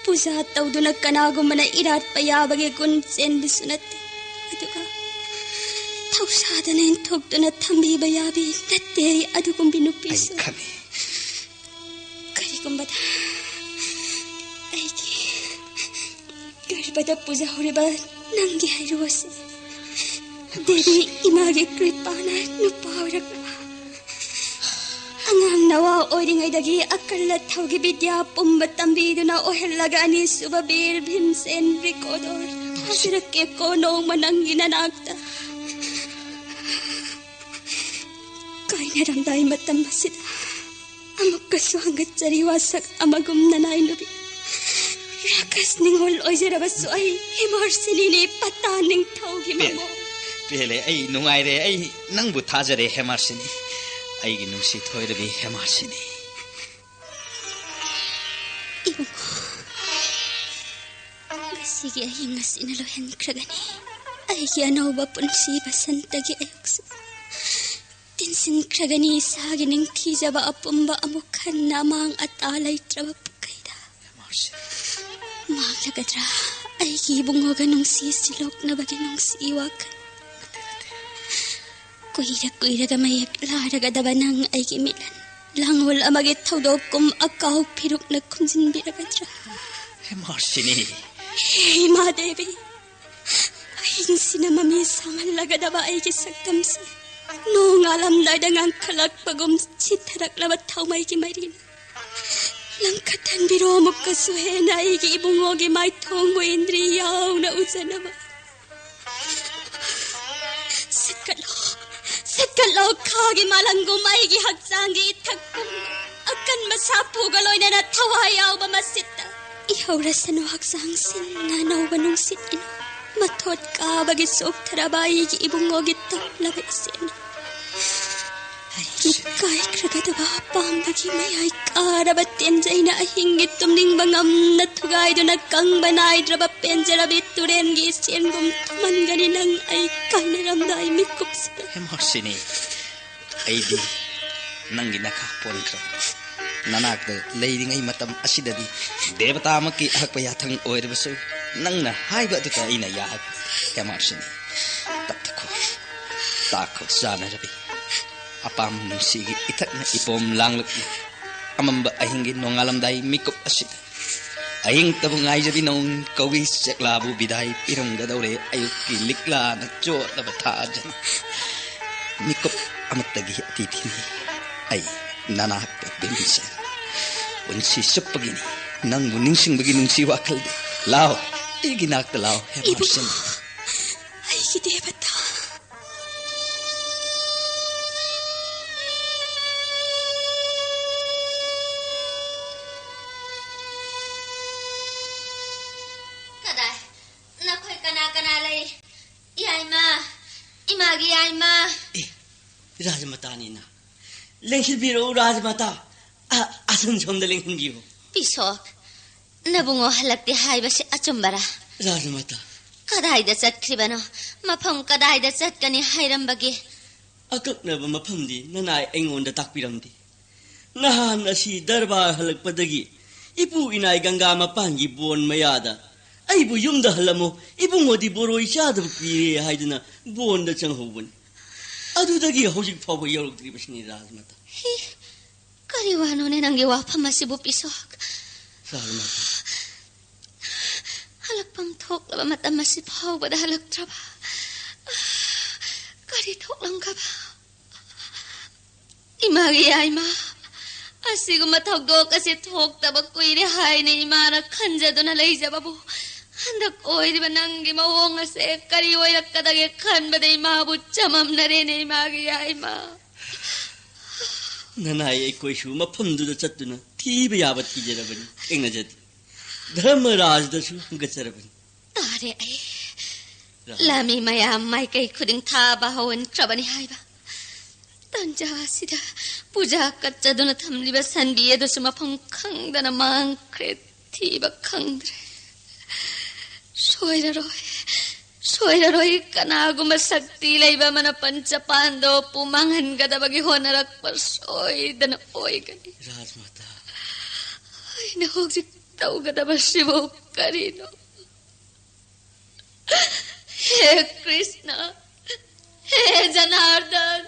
ꯄꯨꯖꯥ ꯇꯧꯗꯨꯅ ꯀꯅꯥꯒꯨꯝꯕꯅ ꯏꯔꯥꯠꯄ ꯌꯥꯕꯒꯤ ꯒꯨꯟ ꯆꯦꯟꯕꯁꯨ ꯅꯠꯇꯦ꯫ ꯑꯗꯨꯒ ꯄꯧꯁꯥꯗꯅ ꯏꯟꯊꯣꯛꯇꯨꯅ ꯊꯝꯕꯤꯕ ꯌꯥꯕꯤ ꯅꯠꯇꯦ ꯑꯩ ꯑꯗꯨꯒꯨꯝꯕꯤ ꯑꯩ ꯅꯨꯄꯤꯁꯨ꯫ ꯈꯪꯉꯤ꯫ ꯀꯔꯤꯒꯨꯝꯕꯗ ꯑꯩꯒꯤ ꯒꯔꯚꯗ ꯄꯨꯖꯍꯧꯔꯤꯕ ꯅꯪꯒꯤ ꯍꯩꯔꯨ ꯑꯁꯤ ꯗꯦꯕꯤ ꯏꯃꯥꯒꯤ ꯀ꯭ꯔꯤꯄꯥꯅ ꯅꯨꯄꯥ ꯑꯣꯏꯔꯛꯂꯕ ꯑꯉꯥꯡ ꯅꯋꯥ ꯑꯣꯏꯔꯤꯉꯩꯗꯒꯤ ꯑꯀꯜ ꯑꯊꯧꯒꯤ ꯕꯤꯗ꯭ꯌꯥ ꯄꯨꯝꯕ ꯇꯝꯕꯤꯗꯨꯅ ꯑꯣꯏꯍꯜꯂꯒ ꯑꯅꯤꯁꯨꯕ ꯕꯤꯔ ꯚꯤꯝꯁꯦꯟ ꯔꯤꯀꯣꯗꯣꯔ ꯊꯥꯖꯔꯛꯀꯦꯀꯣ ꯅꯣꯡꯃ ꯅꯪꯒꯤ ꯅꯅꯥꯛꯇ꯫ ꯀꯥꯏꯅꯔꯝꯗꯥꯏ ꯃꯇꯝ ꯑꯁꯤꯗ ꯑꯃꯨꯛꯀꯁꯨ ꯍꯪꯒꯠꯆꯔꯤ ꯋꯥꯁꯛ ꯑꯃꯒꯨꯝ ꯅꯅꯥꯏ ꯅꯨꯄꯤ ꯔꯥꯀꯁ ꯅꯤꯉꯣꯜ ꯑꯣꯏꯖꯔꯕꯁꯨ ꯑꯩ ꯍꯦꯃꯥꯔꯁꯤꯅꯤꯅꯦ ꯄꯇꯥ ꯅꯤꯡꯊꯧꯒꯤ ꯄꯦ-, ꯃꯃꯣ꯫ ꯄꯦꯜꯂꯦ, ꯑꯩ ꯅꯨꯡꯉꯥꯏꯔꯦ, ꯑꯩ ꯅꯪꯕꯨ ꯊꯥꯖꯔꯦ ꯍꯦꯃꯥꯔꯁꯤꯅꯤ, ꯑꯩꯒꯤ ꯅꯨꯡꯁꯤ ꯊꯣꯏꯔꯕꯤ ꯍꯦꯃꯥꯔꯁꯤꯅꯤ꯫ ꯏꯕꯨꯡꯉꯣ, ꯉꯁꯤꯒꯤ ꯑꯍꯤꯡ ꯑꯁꯤꯅ ꯂꯣꯏꯍꯟꯈ꯭ꯔꯒꯅꯤ ꯑꯩꯒꯤ ꯑꯅꯧꯕ ꯄꯨꯟꯁꯤ ꯕꯁꯟꯇꯒꯤ ꯑꯌꯨꯛꯁꯨ꯫ ꯇꯤꯟꯁꯤꯟꯈ꯭ꯔꯒꯅꯤ ꯏꯁꯥꯒꯤ ꯅꯤꯡꯊꯤꯖꯕ ꯑꯄꯨꯝꯕ ꯑꯃꯨꯛ ꯍꯟꯅ ꯑꯃꯥꯡ ꯑꯇꯥ ꯂꯩꯇ꯭ꯔꯕ ꯄꯨꯈꯩꯗ꯫ ꯍꯦꯃꯥꯔꯁꯤꯅꯤ꯫ ꯃꯥꯡꯂꯒꯗ꯭ꯔꯥ ꯑꯩꯒꯤ ꯏꯕꯨꯡꯉꯣꯒ ꯅꯨꯡꯁꯤ ꯁꯤꯂꯣꯛꯅꯕꯒꯤ ꯅꯨꯡꯁꯤ ꯋꯥꯈꯜ? ꯅꯠꯇꯦ, ꯅꯠꯇꯦ꯫ ꯀꯨꯏꯔ ꯀꯨꯏꯔꯒ ꯃꯌꯦꯛ ꯂꯥꯔꯒꯗꯕ ꯅꯪ ꯑꯩꯒꯤ ꯃꯤꯠꯂꯟ ꯂꯥꯡꯑꯣꯜ ꯑꯃꯒꯤ ꯊꯧꯗꯣꯛ ꯀꯨꯝ ꯑꯀꯥꯎ ꯐꯤꯔꯨꯛꯅ ꯈꯨꯝꯖꯤꯟꯕꯤꯔꯒꯗ꯭ꯔꯥ? ꯍꯦꯃꯥꯔꯁꯤꯅꯤ꯫ ꯍꯦ ꯏꯃꯥ ꯗꯦꯕꯤ, ꯑꯍꯤꯡꯁꯤꯅ ꯃꯃꯤ ꯁꯥꯡꯍꯜꯂꯒꯗꯕ ꯑꯩꯒꯤ ꯁꯛꯇꯝꯁꯦ ꯅꯣꯡꯉꯥꯜꯂꯝꯗꯥꯏꯗ ꯉꯥꯡꯈꯠꯂꯛꯄꯒꯨꯝ ꯁꯤꯊꯔꯛꯂꯕ ꯊꯥꯎꯃꯩꯒꯤ ꯃꯩꯔꯤꯅ ꯂꯪꯈꯠꯍꯟꯕꯤꯔꯣ꯫ ꯑꯃꯨꯛꯀꯁꯨ ꯍꯦꯟꯅ ꯑꯩꯒꯤ ꯏꯕꯨꯡꯉꯣꯒꯤ ꯃꯥꯏꯊꯣꯡꯕꯨ ꯏꯟꯗ꯭ꯔꯤ ꯌꯥꯎꯅ ꯎꯖꯅꯕ꯫ ꯁꯤꯠꯀꯠꯂꯣ, ꯁꯤꯠꯀꯠꯂꯣ, ꯈꯥꯒꯤ ꯃꯥꯂꯪꯒꯨꯝ ꯑꯩꯒꯤ ꯍꯛꯆꯥꯡꯒꯤ ꯏꯊꯛ ꯄꯨꯝꯅ ꯑꯀꯟꯕ ꯁꯥꯐꯨꯒ ꯂꯣꯏꯅꯅ ꯊꯋꯥꯏ ꯌꯥꯎꯕ ꯃꯁꯤꯠꯇ ꯏꯍꯧꯔꯁꯅꯨ ꯍꯛꯆꯥꯡ ꯁꯤꯟꯅ ꯑꯅꯧꯕ ꯅꯨꯡꯁꯤꯠ ꯏꯅꯣ꯫ ꯃꯊꯣꯠ ꯀꯥꯕꯒꯤ ꯆꯣꯛꯊꯔꯕ ꯑꯩꯒꯤ ꯏꯕꯨꯡꯉꯣꯒꯤ ꯇꯞꯂꯕ ꯏꯆꯦꯜꯅ ꯑꯩꯒꯤ ꯀꯥꯏꯈ꯭ꯔꯒꯗꯕ ꯑꯄꯥꯝꯕꯒꯤ ꯃꯌꯥꯏ ꯀꯥꯔꯕ ꯇꯦꯟꯖꯩꯅ ꯑꯍꯤꯡꯒꯤ ꯇꯨꯝꯅꯤꯡꯕ ꯉꯝꯅ ꯊꯨꯒꯥꯏꯗꯨꯅ ꯀꯪꯕ ꯅꯥꯏꯗ꯭ꯔꯕ ꯄꯦꯟꯖꯔꯕꯤ ꯇꯨꯔꯦꯟꯒꯤ ꯏꯆꯦꯜꯒꯨꯝ ꯊꯨꯝꯍꯟꯒꯅꯤ ꯅꯪ ꯑꯩ ꯀꯥꯏꯅꯔꯝꯗꯥꯏ ꯃꯤꯀꯨꯞꯁꯤꯗ꯫ ꯍꯦꯃꯥꯔꯁꯤꯅꯤ, ꯑꯩꯗꯤ ꯅꯪꯒꯤ ꯅꯈꯥ ꯄꯣꯟꯈ꯭ꯔꯕ ꯅꯅꯥꯛꯇ ꯂꯩꯔꯤꯉꯩ ꯃꯇꯝ ꯑꯁꯤꯗꯗꯤ ꯗꯦꯕꯇꯥꯃꯛꯀꯤ ꯑꯍꯛꯄ ꯌꯥꯊꯪ ꯑꯣꯏꯔꯕꯁꯨ ꯅꯪꯅ ꯍꯥꯏꯕ ꯑꯗꯨꯗ ꯑꯩꯅ ꯌꯥꯒꯅꯤ꯫ ꯍꯦꯃꯥꯔꯁꯤꯅꯤ, ꯇꯞꯊꯈꯣ꯫ ꯇꯥꯛꯈꯣ ꯆꯥꯅꯔꯕꯤ꯫ ꯑꯄꯥꯝ ꯅꯨꯡꯁꯤꯒꯤ ꯏꯊꯛꯅ ꯏꯄꯣꯝ ꯂꯥꯡꯂꯛꯂꯤ꯫ ꯑꯃꯝꯕ ꯑꯍꯤꯡꯒꯤ ꯅꯣꯡꯉꯥꯜꯂꯝꯗꯥꯏ ꯃꯤꯀꯨꯞ ꯑꯁꯤꯗ ꯑꯍꯤꯡꯇꯕꯨ ꯉꯥꯏꯖꯕꯤ ꯅꯣꯡ ꯀꯧꯏ꯫ ꯆꯦꯛꯂꯥꯕꯨ ꯕꯤꯗꯥꯏ ꯄꯤꯔꯝꯒꯗꯧꯔꯦ꯫ ꯑꯌꯨꯛꯀꯤ ꯂꯤꯛꯂꯥꯅ ꯆꯣꯠꯂꯕ ꯊꯥꯖꯅ꯫ ꯃꯤꯀꯨꯞ ꯑꯃꯠꯇꯒꯤ ꯑꯇꯤꯊꯤꯅꯤ ꯑꯩ ꯅꯅꯥꯛꯇ ꯇꯨꯝꯖꯔꯤ꯫ ꯄꯨꯟꯁꯤ ꯆꯨꯞꯄꯒꯤꯅꯤ ꯅꯪꯕꯨ ꯅꯤꯡꯁꯤꯡꯕꯒꯤ ꯅꯨꯡꯁꯤ ꯋꯥꯈꯜꯗꯤ꯫ ꯂꯥꯎ, ꯑꯩꯒꯤ ꯅꯥꯛꯇ ꯂꯥꯎ, ꯍꯦ ꯏꯕꯨꯡꯉꯣ, ꯃꯥꯝꯁꯤꯟ꯫ ꯑꯩꯒꯤ ꯗꯦꯕꯇꯥ꯫ ꯀꯗꯥꯏ? ꯅꯈꯣꯏ ꯀꯅꯥ ꯀꯅꯥ ꯂꯩ? ꯌꯥꯏꯃ, ꯏꯃꯥꯒꯤ ꯌꯥꯏꯃ꯫ ꯑꯦ, ꯔꯥꯖꯃꯇꯥꯅꯤꯅ꯫ ꯂꯦꯡꯁꯤꯟꯕꯤꯔꯛꯎ, ꯔꯥꯖꯃꯇꯥ꯫ ꯑ, ꯑꯁꯨꯝ ꯁꯣꯝꯗ ꯂꯦꯡꯁꯤꯟꯕꯤꯌꯨ꯫ ꯄꯤꯁꯣꯛ, ꯅꯕꯨꯡꯉꯣ ꯍꯜꯂꯛꯇꯦ ꯍꯥꯏꯕꯁꯤ ꯑꯆꯨꯝꯕꯔꯥ? ꯔꯥꯖꯃꯇꯥ꯫ ꯀꯗꯥꯏꯗ ꯆꯠꯈ꯭ꯔꯤꯕꯅꯣ? ꯃꯐꯝ ꯀꯗꯥꯏꯗ ꯆꯠꯀꯅꯤ ꯍꯥꯏꯔꯝꯕꯒꯦ? ꯑꯀꯛꯅꯕ ꯃꯐꯝꯗꯤ ꯅꯅꯥꯏ ꯑꯩꯉꯣꯟꯗ ꯇꯥꯛꯄꯤꯔꯝꯗꯦ꯫ ꯅꯍꯥꯟ ꯑꯁꯤ ꯗꯔꯕꯥꯔ ꯍꯜꯂꯛꯄꯗꯒꯤ ꯏꯄꯨ ꯏꯅꯥꯏ ꯒꯪꯒꯥ ꯃꯄꯥꯟꯒꯤ ꯕꯣꯟ ꯃꯌꯥꯗ ꯑꯩꯕꯨ ꯌꯨꯝꯗ ꯍꯜꯂꯝꯃꯨ, ꯏꯕꯨꯡꯉꯣꯗꯤ ꯕꯣꯔꯣꯏ ꯆꯥꯗꯕ ꯀꯨꯏꯔꯦ ꯍꯥꯏꯗꯨꯅ ꯕꯣꯟꯗ ꯆꯪꯍꯧꯕꯅꯤ꯫ ꯑꯗꯨꯗꯒꯤ ꯍꯧꯖꯤꯛ ꯐꯥꯎꯕ ꯌꯧꯔꯛꯇ꯭ꯔꯤꯕꯁꯤꯅꯤ, ꯔꯥꯖꯃꯥꯇꯥ꯫ ꯍꯤ, ꯀꯔꯤ ꯋꯥꯅꯣꯅꯦ ꯅꯪꯒꯤ ꯋꯥꯐꯝ ꯑꯁꯤꯕꯨ, ꯄꯤꯁꯣꯛ? ꯔꯥꯖꯃꯥꯇꯥ꯫ ꯍꯜꯂꯛꯐꯝ ꯊꯣꯛꯂꯕ ꯃꯇꯝ ꯑꯁꯤ ꯐꯥꯎꯕꯗ ꯍꯜꯂꯛꯇ꯭ꯔꯕ? ꯀꯔꯤ ꯊꯣꯛꯂꯝꯒꯕ? ꯏꯃꯥꯒꯤ ꯌꯥꯏꯃ, ꯑꯁꯤꯒꯨꯝꯕ ꯊꯧꯗꯣꯛ ꯑꯁꯤ ꯊꯣꯛꯇꯕ ꯀꯨꯏꯔꯦ ꯍꯥꯏꯅ ꯏꯃꯥꯅ ꯈꯟꯖꯗꯨꯅ ꯂꯩꯖꯕꯕꯨ ꯍꯟꯗꯛ ꯑꯣꯏꯔꯤꯕ ꯅꯪꯒꯤ ꯃꯑꯣꯡ ꯑꯁꯦ ꯀꯔꯤ ꯑꯣꯏꯔꯛꯀꯗꯒꯦ ꯈꯟꯕꯗ ꯏꯃꯥꯕꯨ ꯆꯃꯝꯅꯔꯦꯅꯦ, ꯏꯃꯥꯒꯤ ꯌꯥꯏꯃ꯫ ꯅꯅꯥꯏ ꯑꯩꯈꯣꯏꯁꯨ ꯃꯐꯝꯗꯨꯗ ꯆꯠꯇꯨꯅ ꯊꯤꯕ ꯌꯥꯕ ꯊꯤꯖꯔꯕꯅꯤ, ꯊꯦꯡꯅꯖꯗꯦ꯫ ꯙꯔꯃꯔꯥꯖꯗꯁꯨ ꯍꯪꯒꯠꯆꯔꯕꯅꯤ꯫ ꯇꯥꯔꯦ ꯑꯩ꯫ ꯔꯥꯅꯤ꯫ ꯂꯥꯃꯤ ꯃꯌꯥꯝ ꯃꯥꯏꯀꯩ ꯈꯨꯗꯤꯡ ꯊꯥꯕ ꯍꯧꯍꯟꯈ꯭ꯔꯕꯅꯤ ꯍꯥꯏꯕ꯫ ꯇꯟꯖꯥ ꯑꯁꯤꯗ ꯄꯨꯖꯥ ꯀꯠꯆꯗꯨꯅ ꯊꯝꯂꯤꯕ ꯁꯟꯕꯤ ꯑꯗꯨꯁꯨ ꯃꯐꯝ ꯈꯪꯗꯅ ꯃꯥꯡꯈ꯭ꯔꯦ, ꯊꯤꯕ ꯈꯪꯗ꯭ꯔꯦ꯫ ꯁꯣꯏꯔꯔꯣꯏ, ꯁꯣꯏꯔꯔꯣꯏ, ꯀꯅꯥꯒꯨꯝꯕ ꯁꯛꯇꯤ ꯂꯩꯕ ꯑꯃꯅ ꯄꯟꯆꯄꯥꯟꯗꯣꯞꯄꯨ ꯃꯥꯡꯍꯟꯒꯗꯕꯒꯤ ꯍꯣꯠꯅꯔꯛꯄ ꯁꯣꯏꯗꯅ ꯑꯣꯏꯒꯅꯤ꯫ ꯔꯥꯖꯃꯥꯇꯥ꯫ ꯑꯩꯅ ꯍꯧꯖꯤꯛ ꯇꯧꯒꯗꯕꯁꯤꯕꯨ ꯀꯔꯤꯅꯣ? ꯍꯦ ꯀ꯭ꯔꯤꯁꯅ, ꯍꯦ ꯖꯅꯥꯔꯗꯟ,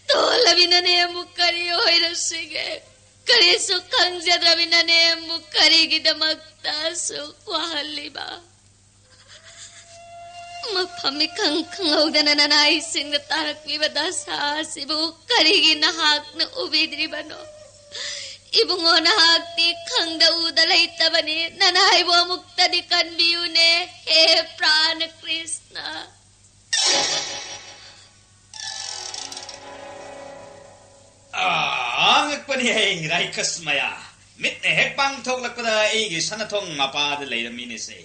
ꯇꯣꯜꯂꯕꯤꯅꯅꯦ ꯑꯃꯨꯛ ꯀꯔꯤ ꯑꯣꯏꯔꯁꯤꯒꯦ? ꯀꯔꯤꯁꯨ ꯈꯪꯖꯗ꯭ꯔꯕꯤꯅꯅꯦ ꯑꯃꯨꯛ ꯀꯔꯤꯒꯤꯗꯃꯛꯇ ꯑꯁꯨꯛ ꯋꯥꯍꯜꯂꯤꯕ? ꯃꯐꯝ ꯏꯈꯪ ꯈꯪꯍꯧꯗꯅ ꯅꯅꯥꯏꯁꯤꯡꯗ ꯇꯥꯔꯛꯂꯤꯕ ꯗꯁꯥ ꯑꯁꯤꯕꯨ ꯀꯔꯤꯒꯤ ꯅꯍꯥꯛꯅ ꯎꯕꯤꯗ꯭ꯔꯤꯕꯅꯣ? ꯏꯕꯨꯡꯉꯣ, ꯅꯍꯥꯛꯇꯤ ꯈꯪꯗ ꯎꯗ ꯂꯩꯇꯕꯅꯤ꯫ ꯅꯅꯥꯏꯕꯨ ꯑꯃꯨꯛꯇꯗꯤ ꯀꯟꯕꯤꯌꯨꯅꯦ, ꯍꯦ ꯄ꯭ꯔꯥꯅ ꯀ꯭ꯔꯤꯁꯅ꯫ ꯑꯥ, ꯑꯉꯛꯄꯅꯤ ꯍꯦ, ꯔꯥꯏꯈꯁ ꯃꯌꯥ꯫ ꯃꯤꯠꯅ ꯍꯦꯛ ꯄꯥꯡꯊꯣꯛꯂꯛꯄꯗ ꯑꯩꯒꯤ ꯁꯅꯥꯊꯣꯡ ꯃꯄꯥꯗ ꯂꯩꯔꯝꯃꯤꯅꯦꯁꯦ꯫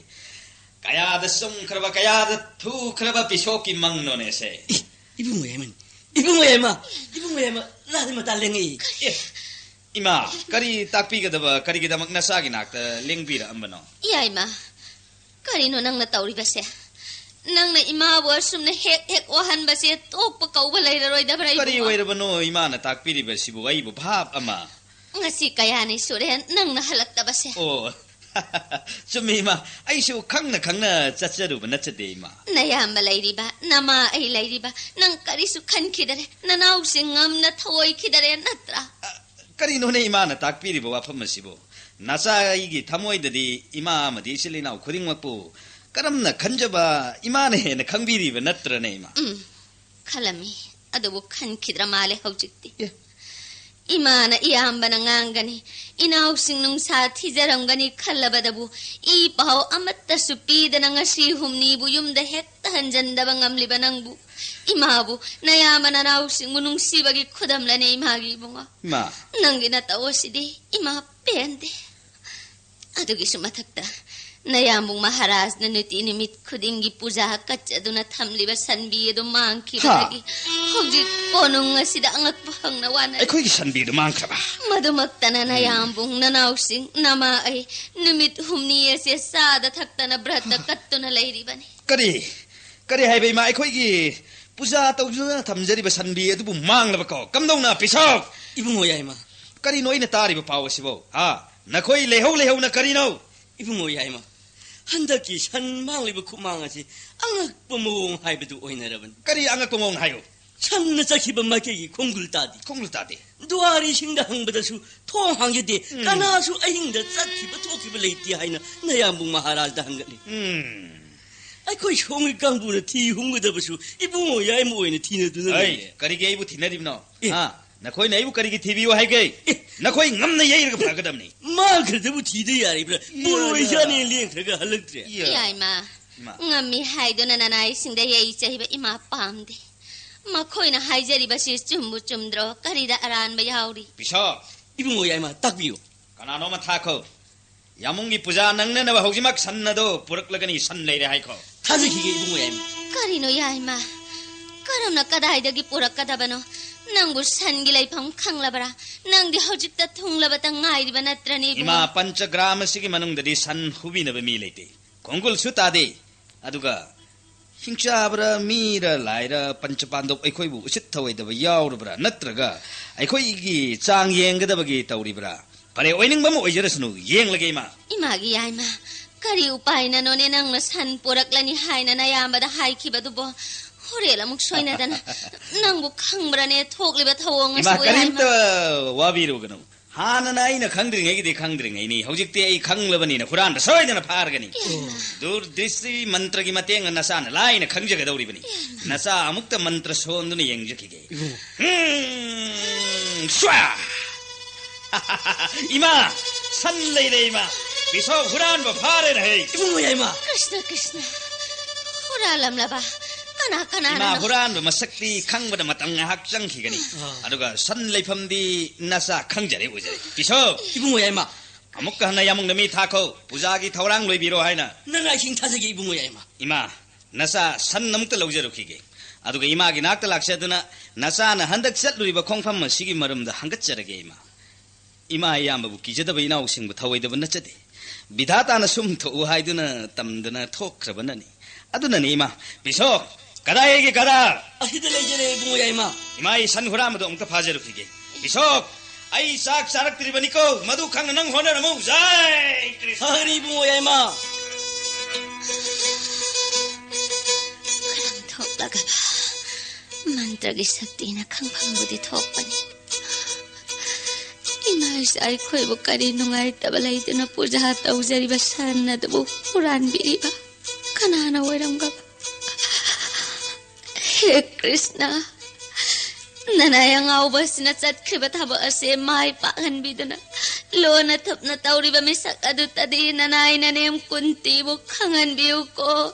ꯀꯌꯥꯗ ꯆꯨꯝꯈ꯭ꯔꯕ, ꯀꯌꯥꯗ ꯊꯨꯈ꯭ꯔꯕ ꯄꯤꯁꯣꯛꯀꯤ ꯃꯪꯅꯣꯅꯦꯁꯦ꯫ ꯏ, ꯏꯕꯨꯡꯉꯣ ꯌꯥꯏꯃ, ꯏꯕꯨꯡꯉꯣ ꯌꯥꯏꯃ, ꯏꯕꯨꯡꯉꯣ ꯌꯥꯏꯃ, ꯂꯥꯗꯤ ꯃꯇꯥ ꯂꯦꯡꯉꯛꯏ꯫ ꯑꯦ, ꯏꯃꯥ, ꯀꯔꯤ ꯇꯥꯛꯄꯤꯒꯗꯕ, ꯀꯔꯤꯒꯤꯗꯃꯛ ꯅꯆꯥꯒꯤ ꯅꯥꯛꯇ ꯂꯦꯡꯕꯤꯔꯛꯑꯝꯕꯅꯣ? ꯌꯥꯏꯃ, ꯀꯔꯤꯅꯣ ꯅꯪꯅ ꯇꯧꯔꯤꯕꯁꯦ? ꯅꯪꯅ ꯏꯃꯥꯕꯨ ꯑꯁꯨꯝꯅ ꯍꯦꯛ ꯍꯦꯛ ꯋꯥꯍꯟꯕꯁꯦ ꯇꯣꯛꯄ ꯀꯧꯕ ꯂꯩꯔꯔꯣꯏꯗꯕ꯭ꯔꯥ, ꯀꯔꯤ ꯏꯕꯨꯡꯉꯣ? ꯑꯣꯏꯔꯕꯅꯣ ꯏꯃꯥꯅ ꯇꯥꯛꯄꯤꯔꯤꯕꯁꯤꯕꯨ? ꯑꯩꯕꯨ ꯚꯥꯞ ꯑꯃ꯫ ꯉꯁꯤ ꯀꯌꯥꯅꯤ ꯁꯨꯔꯦ ꯅꯪꯅ ꯍꯜꯂꯛꯇꯕꯁꯦ? ꯑꯣ, ꯆꯨꯝꯃꯤ ꯏꯃꯥ, ꯑꯩꯁꯨ ꯈꯪꯅ ꯈꯪꯅ ꯆꯠꯆꯔꯨꯕ ꯅꯠꯆꯗꯦ ꯏꯃꯥ꯫ ꯅꯌꯥꯝꯕ ꯂꯩꯔꯤꯕ, ꯅꯃꯥ ꯑꯩ ꯂꯩꯔꯤꯕ, ꯅꯪ ꯀꯔꯤꯁꯨ ꯈꯟꯈꯤꯗꯔꯦ, ꯅꯅꯥꯎꯁꯤꯡ ꯉꯝꯅ ꯊꯧꯑꯣꯏꯈꯤꯗꯔꯦ ꯅꯠꯇ꯭ꯔꯥ? ꯑ, ꯀꯔꯤꯅꯣꯅꯦ ꯏꯃꯥꯅ ꯇꯥꯛꯄꯤꯔꯤꯕ ꯋꯥꯐꯝ ꯑꯁꯤꯕꯨ? ꯅꯆꯥ ꯑꯩꯒꯤ ꯊꯃꯣꯏꯗꯗꯤ ꯏꯃꯥ ꯑꯃꯗꯤ ꯏꯆꯤꯜ ꯏꯅꯥꯎ ꯈꯨꯗꯤꯡꯃꯛꯄꯨ ꯀꯔꯝꯅ ꯈꯟꯖꯕ ꯏꯃꯥꯅ ꯍꯦꯟꯅ ꯈꯪꯕꯤꯔꯤꯕ ꯅꯠꯇ꯭ꯔꯅꯦ ꯏꯃꯥ? ꯎꯝ, ꯈꯜꯂꯝꯃꯤ꯫ ꯑꯗꯨꯕꯨ ꯈꯟꯈꯤꯗ꯭ꯔ ꯃꯥꯜꯂꯦ ꯍꯧꯖꯤꯛꯇꯤ꯫ ꯑꯦ꯫ ꯏꯃꯥꯅ ꯏꯌꯥꯝꯕꯅ ꯉꯥꯡꯒꯅꯤ, ꯏꯅꯥꯎꯁꯤꯡ ꯅꯨꯡꯁꯥ ꯊꯤꯖꯔꯝꯒꯅꯤ ꯈꯜꯂꯕꯗꯕꯨ ꯏ ꯄꯥꯎ ꯑꯃꯠꯇꯁꯨ ꯄꯤꯗꯅ ꯉꯁꯤ ꯍꯨꯝꯅꯤꯕꯨ ꯌꯨꯝꯗ ꯍꯦꯛꯇ ꯍꯟꯖꯟꯗꯕ ꯉꯝꯂꯤꯕ ꯅꯪꯕꯨ, ꯏꯃꯥꯕꯨ, ꯅꯌꯥꯝꯕ ꯅꯅꯥꯎꯁꯤꯡꯕꯨ ꯅꯨꯡꯁꯤꯕꯒꯤ ꯈꯨꯗꯝꯂꯅꯦ ꯏꯃꯥꯒꯤ ꯏꯕꯨꯡꯉꯣ꯫ ꯏꯃꯥ꯫ ꯅꯪꯒꯤ ꯅꯇꯧ ꯑꯁꯤꯗꯤ ꯏꯃꯥ ꯄꯦꯟꯗꯦ꯫ ꯑꯗꯨꯒꯤꯁꯨ ꯃꯊꯛꯇ ꯅꯌꯥꯝꯕꯨꯡ ꯃꯍꯥꯔꯥꯖꯅ ꯅꯨꯡꯇꯤ ꯅꯨꯃꯤꯠ ꯈꯨꯗꯤꯡꯒꯤ ꯄꯨꯖꯥ ꯀꯠꯆꯗꯨꯅ ꯊꯝꯂꯤꯕ ꯁꯟꯕꯤ ꯑꯗꯨ ꯃꯥꯡꯈꯤꯕꯗꯒꯤ ꯍꯥ? ꯍꯧꯖꯤꯛ ꯀꯣꯅꯨꯡ ꯑꯁꯤꯗ ꯑꯉꯛꯄ ꯐꯪꯅ ꯋꯥꯅꯔꯤ꯫ ꯑꯩꯈꯣꯏꯒꯤ ꯁꯟꯕꯤ ꯑꯗꯨ ꯃꯥꯡꯈ꯭ꯔꯕ? ꯃꯗꯨꯃꯛꯇꯅ ꯎꯝ꯫ ꯅꯌꯥꯝꯕꯨꯡ, ꯅꯅꯥꯎꯁꯤꯡ, ꯅꯃꯥ ꯑꯩ ꯅꯨꯃꯤꯠ ꯍꯨꯝꯅꯤ ꯑꯁꯦ ꯆꯥꯗ ꯊꯛꯇꯅ ꯕ꯭ꯔꯠꯇ ꯀꯠꯇꯨꯅ ꯂꯩꯔꯤꯕꯅꯤ꯫ ꯀꯔꯤ? ꯀꯔꯤ ꯍꯥꯏꯕ ꯏꯃꯥ? ꯑꯩꯈꯣꯏꯒꯤ ꯄꯨꯖꯥ ꯇꯧꯗꯨꯅ ꯊꯝꯖꯔꯤꯕ ꯁꯟꯕꯤ ꯑꯗꯨꯕꯨ ꯃꯥꯡꯂꯕ ꯀꯣ? ꯀꯝꯗꯧꯅ ꯄꯤꯁꯛ? ꯏꯕꯨꯡꯉꯣ ꯌꯥꯏꯃ꯫ ꯀꯔꯤꯅꯣ ꯑꯩꯅ ꯇꯥꯔꯤꯕ ꯄꯥꯎ ꯑꯁꯤꯕꯣ? ꯍꯥ? ꯅꯈꯣꯏ ꯂꯩꯍꯧ ꯂꯩꯍꯧꯅ ꯀꯔꯤꯅꯣ? ꯏꯕꯨꯡꯉꯣ ꯌꯥꯏꯃ, ꯍꯟꯗꯛꯀꯤ ꯁꯟ ꯃꯥꯡꯂꯤꯕ ꯈꯨꯃꯥꯡ ꯑꯁꯤ ꯑꯉꯛꯄ ꯃꯑꯣꯡ ꯍꯥꯏꯕꯗꯨ ꯑꯣꯏꯅꯔꯕꯅꯤ꯫ ꯀꯔꯤ ꯑꯉꯛꯄ ꯃꯑꯣꯡ ꯍꯥꯏꯌꯨ? ꯁꯟꯅ ꯆꯠꯈꯤꯕ ꯃꯥꯏꯀꯩꯒꯤ ꯈꯣꯡꯒꯨꯜ ꯇꯥꯗꯦ꯫ ꯈꯣꯡꯒꯨꯜ ꯇꯥꯗꯦ꯫ ꯗꯨꯋꯥꯔꯤꯁꯤꯡꯗ ꯍꯪꯕꯗꯁꯨ ꯊꯣꯡ ꯍꯥꯡꯖꯗꯦ꯫ ꯎꯝ꯫ ꯀꯅꯥꯁꯨ ꯑꯍꯤꯡꯗ ꯆꯠꯈꯤꯕ ꯊꯣꯛꯈꯤꯕ ꯂꯩꯇꯦ ꯍꯥꯏꯅ ꯅꯌꯥꯝꯕꯨꯡ ꯃꯍꯥꯔꯥꯖꯗ ꯍꯪꯒꯠꯂꯤ꯫ ꯎꯝ꯫ ꯑꯩꯈꯣꯏ ꯁꯣꯝꯒꯤ ꯀꯥꯡꯕꯨꯅ ꯊꯤ ꯍꯨꯝꯒꯗꯕꯁꯨ ꯏꯕꯨꯡꯉꯣ ꯌꯥꯏꯃ ꯑꯣꯏꯅ ꯊꯤꯅꯗꯨꯅ ꯍꯩ, ꯂꯩꯔꯦ꯫ ꯀꯔꯤꯒꯤ ꯑꯩꯕꯨ ꯊꯤꯅꯔꯤꯕꯅꯣ? ꯑꯦ꯫ ꯍꯥ? ꯅꯈꯣꯏꯅ ꯑꯩꯕꯨ ꯀꯔꯤꯒꯤ ꯊꯤꯕꯤꯌꯨ ꯍꯥꯏꯒꯦ? ꯑꯦ꯫ ꯅꯈꯣꯏ ꯉꯝꯅ ꯌꯩꯔꯒ ꯐꯒꯗꯕꯅꯤ꯫ ꯃꯥꯡꯈ꯭ꯔꯗꯕꯨ ꯊꯤꯗ ꯌꯥꯔꯤꯕ꯭ꯔꯥ? ꯏꯌꯥ, ꯄꯣꯔꯣꯏ ꯏꯌꯥ꯫ ꯆꯥꯅꯦ ꯂꯦꯡꯈ꯭ꯔꯒ ꯍꯜꯂꯛꯇ꯭ꯔꯦ꯫ ꯏꯌꯥ꯫ ꯌꯥꯏꯃ, ꯏꯃꯥ꯫ ꯉꯝꯃꯤ ꯍꯥꯏꯗꯨꯅ ꯅꯅꯥꯏꯁꯤꯡꯗ ꯌꯩ ꯆꯩꯕ ꯏꯃꯥ ꯄꯥꯝꯗꯦ꯫ ꯃꯈꯣꯏꯅ ꯍꯥꯏꯖꯔꯤꯕꯁꯤ ꯆꯨꯝꯕꯨ ꯆꯨꯝꯗ꯭ꯔꯣ? ꯀꯔꯤꯗ ꯑꯔꯥꯟꯕ ꯌꯥꯎꯔꯤ? ꯄꯤꯁꯥ꯫ ꯏꯕꯨꯡꯉꯣ ꯌꯥꯏꯃ, ꯇꯥꯛꯄꯤꯌꯨ꯫ ꯀꯅꯥꯅꯣꯃ ꯊꯥꯈꯣ꯫ ꯌꯥꯃꯨꯡꯒꯤ ꯄꯨꯖꯥ ꯅꯪꯅꯅꯕ ꯍꯧꯖꯤꯛꯃꯛ ꯁꯟ ꯑꯗꯣ ꯄꯨꯔꯛꯂꯒꯅꯤ, ꯁꯟ ꯂꯩꯔꯦ ꯍꯥꯏꯈꯣ꯫ ꯊꯥꯖꯈꯤꯒꯦ ꯏꯕꯨꯡꯉꯣ ꯌꯥꯏꯃ꯫ ꯀꯔꯤꯅꯣ ꯌꯥꯏꯃ? ꯀꯔꯝꯅ ꯀꯗꯥꯏꯗꯒꯤ ꯄꯨꯔꯛꯀꯗꯕꯅꯣ? ꯅꯪꯕꯨ ꯁꯟꯒꯤ ꯂꯩꯐꯝ ꯈꯪꯂꯕ꯭ꯔꯥ? ꯅꯪꯗꯤ ꯍꯧꯖꯤꯛꯇ ꯊꯨꯡꯂꯕꯇ ꯉꯥꯏꯔꯤꯕ ꯅꯠꯇ꯭ꯔꯅꯦ ꯏꯕꯨꯡꯉꯣ? ꯏꯃꯥ, ꯄꯟꯆꯒ꯭ꯔꯥꯝ ꯑꯁꯤꯒꯤ ꯃꯅꯨꯡꯗꯗꯤ ꯁꯟ ꯍꯨꯕꯤꯅꯕ ꯃꯤ ꯂꯩꯇꯦ꯫ ꯈꯣꯡꯒꯨꯜꯁꯨ ꯇꯥꯗꯦ꯫ ꯑꯗꯨꯒ ꯍꯤꯡꯆꯥꯕ꯭ꯔꯥ, ꯃꯤꯔ, ꯂꯥꯏꯔ, ꯄꯟꯆ ꯄꯥꯟꯗꯕ ꯑꯩꯈꯣꯏꯕꯨ ꯎꯁꯤꯠ ꯊꯑꯣꯏꯗꯕ ꯌꯥꯎꯔꯕ꯭ꯔꯥ? ꯅꯠꯇ꯭ꯔꯒ ꯑꯩꯈꯣꯏꯒꯤ ꯆꯥꯡ ꯌꯦꯡꯒꯗꯕꯒꯤ ꯇꯧꯔꯤꯕ꯭ꯔꯥ? ꯐꯔꯦ, ꯑꯣꯏꯅꯤꯡꯕ ꯑꯃ ꯑꯣꯏꯖꯔꯁꯅꯨ, ꯌꯦꯡꯂꯒꯦ ꯏꯃꯥ꯫ ꯏꯃꯥꯒꯤ ꯌꯥꯏꯃ, ꯀꯔꯤ ꯎꯄꯥꯏꯅꯅꯣꯅꯦ ꯅꯪꯅ ꯁꯟ ꯄꯨꯔꯛꯂꯅꯤ ꯍꯥꯏꯅ ꯅꯌꯥꯝꯕꯗ ꯍꯥꯏꯈꯤꯕꯗꯨꯕꯣ? ꯍꯣꯔꯦꯟ ꯑꯃꯨꯛ ꯁꯣꯏꯅꯗꯅ꯫ ꯅꯪꯕꯨ ꯈꯪꯕ꯭ꯔꯅꯦ ꯊꯣꯛꯂꯤꯕ ꯊꯧꯑꯣꯡ ꯏꯃꯥ, ꯑꯁꯤꯕꯨ ꯌꯥꯏꯃ? ꯀꯔꯤꯝꯇ ꯋꯥꯕꯤꯔꯨꯒꯅꯨ꯫ ꯍꯥꯟꯅꯅ ꯑꯩꯅ ꯈꯪꯗ꯭ꯔꯤꯉꯩꯒꯤꯗꯤ ꯈꯪꯗ꯭ꯔꯤꯉꯩꯅꯤ꯫ ꯍꯧꯖꯤꯛꯇꯤ ꯑꯩ ꯈꯪꯂꯕꯅꯤꯅ ꯍꯨꯔꯥꯟꯕ ꯁꯣꯏꯗꯅ ꯐꯥꯔꯒꯅꯤ꯫ ꯏꯃꯥ꯫ ꯗꯨꯔꯗ꯭ꯔꯤꯁꯇꯤ ꯃꯟꯇ꯭ꯔꯒꯤ ꯃꯇꯦꯡꯅ ꯅꯆꯥꯅ ꯂꯥꯏꯅ ꯈꯪꯖꯒꯗꯧꯔꯤꯕꯅꯤ꯫ ꯏꯃꯥ꯫ ꯅꯆꯥ ꯑꯃꯨꯛꯇ ꯃꯟꯇ꯭ꯔ ꯁꯣꯟꯗꯨꯅ ꯌꯦꯡꯖꯈꯤꯒꯦ꯫ ꯏꯕꯨꯡꯉꯣ꯫ ꯍꯝ! ꯁ꯭ꯋꯥ! ꯏꯃꯥ! ꯁꯟ ꯂꯩꯔꯦ, ꯏꯃꯥ! ꯕꯤꯁꯣꯞ ꯍꯨꯔꯥꯟꯕ ꯐꯥꯔꯦꯅꯦ, ꯍꯩ! ꯏꯕꯨꯡꯉꯣ ꯌꯥꯏꯃ! ꯀ꯭ꯔꯤꯁꯅ, ꯀ꯭ꯔꯤꯁꯅ! ꯍꯨꯔꯥꯜꯂꯝꯂꯕ? ꯀꯅꯥ, ꯀꯅꯥꯅꯅꯣ? ꯏꯃꯥ, ꯍꯨꯔꯥꯟꯕ ꯃꯁꯛꯇꯤ ꯈꯪꯕꯗ ꯃꯇꯝ ꯉꯥꯏꯍꯥꯛ ꯆꯪꯈꯤꯒꯅꯤ꯫ ꯑꯥ꯫ ꯑꯗꯨꯒ ꯁꯟ ꯂꯩꯐꯝꯗꯤ ꯅꯆꯥ ꯈꯪꯖꯔꯦ, ꯎꯖꯔꯦ꯫ ꯕꯤꯁꯣꯞ! ꯏꯕꯨꯡꯉꯣ ꯌꯥꯏꯃ! ꯑꯃꯨꯛꯀ ꯍꯟꯅ ꯌꯥꯃꯨꯡꯗ ꯃꯤ ꯊꯥꯈꯣ, ꯄꯨꯖꯥꯒꯤ ꯊꯧꯔꯥꯡ ꯂꯣꯏꯕꯤꯔꯣ ꯍꯥꯏꯅ꯫ ꯅꯪ ꯂꯥꯏꯁꯤꯡ ꯊꯥꯖꯒꯦ, ꯏꯕꯨꯡꯉꯣ ꯌꯥꯏꯃ꯫ ꯏꯃꯥ, ꯅꯆꯥ ꯁꯟ ꯑꯃꯨꯛꯇ ꯂꯧꯖꯔꯨꯈꯤꯒꯦ꯫ ꯑꯗꯨꯒ ꯏꯃꯥꯒꯤ ꯅꯥꯛꯇ ꯂꯥꯛꯆꯗꯨꯅ ꯅꯆꯥꯅ ꯍꯟꯗꯛ ꯆꯠꯂꯨꯔꯤꯕ ꯈꯣꯡꯐꯝ ꯑꯁꯤꯒꯤ ꯃꯔꯝꯗ ꯍꯪꯒꯠꯆꯔꯒꯦ, ꯏꯃꯥ꯫ ꯏꯃꯥ ꯏꯌꯥꯝꯕꯕꯨ ꯀꯤꯖꯗꯕ ꯏꯅꯥꯎꯁꯤꯡꯕꯨ ꯊꯧꯑꯣꯏꯗꯕ ꯅꯠꯆꯗꯦ꯫ ꯕꯤꯙꯥꯇꯥꯅ ꯁꯨꯝ ꯊꯣꯛꯎ ꯍꯥꯏꯗꯨꯅ ꯇꯝꯗꯅ ꯊꯣꯛꯈ꯭ꯔꯕꯅꯅꯤ꯫ ꯑꯗꯨꯅꯅꯤ, ꯏꯃꯥ꯫ ꯕꯤꯁꯣꯞ! ꯀꯗꯥꯏ ꯂꯩꯒꯦ, ꯀꯗꯥ? ꯑꯁꯤꯗ ꯂꯩꯖꯔꯦ, ꯏꯕꯨꯡꯉꯣ ꯌꯥꯏꯃ꯫ ꯏꯃꯥ, ꯑꯩ ꯁꯟ ꯍꯨꯔꯥꯟꯕꯗꯣ ꯑꯃꯨꯛꯇ ꯐꯥꯖꯔꯨꯈꯤꯒꯦ꯫ ꯕꯤꯁꯣꯞ! ꯑꯩ ꯆꯥꯛ ꯆꯥꯔꯛꯇ꯭ꯔꯤꯕꯅꯤꯀꯣ, ꯃꯗꯨ ꯈꯪꯅ ꯅꯪ ꯍꯣꯠꯅꯔꯝꯃꯨ꯫ ꯖꯥꯏ ꯀ꯭ꯔꯤꯁꯅ! ꯐꯒꯅꯤ, ꯏꯕꯨꯡꯉꯣ ꯌꯥꯏꯃ꯫ ꯀꯕꯥ, ꯃꯟꯇ꯭ꯔꯒꯤ ꯁꯛꯇꯤꯅ ꯈꯪꯐꯝꯕꯨꯗꯤ ꯊꯣꯛꯄꯅꯤ꯫ ꯏꯃꯥ ꯏꯆꯥ ꯑꯩꯈꯣꯏꯕꯨ ꯀꯔꯤ ꯅꯨꯡꯉꯥꯏꯇꯕ ꯂꯩꯗꯨꯅ ꯄꯨꯖꯥ ꯇꯧꯖꯔꯤꯕ ꯁꯟ ꯑꯗꯨꯕꯨ ꯍꯨꯔꯥꯟꯕꯤꯔꯤꯕ ꯀꯅꯥꯅ ꯑꯣꯏꯔꯝꯒꯕ? ꯍꯦ ꯀ꯭ꯔꯤꯁꯅ, ꯅꯅꯥꯏ ꯑꯉꯥꯎꯕ ꯑꯁꯤꯅ ꯆꯠꯈ꯭ꯔꯤꯕ ꯊꯕꯛ ꯑꯁꯦ ꯃꯥꯏ ꯄꯥꯛꯍꯟꯕꯤꯗꯨꯅ ꯂꯣꯟꯅ ꯊꯨꯞꯅ ꯇꯧꯔꯤꯕ ꯃꯤꯁꯛ ꯑꯗꯨꯇꯗꯤ ꯅꯅꯥꯏ ꯅꯅꯦꯝ ꯀꯨꯟꯇꯤꯕꯨ ꯈꯪꯍꯟꯕꯤꯌꯨꯀꯣ,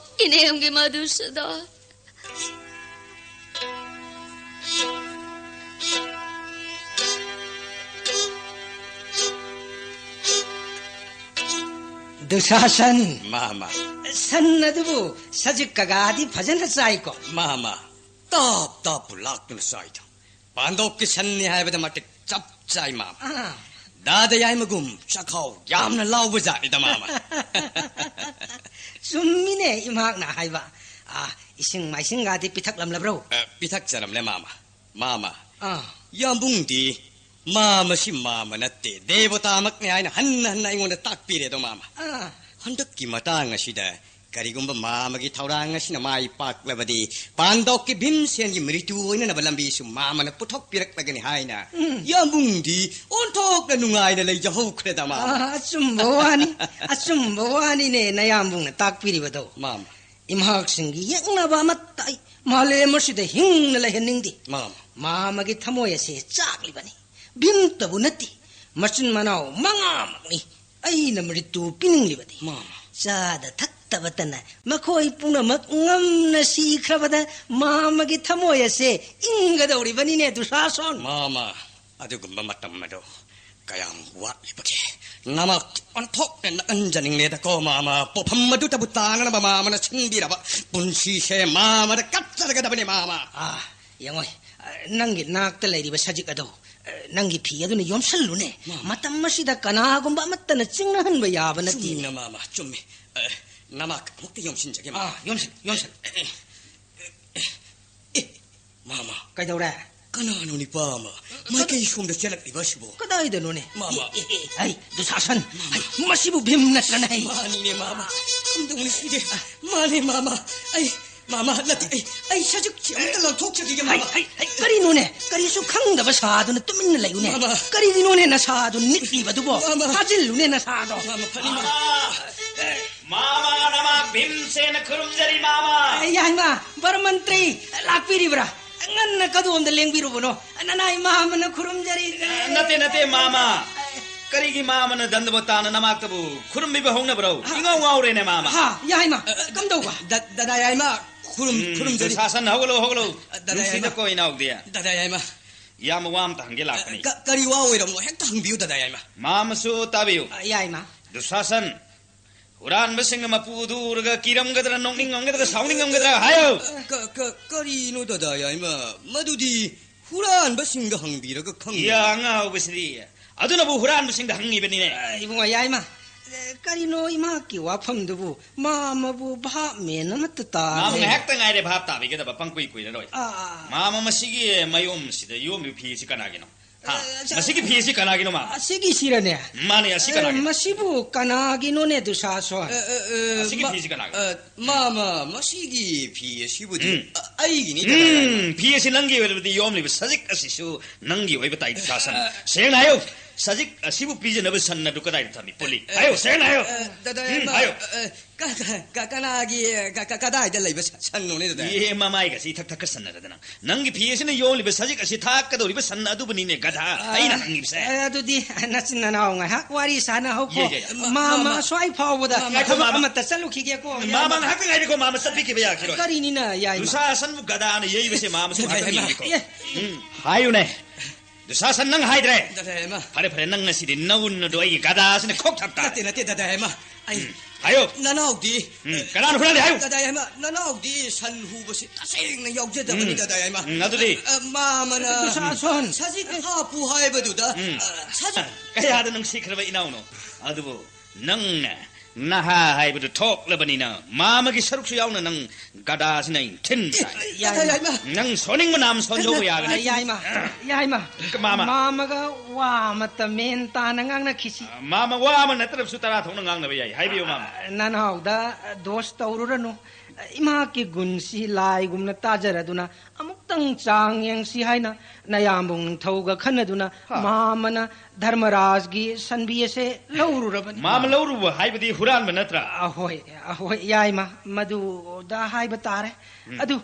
ꯏꯅꯦꯝꯒꯤ ꯃꯙꯨꯁꯨꯗꯣꯟ꯫ ꯗꯨꯁꯥꯁꯟ꯫ ꯃꯥꯃ꯫ ꯁꯟ ꯑꯗꯨꯕꯨ ꯁꯖꯤꯛ ꯀꯒꯥꯗꯤ ꯐꯖꯅ ꯆꯥꯏꯀꯣ? ꯃꯥꯃ꯫ ꯇꯥꯞ ꯇꯥꯞꯄꯨ ꯂꯥꯛꯇꯨꯅ ꯆꯥꯏꯗ꯫ ꯄꯥꯟꯗꯣꯞꯀꯤ ꯁꯟꯅꯤ ꯍꯥꯏꯕꯗ ꯃꯇꯤꯛ ꯆꯞ ꯆꯥꯏ, ꯃꯥꯃ꯫ ꯑꯥ꯫ ꯗꯥꯗ ꯌꯥꯏꯃꯒꯨꯝ ꯆꯈꯥꯎ ꯌꯥꯝꯅ ꯂꯥꯎꯕ ꯖꯥꯠꯅꯤꯗ, ꯃꯥꯃ꯫ ꯆꯨꯝꯃꯤꯅꯦ ꯏꯃꯥꯛꯅ ꯍꯥꯏꯕ꯫ ꯑꯥ, ꯏꯁꯤꯡ ꯃꯥꯏꯁꯤꯡꯒꯗꯤ ꯄꯤꯊꯛꯂꯝꯂꯕ꯭ꯔꯣ? ꯑ, ꯄꯤꯊꯛꯆꯔꯝꯂꯦ, ꯃꯥꯃ꯫ ꯃꯥꯃ, ꯑꯥ꯫ ꯌꯥꯝꯕꯨꯡꯗꯤ ꯃꯥꯃꯁꯤ ꯃꯥꯃ ꯅꯠꯇꯦ, ꯗꯦꯕꯇꯥꯃꯛꯅꯤ ꯍꯥꯏꯅ ꯍꯟꯅ ꯍꯟꯅ ꯑꯩꯉꯣꯟꯗ ꯇꯥꯛꯄꯤꯔꯦꯗꯣ, ꯃꯥꯃ꯫ ꯑꯥ꯫ ꯍꯟꯗꯛꯀꯤ ꯃꯇꯥꯡ ꯑꯁꯤꯗ ꯀꯔꯤꯒꯨꯝꯕ ꯃꯥꯃꯒꯤ ꯊꯧꯔꯥꯡ ꯑꯁꯤꯅ ꯃꯥꯏ ꯄꯥꯛꯂꯕꯗꯤ, ꯄꯥꯟꯗꯣꯞꯀꯤ ꯚꯤꯝꯁꯦꯟꯒꯤ ꯃ꯭ꯔꯤꯇꯨ ꯑꯣꯏꯅꯅꯕ ꯂꯝꯕꯤꯁꯨ ꯃꯥꯃꯅ ꯄꯨꯊꯣꯛꯄꯤꯔꯛꯂꯒꯅꯤ ꯍꯥꯏꯅ, ꯎꯝ꯫ ꯌꯥꯝꯕꯨꯡꯗꯤ ꯑꯣꯟꯊꯣꯛꯅ ꯅꯨꯡꯉꯥꯏꯅ ꯂꯩꯖꯍꯧꯈ꯭ꯔꯦꯗ, ꯃꯥꯃ꯫ ꯑꯥ, ꯑꯆꯨꯝꯕ ꯋꯥꯅꯤ, ꯑꯆꯨꯝꯕ ꯋꯥꯅꯤꯅꯦ ꯅꯌꯥꯝꯕꯨꯡꯅ ꯇꯥꯛꯄꯤꯔꯤꯕꯗꯣ꯫ ꯃꯥꯃ꯫ ꯏꯃꯍꯥꯛꯁꯤꯡꯒꯤ ꯌꯦꯛꯅꯕ ꯑꯃꯠꯇ ꯑꯩ ꯃꯥꯂꯦꯝ ꯑꯁꯤꯗ ꯍꯤꯡꯅ ꯂꯩꯍꯟꯅꯤꯡꯗꯦ꯫ ꯃꯥꯃ꯫ ꯃꯥꯃꯒꯤ ꯊꯃꯣꯏ ꯑꯁꯦ ꯆꯥꯛꯂꯤꯕꯅꯤ꯫ ꯚꯤꯝꯇꯕꯨ ꯅꯠꯇꯦ, ꯃꯆꯤꯟ ꯃꯅꯥꯎ ꯃꯉꯥꯃꯛꯅꯤ ꯑꯩꯅ ꯃ꯭ꯔꯤꯇꯨ ꯄꯤꯅꯤꯡꯂꯤꯕꯗꯤ꯫ ꯃꯥꯃ꯫ ꯆꯥꯗ ꯊꯛꯇꯕꯇꯅ ꯃꯈꯣꯏ ꯄꯨꯝꯅꯃꯛ ꯉꯝꯅ ꯁꯤꯈ꯭ꯔꯕꯗ ꯃꯥꯃꯒꯤ ꯊꯃꯣꯏ ꯑꯁꯦ ꯏꯪꯒꯗꯧꯔꯤꯕꯅꯤꯅꯦ, ꯗꯨꯁꯥꯁꯣꯟ꯫ ꯃꯥꯃ, ꯑꯗꯨꯒꯨꯝꯕ ꯃꯇꯝ ꯑꯗꯨ ꯀꯌꯥꯝ ꯋꯥꯠꯂꯤꯕꯒꯦ? ꯅꯃꯛ ꯑꯣꯟꯊꯣꯛꯅ ꯅꯛꯍꯟꯖꯅꯤꯡꯂꯦꯗꯀꯣ, ꯃꯥꯃ꯫ ꯄꯣꯠꯐꯝ ꯑꯗꯨꯇꯕꯨ ꯇꯥꯅꯅꯕ ꯃꯥꯃꯅ ꯁꯤꯟꯕꯤꯔꯕ ꯄꯨꯟꯁꯤꯁꯦ ꯃꯥꯃꯗ ꯀꯠꯆꯔꯒꯗꯕꯅꯤ, ꯃꯥꯃ꯫ ꯑꯥ, ꯌꯦꯡꯉꯣ, ꯅꯪꯒꯤ ꯅꯥꯛꯇ ꯂꯩꯔꯤꯕ ꯁꯖꯤꯛ ꯑꯗꯣ, ꯅꯪꯒꯤ ꯐꯤ ꯑꯗꯨꯅ ꯌꯣꯝꯁꯜꯂꯨꯅꯦ꯫ ꯃꯥꯃ꯫ ꯃꯇꯝ ꯑꯁꯤꯗ ꯀꯅꯥꯒꯨꯝꯕ ꯑꯃꯠꯇꯅ ꯆꯤꯡꯅꯍꯟꯕ ꯌꯥꯕ ꯅꯠꯇꯦ꯫ ꯆꯨꯝꯃꯤꯅ, ꯃꯥꯃ, ꯆꯨꯝꯃꯤ꯫ ꯑ, ꯅꯃꯥꯛ ꯑꯃꯨꯛꯇ ꯌꯣꯝꯁꯤꯟꯖꯒꯦ, ꯃꯥꯃ꯫ ꯑꯥ, ꯌꯣꯝꯁꯤꯜ, ꯌꯣꯝꯁꯤꯜ꯫ ꯑꯦ, ꯃꯥꯃ꯫ ꯀꯩꯗꯧꯔꯦ? ꯀꯅꯥꯅꯣ ꯅꯤꯄꯥ ꯑꯃ ꯃꯥꯏꯀꯩ ꯁꯣꯝꯗ ꯆꯦꯜꯂꯛꯂꯤꯕ ꯑꯁꯤꯕꯣ? ꯀꯗꯥꯏꯗꯅꯣꯅꯦ? ꯃꯥꯃ꯫ ꯑꯦ, ꯑꯦ, ꯑꯦ, ꯑꯩ, ꯗꯨꯁꯥꯁꯟ, ꯃꯥꯃ꯫ ꯑꯩ, ꯃꯁꯤꯕꯨ ꯚꯤꯝ ꯅꯠꯇ꯭ꯔꯅꯦ? ꯃꯥꯅꯤꯅꯦ, ꯃꯥꯃ꯫ ꯀꯝꯗꯧꯅꯤ ꯁꯤꯗꯤ? ꯃꯥꯅꯦ, ꯃꯥꯃ꯫ ꯑꯩ ꯃꯥꯃ, ꯅꯠꯇꯦ, ꯑꯩ, ꯑꯩ ꯁꯖꯤꯛꯁꯤ ꯑꯝꯇ ꯂꯪꯊꯣꯛꯆꯈꯤꯒꯦ, ꯍꯩ, ꯃꯥꯃ꯫ ꯍꯩ, ꯍꯩ, ꯀꯔꯤꯅꯣꯅꯦ? ꯀꯔꯤꯁꯨ ꯈꯪꯗꯕ ꯁꯥꯗꯨꯅ ꯇꯨꯃꯤꯟꯅ ꯂꯩꯌꯨꯅꯦ꯫ ꯃꯥꯃ꯫ ꯀꯔꯤꯒꯤꯅꯣꯅꯦ ꯅꯁꯥꯗꯣ ꯅꯤꯛꯂꯤꯕꯗꯨꯕꯣ? ꯃꯥꯃ꯫ ꯐꯥꯖꯤꯜꯂꯨꯅꯦ ꯅꯁꯥꯗꯣ꯫ ꯃꯥꯃ, ꯐꯅꯤ, ꯃꯥꯃ꯫ ꯃꯥꯃ, ꯅꯃꯥ ꯚꯤꯝꯁꯦꯅ ꯈꯨꯔꯨꯝꯖꯔꯤ, ꯃꯥꯃ꯫ ꯑꯦ, ꯌꯥꯏꯃ, ꯕꯔꯃꯟꯇ꯭ꯔꯤ ꯂꯥꯛꯄꯤꯔꯤꯕ꯭ꯔꯥ? ꯉꯟꯅ ꯀꯗꯣꯝꯗ ꯂꯦꯡꯕꯤꯔꯨꯕꯅꯣ? ꯅꯅꯥꯏ ꯃꯥꯃꯅ ꯈꯨꯔꯨꯝꯖꯔꯤ꯫ ꯅꯠꯇꯦ, ꯅꯠꯇꯦ, ꯃꯥꯃ꯫ ꯀꯔꯤꯒꯤ ꯃꯥꯃꯅ ꯗꯟꯗꯕꯣꯇꯥꯅ ꯅꯃꯥꯛꯇꯕꯨ ꯈꯨꯔꯨꯝꯕꯤꯕ ꯍꯧꯅꯕ꯭ꯔꯣ? ꯍꯥ? ꯏꯉꯥꯎ ꯉꯥꯎꯔꯦꯅꯦ, ꯃꯥꯃ꯫ ꯍꯥ, ꯌꯥꯏꯃ, ꯀꯝꯗꯧꯕ? ꯗ-, ꯗꯗꯥ ꯌꯥꯏꯃ, ꯈꯨꯔꯨꯝ-, ꯎꯝ, ꯈꯨꯔꯨꯝꯖꯔꯤ꯫ ꯗꯨꯁꯥꯁꯟ, ꯍꯧꯒꯠꯂꯣ, ꯍꯧꯒꯠꯂꯣ꯫ ꯗꯗꯥ ꯅꯨꯡꯁꯤꯗ ꯌꯥꯏꯃ꯫ ꯀꯣ ꯏꯅꯥꯎꯗꯤ꯫ ꯗꯗꯥ ꯌꯥꯏꯃ꯫ ꯌꯥꯝ ꯋꯥ ꯑꯝꯇ ꯍꯪꯒꯦ ꯂꯥꯛꯄꯅꯤ꯫ ꯀ-, ꯀꯔꯤ ꯋꯥ ꯑꯣꯏꯔꯕꯅꯣ? ꯍꯦꯛꯇ ꯍꯪꯕꯤꯌꯨ, ꯗꯗꯥ ꯌꯥꯏꯃ꯫ ꯃꯥꯃꯁꯨ ꯇꯥꯕꯤꯌꯨ꯫ ꯑ, ꯌꯥꯏꯃ꯫ ꯗꯨꯁꯥꯁꯟ, ꯍꯨꯔꯥꯟꯕꯁꯤꯡꯅ ꯃꯄꯨꯗꯨ ꯎꯔꯒ ꯀꯤꯔꯝꯒꯗ꯭ꯔꯥ, ꯅꯣꯛꯅꯤꯡꯉꯝꯒꯗ꯭ꯔꯥ, ꯁꯥꯎꯅꯤꯡꯉꯝꯒꯗ꯭ꯔꯥ? ꯍꯥꯏꯌꯨ! ꯀ-, ꯀ-, ꯀꯔꯤꯅꯣ, ꯗꯗꯥ ꯌꯥꯏꯃ? ꯃꯗꯨꯗꯤ ꯍꯨꯔꯥꯟꯕꯁꯤꯡꯗ ꯍꯪꯕꯤꯔꯒ ꯈꯪꯒꯅꯤ꯫ ꯌꯥ, ꯑꯉꯥꯎꯕꯁꯤꯗꯤ! ꯑꯗꯨꯅꯕꯨ ꯍꯨꯔꯥꯟꯕꯁꯤꯡꯗ ꯍꯪꯉꯤꯕꯅꯤꯅꯦ꯫ ꯑ, ꯏꯕꯨꯡꯉꯣ ꯌꯥꯏꯃ, ꯑ, ꯀꯔꯤꯅꯣ ꯏꯃꯥꯀꯤ ꯋꯥꯐꯝꯗꯨꯕꯨ? ꯃꯥꯃꯕꯨ ꯚꯥꯞ ꯃꯦꯟ ꯑꯃꯠꯇ ꯇꯥꯗꯦ꯫ ꯃꯥꯃ ꯉꯥꯏꯍꯥꯛꯇ ꯉꯥꯏꯔꯦ ꯚꯥꯞ ꯇꯥꯕꯤꯒꯗꯕ, ꯄꯪꯀꯨꯏ ꯀꯨꯏꯔꯔꯣꯏ꯫ ꯑꯥ, ꯑꯥ꯫ ꯃꯥꯃ, ꯃꯁꯤꯒꯤ ꯃꯌꯨꯝꯁꯤꯗ ꯌꯣꯝꯂꯤꯕ ꯐꯤ ꯑꯁꯤ ꯀꯅꯥꯒꯤꯅꯣ? ꯍꯥ? ꯑ, ꯁ-, ꯃꯁꯤꯒꯤ ꯐꯤ ꯑꯁꯤ ꯀꯅꯥꯒꯤꯅꯣ, ꯃꯥꯃ? ꯑꯁꯤꯒꯤꯁꯤꯔꯅꯦ? ꯃꯥꯅꯦ, ꯑꯁꯤ ꯑ, ꯀꯅꯥꯒꯤꯅꯣ? ꯃꯁꯤꯕꯨ ꯀꯅꯥꯒꯤꯅꯣꯅꯦ, ꯗꯨꯁꯥꯁꯣꯟ? ꯑ, ꯑ, ꯑ, ꯑꯁꯤꯒꯤ ꯃ-, ꯐꯤꯁꯤ ꯀꯅꯥꯒꯤꯅꯣ? ꯑ, ꯃꯥꯃ, ꯃꯁꯤꯒꯤ ꯐꯤ ꯑꯁꯤꯕꯨꯗꯤ ꯎꯝ꯫ ꯑ-, ꯑꯩꯒꯤꯅꯤ, ꯗꯗꯥ ꯌꯥꯏꯃ꯫ ꯎꯝ, ꯐꯤ ꯑꯁꯤ ꯅꯪꯒꯤ ꯑꯣꯏꯔꯕꯗꯤ ꯌꯣꯝꯂꯤꯕ ꯁꯖꯤꯛ ꯑꯁꯤꯁꯨ ꯅꯪꯒꯤ ꯑꯣꯏꯕ ꯇꯥꯏ, ꯗꯨꯁꯥꯁꯟ꯫ ꯑ-, ꯁꯦꯡꯅ ꯍꯥꯏꯌꯨ, ꯁꯖꯤꯛ ꯑꯁꯤꯕꯨ ꯄꯤꯖꯅꯕ ꯁꯟ ꯑꯗꯨ ꯀꯗꯥꯏꯗ ꯊꯝꯃꯤ? ꯄꯨꯜꯂꯤ꯫ ꯑ-, ꯍꯥꯏꯌꯨ, ꯁꯦꯡꯅ ꯍꯥꯏꯌꯨ꯫ ꯑ-, ꯗꯗꯥ ꯎꯝ, ꯌꯥꯏꯃ, ꯍꯥꯏꯌꯨ꯫ ꯑ-, ꯑ-, ꯀ-, ꯀ-, ꯀ-, ꯀꯅꯥꯒꯤ, ꯀ-, ꯀ-, ꯀꯗꯥꯏꯗ ꯂꯩꯕ ꯁ-, ꯁꯟꯅꯣꯅꯦ, ꯗꯗꯥ ꯌꯥꯏꯃ? ꯏꯍꯦ, ꯃꯃꯥꯏꯒꯁꯤ ꯏꯊꯛ ꯊꯛꯀ ꯁꯟꯅꯔꯗꯅ꯫ ꯅꯪꯒꯤ ꯐꯤ ꯑꯁꯤꯅ ꯌꯣꯜꯂꯤꯕ ꯁꯖꯤꯛ ꯑꯁꯤ ꯊꯥꯛꯀꯗꯧꯔꯤꯕ ꯁꯟ ꯑꯗꯨꯕꯨꯅꯤꯅꯦ, ꯒꯙꯥ, ꯑꯩꯅ ꯍꯪꯉꯤꯕꯁꯦ꯫ ꯑ, ꯑꯗꯨꯗꯤ ꯅꯆꯤꯟ ꯅꯅꯥꯎ ꯉꯥꯏꯍꯥꯛ ꯋꯥꯔꯤ ꯁꯥꯟꯅꯍꯧꯀꯣ꯫ ꯌꯦ, ꯌꯦ, ꯌꯦ꯫ ꯃꯥꯃ, ꯃꯥꯃ꯫ ꯁ꯭ꯋꯥꯏ ꯐꯥꯎꯕꯗ ꯉꯥꯏꯈꯣ, ꯊꯕꯛ ꯃꯥꯃ꯫ ꯑꯃꯠꯇ ꯆꯠꯂꯨꯈꯤꯒꯦꯀꯣ, ꯃꯥꯃ, ꯌꯥꯏꯃ꯫ ꯉꯥꯏꯍꯥꯛꯇ ꯉꯥꯏꯔꯤꯀꯣ, ꯃꯥꯃ, ꯆꯠꯄꯤꯈꯤꯕ ꯌꯥꯈꯤꯔꯣꯏ꯫ ꯀꯔꯤꯅꯤꯅ, ꯌꯥꯏꯃ? ꯗꯨꯁꯥꯁꯟꯕꯨ ꯒꯙꯥꯅ ꯌꯩꯕꯁꯦ ꯃꯥꯃꯁꯨ ꯉꯥꯏꯍꯥꯛꯇ ꯌꯥꯏꯃ꯫ ꯌꯦꯡꯒꯦꯀꯣ꯫ ꯑꯦ꯫ ꯎꯝ, ꯍꯥꯏꯌꯨꯅꯦ꯫ ꯗꯨꯁꯥꯁꯟ, ꯅꯪ ꯍꯥꯏꯗ꯭ꯔꯦ꯫ ꯗꯗꯥ ꯌꯥꯏꯃ꯫ ꯐꯔꯦ, ꯐꯔꯦ, ꯅꯪ ꯉꯁꯤꯗꯤ ꯅꯋꯨꯟ ꯑꯗꯣ ꯑꯩꯒꯤ ꯒꯙꯥꯁꯤꯅ ꯈꯣꯛ ꯊꯛ ꯇꯥꯔꯦ꯫ ꯅꯠꯇꯦ, ꯅꯠꯇꯦ, ꯗꯗꯥ ꯌꯥꯏꯃ꯫ ꯑꯩ ꯎꯝ, ꯍꯥꯏꯌꯣ꯫ ꯅꯅꯥꯎꯗꯤ, ꯎꯝ, ꯀꯅꯥꯅ ꯍꯨꯔꯥꯜꯂꯤ? ꯍꯥꯏꯌꯨ꯫ ꯗꯗꯥ ꯌꯥꯏꯃ, ꯅꯅꯥꯎꯗꯤ ꯁꯟ ꯍꯨꯕꯁꯤ ꯇꯁꯦꯡꯅ ꯌꯥꯎꯖꯗꯕꯅꯤ, ꯎꯝ, ꯗꯗꯥ ꯌꯥꯏꯃ꯫ ꯎꯝ, ꯑꯗꯨꯗꯤ? ꯑ, ꯃꯥꯃꯅ ꯁꯥꯁꯣꯟ꯫ ꯁꯖꯤꯛ ꯍꯥꯞꯄꯨ ꯍꯥꯏꯕꯗꯨꯗ, ꯎꯝ, ꯑ, ꯁꯖꯤꯛ ꯀꯌꯥꯗ ꯅꯨꯡꯁꯤꯈ꯭ꯔꯕ ꯏꯅꯥꯎꯅꯣ꯫ ꯑꯗꯨꯕꯨ ꯅꯪꯅ ꯅꯍꯥ ꯍꯥꯏꯕꯗꯨ ꯊꯣꯛꯂꯕꯅꯤꯅ, ꯃꯥꯃꯒꯤ ꯁꯔꯨꯛꯁꯨ ꯌꯥꯎꯅ ꯅꯪ ꯒꯗꯥꯁꯤꯅ ꯏꯟꯊꯤꯟ ꯇꯥꯏ꯫ ꯌꯥꯏꯃ꯫ ꯗꯗꯥ ꯌꯥꯏꯃ꯫ ꯅꯪ ꯁꯣꯟꯅꯤꯡꯕ ꯅꯥꯝ ꯁꯣꯟꯖꯧꯕ ꯌꯥꯒꯅꯤ꯫ ꯌꯥꯏꯃ, ꯌꯥꯏꯃ꯫ ꯃꯥꯃ꯫ ꯃꯥꯃꯒ ꯋꯥ ꯑꯃꯠꯇ ꯃꯦꯟ ꯇꯥꯅ ꯉꯥꯡꯅꯈꯤꯁꯤ꯫ ꯃꯥꯃ, ꯋꯥ ꯑꯃ ꯅꯠꯇ꯭ꯔꯕꯁꯨ ꯇꯔꯥ ꯊꯣꯛꯅ ꯉꯥꯡꯅꯕ ꯌꯥꯏ꯫ ꯍꯥꯏꯕꯤꯌꯨ, ꯃꯥꯃ꯫ ꯅꯅꯥꯎꯗ ꯗꯣꯁ ꯇꯧꯔꯨꯔꯅꯨ꯫ ꯏꯃꯥꯀꯤ ꯒꯨꯟꯁꯤ ꯂꯥꯏꯒꯨꯝꯅ ꯇꯥꯖꯔꯗꯨꯅ ꯑꯃꯨꯛꯇꯪ ꯆꯥꯡ ꯌꯦꯡꯁꯤ ꯍꯥꯏꯅ ꯅꯌꯥꯝꯕ ꯅꯤꯡꯊꯧꯒ ꯈꯟꯅꯗꯨꯅ ꯍꯥ꯫ ꯃꯥꯃꯅ ꯙꯔꯃꯔꯥꯖꯒꯤ ꯁꯟꯕꯤ ꯑꯁꯦ ꯂꯧꯔꯨꯔꯕꯅꯤ꯫ ꯃꯥꯃ ꯂꯧꯔꯨꯕ ꯍꯥꯏꯕꯗꯤ ꯍꯨꯔꯥꯟꯕ ꯅꯠꯇ꯭ꯔꯥ? ꯑꯍꯣꯏ, ꯑꯍꯣꯏ, ꯌꯥꯏꯃ, ꯃꯗꯨꯗ ꯍꯥꯏꯕ ꯇꯥꯔꯦ꯫ ꯎꯝ꯫ ꯑꯗꯨ,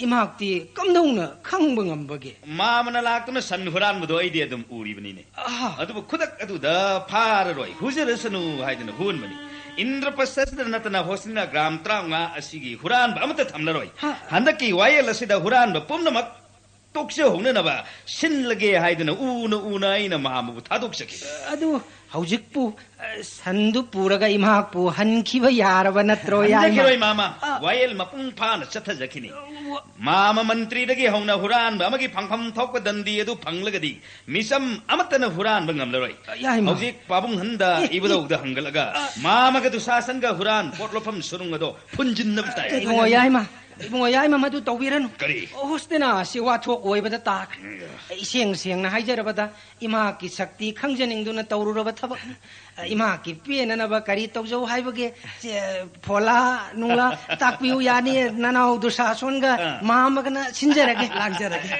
ꯏꯃꯥꯛꯇꯤ ꯀꯝꯗꯧꯅ ꯈꯪꯕ ꯉꯝꯕꯒꯦ? ꯃꯥꯃꯅ ꯂꯥꯛꯇꯨꯅ ꯁꯟ ꯍꯨꯔꯥꯟꯕꯗꯣ ꯑꯩꯗꯤ ꯑꯗꯨꯝ ꯎꯔꯤꯕꯅꯤꯅꯦ꯫ ꯑꯍꯥ꯫ ꯑꯗꯨꯕꯨ ꯈꯨꯗꯛ ꯑꯗꯨꯗ ꯐꯥꯔꯔꯣꯏ, ꯍꯨꯖꯔꯁꯅꯨ ꯍꯥꯏꯗꯨꯅ ꯍꯨꯟꯕꯅꯤ꯫ ꯏꯟꯗ꯭ꯔꯄ꯭ꯔꯁꯊꯗ ꯅꯠꯇꯅ ꯍꯣꯁꯅꯤꯅ ꯒ꯭ꯔꯥꯝ ꯇꯔꯥꯃꯉꯥ ꯑꯁꯤꯒꯤ ꯍꯨꯔꯥꯟꯕ ꯑꯃꯠꯇ ꯊꯝꯂꯔꯣꯏ꯫ ꯍꯥ꯫ ꯍꯟꯗꯛꯀꯤ ꯋꯥꯌꯦꯜ ꯑꯁꯤꯗ ꯍꯨꯔꯥꯟꯕ ꯄꯨꯝꯅꯃꯛ ꯇꯣꯛꯆꯍꯧꯅꯅꯕ ꯁꯤꯜꯂꯒꯦ ꯍꯥꯏꯗꯨꯅ ꯎꯅ ꯎꯅ ꯑꯩꯅ ꯃꯥꯃꯕꯨ ꯊꯥꯗꯣꯛꯆꯈꯤꯕꯅꯤ꯫ ꯑꯗꯨ ꯍꯧꯖꯤꯛꯄꯨ, ꯑ, ꯁꯟꯗꯨ ꯄꯨꯔꯒ ꯏꯃꯥꯛꯄꯨ ꯍꯟꯈꯤꯕ ꯌꯥꯔꯕ ꯅꯠꯇ꯭ꯔꯣ, ꯌꯥꯏꯃ? ꯍꯟꯖꯈꯤꯔꯣꯏ, ꯃꯥꯃ꯫ ꯑ꯫ ꯋꯥꯌꯦꯜ ꯃꯄꯨꯡ ꯐꯥꯅ ꯆꯠꯊꯖꯈꯤꯅꯤ꯫ ꯑ, ꯋꯥ- ꯃꯥꯃ ꯃꯟꯇ꯭ꯔꯤꯗꯒꯤ ꯍꯧꯅ ꯍꯨꯔꯥꯟꯕ ꯑꯃꯒꯤ ꯐꯪꯐꯝ ꯊꯣꯛꯄ ꯗꯟꯗꯤ ꯑꯗꯨ ꯐꯪꯂꯒꯗꯤ ꯃꯤꯆꯝ ꯑꯃꯠꯇꯅ ꯍꯨꯔꯥꯟꯕ ꯉꯝꯂꯔꯣꯏ꯫ ꯌꯥꯏꯃ꯫ ꯍꯧꯖꯤꯛ ꯄꯥꯕꯨꯡ ꯍꯟꯗ ꯑꯦ, ꯑꯦ꯫ ꯏꯕꯨꯙꯧꯗ ꯍꯪꯒꯠꯂꯒ ꯑ꯫ ꯃꯥꯃꯒ ꯗꯨꯁꯥꯁꯟꯒ ꯍꯨꯔꯥꯟ ꯄꯣꯠꯂꯣꯐꯝ ꯁꯨꯔꯨꯡ ꯑꯗꯣ ꯐꯨꯟꯖꯤꯟꯅꯕ ꯇꯥꯏ꯫ ꯏꯕꯨꯡꯉꯣ ꯌꯥꯏꯃ, ꯏꯕꯨꯡꯉꯣ ꯌꯥꯏꯃ, ꯃꯗꯨ ꯇꯧꯕꯤꯔꯅꯨ꯫ ꯀꯔꯤ? ꯍꯣꯁꯇꯤꯅꯥ ꯑꯁꯤ ꯋꯥꯊꯣꯛ ꯑꯣꯏꯕꯗ ꯇꯥꯈ꯭ꯔꯦ꯫ ꯎꯝ꯫ ꯏꯁꯦꯡ ꯁꯦꯡꯅ ꯍꯥꯏꯖꯔꯕꯗ, ꯏꯃꯥꯀꯤ ꯁꯛꯇꯤ ꯈꯪꯖꯅꯤꯡꯗꯨꯅ ꯇꯧꯔꯨꯔꯕ ꯊꯕꯛꯅꯤ꯫ ꯏꯃꯥꯀꯤ ꯄꯦꯟꯅꯅꯕ ꯀꯔꯤ ꯇꯧꯖꯧ ꯍꯥꯏꯕꯒꯦ? ꯆꯦ, ꯐꯣꯂꯥ ꯅꯨꯡꯂꯥ ꯇꯥꯛꯄꯤꯌꯨ ꯌꯥꯅꯤ, ꯅꯅꯥꯎ ꯗꯨꯁꯥꯁꯣꯟꯒ ꯑꯥ꯫ ꯃꯥꯃꯒꯅ ꯁꯤꯟꯖꯔꯒꯦ꯫ ꯂꯥꯡꯖꯔꯒꯦ꯫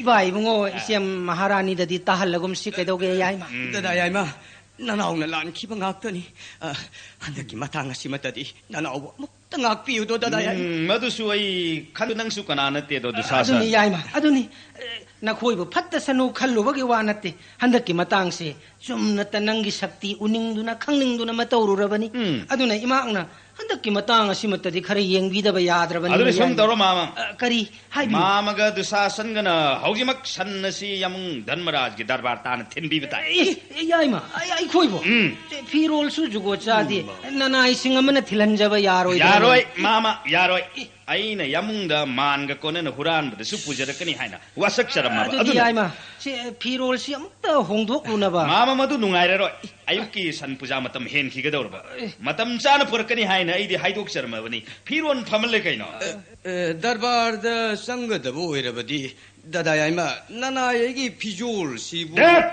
ꯏꯕꯥ ꯏꯕꯨꯡꯉꯣ, ꯏꯆꯦꯝ ꯃꯍꯥꯔꯥꯅꯤꯗꯗꯤ ꯇꯥꯍꯜꯂꯒꯨꯝꯁꯤ ꯀꯩꯗꯧꯒꯦ, ꯌꯥꯏꯃ? ꯎꯝ꯫ ꯗꯗꯥ ꯌꯥꯏꯃ, ꯅꯅꯥꯎꯅ ꯂꯥꯟꯈꯤꯕ ꯉꯥꯛꯇꯅꯤ꯫ ꯑ, ꯍꯟꯗꯛꯀꯤ ꯃꯇꯥꯡ ꯑꯁꯤꯃꯠꯇꯗꯤ ꯅꯅꯥꯎꯕꯨ ꯑꯃꯨꯛꯇ ꯉꯥꯛꯄꯤꯌꯨꯗꯣ, ꯗꯗꯥ ꯌꯥꯏꯃ꯫ ꯎꯝ, ꯃꯗꯨꯁꯨ ꯑꯩ ꯈꯟ-, ꯅꯪꯁꯨ ꯀꯅꯥ ꯅꯠꯇꯦꯗꯣ, ꯗꯨꯁꯥꯁꯟ꯫ ꯑꯗꯨꯅꯤ, ꯌꯥꯏꯃ, ꯑꯗꯨꯅꯤ꯫ ꯑꯦ, ꯅꯈꯣꯏꯕꯨ ꯐꯠꯇ ꯁꯅꯨ ꯈꯜꯂꯨꯕꯒꯤ ꯋꯥ ꯅꯠꯇꯦ꯫ ꯍꯟꯗꯛꯀꯤ ꯃꯇꯥꯡꯁꯦ ꯆꯨꯝꯅꯇ ꯅꯪꯒꯤ ꯁꯛꯇꯤ ꯎꯅꯤꯡꯗꯨꯅ, ꯈꯪꯅꯤꯡꯗꯨꯅ ꯑꯃ ꯇꯧꯔꯨꯔꯕꯅꯤ꯫ ꯎꯝ꯫ ꯑꯗꯨꯅ ꯏꯃꯥꯛꯅ ꯍꯟꯗꯛꯀꯤ ꯃꯇꯥꯡ ꯑꯁꯤꯃꯇꯗꯤ ꯈꯔ ꯌꯦꯡꯕꯤꯗꯕ ꯌꯥꯗ꯭ꯔꯕꯅꯤ, ꯑꯗꯨꯗꯤ ꯁꯨꯝ ꯌꯥꯏꯃ꯫ ꯇꯧꯔꯣ, ꯃꯥꯃ꯫ ꯑ, ꯀꯔꯤ? ꯍꯥꯏꯕꯤꯌꯨ꯫ ꯃꯥꯃꯒ ꯗꯨꯁꯥꯁꯟꯒꯅ ꯍꯧꯖꯤꯛꯃꯛ ꯁꯟ ꯑꯁꯤ ꯌꯥꯃꯨꯡ ꯙꯔꯃꯔꯥꯖꯒꯤ ꯗꯔꯕꯥꯔ ꯇꯥꯅ ꯊꯤꯟꯕꯤꯕ ꯇꯥꯏ꯫ ꯑꯦ, ꯑꯦ, ꯌꯥꯏꯃ, ꯑꯩ, ꯑꯩꯈꯣꯏꯕꯨ? ꯎꯝ꯫ ꯐꯤꯔꯣꯜꯁꯨ ꯖꯨꯒꯣꯠ ꯆꯥꯗꯦ꯫ ꯎꯝ꯫ ꯅꯅꯥꯏꯁꯤꯡ ꯑꯃꯅ ꯊꯤꯜꯍꯟꯖꯕ ꯌꯥꯔꯣꯏꯗ꯭ꯔꯣ? ꯌꯥꯔꯣꯏ, ꯃꯥꯃ, ꯌꯥꯔꯣꯏ꯫ ꯑꯩꯅ ꯌꯥꯃꯨꯡꯗ ꯃꯥꯟꯒ ꯀꯣꯟꯅꯅ ꯍꯨꯔꯥꯟꯕꯗꯁꯨ ꯄꯨꯖꯔꯛꯀꯅꯤ ꯍꯥꯏꯅ ꯋꯥꯁꯛꯆꯔꯝꯃꯕ꯫ ꯑꯗꯨꯗꯤ ꯑꯗꯨꯅ ꯌꯥꯏꯃ, ꯁꯤ, ꯐꯤꯔꯣꯜꯁꯤ ꯑꯃꯨꯛꯇ ꯍꯣꯡꯗꯣꯛꯂꯨꯅꯕ꯫ ꯃꯥꯃ, ꯃꯗꯨ ꯅꯨꯡꯉꯥꯏꯔꯔꯣꯏ꯫ ꯑꯌꯨꯛꯀꯤ ꯁꯟ ꯄꯨꯖꯥ ꯃꯇꯝ ꯍꯦꯟꯈꯤꯒꯗꯧꯔꯕ꯫ ꯑꯦ꯫ ꯃꯇꯝ ꯆꯥꯅ ꯄꯨꯔꯛꯀꯅꯤ ꯍꯥꯏꯅ ꯑꯩꯗꯤ ꯍꯥꯏꯗꯣꯛꯆꯔꯝꯃꯕꯅꯤ꯫ ꯐꯤꯔꯣꯜ ꯐꯝꯍꯜꯂꯦ ꯀꯩꯅꯣ? ꯑꯦ, ꯑꯦ, ꯗꯔꯕꯥꯔꯗ ꯆꯪꯒꯗꯕ ꯑꯣꯏꯔꯕꯗꯤ, ꯗꯗꯥ ꯌꯥꯏꯃ, ꯅꯅꯥꯏ ꯑꯩꯒꯤ ꯐꯤꯖꯣꯜꯁꯤꯕꯨ ꯗꯦꯠ!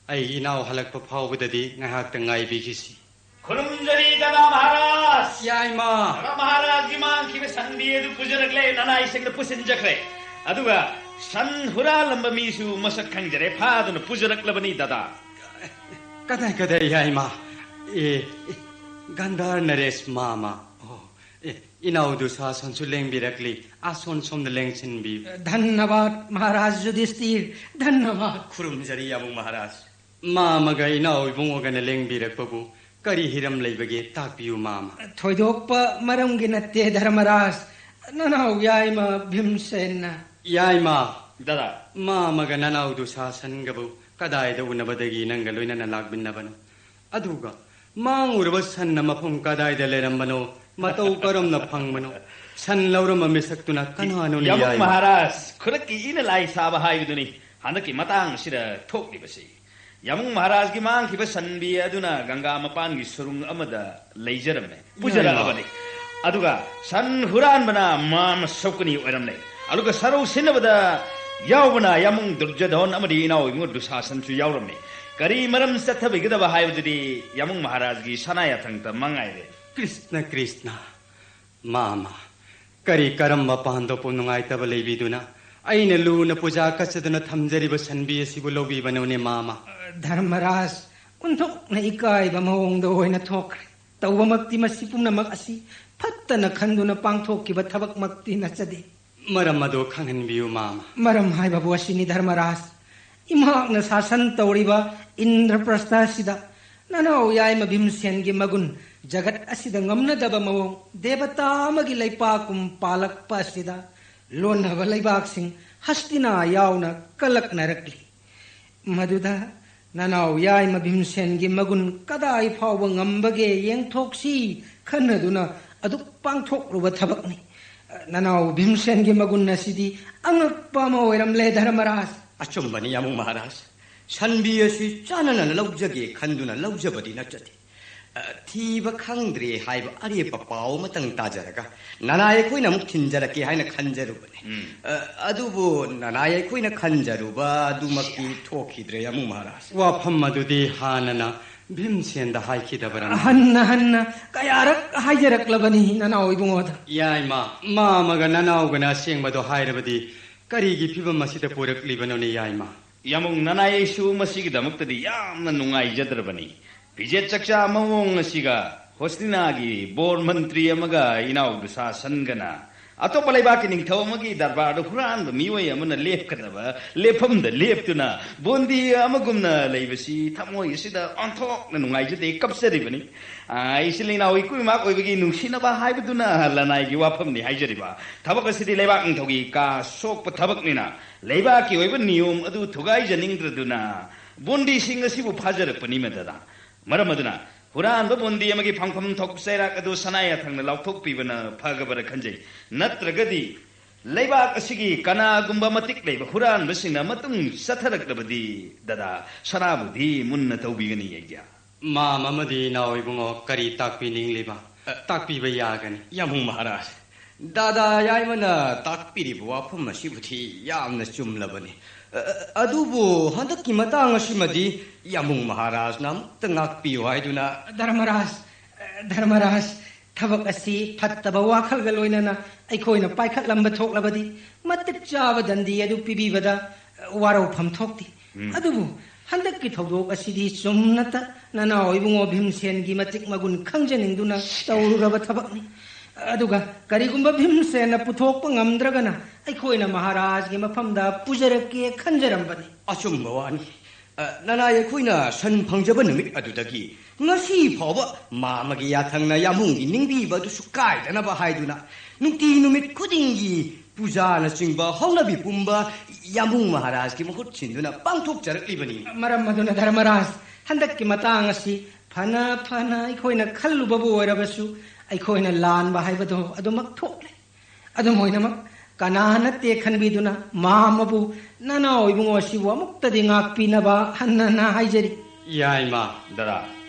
ꯑꯩ ꯏꯅꯥꯎ ꯍꯜꯂꯛꯄ ꯐꯥꯎꯕꯗꯗꯤ ꯉꯥꯏꯍꯥꯛꯇ ꯉꯥꯏꯕꯤꯈꯤꯁꯤ꯫ ꯈꯨꯔꯨꯝꯖꯔꯤ ꯗꯗꯥ ꯃꯍꯥꯔꯥꯖ꯫ ꯏꯌꯥꯏꯃ! ꯗꯗꯥ ꯃꯍꯥꯔꯥꯖꯒꯤ ꯃꯥꯡꯈꯤꯕ ꯁꯟꯕꯤ ꯑꯗꯨ ꯄꯨꯖꯔꯛꯂꯦ, ꯅꯅꯥꯏꯁꯤꯡꯅ ꯄꯨꯁꯤꯟꯖꯈ꯭ꯔꯦ꯫ ꯑꯗꯨꯒ ꯁꯟ ꯍꯨꯔꯥꯜꯂꯝꯕ ꯃꯤꯁꯨ ꯃꯁꯛ ꯈꯪꯖꯔꯦ, ꯐꯥꯗꯨꯅ ꯄꯨꯖꯔꯛꯂꯕꯅꯤ ꯗꯗꯥ꯫ ꯀꯗꯥꯏ ꯀꯗꯥꯏ ꯏꯌꯥꯏꯃ? ꯑꯦ, ꯑꯦ, ꯒꯥꯟꯙꯥꯔ ꯅꯔꯦꯁ ꯃꯥꯃ꯫ ꯑꯣ, ꯑꯦ, ꯏꯅꯥꯎ ꯗꯨꯁꯥꯁꯟꯁꯨ ꯂꯦꯡꯕꯤꯔꯛꯂꯤ꯫ ꯑꯁꯣꯟ ꯁꯣꯝꯗ ꯂꯦꯡꯁꯤꯟꯕꯤꯌꯨ꯫ धन्यवाद महाराज युधिष्ठिर, धन्यवाद। ꯈꯨꯔꯨꯝꯖꯔꯤ ꯌꯥꯃꯨꯡ ꯃꯍꯥꯔꯥꯖ꯫ ꯃꯥꯃꯒ ꯏꯅꯥꯎ ꯏꯕꯨꯡꯉꯣꯒꯅ ꯂꯦꯡꯕꯤꯔꯛꯄꯕꯨ ꯀꯔꯤ ꯍꯤꯔꯝ ꯂꯩꯕꯒꯦ, ꯇꯥꯛꯄꯤꯌꯨ ꯃꯥꯃ꯫ ꯊꯣꯏꯗꯣꯛꯄ ꯃꯔꯝꯒꯤ ꯅꯠꯇꯦ ꯙꯔꯃꯔꯥꯖ, ꯅꯅꯥꯎ ꯌꯥꯏꯃ ꯚꯤꯝꯁꯦꯟꯅ꯫ ꯏꯌꯥꯏꯃ! ꯗꯗꯥ꯫ ꯃꯥꯃꯒ ꯅꯅꯥꯎ ꯗꯨꯁꯥꯁꯟꯒꯕꯨ ꯀꯗꯥꯏꯗ ꯎꯅꯕꯗꯒꯤ ꯅꯪꯒ ꯂꯣꯏꯅꯅ ꯂꯥꯛꯃꯤꯟꯅꯕꯅꯣ? ꯑꯗꯨꯒ ꯃꯥꯡꯉꯨꯔꯕ ꯁꯟꯅ ꯃꯐꯝ ꯀꯗꯥꯏꯗ ꯂꯩꯔꯝꯕꯅꯣ? ꯃꯇꯧ ꯀꯔꯝꯅ ꯐꯪꯕꯅꯣ? ꯁꯟ ꯂꯧꯔꯝꯕ ꯃꯤꯁꯛꯇꯨꯅ ꯀꯅꯥꯅꯣꯅꯦ, ꯌꯥꯃꯨꯡ ꯏꯌꯥꯏꯃ? ꯃꯍꯥꯔꯥꯖ, ꯈꯨꯗꯛꯀꯤ ꯏꯅ ꯂꯥꯏ ꯁꯥꯕ ꯍꯥꯏꯕꯗꯨꯅꯤ ꯍꯟꯗꯛꯀꯤ ꯃꯇꯥꯡ ꯑꯁꯤꯗ ꯊꯣꯛꯂꯤꯕꯁꯤ꯫ ꯌꯥꯃꯨꯡ ꯃꯍꯥꯔꯥꯖꯒꯤ ꯃꯥꯡꯈꯤꯕ ꯁꯟꯕꯤ ꯑꯗꯨꯅ ꯒꯪꯒꯥ ꯃꯄꯥꯟꯒꯤ ꯁꯨꯔꯨꯡ ꯑꯃꯗ ꯂꯩꯖꯔꯝꯃꯦ, ꯄꯨꯖꯔꯛꯂꯕꯅꯤ꯫ ꯑꯗꯨꯒ ꯁꯟ ꯍꯨꯔꯥꯟꯕꯅ ꯃꯥꯃ ꯁꯧꯀꯅꯤ ꯑꯣꯏꯔꯝꯂꯦ꯫ ꯑꯗꯨꯒ ꯁꯔꯧ ꯁꯤꯟꯅꯕꯗ ꯌꯥꯎꯕꯅ ꯌꯥꯃꯨꯡ ꯗꯨꯔꯖꯣꯙꯟ ꯑꯃꯗꯤ ꯏꯅꯥꯎ ꯏꯕꯨꯡꯉꯣ ꯗꯨꯁꯥꯁꯟꯁꯨ ꯌꯥꯎꯔꯝꯃꯤ꯫ ꯀꯔꯤ ꯃꯔꯝ ꯆꯠꯊꯕꯤꯒꯗꯕ ꯍꯥꯏꯕꯗꯨꯗꯤ ꯌꯥꯃꯨꯡ ꯃꯍꯥꯔꯥꯖꯒꯤ ꯁꯅꯥ ꯌꯥꯊꯪꯗ ꯃꯉꯥꯏꯔꯦ꯫ ꯀ꯭ꯔꯤꯁꯅ, ꯀ꯭ꯔꯤꯁꯅ꯫ ꯃꯥꯃ, ꯀꯔꯤ ꯀꯔꯝꯕ ꯄꯥꯟꯗꯣꯞꯄꯨ ꯅꯨꯡꯉꯥꯏꯇꯕ ꯂꯩꯕꯤꯗꯨꯅ ꯑꯩꯅ ꯂꯨꯅ ꯄꯨꯖꯥ ꯀꯠꯆꯗꯨꯅ ꯊꯝꯖꯔꯤꯕ ꯁꯟꯕꯤ ꯑꯁꯤꯕꯨ ꯂꯧꯕꯤꯕꯅꯣꯅꯦ ꯃꯥꯃ? ꯙꯔꯃꯔꯥꯖ, ꯑꯣꯟꯊꯣꯛꯅ ꯏꯀꯥꯏꯕ ꯃꯑꯣꯡꯗ ꯑꯣꯏꯅ ꯊꯣꯛꯈ꯭ꯔꯦ꯫ ꯇꯧꯕꯃꯛꯇꯤ ꯃꯁꯤ ꯄꯨꯝꯅꯃꯛ ꯑꯁꯤ ꯐꯠꯇꯅ ꯈꯟꯗꯨꯅ ꯄꯥꯡꯊꯣꯛꯈꯤꯕ ꯊꯕꯛꯃꯛꯇꯤ ꯅꯠꯆꯗꯦ꯫ ꯃꯔꯝ ꯑꯗꯨ ꯈꯪꯍꯟꯕꯤꯌꯨ ꯃꯥꯃ꯫ ꯃꯔꯝ ꯍꯥꯏꯕꯕꯨ ꯑꯁꯤꯅꯤ ꯙꯔꯃꯔꯥꯖ, ꯏꯃꯍꯥꯛꯅ ꯁꯥꯁꯟ ꯇꯧꯔꯤꯕ ꯏꯟꯗ꯭ꯔꯄ꯭ꯔꯁꯊ ꯑꯁꯤꯗ ꯅꯅꯥꯎ ꯌꯥꯏꯃ ꯚꯤꯝꯁꯦꯟꯒꯤ ꯃꯒꯨꯟ ꯖꯒꯠ ꯑꯁꯤꯗ ꯉꯝꯅꯗꯕ ꯃꯑꯣꯡ ꯗꯦꯕꯇꯥ ꯑꯃꯒꯤ ꯂꯩꯄꯥꯛꯀꯨꯝ ꯄꯥꯜꯂꯛꯄ ꯑꯁꯤꯗ ꯂꯣꯟꯅꯕ ꯂꯩꯕꯥꯛꯁꯤꯡ ꯍꯁꯇꯤꯅꯥ ꯌꯥꯎꯅ ꯀꯂꯛꯅꯔꯛꯂꯤ꯫ ꯃꯗꯨꯗ ꯅꯅꯥꯎ ꯌꯥꯏꯃ ꯚꯤꯝꯁꯦꯟꯒꯤ ꯃꯒꯨꯟ ꯀꯗꯥꯏ ꯐꯥꯎꯕ ꯉꯝꯕꯒꯦ ꯌꯦꯡꯊꯣꯛꯁꯤ ꯈꯟꯅꯗꯨꯅ ꯑꯗꯨꯛ ꯄꯥꯡꯊꯣꯛꯂꯨꯕ ꯊꯕꯛꯅꯤ꯫ ꯅꯅꯥꯎ ꯚꯤꯝꯁꯦꯟꯒꯤ ꯃꯒꯨꯟ ꯑꯁꯤꯗꯤ ꯑꯉꯛꯄ ꯑꯃ ꯑꯣꯏꯔꯝꯂꯦ ꯙꯔꯃꯔꯥꯖ꯫ ꯑꯆꯨꯝꯕꯅꯤ ꯌꯥꯃꯨꯡ ꯃꯍꯥꯔꯥꯖ꯫ ꯁꯟꯕꯤ ꯑꯁꯤ ꯆꯥꯅꯅ ꯂꯧꯖꯒꯦ ꯈꯟꯗꯨꯅ ꯂꯧꯖꯕꯗꯤ ꯅꯠꯆꯗꯦ꯫ ꯑ, ꯊꯤꯕ ꯈꯪꯗ꯭ꯔꯦ ꯍꯥꯏꯕ ꯑꯔꯦꯞꯄ ꯄꯥꯎ ꯑꯃꯇꯪ ꯇꯥꯖꯔꯒ ꯅꯅꯥꯏ ꯑꯩꯈꯣꯏꯅ ꯑꯃꯨꯛ ꯊꯤꯟꯖꯔꯛꯀꯦ ꯍꯥꯏꯅ ꯈꯟꯖꯔꯨꯕꯅꯤ꯫ ꯎꯝ꯫ ꯑ, ꯑꯗꯨꯕꯨ ꯅꯅꯥꯏ ꯑꯩꯈꯣꯏꯅ ꯈꯟꯖꯔꯨꯕ ꯑꯗꯨꯃꯛꯇꯤ ꯊꯣꯛꯈꯤꯗ꯭ꯔꯦ, ꯌꯥꯃꯨꯡ ꯃꯍꯥꯔꯥꯖ꯫ ꯋꯥꯐꯝ ꯑꯗꯨꯗꯤ ꯍꯥꯟꯅꯅ ꯚꯤꯝꯁꯦꯟꯗ ꯍꯥꯏꯈꯤꯗꯕꯔꯥ? ꯍꯟꯅ ꯍꯟꯅ ꯀꯌꯥꯔꯛ ꯍꯥꯏꯖꯔꯛꯂꯕꯅꯤ ꯅꯅꯥꯎ ꯏꯕꯨꯡꯉꯣꯗ꯫ ꯌꯥꯏꯃ, ꯃꯥꯃꯒ ꯅꯅꯥꯎꯒꯅ ꯑꯁꯦꯡꯕꯗꯣ ꯍꯥꯏꯔꯕꯗꯤ ꯀꯔꯤꯒꯤ ꯐꯤꯕꯝ ꯑꯁꯤꯗ ꯄꯨꯔꯛꯂꯤꯕꯅꯣꯅꯦ, ꯌꯥꯏꯃ? ꯌꯥꯃꯨꯡ ꯅꯅꯥꯏ, ꯑꯩꯁꯨ ꯃꯁꯤꯒꯤꯗꯃꯛꯇꯗꯤ ꯌꯥꯝꯅ ꯅꯨꯡꯉꯥꯏꯖꯗ꯭ꯔꯕꯅꯤ꯫ ꯐꯤꯖꯦꯠ ꯆꯛꯆꯥ ꯃꯑꯣꯡ ꯑꯁꯤꯒ ꯍꯣꯁꯅꯤꯅꯥꯒꯤ ꯕꯣꯔ ꯃꯟꯇ꯭ꯔꯤ ꯑꯃꯒ ꯏꯅꯥꯎ ꯗꯨꯁꯥꯁꯟꯒꯅ ꯑꯇꯣꯞꯄ ꯂꯩꯕꯥꯛꯀꯤ ꯅꯤꯡꯊꯧ ꯑꯃꯒꯤ ꯗꯔꯕꯥꯔꯗ ꯍꯨꯔꯥꯟꯕ ꯃꯤꯑꯣꯏ ꯑꯃꯅ ꯂꯦꯞꯀꯗꯕ ꯂꯦꯞꯐꯝꯗ ꯂꯦꯞꯇꯨꯅ ꯕꯣꯟꯗꯤ ꯑꯃꯒꯨꯝꯅ ꯂꯩꯕꯁꯤ ꯊꯃꯣꯏ ꯑꯁꯤꯗ ꯑꯣꯟꯊꯣꯛꯅ ꯅꯨꯡꯉꯥꯏꯖꯗꯦ, ꯀꯞꯆꯔꯤꯕꯅꯤ꯫ ꯑꯥ, ꯏꯆꯤꯜ ꯏꯅꯥꯎ ꯏꯀꯨꯏ ꯏꯃꯥ ꯑꯣꯏꯕꯒꯤ ꯅꯨꯡꯁꯤꯅꯕ ꯍꯥꯏꯕꯗꯨꯅ ꯂꯅꯥꯏꯒꯤ ꯋꯥꯐꯝꯅꯤ ꯍꯥꯏꯖꯔꯤꯕ꯫ ꯊꯕꯛ ꯑꯁꯤꯗꯤ ꯂꯩꯕꯥꯛ ꯅꯤꯡꯊꯧꯒꯤ ꯀꯥ ꯁꯣꯛꯄ ꯊꯕꯛꯅꯤꯅ ꯂꯩꯕꯥꯛꯀꯤ ꯑꯣꯏꯕ ꯅꯤꯌꯣꯝ ꯑꯗꯨ ꯊꯨꯒꯥꯏꯖꯅꯤꯡꯗ꯭ꯔꯗꯨꯅ ꯕꯣꯟꯗꯤꯁꯤꯡ ꯑꯁꯤꯕꯨ ꯐꯥꯖꯔꯛꯄꯅꯤ, ꯃꯗꯨꯗ꯫ ꯃꯔꯝ ꯑꯗꯨꯅ ꯍꯨꯔꯥꯟꯕ ꯕꯣꯟꯗꯤ ꯑꯃꯒꯤ ꯐꯪꯐꯝ ꯊꯣꯛꯄ ꯆꯩꯔꯥꯛ ꯑꯗꯨ ꯁꯅꯥ ꯌꯥꯊꯪꯅ ꯂꯥꯎꯊꯣꯛꯄꯤꯕꯅ ꯐꯒꯕꯔ ꯈꯟꯖꯩ꯫ ꯅꯠꯇ꯭ꯔꯒꯗꯤ ꯂꯩꯕꯥꯛ ꯑꯁꯤꯒꯤ ꯀꯅꯥꯒꯨꯝꯕ ꯃꯇꯤꯛ ꯂꯩꯕ ꯍꯨꯔꯥꯟꯕꯁꯤꯡꯅ ꯃꯇꯨꯡ ꯆꯠꯊꯔꯛꯂꯕꯗꯤ, ꯗꯗꯥ, ꯁꯅꯥꯕꯨꯗꯤ ꯃꯨꯟꯅ ꯇꯧꯕꯤꯒꯅꯤ, ꯑꯩꯒꯤ꯫ ꯃꯥꯝ ꯑꯃꯗꯤ ꯏꯅꯥꯎ ꯏꯕꯨꯡꯉꯣ ꯀꯔꯤ ꯇꯥꯛꯄꯤꯅꯤꯡꯂꯤꯕ? ꯑ, ꯇꯥꯛꯄꯤꯕ ꯌꯥꯒꯅꯤ꯫ ꯌꯥꯃꯨꯡ ꯃꯍꯥꯔꯥꯖ, ꯗꯥꯗꯥ ꯌꯥꯏꯃꯅ ꯇꯥꯛꯄꯤꯔꯤꯕ ꯋꯥꯐꯝ ꯑꯁꯤꯕꯨꯗꯤ ꯌꯥꯝꯅ ꯆꯨꯝꯂꯕꯅꯤ꯫ ꯑ, ꯑ, ꯑꯗꯨꯕꯨ ꯍꯟꯗꯛꯀꯤ ꯃꯇꯥꯡ ꯑꯁꯤꯃꯗꯤ ꯌꯥꯃꯨꯡ ꯃꯍꯥꯔꯥꯖꯅ ꯑꯃꯨꯛꯇ ꯉꯥꯛꯄꯤꯌꯨ ꯍꯥꯏꯗꯨꯅ꯫ ꯙꯔꯃꯔꯥꯖ, ꯑ, ꯙꯔꯃꯔꯥꯖ, ꯊꯕꯛ ꯑꯁꯤ ꯐꯠꯇꯕ ꯋꯥꯈꯜꯒ ꯂꯣꯏꯅꯅ ꯑꯩꯈꯣꯏꯅ ꯄꯥꯏꯈꯠꯂꯝꯕ ꯊꯣꯛꯂꯕꯗꯤ ꯃꯇꯤꯛ ꯆꯥꯕ ꯗꯟꯗꯤ ꯑꯗꯨ ꯄꯤꯕꯤꯕꯗ, ꯑ, ꯋꯥꯔꯧꯐꯝ ꯊꯣꯛꯇꯦ꯫ ꯎꯝ꯫ ꯑꯗꯨꯕꯨ ꯍꯟꯗꯛꯀꯤ ꯊꯧꯗꯣꯛ ꯑꯁꯤꯗꯤ ꯆꯨꯝꯅꯇ ꯅꯅꯥꯎ ꯏꯕꯨꯡꯉꯣ ꯚꯤꯝꯁꯦꯟꯒꯤ ꯃꯇꯤꯛ ꯃꯒꯨꯟ ꯈꯪꯖꯅꯤꯡꯗꯨꯅ ꯇꯧꯔꯨꯔꯕ ꯊꯕꯛꯅꯤ꯫ ꯑꯗꯨꯒ ꯀꯔꯤꯒꯨꯝꯕ ꯚꯤꯝꯁꯦꯟꯅ ꯄꯨꯊꯣꯛꯄ ꯉꯝꯗ꯭ꯔꯒꯅ ꯑꯩꯈꯣꯏꯅ ꯃꯍꯥꯔꯥꯖꯒꯤ ꯃꯐꯝꯗ ꯄꯨꯖꯔꯛꯀꯦ ꯈꯟꯖꯔꯝꯕꯅꯤ꯫ ꯑꯆꯨꯝꯕ ꯋꯥꯅꯤ꯫ ꯑ, ꯅꯅꯥꯏ ꯑꯩꯈꯣꯏꯅ ꯁꯟ ꯐꯪꯖꯕ ꯅꯨꯃꯤꯠ ꯑꯗꯨꯗꯒꯤ ꯉꯁꯤ ꯐꯥꯎꯕ ꯃꯥꯃꯒꯤ ꯌꯥꯊꯪꯅ ꯌꯥꯃꯨꯡꯒꯤ ꯅꯤꯡꯕꯤꯕ ꯑꯗꯨꯁꯨ ꯀꯥꯏꯗꯅꯕ ꯍꯥꯏꯗꯨꯅ ꯅꯨꯡꯇꯤ ꯅꯨꯃꯤꯠ ꯈꯨꯗꯤꯡꯒꯤ ꯄꯨꯖꯥꯅꯆꯤꯡꯕ ꯍꯧꯅꯕꯤ ꯄꯨꯝꯕ ꯌꯥꯃꯨꯡ ꯃꯍꯥꯔꯥꯖꯀꯤ ꯃꯍꯨꯠ ꯁꯤꯟꯗꯨꯅ ꯄꯥꯡꯊꯣꯛꯆꯔꯛꯂꯤꯕꯅꯤ꯫ ꯃꯔꯝ ꯑꯗꯨꯅ ꯙꯔꯃꯔꯥꯖ, ꯍꯟꯗꯛꯀꯤ ꯃꯇꯥꯡ ꯑꯁꯤ ꯐꯅ ꯐꯅ ꯑꯩꯈꯣꯏꯅ ꯈꯜꯂꯨꯕꯕꯨ ꯑꯣꯏꯔꯕꯁꯨ ꯑꯩꯈꯣꯏꯅ ꯂꯥꯟꯕ ꯍꯥꯏꯕꯗꯣ ꯑꯗꯨꯃꯛ ꯊꯣꯛꯂꯦ꯫ ꯑꯗꯨꯝ ꯑꯣꯏꯅꯃꯛ ꯀꯅꯥ ꯅꯠꯇꯦ ꯈꯟꯕꯤꯗꯨꯅ ꯃꯥꯝꯃꯕꯨ ꯅꯅꯥꯎ ꯏꯕꯨꯡꯉꯣ ꯑꯁꯤꯕꯨ ꯑꯃꯨꯛꯇꯗꯤ ꯉꯥꯛꯄꯤꯅꯕ ꯍꯟꯅ ꯍꯟꯅ ꯍꯥꯏꯖꯔꯤ꯫ ꯌꯥꯏꯃ꯫ ꯗꯗꯥ,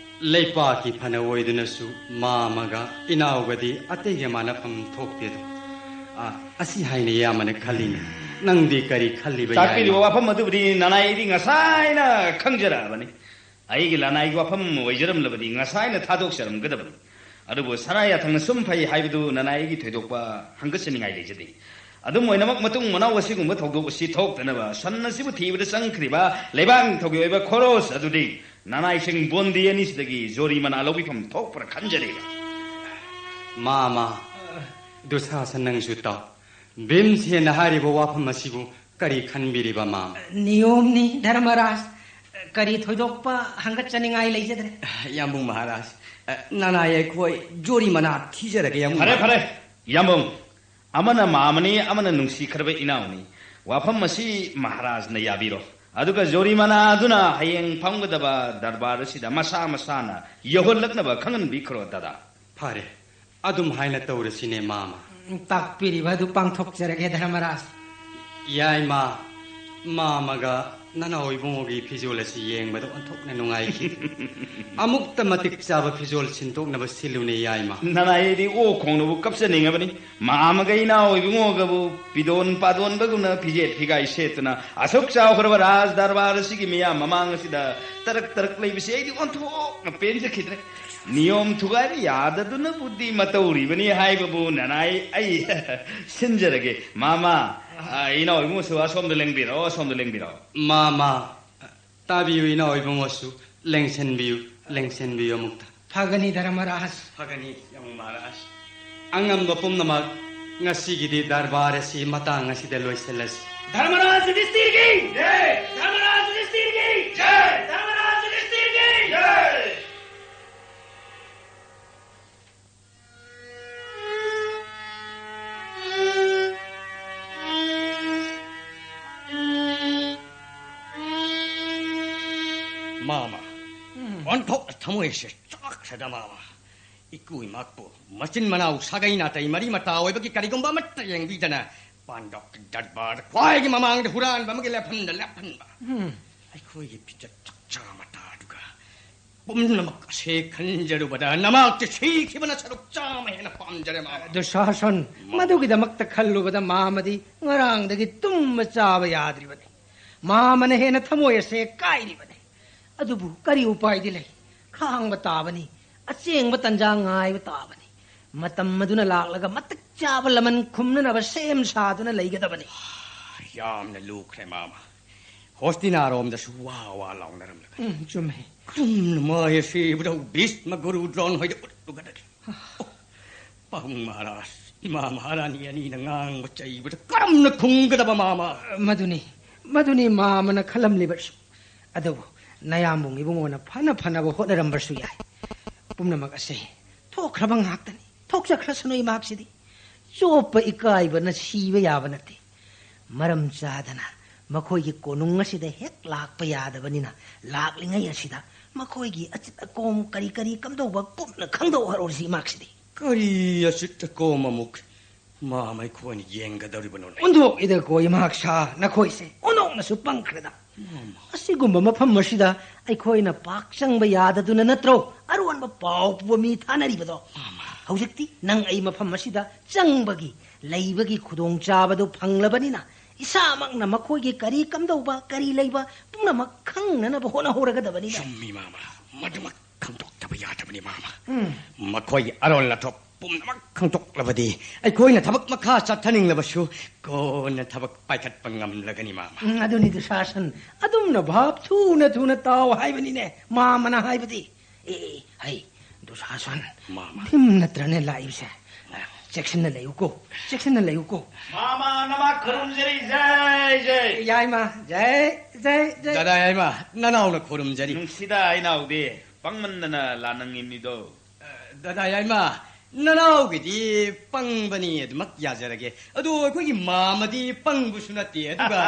ꯂꯩꯄꯥꯛꯀꯤ ꯐꯅ ꯑꯣꯏꯗꯨꯅꯁꯨ ꯃꯥꯃꯒ ꯏꯅꯥꯎꯒꯗꯤ ꯑꯇꯩꯒ ꯃꯥꯟꯅꯐꯝ ꯊꯣꯛꯇꯦꯗꯣ꯫ ꯑ, ꯑꯁꯤ ꯍꯥꯏꯅ ꯏꯌꯥꯝꯕꯅ ꯈꯜꯂꯤꯅꯦ꯫ ꯅꯪꯗꯤ ꯀꯔꯤ ꯈꯜꯂꯤꯕ, ꯏꯌꯥꯏꯃ? ꯇꯥꯛꯄꯤꯔꯤꯕ ꯋꯥꯐꯝ ꯑꯗꯨꯕꯨꯗꯤ ꯅꯅꯥꯏ ꯑꯩꯗꯤ ꯉꯁꯥꯏꯅ ꯈꯪꯖꯔꯛꯑꯕꯅꯤ꯫ ꯑꯩꯒꯤ ꯂꯅꯥꯏꯒꯤ ꯋꯥꯐꯝ ꯑꯣꯏꯖꯔꯝꯂꯕꯗꯤ ꯉꯁꯥꯏꯅ ꯊꯥꯗꯣꯛꯆꯔꯝꯒꯗꯕꯅꯤ꯫ ꯑꯗꯨꯕꯨ ꯁꯅꯥ ꯌꯥꯊꯪꯅ ꯁꯨꯝ ꯐꯩ ꯍꯥꯏꯕꯗꯨ ꯅꯅꯥꯏ ꯑꯩꯒꯤ ꯊꯣꯏꯗꯣꯛꯄ ꯍꯪꯒꯠꯆꯅꯤꯡꯉꯥꯏ ꯂꯩꯖꯗꯦ꯫ ꯑꯗꯨꯝ ꯑꯣꯏꯅꯃꯛ, ꯃꯇꯨꯡ ꯃꯅꯥꯎ ꯑꯁꯤꯒꯨꯝꯕ ꯊꯧꯗꯣꯛ ꯑꯁꯤ ꯊꯣꯛꯇꯅꯕ ꯁꯟ ꯑꯁꯤꯕꯨ ꯊꯤꯕꯗ ꯆꯪꯈ꯭ꯔꯤꯕ ꯂꯩꯕꯥꯛ ꯅꯤꯡꯊꯧꯒꯤ ꯑꯣꯏꯕ ꯈꯣꯔꯣꯁ ꯑꯗꯨꯗꯤ ꯅꯅꯥꯏꯁꯤꯡ ꯕꯣꯟꯗꯤ ꯑꯅꯤꯁꯤꯗꯒꯤ ꯖꯣꯔꯤ ꯃꯅꯥ ꯂꯧꯕꯤꯐꯝ ꯊꯣꯛꯄ꯭ꯔꯥ ꯈꯟꯖꯔꯤꯕ꯫ ꯃꯥꯃ, ꯗꯨꯁꯥꯁꯟ, ꯅꯪꯁꯨ ꯇꯥꯎ꯫ ꯚꯤꯝꯁꯦꯟꯅ ꯍꯥꯏꯔꯤꯕ ꯋꯥꯐꯝ ꯑꯁꯤꯕꯨ ꯀꯔꯤ ꯈꯟꯕꯤꯔꯤꯕ, ꯃꯥꯃ? ꯅꯤꯌꯣꯝꯅꯤ, ꯙꯔꯃꯔꯥꯖ꯫ ꯀꯔꯤ ꯊꯣꯏꯗꯣꯛꯄ ꯍꯪꯒꯠꯆꯅꯤꯡꯉꯥꯏ ꯂꯩꯖꯗ꯭ꯔꯦ꯫ ꯌꯥꯝꯕꯨꯡ ꯃꯍꯥꯔꯥꯖ, ꯅꯅꯥꯏ ꯑꯩꯈꯣꯏ ꯖꯣꯔꯤ ꯃꯅꯥ ꯊꯤꯖꯔꯒꯦ, ꯌꯥꯝꯕꯨꯡ ꯐꯔꯦ, ꯃꯍꯥꯔꯥꯖ꯫ ꯐꯔꯦ, ꯌꯥꯝꯕꯨꯡ꯫ ꯑꯃꯅ ꯃꯥꯃꯅꯤ, ꯑꯃꯅ ꯅꯨꯡꯁꯤꯈ꯭ꯔꯕ ꯏꯅꯥꯎꯅꯤ꯫ ꯋꯥꯐꯝ ꯑꯁꯤ ꯃꯍꯥꯔꯥꯖꯅ ꯌꯥꯕꯤꯔꯣ꯫ ꯑꯗꯨꯒ ꯖꯣꯔꯤ ꯃꯅꯥ ꯑꯗꯨꯅ ꯍꯌꯦꯡ ꯐꯝꯒꯗꯕ ꯗꯔꯕꯥꯔ ꯑꯁꯤꯗ ꯃꯁꯥ ꯃꯁꯥꯅ ꯌꯧꯍꯜꯂꯛꯅꯕ ꯈꯪꯍꯟꯕꯤꯈ꯭ꯔꯣ, ꯗꯥꯗꯥ꯫ ꯐꯔꯦ, ꯑꯗꯨꯝ ꯍꯥꯏꯅ ꯇꯧꯔꯁꯤꯅꯦ, ꯃꯥꯃ꯫ ꯎꯝ, ꯇꯥꯛꯄꯤꯔꯤꯕ ꯑꯗꯨ ꯄꯥꯡꯊꯣꯛꯆꯔꯒꯦ, ꯙꯔꯃꯔꯥꯖ꯫ ꯌꯥꯏꯃ, ꯃꯥꯃꯒ ꯅꯅꯥꯎ ꯏꯕꯨꯡꯉꯣꯒꯤ ꯐꯤꯖꯣꯜ ꯑꯁꯤ ꯌꯦꯡꯕꯗ ꯑꯣꯟꯊꯣꯛꯅ ꯅꯨꯡꯉꯥꯏꯈꯤ꯫ ꯑꯃꯨꯛꯇ ꯃꯇꯤꯛ ꯆꯥꯕ ꯐꯤꯖꯣꯜ ꯁꯤꯟꯗꯣꯛꯅꯕ ꯁꯤꯜꯂꯨꯅꯦ, ꯌꯥꯏꯃ꯫ ꯅꯅꯥꯏ ꯑꯩꯗꯤ ꯑꯣꯛ ꯈꯣꯡꯅꯕꯨ ꯀꯞꯆꯅꯤꯡꯉꯕꯅꯤ꯫ ꯃꯥꯃꯒ ꯏꯅꯥꯎ ꯏꯕꯨꯡꯉꯣꯒꯕꯨ ꯄꯤꯗꯣꯟ ꯄꯥꯗꯣꯟꯕꯒꯨꯝꯅ ꯐꯤꯖꯦꯠ ꯐꯤꯒꯥꯏ ꯁꯦꯠꯇꯨꯅ ꯑꯁꯨꯛ ꯆꯥꯎꯈ꯭ꯔꯕ ꯔꯥꯖ ꯗꯔꯕꯥꯔ ꯑꯁꯤꯒꯤ ꯃꯤꯌꯥꯝ ꯃꯃꯥꯡ ꯑꯁꯤꯗ ꯇꯔꯛ ꯇꯔꯛ ꯂꯩꯕꯁꯤ ꯑꯩꯗꯤ ꯑꯣꯟꯊꯣꯛꯅ ꯄꯦꯟꯖꯈꯤꯗ꯭ꯔꯦ꯫ ꯅꯤꯌꯣꯝ ꯊꯨꯒꯥꯏꯕ ꯌꯥꯗꯗꯨꯅꯕꯨꯗꯤ ꯃꯇꯧꯔꯤꯕꯅꯤ ꯍꯥꯏꯕꯕꯨ ꯅꯅꯥꯏ ꯑꯩ ꯁꯤꯟꯖꯔꯒꯦ꯫ ꯃꯥꯃ, ꯑ, ꯏꯅꯥꯎ ꯏꯕꯨꯡꯉꯣꯁꯨ ꯑꯁꯣꯝꯗ ꯂꯦꯡꯕꯤꯔꯛꯑꯣ, ꯑꯁꯣꯝꯗ ꯂꯦꯡꯕꯤꯔꯛꯑꯣ꯫ ꯃꯥꯃ, ꯇꯥꯕꯤꯌꯨ, ꯏꯅꯥꯎ ꯏꯕꯨꯡꯉꯣꯁꯨ ꯂꯦꯡꯁꯤꯟꯕꯤꯌꯨ, ꯂꯦꯡꯁꯤꯟꯕꯤꯌꯨ ꯑꯃꯨꯛꯇ꯫ ꯐꯒꯅꯤ, ꯙꯔꯃꯔꯥꯖ꯫ ꯐꯒꯅꯤ, ꯌꯥꯝꯕꯨꯡ ꯃꯍꯥꯔꯥꯖ꯫ ꯑꯉꯝꯕ ꯄꯨꯝꯅꯃꯛ, ꯉꯁꯤꯒꯤꯗꯤ ꯗꯔꯕꯥꯔ ꯑꯁꯤ ꯃꯇꯥꯡ ꯑꯁꯤꯗ ꯂꯣꯏꯁꯤꯜꯂꯁꯤ꯫ ꯙꯔꯃꯔꯥꯖ ꯌꯨꯙꯤꯁꯇꯤꯔꯒꯤ ꯖꯩ! ꯙꯔꯃꯔꯥꯖ ꯌꯨꯙꯤꯁꯇꯤꯔꯒꯤ ꯖꯩ! ꯙꯔꯃꯔꯥꯖ ꯌꯨꯙꯤꯁꯇꯤꯔꯒꯤ ꯖꯩ! ꯃꯥꯃ, ꯎꯝ꯫ ꯑꯣꯟꯊꯣꯛꯅ ꯊꯃꯣꯏꯁꯦ ꯆꯥꯛꯈ꯭ꯔꯦꯗ, ꯃꯥꯃ꯫ ꯏꯀꯨ ꯏꯃꯥꯄꯨ, ꯃꯆꯤꯟ ꯃꯅꯥꯎ, ꯁꯥꯒꯩ ꯅꯥꯇꯩ ꯃꯔꯤ ꯃꯇꯥ ꯑꯣꯏꯕꯒꯤ ꯀꯔꯤꯒꯨꯝꯕ ꯑꯃꯠꯇ ꯌꯦꯡꯕꯤꯗꯅ ꯄꯥꯟꯗꯣꯞꯀꯤ ꯗꯔꯕꯥꯔꯗ ꯈ꯭ꯋꯥꯏꯒꯤ ꯃꯃꯥꯡꯗ ꯍꯨꯔꯥꯟꯕ ꯑꯃꯒꯤ ꯂꯦꯞꯐꯝꯗ ꯂꯦꯞꯍꯟꯕ꯫ ꯎꯝ꯫ ꯑꯩꯈꯣꯏꯒꯤ ꯐꯤꯖꯦꯠ ꯆꯛꯆꯥ ꯃꯇꯥꯗꯨꯒ ꯄꯨꯝꯅꯃꯛ ꯑꯁꯦ ꯈꯟꯖꯔꯨꯕꯗ ꯅꯃꯥꯛꯇꯤ ꯁꯤꯈꯤꯕꯅ ꯁꯔꯨꯛ ꯆꯥꯝꯃ ꯍꯦꯟꯅ ꯄꯥꯝꯖꯔꯦ, ꯃꯥꯃ꯫ ꯗꯨꯁꯥꯁꯟ, ꯃꯗꯨꯒꯤꯗꯃꯛꯇ ꯈꯜꯂꯨꯕꯗ ꯃꯥꯃꯗꯤ ꯉꯔꯥꯡꯗꯒꯤ ꯇꯨꯝꯕ ꯆꯥꯕ ꯌꯥꯗ꯭ꯔꯤꯕꯅꯤ꯫ ꯃꯥꯃꯅ ꯍꯦꯟꯅ ꯊꯃꯣꯏ ꯑꯁꯦ ꯀꯥꯏꯔꯤꯕꯅꯤ꯫ ꯑꯗꯨꯕꯨ ꯀꯔꯤ ꯎꯄꯥꯏꯗꯤ ꯂꯩ? ꯈꯥꯡꯕ ꯇꯥꯕꯅꯤ꯫ ꯑꯆꯦꯡꯕ ꯇꯟꯖꯥ ꯉꯥꯏꯕ ꯇꯥꯕꯅꯤ꯫ ꯃꯇꯝ ꯑꯗꯨꯅ ꯂꯥꯛꯂꯒ ꯃꯇꯤꯛ ꯆꯥꯕ ꯂꯃꯟ ꯈꯨꯝꯅꯅꯕ ꯁꯦꯝ ꯁꯥꯗꯨꯅ ꯂꯩꯒꯗꯕꯅꯤ꯫ ꯌꯥꯝꯅ ꯂꯨꯈ꯭ꯔꯦ, ꯃꯥꯃ꯫ ꯍꯣꯁꯇꯤꯅꯥꯔꯣꯝꯗꯁꯨ ꯋꯥ ꯋꯥ ꯂꯥꯎꯅꯔꯝꯂꯒꯅꯤ꯫ ꯎꯝ, ꯆꯨꯝꯃꯦ꯫ ꯀꯔꯝꯅ ꯃꯥꯏ ꯑꯁꯤꯕꯨꯗ ꯚꯤꯁꯃ ꯒꯨꯔꯨ ꯗ꯭ꯔꯣꯟ ꯍꯣꯏꯗ ꯎꯠꯂꯨꯒꯗꯒꯦ? ꯑꯣ, ꯄꯥꯕꯨꯡ ꯃꯍꯥꯔꯥꯖ, ꯏꯃꯥ ꯃꯍꯥꯔꯥꯅꯤ ꯑꯅꯤꯅ ꯉꯥꯡꯕ ꯆꯩꯕꯗ ꯀꯔꯝꯅ ꯈꯨꯝꯒꯗꯕ, ꯃꯥꯃ? ꯃꯗꯨꯅꯤ, ꯃꯗꯨꯅꯤ ꯃꯥꯃꯅ ꯈꯜꯂꯝꯂꯤꯕꯁꯨ꯫ ꯑꯗꯨꯕꯨ ꯅꯌꯥꯝꯕꯨꯡ ꯏꯕꯨꯡꯉꯣꯅ ꯐꯅ ꯐꯅꯕ ꯍꯣꯠꯅꯔꯝꯕꯁꯨ ꯌꯥꯏ꯫ ꯄꯨꯝꯅꯃꯛ ꯑꯁꯦ ꯊꯣꯛꯈ꯭ꯔꯕ ꯉꯥꯛꯇꯅꯤ꯫ ꯊꯣꯛꯆꯈ꯭ꯔꯁꯅꯨ ꯏꯃꯥꯛꯁꯤꯗꯤ꯫ ꯆꯣꯞꯄ ꯏꯀꯥꯏꯕꯅ ꯁꯤꯕ ꯌꯥꯕ ꯅꯠꯇꯦ꯫ ꯃꯔꯝ ꯆꯥꯗꯅ ꯃꯈꯣꯏꯒꯤ ꯀꯣꯅꯨꯡ ꯑꯁꯤꯗ ꯍꯦꯛ ꯂꯥꯛꯄ ꯌꯥꯗꯕꯅꯤꯅ, ꯂꯥꯛꯂꯤꯉꯩ ꯑꯁꯤꯗ ꯃꯈꯣꯏꯒꯤ ꯑꯆꯤꯠ ꯑꯀꯣꯝ ꯀꯔꯤ ꯀꯔꯤ ꯀꯝꯗꯧꯕ ꯀꯨꯞꯅ ꯈꯪꯗꯣꯛꯍꯧꯔꯁꯤ ꯏꯃꯥꯛꯁꯤꯗꯤ꯫ ꯀꯔꯤ ꯑꯆꯤꯠ ꯑꯀꯣꯝ ꯑꯃꯨꯛ ꯃꯥꯃ ꯑꯩꯈꯣꯏꯅ ꯌꯦꯡꯒꯗꯧꯔꯤꯕꯅꯣꯅꯦ? ꯑꯣꯟꯊꯣꯛꯏꯗꯀꯣ ꯏꯃꯥꯛꯁꯥ, ꯅꯈꯣꯏꯁꯦ ꯑꯣꯟꯊꯣꯛꯅꯁꯨ ꯄꯪꯈ꯭ꯔꯦꯗ꯫ ꯃꯥꯃ꯫ ꯑꯁꯤꯒꯨꯝꯕ ꯃꯐꯝ ꯑꯁꯤꯗ ꯑꯩꯈꯣꯏꯅ ꯄꯥꯛ ꯆꯪꯕ ꯌꯥꯗꯗꯨꯅ ꯅꯠꯇ꯭ꯔꯣ ꯑꯔꯣꯟꯕ ꯄꯥꯎ ꯄꯨꯕ ꯃꯤ ꯊꯥꯅꯔꯤꯕꯗꯣ? ꯃꯥꯃ꯫ ꯍꯧꯖꯤꯛꯇꯤ ꯅꯪ ꯑꯩ ꯃꯐꯝ ꯑꯁꯤꯗ ꯆꯪꯕꯒꯤ, ꯂꯩꯕꯒꯤ ꯈꯨꯗꯣꯡꯆꯥꯕꯗꯨ ꯐꯪꯂꯕꯅꯤꯅ, ꯏꯁꯥꯃꯛꯅ ꯃꯈꯣꯏꯒꯤ ꯀꯔꯤ ꯀꯝꯗꯧꯕ, ꯀꯔꯤ ꯂꯩꯕ ꯄꯨꯝꯅꯃꯛ ꯈꯪꯅꯅꯕ ꯍꯣꯠꯅꯍꯧꯔꯒꯗꯕꯅꯤꯅ꯫ ꯆꯨꯝꯃꯤ, ꯃꯥꯃ꯫ ꯃꯗꯨꯃꯛ ꯈꯪꯗꯣꯛꯇꯕ ꯌꯥꯗꯕꯅꯤ, ꯃꯥꯃ꯫ ꯎꯝ꯫ ꯃꯈꯣꯏꯒꯤ ꯑꯔꯣꯟ ꯑꯊꯣꯛ ꯄꯨꯝꯅꯃꯛ ꯈꯪꯗꯣꯛꯂꯕꯗꯤ ꯑꯩꯈꯣꯏꯅ ꯊꯕꯛ ꯃꯈꯥ ꯆꯠꯊꯅꯤꯡꯂꯕꯁꯨ ꯀꯣꯟꯅ ꯊꯕꯛ ꯄꯥꯏꯈꯠꯄ ꯉꯝꯂꯒꯅꯤ, ꯃꯥꯃ꯫ ꯎꯝ, ꯑꯗꯨꯅꯤ ꯗꯨꯁꯥꯁꯟ꯫ ꯑꯗꯨꯝꯅ ꯚꯥꯞ ꯊꯨꯅ ꯊꯨꯅ ꯇꯥꯎ ꯍꯥꯏꯕꯅꯤꯅꯦ ꯃꯥꯃꯅ ꯍꯥꯏꯕꯗꯤ꯫ ꯑꯦ, ꯑꯦ, ꯍꯩ, ꯗꯨꯁꯥꯁꯟ꯫ ꯃꯥꯃ꯫ ꯚꯤꯝ ꯅꯠꯇ꯭ꯔꯅꯦ ꯂꯥꯛꯏꯕꯁꯦ? ꯆꯦꯛꯁꯤꯟꯅ ꯂꯩꯌꯨꯀꯣ, ꯆꯦꯛꯁꯤꯟꯅ ꯂꯩꯌꯨꯀꯣ꯫ ꯃꯥꯃ, ꯅꯃꯥ ꯈꯨꯔꯨꯝꯖꯔꯤ, ꯖꯩ, ꯖꯩ꯫ ꯌꯥꯏꯃ, ꯖꯩ, ꯖꯩ, ꯖꯩ꯫ ꯗꯗꯥ ꯌꯥꯏꯃ, ꯅꯅꯥꯎꯅ ꯈꯨꯔꯨꯝꯖꯔꯤ꯫ ꯅꯨꯡꯁꯤꯗ ꯏꯅꯥꯎꯗꯤ, ꯄꯪꯃꯟꯗꯅ ꯂꯥꯟꯅꯉꯤꯝꯅꯤꯗꯣ꯫ ꯑ, ꯗꯗꯥ ꯌꯥꯏꯃ, ꯅꯅꯥꯎꯒꯤꯗꯤ ꯄꯪꯕꯅꯤ ꯑꯗꯨꯃꯛ ꯌꯥꯖꯔꯒꯦ꯫ ꯑꯗꯣ ꯑꯩꯈꯣꯏꯒꯤ ꯃꯥꯃꯗꯤ ꯄꯪꯕꯁꯨ ꯅꯠꯇꯦ, ꯑꯗꯨꯒ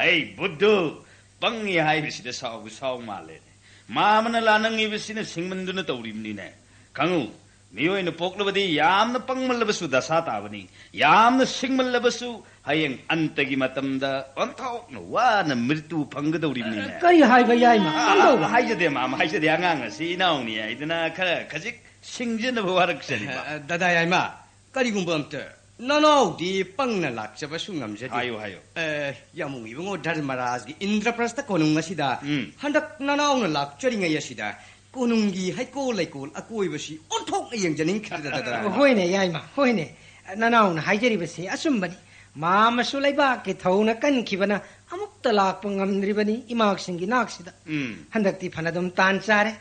ꯍꯩ, ꯕꯨꯗꯨ, ꯄꯪꯉꯤ ꯍꯥꯏꯕꯁꯤꯗ ꯁꯥꯎꯕ ꯁꯥꯎ ꯃꯥꯜꯂꯦꯅꯦ꯫ ꯃꯥꯃꯅ ꯂꯥꯟꯅꯉꯤꯕꯁꯤꯅ ꯁꯤꯡꯃꯟꯗꯨꯅ ꯇꯧꯔꯤꯕꯅꯤꯅꯦ꯫ ꯈꯪꯉꯨ, ꯃꯤꯑꯣꯏꯅ ꯄꯣꯛꯂꯕꯗꯤ ꯌꯥꯝꯅ ꯄꯪꯃꯜꯂꯕꯁꯨ ꯗꯁꯥ ꯇꯥꯕꯅꯤ, ꯌꯥꯝꯅ ꯁꯤꯡꯃꯜꯂꯕꯁꯨ ꯍꯌꯦꯡ ꯑꯟꯇꯒꯤ ꯃꯇꯝꯗ ꯑꯣꯟꯊꯣꯛꯅ ꯋꯥꯅ ꯃ꯭ꯔꯤꯇꯨ ꯐꯪꯒꯗꯧꯔꯤꯕꯅꯤꯅꯦ꯫ ꯀꯔꯤ ꯍꯥꯏꯕ, ꯌꯥꯏꯃ? ꯑ, ꯀꯝꯗꯧꯕ? ꯍꯥꯏꯖꯗꯦ, ꯃꯥꯃ, ꯍꯥꯏꯖꯗꯦ꯫ ꯑꯉꯥꯡ ꯑꯁꯤ ꯏꯅꯥꯎꯅꯤ ꯍꯥꯏꯗꯅ ꯈꯔ ꯈꯖꯤꯛ ꯁꯤꯡꯖꯅꯕ ꯋꯥꯔꯛꯆꯔꯤꯕ꯫ ꯑ, ꯗꯗꯥ ꯌꯥꯏꯃ, ꯀꯔꯤꯒꯨꯝꯕ ꯑꯝꯇ ꯅꯅꯥꯎꯗꯤ ꯄꯪꯅ ꯂꯥꯛꯆꯕꯁꯨ ꯉꯝꯖꯗꯦ꯫ ꯍꯥꯏꯌꯨ, ꯍꯥꯏꯌꯨ꯫ ꯑ, ꯌꯥꯃꯨꯡ ꯏꯕꯨꯡꯉꯣ ꯙꯔꯃꯔꯥꯖꯒꯤ ꯏꯟꯗ꯭ꯔꯄ꯭ꯔꯁꯊ ꯀꯣꯅꯨꯡ ꯑꯁꯤꯗ ꯎꯝ꯫ ꯍꯟꯗꯛ ꯅꯅꯥꯎꯅ ꯂꯥꯛꯆꯔꯤꯉꯩ ꯑꯁꯤꯗ ꯀꯣꯅꯨꯡꯒꯤ ꯍꯩꯀꯣꯜ ꯂꯩꯀꯣꯜ ꯑꯀꯣꯏꯕꯁꯤ ꯑꯣꯟꯊꯣꯛꯅ ꯌꯦꯡꯖꯅꯤꯡꯈꯤꯗ꯭ꯔꯦ, ꯗꯗꯥ ꯌꯥꯏꯃ꯫ ꯍꯣꯏꯅꯦ, ꯌꯥꯏꯃ, ꯍꯣꯏꯅꯦ꯫ ꯅꯅꯥꯎꯅ ꯍꯥꯏꯖꯔꯤꯕꯁꯤ ꯑꯆꯨꯝꯕꯅꯤ꯫ ꯃꯥꯃꯁꯨ ꯂꯩꯕꯥꯛꯀꯤ ꯊꯧꯅ ꯀꯟꯈꯤꯕꯅ ꯑꯃꯨꯛꯇ ꯂꯥꯛꯄ ꯉꯝꯗ꯭ꯔꯤꯕꯅꯤ ꯏꯃꯥꯛꯁꯤꯡꯒꯤ ꯅꯥꯛꯁꯤꯗ꯫ ꯎꯝ꯫ ꯍꯟꯗꯛꯇꯤ ꯐꯅꯗꯨꯝ ꯇꯥꯟ ꯆꯥꯔꯦ꯫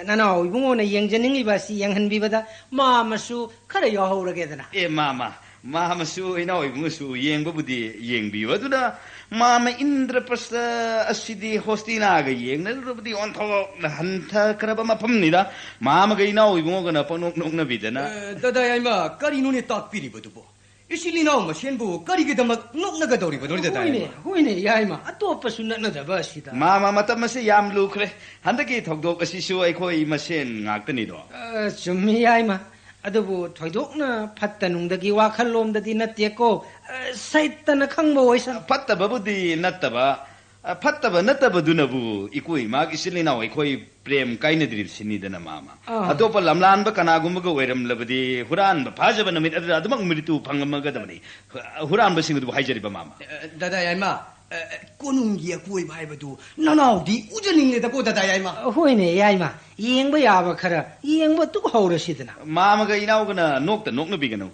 ꯅꯅꯥꯎ ꯏꯕꯨꯡꯉꯣꯅ ꯌꯦꯡꯖꯅꯤꯡꯂꯤꯕ ꯑꯁꯤ ꯌꯦꯡꯍꯟꯕꯤꯕꯗ ꯃꯥꯃꯁꯨ ꯈꯔ ꯌꯥꯎꯍꯧꯔꯒꯦꯗꯅ꯫ ꯑꯦ, ꯃꯥꯃ, ꯃꯥꯃꯁꯨ ꯏꯅꯥꯎ ꯏꯕꯨꯡꯉꯣꯁꯨ ꯌꯦꯡꯕꯕꯨꯗꯤ ꯌꯦꯡꯕꯤꯌꯨ꯫ ꯑꯗꯨꯅ ꯃꯥꯃ ꯏꯟꯗ꯭ꯔꯄ꯭ꯔꯁꯊ ꯑꯁꯤꯗꯤ ꯍꯣꯁꯇꯤꯅꯥꯒ ꯌꯦꯡꯅꯔꯨꯔꯕꯗꯤ ꯑꯣꯟꯊꯣꯛꯅ ꯍꯟꯊꯈ꯭ꯔꯕ ꯃꯐꯝꯅꯤꯗ꯫ ꯃꯥꯃꯒ ꯏꯅꯥꯎ ꯏꯕꯨꯡꯉꯣꯒꯅ ꯄꯪꯅꯣꯛ ꯅꯣꯛꯅꯕꯤꯗꯅ꯫ ꯑ, ꯗꯗꯥ ꯌꯥꯏꯃ, ꯀꯔꯤꯅꯣꯅꯦ ꯇꯥꯛꯄꯤꯔꯤꯕꯗꯨꯕꯣ? ꯏꯆꯤꯜ ꯏꯅꯥꯎ ꯃꯁꯦꯟꯕꯨ ꯀꯔꯤꯒꯤꯗꯃꯛ ꯅꯣꯛꯅꯒꯗꯧꯔꯤꯕꯅꯣꯅꯦ, ꯗꯗꯥ ꯍꯣꯏꯅꯦ, ꯌꯥꯏꯃ? ꯍꯣꯏꯅꯦ, ꯌꯥꯏꯃ꯫ ꯑꯇꯣꯞꯄꯁꯨ ꯅꯠꯅꯗꯕ ꯑꯁꯤꯗ꯫ ꯃꯥꯃ, ꯃꯇꯝ ꯑꯁꯤ ꯌꯥꯝ ꯂꯨꯈ꯭ꯔꯦ꯫ ꯍꯟꯗꯛꯀꯤ ꯊꯧꯗꯣꯛ ꯑꯁꯤꯁꯨ ꯑꯩꯈꯣꯏ ꯃꯁꯦꯟ ꯉꯥꯛꯇꯅꯤꯗꯣ꯫ ꯑ, ꯆꯨꯝꯃꯤ, ꯌꯥꯏꯃ꯫ ꯑꯗꯨꯕꯨ ꯊꯣꯏꯗꯣꯛꯅ ꯐꯠꯇ ꯅꯨꯡꯗꯒꯤ ꯋꯥꯈꯜꯂꯣꯝꯗꯗꯤ ꯅꯠꯇꯦꯀꯣ꯫ ꯑ, ꯁꯩꯇꯅ ꯈꯪꯕ ꯑꯣꯏꯁꯅꯨ꯫ ꯐꯠꯇꯕꯕꯨꯗꯤ ꯅꯠꯇꯕ, ꯑ, ꯐꯠꯇꯕ ꯅꯠꯇꯕꯗꯨꯅꯕꯨ ꯏꯀꯣ ꯏꯃꯥꯒꯤ ꯏꯆꯤꯜ ꯏꯅꯥꯎ ꯑꯩꯈꯣꯏ ꯄ꯭ꯔꯦꯝ ꯀꯥꯏꯅꯗ꯭ꯔꯤꯕꯁꯤꯅꯤꯗꯅ, ꯃꯥꯃ꯫ ꯑꯥ꯫ ꯑꯇꯣꯞꯄ ꯂꯝꯂꯥꯟꯕ ꯀꯅꯥꯒꯨꯝꯕꯒ ꯑꯣꯏꯔꯝꯂꯕꯗꯤ ꯍꯨꯔꯥꯟꯕ ꯐꯥꯖꯕ ꯅꯨꯃꯤꯠ ꯑꯗꯨꯗ ꯑꯗꯨꯃꯛ ꯃ꯭ꯔꯤꯇꯨ ꯐꯪꯉꯝꯃꯒꯗꯕꯅꯤ꯫ ꯍꯨꯔꯥꯟꯕꯁꯤꯡ ꯑꯗꯨꯕꯨ ꯍꯥꯏꯖꯔꯤꯕ, ꯃꯥꯃ꯫ ꯑ, ꯗꯗꯥ ꯌꯥꯏꯃ, ꯑ, ꯀꯣꯅꯨꯡꯒꯤ ꯑꯀꯣꯏꯕ ꯍꯥꯏꯕꯗꯨ ꯅꯅꯥꯎꯗꯤ ꯎꯖꯅꯤꯡꯂꯦꯗꯀꯣ, ꯗꯗꯥ ꯌꯥꯏꯃ꯫ ꯍꯣꯏꯅꯦ, ꯌꯥꯏꯃ꯫ ꯌꯦꯡꯕ ꯌꯥꯕ ꯈꯔ ꯌꯦꯡꯕ ꯇꯨ ꯍꯧꯔꯁꯤꯗꯅ꯫ ꯃꯥꯃꯒ ꯏꯅꯥꯎꯒꯅ ꯅꯣꯛꯇ ꯅꯣꯛꯅꯕꯤꯒꯅꯨ꯫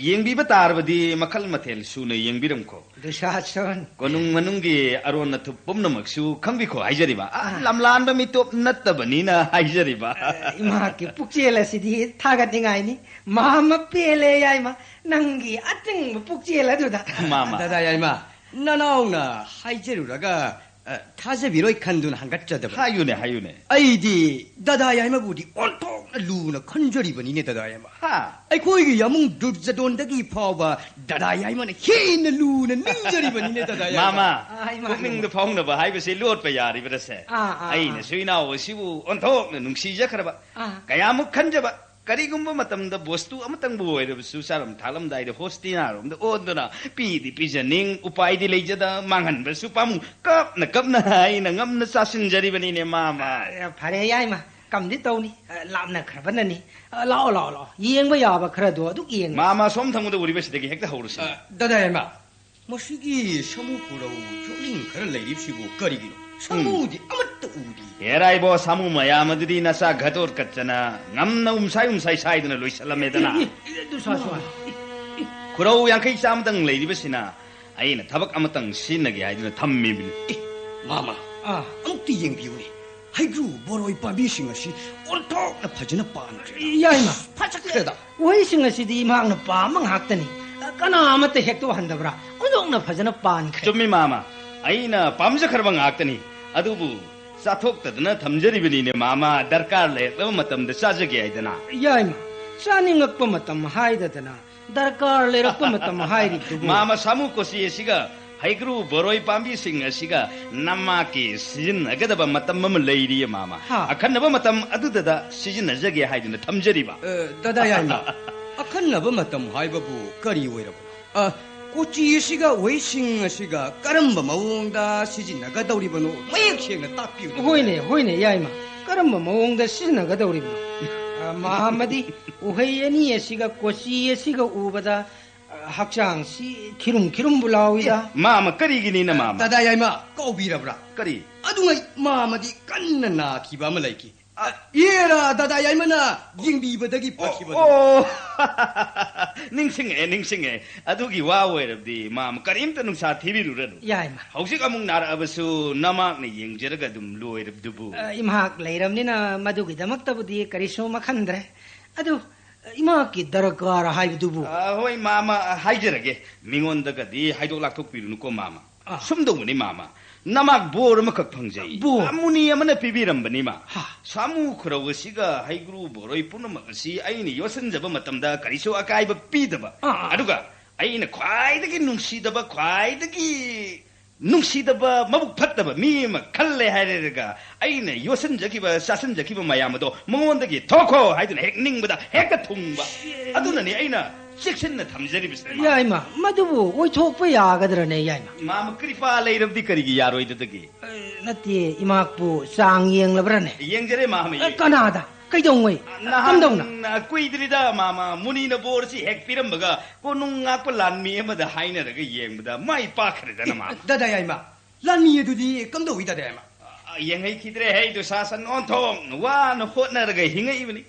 ꯌꯦꯡꯕꯤꯕ ꯇꯥꯔꯕꯗꯤ ꯃꯈꯜ ꯃꯊꯦꯜ ꯁꯨꯅ ꯌꯦꯡꯕꯤꯔꯝꯈꯣ꯫ ꯗꯨꯁꯥꯁꯟ꯫ ꯀꯣꯅꯨꯡ ꯃꯅꯨꯡꯒꯤ ꯑꯔꯣꯟ ꯑꯊꯨꯞ ꯄꯨꯝꯅꯃꯛꯁꯨ ꯈꯪꯕꯤꯈꯣ ꯍꯥꯏꯖꯔꯤꯕ꯫ ꯑ, ꯑꯥ꯫ ꯂꯝꯂꯥꯟꯕ ꯃꯤꯇꯣꯞ ꯅꯠꯇꯕꯅꯤꯅ ꯍꯥꯏꯖꯔꯤꯕ꯫ ꯑ, ꯏꯃꯥꯀꯤ ꯄꯨꯛꯆꯦꯜ ꯑꯁꯤꯗꯤ ꯊꯥꯒꯠꯅꯤꯡꯉꯥꯏꯅꯤ꯫ ꯃꯥꯃ ꯄꯦꯜꯂꯦ, ꯌꯥꯏꯃ꯫ ꯅꯪꯒꯤ ꯑꯇꯤꯡꯕ ꯄꯨꯛꯆꯦꯜ ꯑꯗꯨꯗ꯫ ꯃꯥꯃ꯫ ꯗꯗꯥ ꯌꯥꯏꯃ, ꯅꯅꯥꯎꯅ ꯍꯥꯏꯖꯔꯨꯔꯒ, ꯑ, ꯊꯥꯖꯕꯤꯔꯣꯏ ꯈꯟꯗꯨꯅ ꯍꯪꯒꯠꯆꯗꯕ꯫ ꯍꯥꯏꯌꯨꯅꯦ, ꯍꯥꯏꯌꯨꯅꯦ꯫ ꯑꯩꯗꯤ ꯗꯗꯥ ꯌꯥꯏꯃꯕꯨꯗꯤ ꯑꯣꯟꯊꯣꯛꯅ ꯂꯨꯅ ꯈꯟꯖꯔꯤꯕꯅꯤꯅꯦ, ꯗꯗꯥ ꯌꯥꯏꯃ꯫ ꯍꯥ? ꯑꯩꯈꯣꯏꯒꯤ ꯌꯥꯃꯨꯡ ꯗꯨꯔꯖꯗꯣꯟꯗꯒꯤ ꯐꯥꯎꯕ ꯗꯗꯥ ꯌꯥꯏꯃꯅ ꯍꯦꯟꯅ ꯂꯨꯅ ꯅꯤꯡꯖꯔꯤꯕꯅꯤꯅꯦ, ꯗꯗꯥ ꯌꯥꯏꯃ꯫ ꯃꯥꯃ, ꯑꯥ, ꯏꯃꯥ꯫ ꯄꯨꯛꯅꯤꯡꯗ ꯐꯥꯎꯅꯕ ꯍꯥꯏꯕꯁꯤ ꯂꯣꯠꯄ ꯌꯥꯔꯤꯕ꯭ꯔꯁꯦ? ꯑꯥ, ꯑꯥ, ꯑꯥ꯫ ꯑꯩꯅꯁꯨ ꯏꯅꯥꯎ ꯑꯁꯤꯕꯨ ꯑꯣꯟꯊꯣꯛꯅ ꯅꯨꯡꯁꯤꯖꯈ꯭ꯔꯕ, ꯑꯥ꯫ ꯀꯌꯥꯃꯨꯛ ꯈꯟꯖꯕ, ꯀꯔꯤꯒꯨꯝꯕ ꯃꯇꯝꯗ ꯕꯣꯁꯇꯨ ꯑꯃꯇꯪꯕꯨ ꯑꯣꯏꯔꯕꯁꯨ ꯆꯥꯔꯝ ꯊꯛꯂꯝꯗꯥꯏꯗ ꯍꯣꯁꯇꯤꯅꯥꯔꯣꯝꯗ ꯑꯣꯟꯗꯨꯅ ꯄꯤꯗꯤ ꯄꯤꯖꯅꯤꯡ, ꯎꯄꯥꯏꯗꯤ ꯂꯩꯖꯗ, ꯃꯥꯡꯍꯟꯕꯁꯨ ꯄꯥꯝꯃꯨ, ꯀꯞꯅ ꯀꯞꯅ ꯑꯩꯅ ꯉꯝꯅ ꯆꯥꯁꯤꯟꯖꯔꯤꯕꯅꯤꯅꯦ, ꯃꯥꯃ꯫ ꯑ, ꯐꯔꯦ, ꯌꯥꯏꯃ, ꯀꯝꯗꯤ ꯇꯧꯅꯤ, ꯑ, ꯂꯥꯞꯅꯈ꯭ꯔꯕꯅꯅꯤ꯫ ꯑ, ꯂꯥꯛꯑꯣ, ꯂꯥꯛꯑꯣ, ꯂꯥꯛꯑꯣ, ꯌꯦꯡꯕ ꯌꯥꯕ ꯈꯔꯗꯣ ꯑꯗꯨꯛ ꯌꯦꯡꯉꯣ꯫ ꯃꯥꯃ, ꯁꯣꯝ ꯊꯪꯕꯗ ꯎꯔꯤꯕꯁꯤꯗꯒꯤ ꯍꯦꯛꯇ ꯍꯧꯔꯁꯤ꯫ ꯑ, ꯗꯥꯗꯥ ꯌꯥꯏꯃ, ꯃꯁꯤꯒꯤ ꯁꯥꯃꯨ ꯈꯨꯔꯧ ꯌꯣꯠꯂꯤꯡ ꯈꯔ ꯂꯩꯔꯤꯕꯁꯤꯕꯨ ꯀꯔꯤꯒꯤꯅꯣ? ꯁꯥꯃꯨꯗꯤ ꯑꯃꯠꯇ ꯎꯗꯦ꯫ ꯍꯦꯔꯥ ꯏꯕꯣ, ꯁꯥꯃꯨ ꯃꯌꯥꯝ ꯑꯗꯨꯗꯤ ꯅꯆꯥ ꯘꯇꯣꯠꯀꯠꯆꯅ ꯉꯝꯅ ꯎꯝꯁꯥꯏ ꯎꯝꯁꯥꯏ ꯁꯥꯏꯗꯨꯅ ꯂꯣꯏꯁꯤꯜꯂꯝꯃꯦꯗꯅ꯫ ꯑꯦ, ꯑꯦ, ꯑꯗꯨ ꯁꯥꯁꯨ ꯍꯥꯏ꯫ ꯈꯨꯔꯧ ꯌꯥꯡꯈꯩ ꯆꯥꯝꯃꯗꯪ ꯂꯩꯔꯤꯕꯁꯤꯅ ꯑꯩꯅ ꯊꯕꯛ ꯑꯃꯇꯪ ꯁꯤꯖꯤꯟꯅꯒꯦ ꯍꯥꯏꯗꯨꯅ ꯊꯝꯃꯤꯕꯅꯤ꯫ ꯑꯦ, ꯃꯥꯃ, ꯑꯥ꯫ ꯑꯃꯨꯛꯇ ꯌꯦꯡꯕꯤꯌꯨꯅꯦ꯫ ꯍꯩꯒ꯭ꯔꯨ ꯕꯣꯔꯣꯏ ꯄꯥꯝꯕꯤꯁꯤꯡ ꯑꯁꯤ ꯑꯣꯟꯊꯣꯛꯅ ꯐꯖꯅ ꯄꯥꯟꯈ꯭ꯔꯦ꯫ ꯌꯥꯏꯃ꯫ ꯐꯖꯈ꯭ꯔꯦꯗ꯫ ꯎꯍꯩꯁꯤꯡ ꯑꯁꯤꯗꯤ ꯏꯃꯥꯛꯅ ꯄꯥꯝꯕ ꯉꯥꯛꯇꯅꯤ꯫ ꯀꯅꯥ ꯑꯃꯠꯇ ꯍꯦꯛꯇꯣꯛꯍꯟꯗꯕ꯭ꯔꯥ? ꯑꯣꯟꯊꯣꯛꯅ ꯐꯖꯅ ꯄꯥꯟꯈ꯭ꯔꯦ꯫ ꯆꯨꯝꯃꯤ, ꯃꯥꯃ꯫ ꯑꯩꯅ ꯄꯥꯝꯖꯈ꯭ꯔꯕ ꯉꯥꯛꯇꯅꯤ꯫ ꯑꯗꯨꯕꯨ ꯆꯥꯊꯣꯛꯇꯗꯅ ꯊꯝꯖꯔꯤꯕꯅꯤꯅꯦ, ꯃꯥꯃ꯫ ꯗꯔꯀꯥꯔ ꯂꯩꯔꯛꯂꯕ ꯃꯇꯝꯗ ꯆꯥꯖꯒꯦ ꯍꯥꯏꯗꯅ꯫ ꯌꯥꯏꯃ, ꯆꯥꯅꯤꯡꯉꯛꯄ ꯃꯇꯝ ꯍꯥꯏꯗꯗꯅ ꯗꯔꯀꯥꯔ ꯂꯩꯔꯛꯄ ꯃꯇꯝ ꯍꯥꯏꯔꯤꯕꯗꯨꯕꯨ꯫ ꯃꯥꯃ, ꯁꯥꯃꯨ ꯀꯣꯆꯤ ꯑꯁꯤꯒ ꯍꯩꯒ꯭ꯔꯨ ꯕꯣꯔꯣꯏ ꯄꯥꯝꯕꯤꯁꯤꯡ ꯑꯁꯤꯒ ꯅꯃꯥꯛꯀꯤ ꯁꯤꯖꯤꯟꯅꯒꯗꯕ ꯃꯇꯝ ꯑꯃ ꯂꯩꯔꯤꯌꯦ, ꯃꯥꯃ꯫ ꯍꯥ꯫ ꯑꯈꯟꯅꯕ ꯃꯇꯝ ꯑꯗꯨꯗꯗ ꯁꯤꯖꯤꯟꯅꯖꯒꯦ ꯍꯥꯏꯗꯨꯅ ꯊꯝꯖꯔꯤꯕ꯫ ꯑ, ꯗꯥꯗꯥ ꯌꯥꯏꯃ, ꯑꯈꯟꯅꯕ ꯃꯇꯝ ꯍꯥꯏꯕꯕꯨ ꯀꯔꯤ ꯑꯣꯏꯔꯕꯅꯣ? ꯑ, ꯀꯣꯆꯤ ꯑꯁꯤꯒ ꯎꯍꯩꯁꯤꯡ ꯑꯁꯤꯒ ꯀꯔꯝꯕ ꯃꯑꯣꯡꯗ ꯁꯤꯖꯤꯟꯅꯒꯗꯧꯔꯤꯕꯅꯣ? ꯃꯌꯦꯛ ꯁꯦꯡꯅ ꯇꯥꯛꯄꯤꯌꯨ꯫ ꯍꯣꯏꯅꯦ, ꯍꯣꯏꯅꯦ, ꯌꯥꯏꯃ꯫ ꯀꯔꯝꯕ ꯃꯑꯣꯡꯗ ꯁꯤꯖꯤꯟꯅꯒꯗꯧꯔꯤꯕꯅꯣ? ꯑ, ꯃꯥꯃꯗꯤ ꯎꯍꯩ ꯑꯅꯤ ꯑꯁꯤꯒ ꯀꯣꯆꯤ ꯑꯁꯤꯒ ꯎꯕꯗ, ꯑ, ꯍꯛꯆꯥꯡꯁꯤ ꯈꯤꯔꯨꯝ ꯈꯤꯔꯨꯝꯕꯨ ꯂꯥꯎꯏꯗ꯫ ꯑꯦ, ꯃꯥꯃ, ꯀꯔꯤꯒꯤꯅꯤꯅ, ꯃꯥꯃ? ꯗꯥꯗꯥ ꯌꯥꯏꯃ, ꯀꯥꯎꯕꯤꯔꯕ꯭ꯔꯥ? ꯀꯔꯤ? ꯑꯗꯨꯉꯩ ꯃꯥꯃꯗꯤ ꯀꯟꯅ ꯅꯥꯈꯤꯕ ꯑꯃ ꯂꯩꯈꯤ꯫ ꯑ, ꯏꯍꯦꯔꯥ, ꯗꯥꯗꯥ ꯌꯥꯏꯃꯅ ꯌꯦꯡꯕꯤꯕꯗꯒꯤ ꯐꯈꯤꯕꯗꯨ꯫ ꯑꯣ, ꯅꯤꯡꯁꯤꯡꯉꯛꯑꯦ, ꯅꯤꯡꯁꯤꯡꯉꯛꯑꯦ꯫ ꯑꯗꯨꯒꯤ ꯋꯥ ꯑꯣꯏꯔꯕꯗꯤ, ꯃꯥꯃ, ꯀꯔꯤꯝꯇ ꯅꯨꯡꯁꯥ ꯊꯤꯕꯤꯔꯨꯔꯅꯨ꯫ ꯌꯥꯏꯃ꯫ ꯍꯧꯖꯤꯛ ꯑꯃꯨꯛ ꯅꯥꯔꯛꯑꯕꯁꯨ ꯅꯃꯥꯛꯅ ꯌꯦꯡꯖꯔꯒ ꯑꯗꯨꯝ ꯂꯣꯏꯔꯕꯗꯨꯕꯨ꯫ ꯑ, ꯏꯃꯥꯛ ꯂꯩꯔꯕꯅꯤꯅ ꯃꯗꯨꯒꯤꯗꯃꯛꯇꯕꯨꯗꯤ ꯀꯔꯤꯁꯨ ꯃꯈꯟꯗ꯭ꯔꯦ꯫ ꯑꯗꯨ, ꯏꯃꯥꯛꯀꯤ ꯗꯔꯀꯥꯔ ꯍꯥꯏꯕꯗꯨꯕꯨ? ꯑ, ꯍꯣꯏ, ꯃꯥꯃ, ꯍꯥꯏꯖꯔꯒꯦ꯫ ꯃꯤꯉꯣꯟꯗꯒꯗꯤ ꯍꯥꯏꯗꯣꯛ ꯂꯥꯛꯊꯣꯛꯄꯤꯔꯨꯅꯨꯀꯣ, ꯃꯥꯃ꯫ ꯑꯥ꯫ ꯁꯨꯝ ꯇꯧꯕꯅꯤ, ꯃꯥꯃ꯫ ꯅꯃꯥꯛ ꯕꯣꯔ ꯑꯃꯈꯛ ꯐꯪꯖꯩ꯫ ꯕꯣꯔ? ꯑꯃꯨꯅꯤ ꯑꯃꯅ ꯄꯤꯕꯤꯔꯝꯕꯅꯤ, ꯃꯥ꯫ ꯍꯥ꯫ ꯁꯥꯃꯨ ꯈꯨꯔꯧ ꯑꯁꯤꯒ ꯍꯩꯒ꯭ꯔꯨ ꯕꯣꯔꯣꯏ ꯄꯨꯝꯅꯃꯛ ꯑꯁꯤ ꯑꯩꯅ ꯌꯣꯠꯁꯤꯟꯖꯕ ꯃꯇꯝꯗ ꯀꯔꯤꯁꯨ ꯑꯀꯥꯏꯕ ꯄꯤꯗꯕ꯫ ꯑꯥ, ꯑꯥ꯫ ꯑꯗꯨꯒ ꯑꯩꯅ ꯈ꯭ꯋꯥꯏꯗꯒꯤ ꯅꯨꯡꯁꯤꯗꯕ, ꯈ꯭ꯋꯥꯏꯗꯒꯤ ꯅꯨꯡꯁꯤꯗꯕ, ꯃꯕꯨꯛ ꯐꯠꯇꯕ ꯃꯤ ꯑꯃ ꯈꯜꯂꯦ ꯍꯥꯏꯔꯒ, ꯑꯩꯅ ꯌꯣꯠꯁꯤꯟꯖꯈꯤꯕ, ꯆꯥꯁꯤꯟꯖꯈꯤꯕ ꯃꯌꯥꯝ ꯑꯗꯣ ꯃꯉꯣꯟꯗꯒꯤ ꯊꯣꯛꯈꯣ ꯍꯥꯏꯗꯨꯅ ꯍꯦꯛ ꯅꯤꯡꯕꯗ ꯍꯦꯛꯇ ꯊꯨꯡꯕ꯫ ꯑꯗꯨꯅꯅꯤ ꯑꯩꯅ ꯆꯦꯛꯁꯤꯟꯅ ꯊꯝꯖꯔꯤꯕꯁꯦ, ꯃꯥꯃ꯫ ꯌꯥꯏꯃ, ꯃꯗꯨꯕꯨ ꯑꯣꯏꯊꯣꯛꯄ ꯌꯥꯒꯗ꯭ꯔꯅꯦ, ꯌꯥꯏꯃ? ꯃꯥꯃ, ꯀ꯭ꯔꯤꯄꯥ ꯂꯩꯔꯕꯗꯤ ꯀꯔꯤꯒꯤ ꯌꯥꯔꯣꯏꯗꯗꯒꯦ? ꯑꯦ, ꯅꯠꯇꯦ, ꯏꯃꯥꯛꯄꯨ ꯆꯥꯡ ꯌꯦꯡꯂꯕ꯭ꯔꯅꯦ? ꯌꯦꯡꯖꯔꯦ, ꯃꯥꯃ, ꯑꯦ, ꯌꯦꯡ- ꯀꯅꯥꯗ? ꯀꯩꯗꯧꯉꯩ? ꯅꯍꯥꯟ ꯀꯝꯗꯧꯅ? ꯀꯨꯏꯗ꯭ꯔꯤꯗ, ꯃꯥꯃ, ꯃꯨꯅꯤꯅ ꯕꯣꯔꯁꯤ ꯍꯦꯛ ꯄꯤꯔꯝꯕꯒ, ꯀꯣꯅꯨꯡ ꯉꯥꯛꯄ ꯂꯥꯟꯃꯤ ꯑꯃꯗ ꯍꯥꯏꯅꯔꯒ ꯌꯦꯡꯕꯗ ꯃꯥꯏ ꯄꯥꯛꯈ꯭ꯔꯦꯗꯅ, ꯃꯥꯃ꯫ ꯗꯗꯥ ꯌꯥꯏꯃ, ꯂꯥꯟꯃꯤ ꯑꯗꯨꯗꯤ ꯀꯝꯗꯧꯏ, ꯗꯗꯥ ꯌꯥꯏꯃ? ꯑ, ꯌꯦꯡꯍꯩꯈꯤꯗ꯭ꯔꯦ, ꯍꯩ ꯗꯨꯁꯥꯁꯟ, ꯑꯣꯟꯊꯣꯛꯅ ꯋꯥꯅ ꯍꯣꯠꯅꯔꯒ ꯍꯤꯡꯉꯛꯏꯕꯅꯤ꯫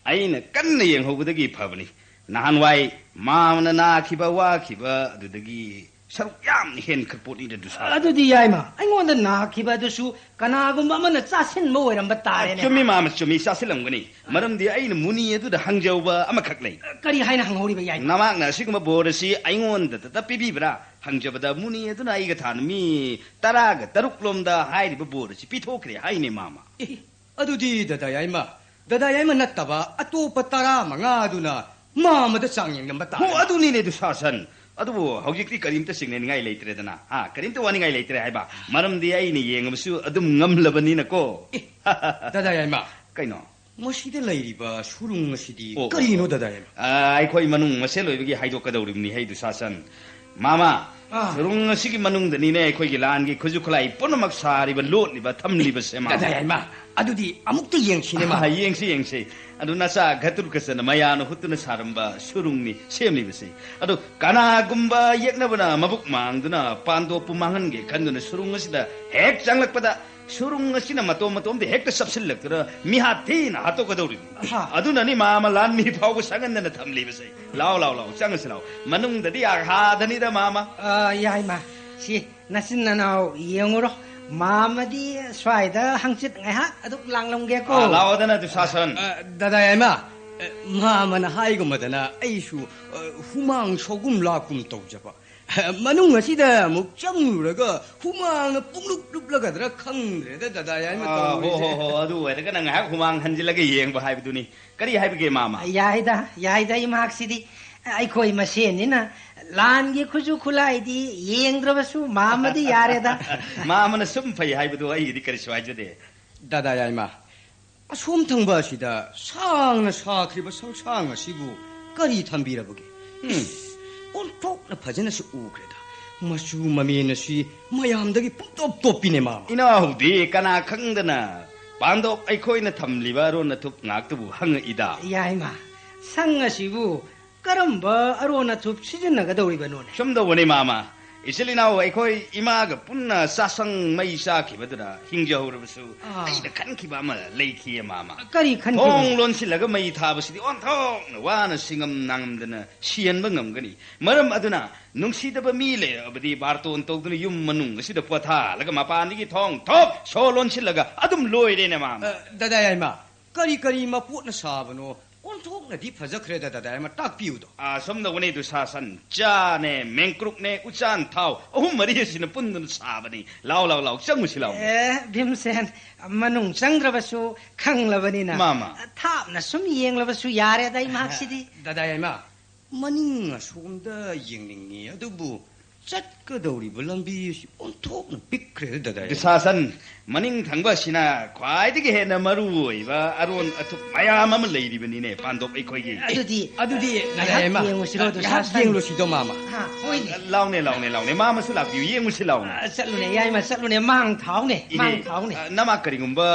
ꯑꯩꯅ ꯀꯟꯅ ꯌꯦꯡꯍꯧꯕꯗꯒꯤ ꯐꯕꯅꯤ꯫ ꯅꯍꯥꯟꯋꯥꯏ ꯃꯥꯃꯅ ꯅꯥꯈꯤꯕ, ꯋꯥꯈꯤꯕ ꯑꯗꯨꯗꯒꯤ ꯁꯔꯨꯛ ꯌꯥꯝꯅ ꯍꯦꯟꯈ꯭ꯔ ꯄꯣꯠꯅꯤꯗ, ꯗꯨꯁꯥꯁꯟ꯫ ꯑꯗꯨꯗꯤ ꯌꯥꯏꯃ, ꯑꯩꯉꯣꯟꯗ ꯅꯥꯈꯤꯕ ꯑꯗꯨꯁꯨ ꯀꯅꯥꯒꯨꯝꯕ ꯑꯃꯅ ꯆꯥꯁꯤꯟꯕ ꯑꯣꯏꯔꯝꯕ ꯇꯥꯔꯦꯅꯦ꯫ ꯆꯨꯝꯃꯤ, ꯃꯥꯃ, ꯆꯨꯝꯃꯤ, ꯆꯥꯁꯤꯜꯂꯝꯒꯅꯤ꯫ ꯃꯔꯝꯗꯤ ꯑꯩꯅ ꯃꯨꯅꯤ ꯑꯗꯨꯗ ꯍꯪꯖꯧꯕ ꯑꯃꯈꯛ ꯂꯩ꯫ ꯀꯔꯤ ꯍꯥꯏꯅ ꯍꯪꯍꯧꯔꯤꯕ, ꯌꯥꯏꯃ? ꯅꯃꯥꯛꯅ ꯑꯁꯤꯒꯨꯝꯕ ꯕꯣꯔ ꯑꯁꯤ ꯑꯩꯉꯣꯟꯗꯇ ꯄꯤꯕꯤꯕ꯭ꯔꯥ ꯍꯪꯖꯕꯗ, ꯃꯨꯅꯤ ꯑꯗꯨꯅ ꯑꯩꯒ ꯊꯥꯅ ꯃꯤ ꯇꯔꯥꯒ ꯇꯔꯨꯛ ꯂꯣꯝꯗ ꯍꯥꯏꯔꯤꯕ ꯕꯣꯔ ꯑꯁꯤ ꯄꯤꯊꯣꯛꯈ꯭ꯔꯦ ꯍꯥꯏꯅꯦ, ꯃꯥꯃ꯫ ꯑꯦ, ꯑꯗꯨꯗꯤ ꯗꯗꯥ ꯌꯥꯏꯃ, ꯗꯗꯥ ꯌꯥꯏꯃ ꯅꯠꯇꯕ ꯑꯇꯣꯞꯄ ꯇꯔꯥꯃꯉꯥ ꯑꯗꯨꯅ ꯃꯥꯃꯗ ꯆꯥꯡ ꯌꯦꯡꯂꯝꯕ ꯇꯥꯔꯦ꯫ ꯍꯣ, ꯑꯗꯨꯅꯤꯅꯦ, ꯗꯨꯁꯥꯁꯟ꯫ ꯑꯗꯨꯕꯨ ꯍꯧꯖꯤꯛꯇꯤ ꯀꯔꯤꯝꯇ ꯆꯤꯡꯅꯅꯤꯡꯉꯥꯏ ꯂꯩꯇ꯭ꯔꯦꯗꯅ꯫ ꯍꯥ, ꯀꯔꯤꯝꯇ ꯋꯥꯅꯤꯡꯉꯥꯏ ꯂꯩꯇ꯭ꯔꯦ ꯍꯥꯏꯕ꯫ ꯃꯔꯝꯗꯤ ꯑꯩꯅ ꯌꯦꯡꯉꯕꯁꯨ ꯑꯗꯨꯝ ꯉꯝꯂꯕꯅꯤꯅꯀꯣ꯫ ꯑꯦ, ꯗꯗꯥ ꯌꯥꯏꯃ꯫ ꯀꯩꯅꯣ? ꯃꯁꯤꯗ ꯂꯩꯔꯤꯕ ꯁꯨꯔꯨꯡ ꯑꯁꯤꯗꯤ ꯑꯣ, ꯑꯣ, ꯀꯔꯤꯅꯣ, ꯑꯣ꯫ ꯗꯗꯥ ꯌꯥꯏꯃ? ꯑ, ꯑꯩꯈꯣꯏ ꯃꯅꯨꯡ ꯃꯁꯦꯜ ꯑꯣꯏꯕꯒꯤ ꯍꯥꯏꯗꯣꯛꯀꯗꯧꯔꯤꯕꯅꯤ, ꯍꯩ ꯗꯨꯁꯥꯁꯟ꯫ ꯃꯥꯃ, ꯑꯥ꯫ ꯁꯨꯔꯨꯡ ꯑꯁꯤꯒꯤ ꯃꯅꯨꯡꯗꯅꯤꯅꯦ ꯑꯩꯈꯣꯏꯒꯤ ꯂꯥꯟꯒꯤ ꯈꯨꯠꯁꯨ ꯈꯨꯠꯂꯥꯏ ꯄꯨꯝꯅꯃꯛ ꯁꯥꯔꯤꯕ, ꯂꯣꯠꯂꯤꯕ, ꯊꯝꯂꯤꯕꯁꯦ, ꯃꯥꯃ꯫ ꯗꯗꯥ ꯌꯥꯏꯃ, ꯑꯗꯨꯗꯤ ꯑꯃꯨꯛꯇ ꯌꯦꯡꯁꯤꯅꯦ, ꯃꯥꯃ꯫ ꯑꯥ, ꯌꯦꯡꯁꯤ, ꯌꯦꯡꯁꯤ꯫ ꯑꯗꯨ ꯅꯆꯥ ꯘꯇꯨꯔꯀꯁꯅ ꯃꯌꯥꯅ ꯍꯨꯠꯇꯨꯅ ꯁꯥꯔꯝꯕ ꯁꯨꯔꯨꯡꯅꯤ ꯁꯦꯝꯂꯤꯕꯁꯤ꯫ ꯑꯗꯨ ꯀꯅꯥꯒꯨꯝꯕ ꯌꯦꯛꯅꯕꯅ ꯃꯕꯨꯛ ꯃꯥꯡꯗꯨꯅ ꯄꯥꯟꯗꯣꯞꯄꯨ ꯃꯥꯡꯍꯟꯒꯦ ꯈꯟꯗꯨꯅ ꯁꯨꯔꯨꯡ ꯑꯁꯤꯗ ꯍꯦꯛ ꯆꯪꯂꯛꯄꯗ, ꯁꯨꯔꯨꯡ ꯑꯁꯤꯅ ꯃꯇꯣꯝ ꯃꯇꯣꯝꯗ ꯍꯦꯛꯇ ꯆꯞꯁꯤꯜꯂꯛꯇꯨꯅ ꯃꯤꯍꯥꯠ ꯊꯤꯅ ꯍꯥꯠꯇꯣꯛꯀꯗꯧꯔꯤꯕꯅꯤ꯫ ꯑꯍꯥ꯫ ꯑꯗꯨꯅꯅꯤ ꯃꯥꯃ ꯂꯥꯟꯃꯤ ꯐꯥꯎꯕ ꯁꯪꯍꯟꯗꯅ ꯊꯝꯂꯤꯕꯁꯦ꯫ ꯂꯥꯎ, ꯂꯥꯎ, ꯂꯥꯎ, ꯆꯪꯉꯁꯤ ꯂꯥꯎ꯫ ꯃꯅꯨꯡꯗꯗꯤ ꯑꯒꯥꯗꯅꯤꯗ, ꯃꯥꯃ꯫ ꯑ, ꯌꯥꯏꯃ, ꯁꯤ ꯅꯆꯤꯟ ꯅꯅꯥꯎ ꯌꯦꯡꯉꯨꯔꯣ꯫ ꯃꯥꯃꯗꯤ ꯁ꯭ꯋꯥꯏꯗ ꯍꯪꯆꯤꯠ ꯉꯥꯏꯍꯥꯛ ꯑꯗꯨꯝ ꯂꯥꯡꯂꯝꯒꯦꯀꯣ꯫ ꯑ, ꯂꯥꯛꯑꯣꯗꯅ, ꯗꯨꯁꯥꯁꯟ꯫ ꯑ, ꯗꯗꯥ ꯌꯥꯏꯃ, ꯑ, ꯃꯥꯃꯅ ꯍꯥꯏꯒꯨꯝꯕꯗꯅ ꯑꯩꯁꯨ, ꯑ, ꯍꯨꯃꯥꯡ ꯁꯧꯒꯨꯝ ꯂꯥꯛꯀꯨꯝ ꯇꯧꯖꯕ꯫ ꯃꯅꯨꯡ ꯑꯁꯤꯗ ꯑꯃꯨꯛ ꯆꯪꯂꯨꯔꯒ ꯍꯨꯃꯥꯡꯅ ꯄꯨꯡꯂꯨꯞ ꯂꯨꯞꯂꯒꯗ꯭ꯔꯥ ꯈꯪꯗ꯭ꯔꯦꯗ, ꯗꯗꯥ ꯌꯥꯏꯃ ꯑꯥ, ꯍꯣ, ꯇꯧꯔꯤꯁꯦ꯫ ꯍꯣ, ꯍꯣ, ꯑꯗꯨ ꯑꯣꯏꯔꯒꯅ ꯉꯥꯏꯍꯥꯛ ꯍꯨꯃꯥꯡ ꯍꯟꯖꯤꯜꯂꯒ ꯌꯦꯡꯕ ꯍꯥꯏꯕꯗꯨꯅꯤ꯫ ꯀꯔꯤ ꯍꯥꯏꯕꯒꯦ, ꯃꯥꯃ? ꯌꯥꯏꯗ, ꯌꯥꯏꯗ, ꯏꯃꯥꯛꯁꯤꯗꯤ꯫ ꯑꯩꯈꯣꯏ ꯃꯁꯦꯟꯅꯤꯅ ꯂꯥꯟꯒꯤ ꯈꯨꯠꯁꯨ ꯈꯨꯠꯂꯥꯏꯗꯤ ꯌꯦꯡꯗ꯭ꯔꯕꯁꯨ ꯃꯥꯃꯗꯤ ꯌꯥꯔꯦꯗ꯫ ꯃꯥꯃꯅ ꯁꯨꯝ ꯐꯩ ꯍꯥꯏꯕꯗꯨ ꯑꯩꯒꯤꯗꯤ ꯀꯔꯤꯁꯨ ꯍꯥꯏꯖꯗꯦ꯫ ꯗꯥꯗꯥ ꯌꯥꯏꯃ, ꯑꯁꯣꯝ ꯊꯪꯕ ꯑꯁꯤꯗ ꯁꯥꯡꯅ ꯁꯥꯈ꯭ꯔꯤꯕ ꯁꯪꯁꯥꯡ ꯑꯁꯤꯕꯨ ꯀꯔꯤ ꯊꯝꯕꯤꯔꯕꯒꯦ? ꯎꯝ꯫ ꯏꯁ, ꯑꯣꯟꯊꯣꯛꯅ ꯐꯖꯅꯁꯨ ꯎꯈ꯭ꯔꯦꯗ꯫ ꯃꯆꯨ ꯃꯃꯦꯟ ꯑꯁꯤ ꯃꯌꯥꯝꯗꯒꯤ ꯄꯨꯡꯇꯣꯞ ꯇꯣꯞꯄꯤꯅꯦ, ꯃꯥꯃ꯫ ꯏꯅꯥꯎꯗꯤ ꯀꯅꯥ ꯈꯪꯗꯅ ꯄꯥꯟꯗꯣꯞ ꯑꯩꯈꯣꯏꯅ ꯊꯝꯂꯤꯕ ꯑꯔꯣꯟ ꯑꯊꯨꯞ ꯉꯥꯛꯇꯕꯨ ꯍꯪꯉꯛꯏꯗ꯫ ꯌꯥꯏꯃ, ꯁꯪ ꯑꯁꯤꯕꯨ ꯀꯔꯝꯕ ꯑꯔꯣꯟ ꯑꯊꯨꯞ ꯁꯤꯖꯤꯟꯅꯒꯗꯧꯔꯤꯕꯅꯣꯅꯦ? ꯁꯨꯝ ꯇꯧꯕꯅꯤ, ꯃꯥꯃ꯫ ꯏꯆꯤꯜ ꯏꯅꯥꯎ ꯑꯩꯈꯣꯏ ꯏꯃꯥꯒ ꯄꯨꯟꯅ ꯆꯥꯁꯪ ꯃꯩ ꯆꯥꯈꯤꯕꯗꯨꯗ ꯍꯤꯡꯖꯍꯧꯔꯕꯁꯨ, ꯑꯥ꯫ ꯑꯩꯅ ꯈꯟꯈꯤꯕ ꯑꯃ ꯂꯩꯈꯤꯌꯦ, ꯃꯥꯃ꯫ ꯀꯔꯤ ꯈꯟꯈꯤꯕꯅꯣ? ꯊꯣꯡ ꯂꯣꯟꯁꯤꯜꯂꯒ ꯃꯩ ꯊꯥꯕꯁꯤꯗꯤ ꯑꯣꯟꯊꯣꯛꯅ ꯋꯥꯅ ꯁꯤꯡꯉꯝ ꯅꯥꯉꯝꯗꯅ ꯁꯤꯍꯟꯕ ꯉꯝꯒꯅꯤ꯫ ꯃꯔꯝ ꯑꯗꯨꯅ ꯅꯨꯡꯁꯤꯗꯕ ꯃꯤ ꯂꯩꯔꯕꯗꯤ ꯕꯥꯔꯇꯣꯟ ꯇꯧꯗꯨꯅ ꯌꯨꯝ ꯃꯅꯨꯡ ꯑꯁꯤꯗ ꯄꯣꯊꯥꯍꯜꯂꯒ ꯃꯄꯥꯟꯗꯒꯤ ꯊꯣꯡ ꯊꯣꯛ ꯁꯣ ꯂꯣꯟꯁꯤꯜꯂꯒ ꯑꯗꯨꯝ ꯂꯣꯏꯔꯦꯅꯦ, ꯃꯥꯃ꯫ ꯑ, ꯗꯥꯗꯥ ꯌꯥꯏꯃ, ꯀꯔꯤ ꯀꯔꯤ ꯃꯄꯣꯠꯅ ꯁꯥꯕꯅꯣ? ꯑꯣꯟꯊꯣꯛꯅꯗꯤ ꯐꯖꯈ꯭ꯔꯦꯗ, ꯗꯥꯗꯥ ꯌꯥꯏꯃ, ꯇꯥꯛꯄꯤꯌꯨꯗꯣ꯫ ꯑꯥ, ꯁꯣꯝꯗ ꯋꯥꯅꯦ ꯗꯨꯁꯥꯁꯟ, ꯆꯥꯅꯦ, ꯃꯦꯡꯀ꯭ꯔꯨꯛꯅꯦ, ꯎꯆꯥꯟ ꯊꯥꯎ, ꯑꯍꯨꯝ ꯃꯔꯤ ꯑꯁꯤꯅ ꯄꯨꯟꯗꯨꯅ ꯁꯥꯕꯅꯤ꯫ ꯂꯥꯎ, ꯂꯥꯎ, ꯂꯥꯎ, ꯆꯪꯉꯨꯁꯤ ꯂꯥꯎ꯫ ꯑꯦ, ꯚꯤꯝꯁꯦꯟ, ꯃꯅꯨꯡ ꯆꯪꯗ꯭ꯔꯕꯁꯨ ꯈꯪꯂꯕꯅꯤꯅ, ꯃꯥꯃ꯫ ꯊꯥꯞꯅ ꯁꯨꯝ ꯌꯦꯡꯂꯕꯁꯨ ꯌꯥꯔꯦꯗ, ꯏꯃꯥꯛꯁꯤꯗꯤ꯫ ꯗꯥꯗꯥ ꯌꯥꯏꯃ, ꯃꯅꯤꯡ ꯑꯁꯣꯝꯗ ꯌꯦꯡꯅꯤꯡꯉꯤ, ꯑꯗꯨꯕꯨ ꯆꯠꯀꯗꯧꯔꯤꯕ ꯂꯝꯕꯤ ꯑꯁꯤ ꯑꯣꯟꯊꯣꯛꯅ ꯄꯤꯛꯈ꯭ꯔꯦꯗ, ꯗꯥꯗꯥ ꯌꯥꯏꯃ꯫ ꯗꯨꯁꯥꯁꯟ, ꯃꯅꯤꯡ ꯊꯪꯕ ꯑꯁꯤꯅ ꯈ꯭ꯋꯥꯏꯗꯒꯤ ꯍꯦꯟꯅ ꯃꯔꯨ ꯑꯣꯏꯕ ꯑꯔꯣꯟ ꯑꯊꯨꯞ ꯃꯌꯥꯝ ꯑꯃ ꯂꯩꯔꯤꯕꯅꯤꯅꯦ, ꯄꯥꯟꯗꯣꯞ ꯑꯩꯈꯣꯏꯒꯤ꯫ ꯑꯗꯨꯗꯤ ꯑꯗꯨꯗꯤ, ꯗꯥꯗꯥ ꯉꯥꯏꯍꯥꯛ ꯌꯥꯏꯃ, ꯌꯦꯡꯉꯨꯁꯤꯔꯣ, ꯉꯥꯏꯍꯥꯛ ꯗꯨꯁꯥꯁꯟ? ꯌꯦꯡꯂꯨꯁꯤꯗꯣ, ꯃꯥꯃ꯫ ꯍꯥ, ꯍꯣꯏꯅꯦ꯫ ꯂꯥꯎꯅꯦ, ꯂꯥꯎꯅꯦ, ꯂꯥꯎꯅꯦ, ꯃꯥꯃꯁꯨ ꯂꯥꯛꯄꯤꯌꯨ, ꯌꯦꯡꯉꯨꯁꯤ ꯂꯥꯎꯅꯦ꯫ ꯑ, ꯆꯠꯂꯨꯅꯦ, ꯌꯥꯏꯃ, ꯆꯠꯂꯨꯅꯦ, ꯃꯥꯡ ꯊꯥꯎꯅꯦ, ꯏꯍꯦ, ꯃꯥꯡ ꯊꯥꯎꯅꯦ꯫ ꯑ, ꯅꯃꯥ ꯀꯔꯤꯒꯨꯝꯕ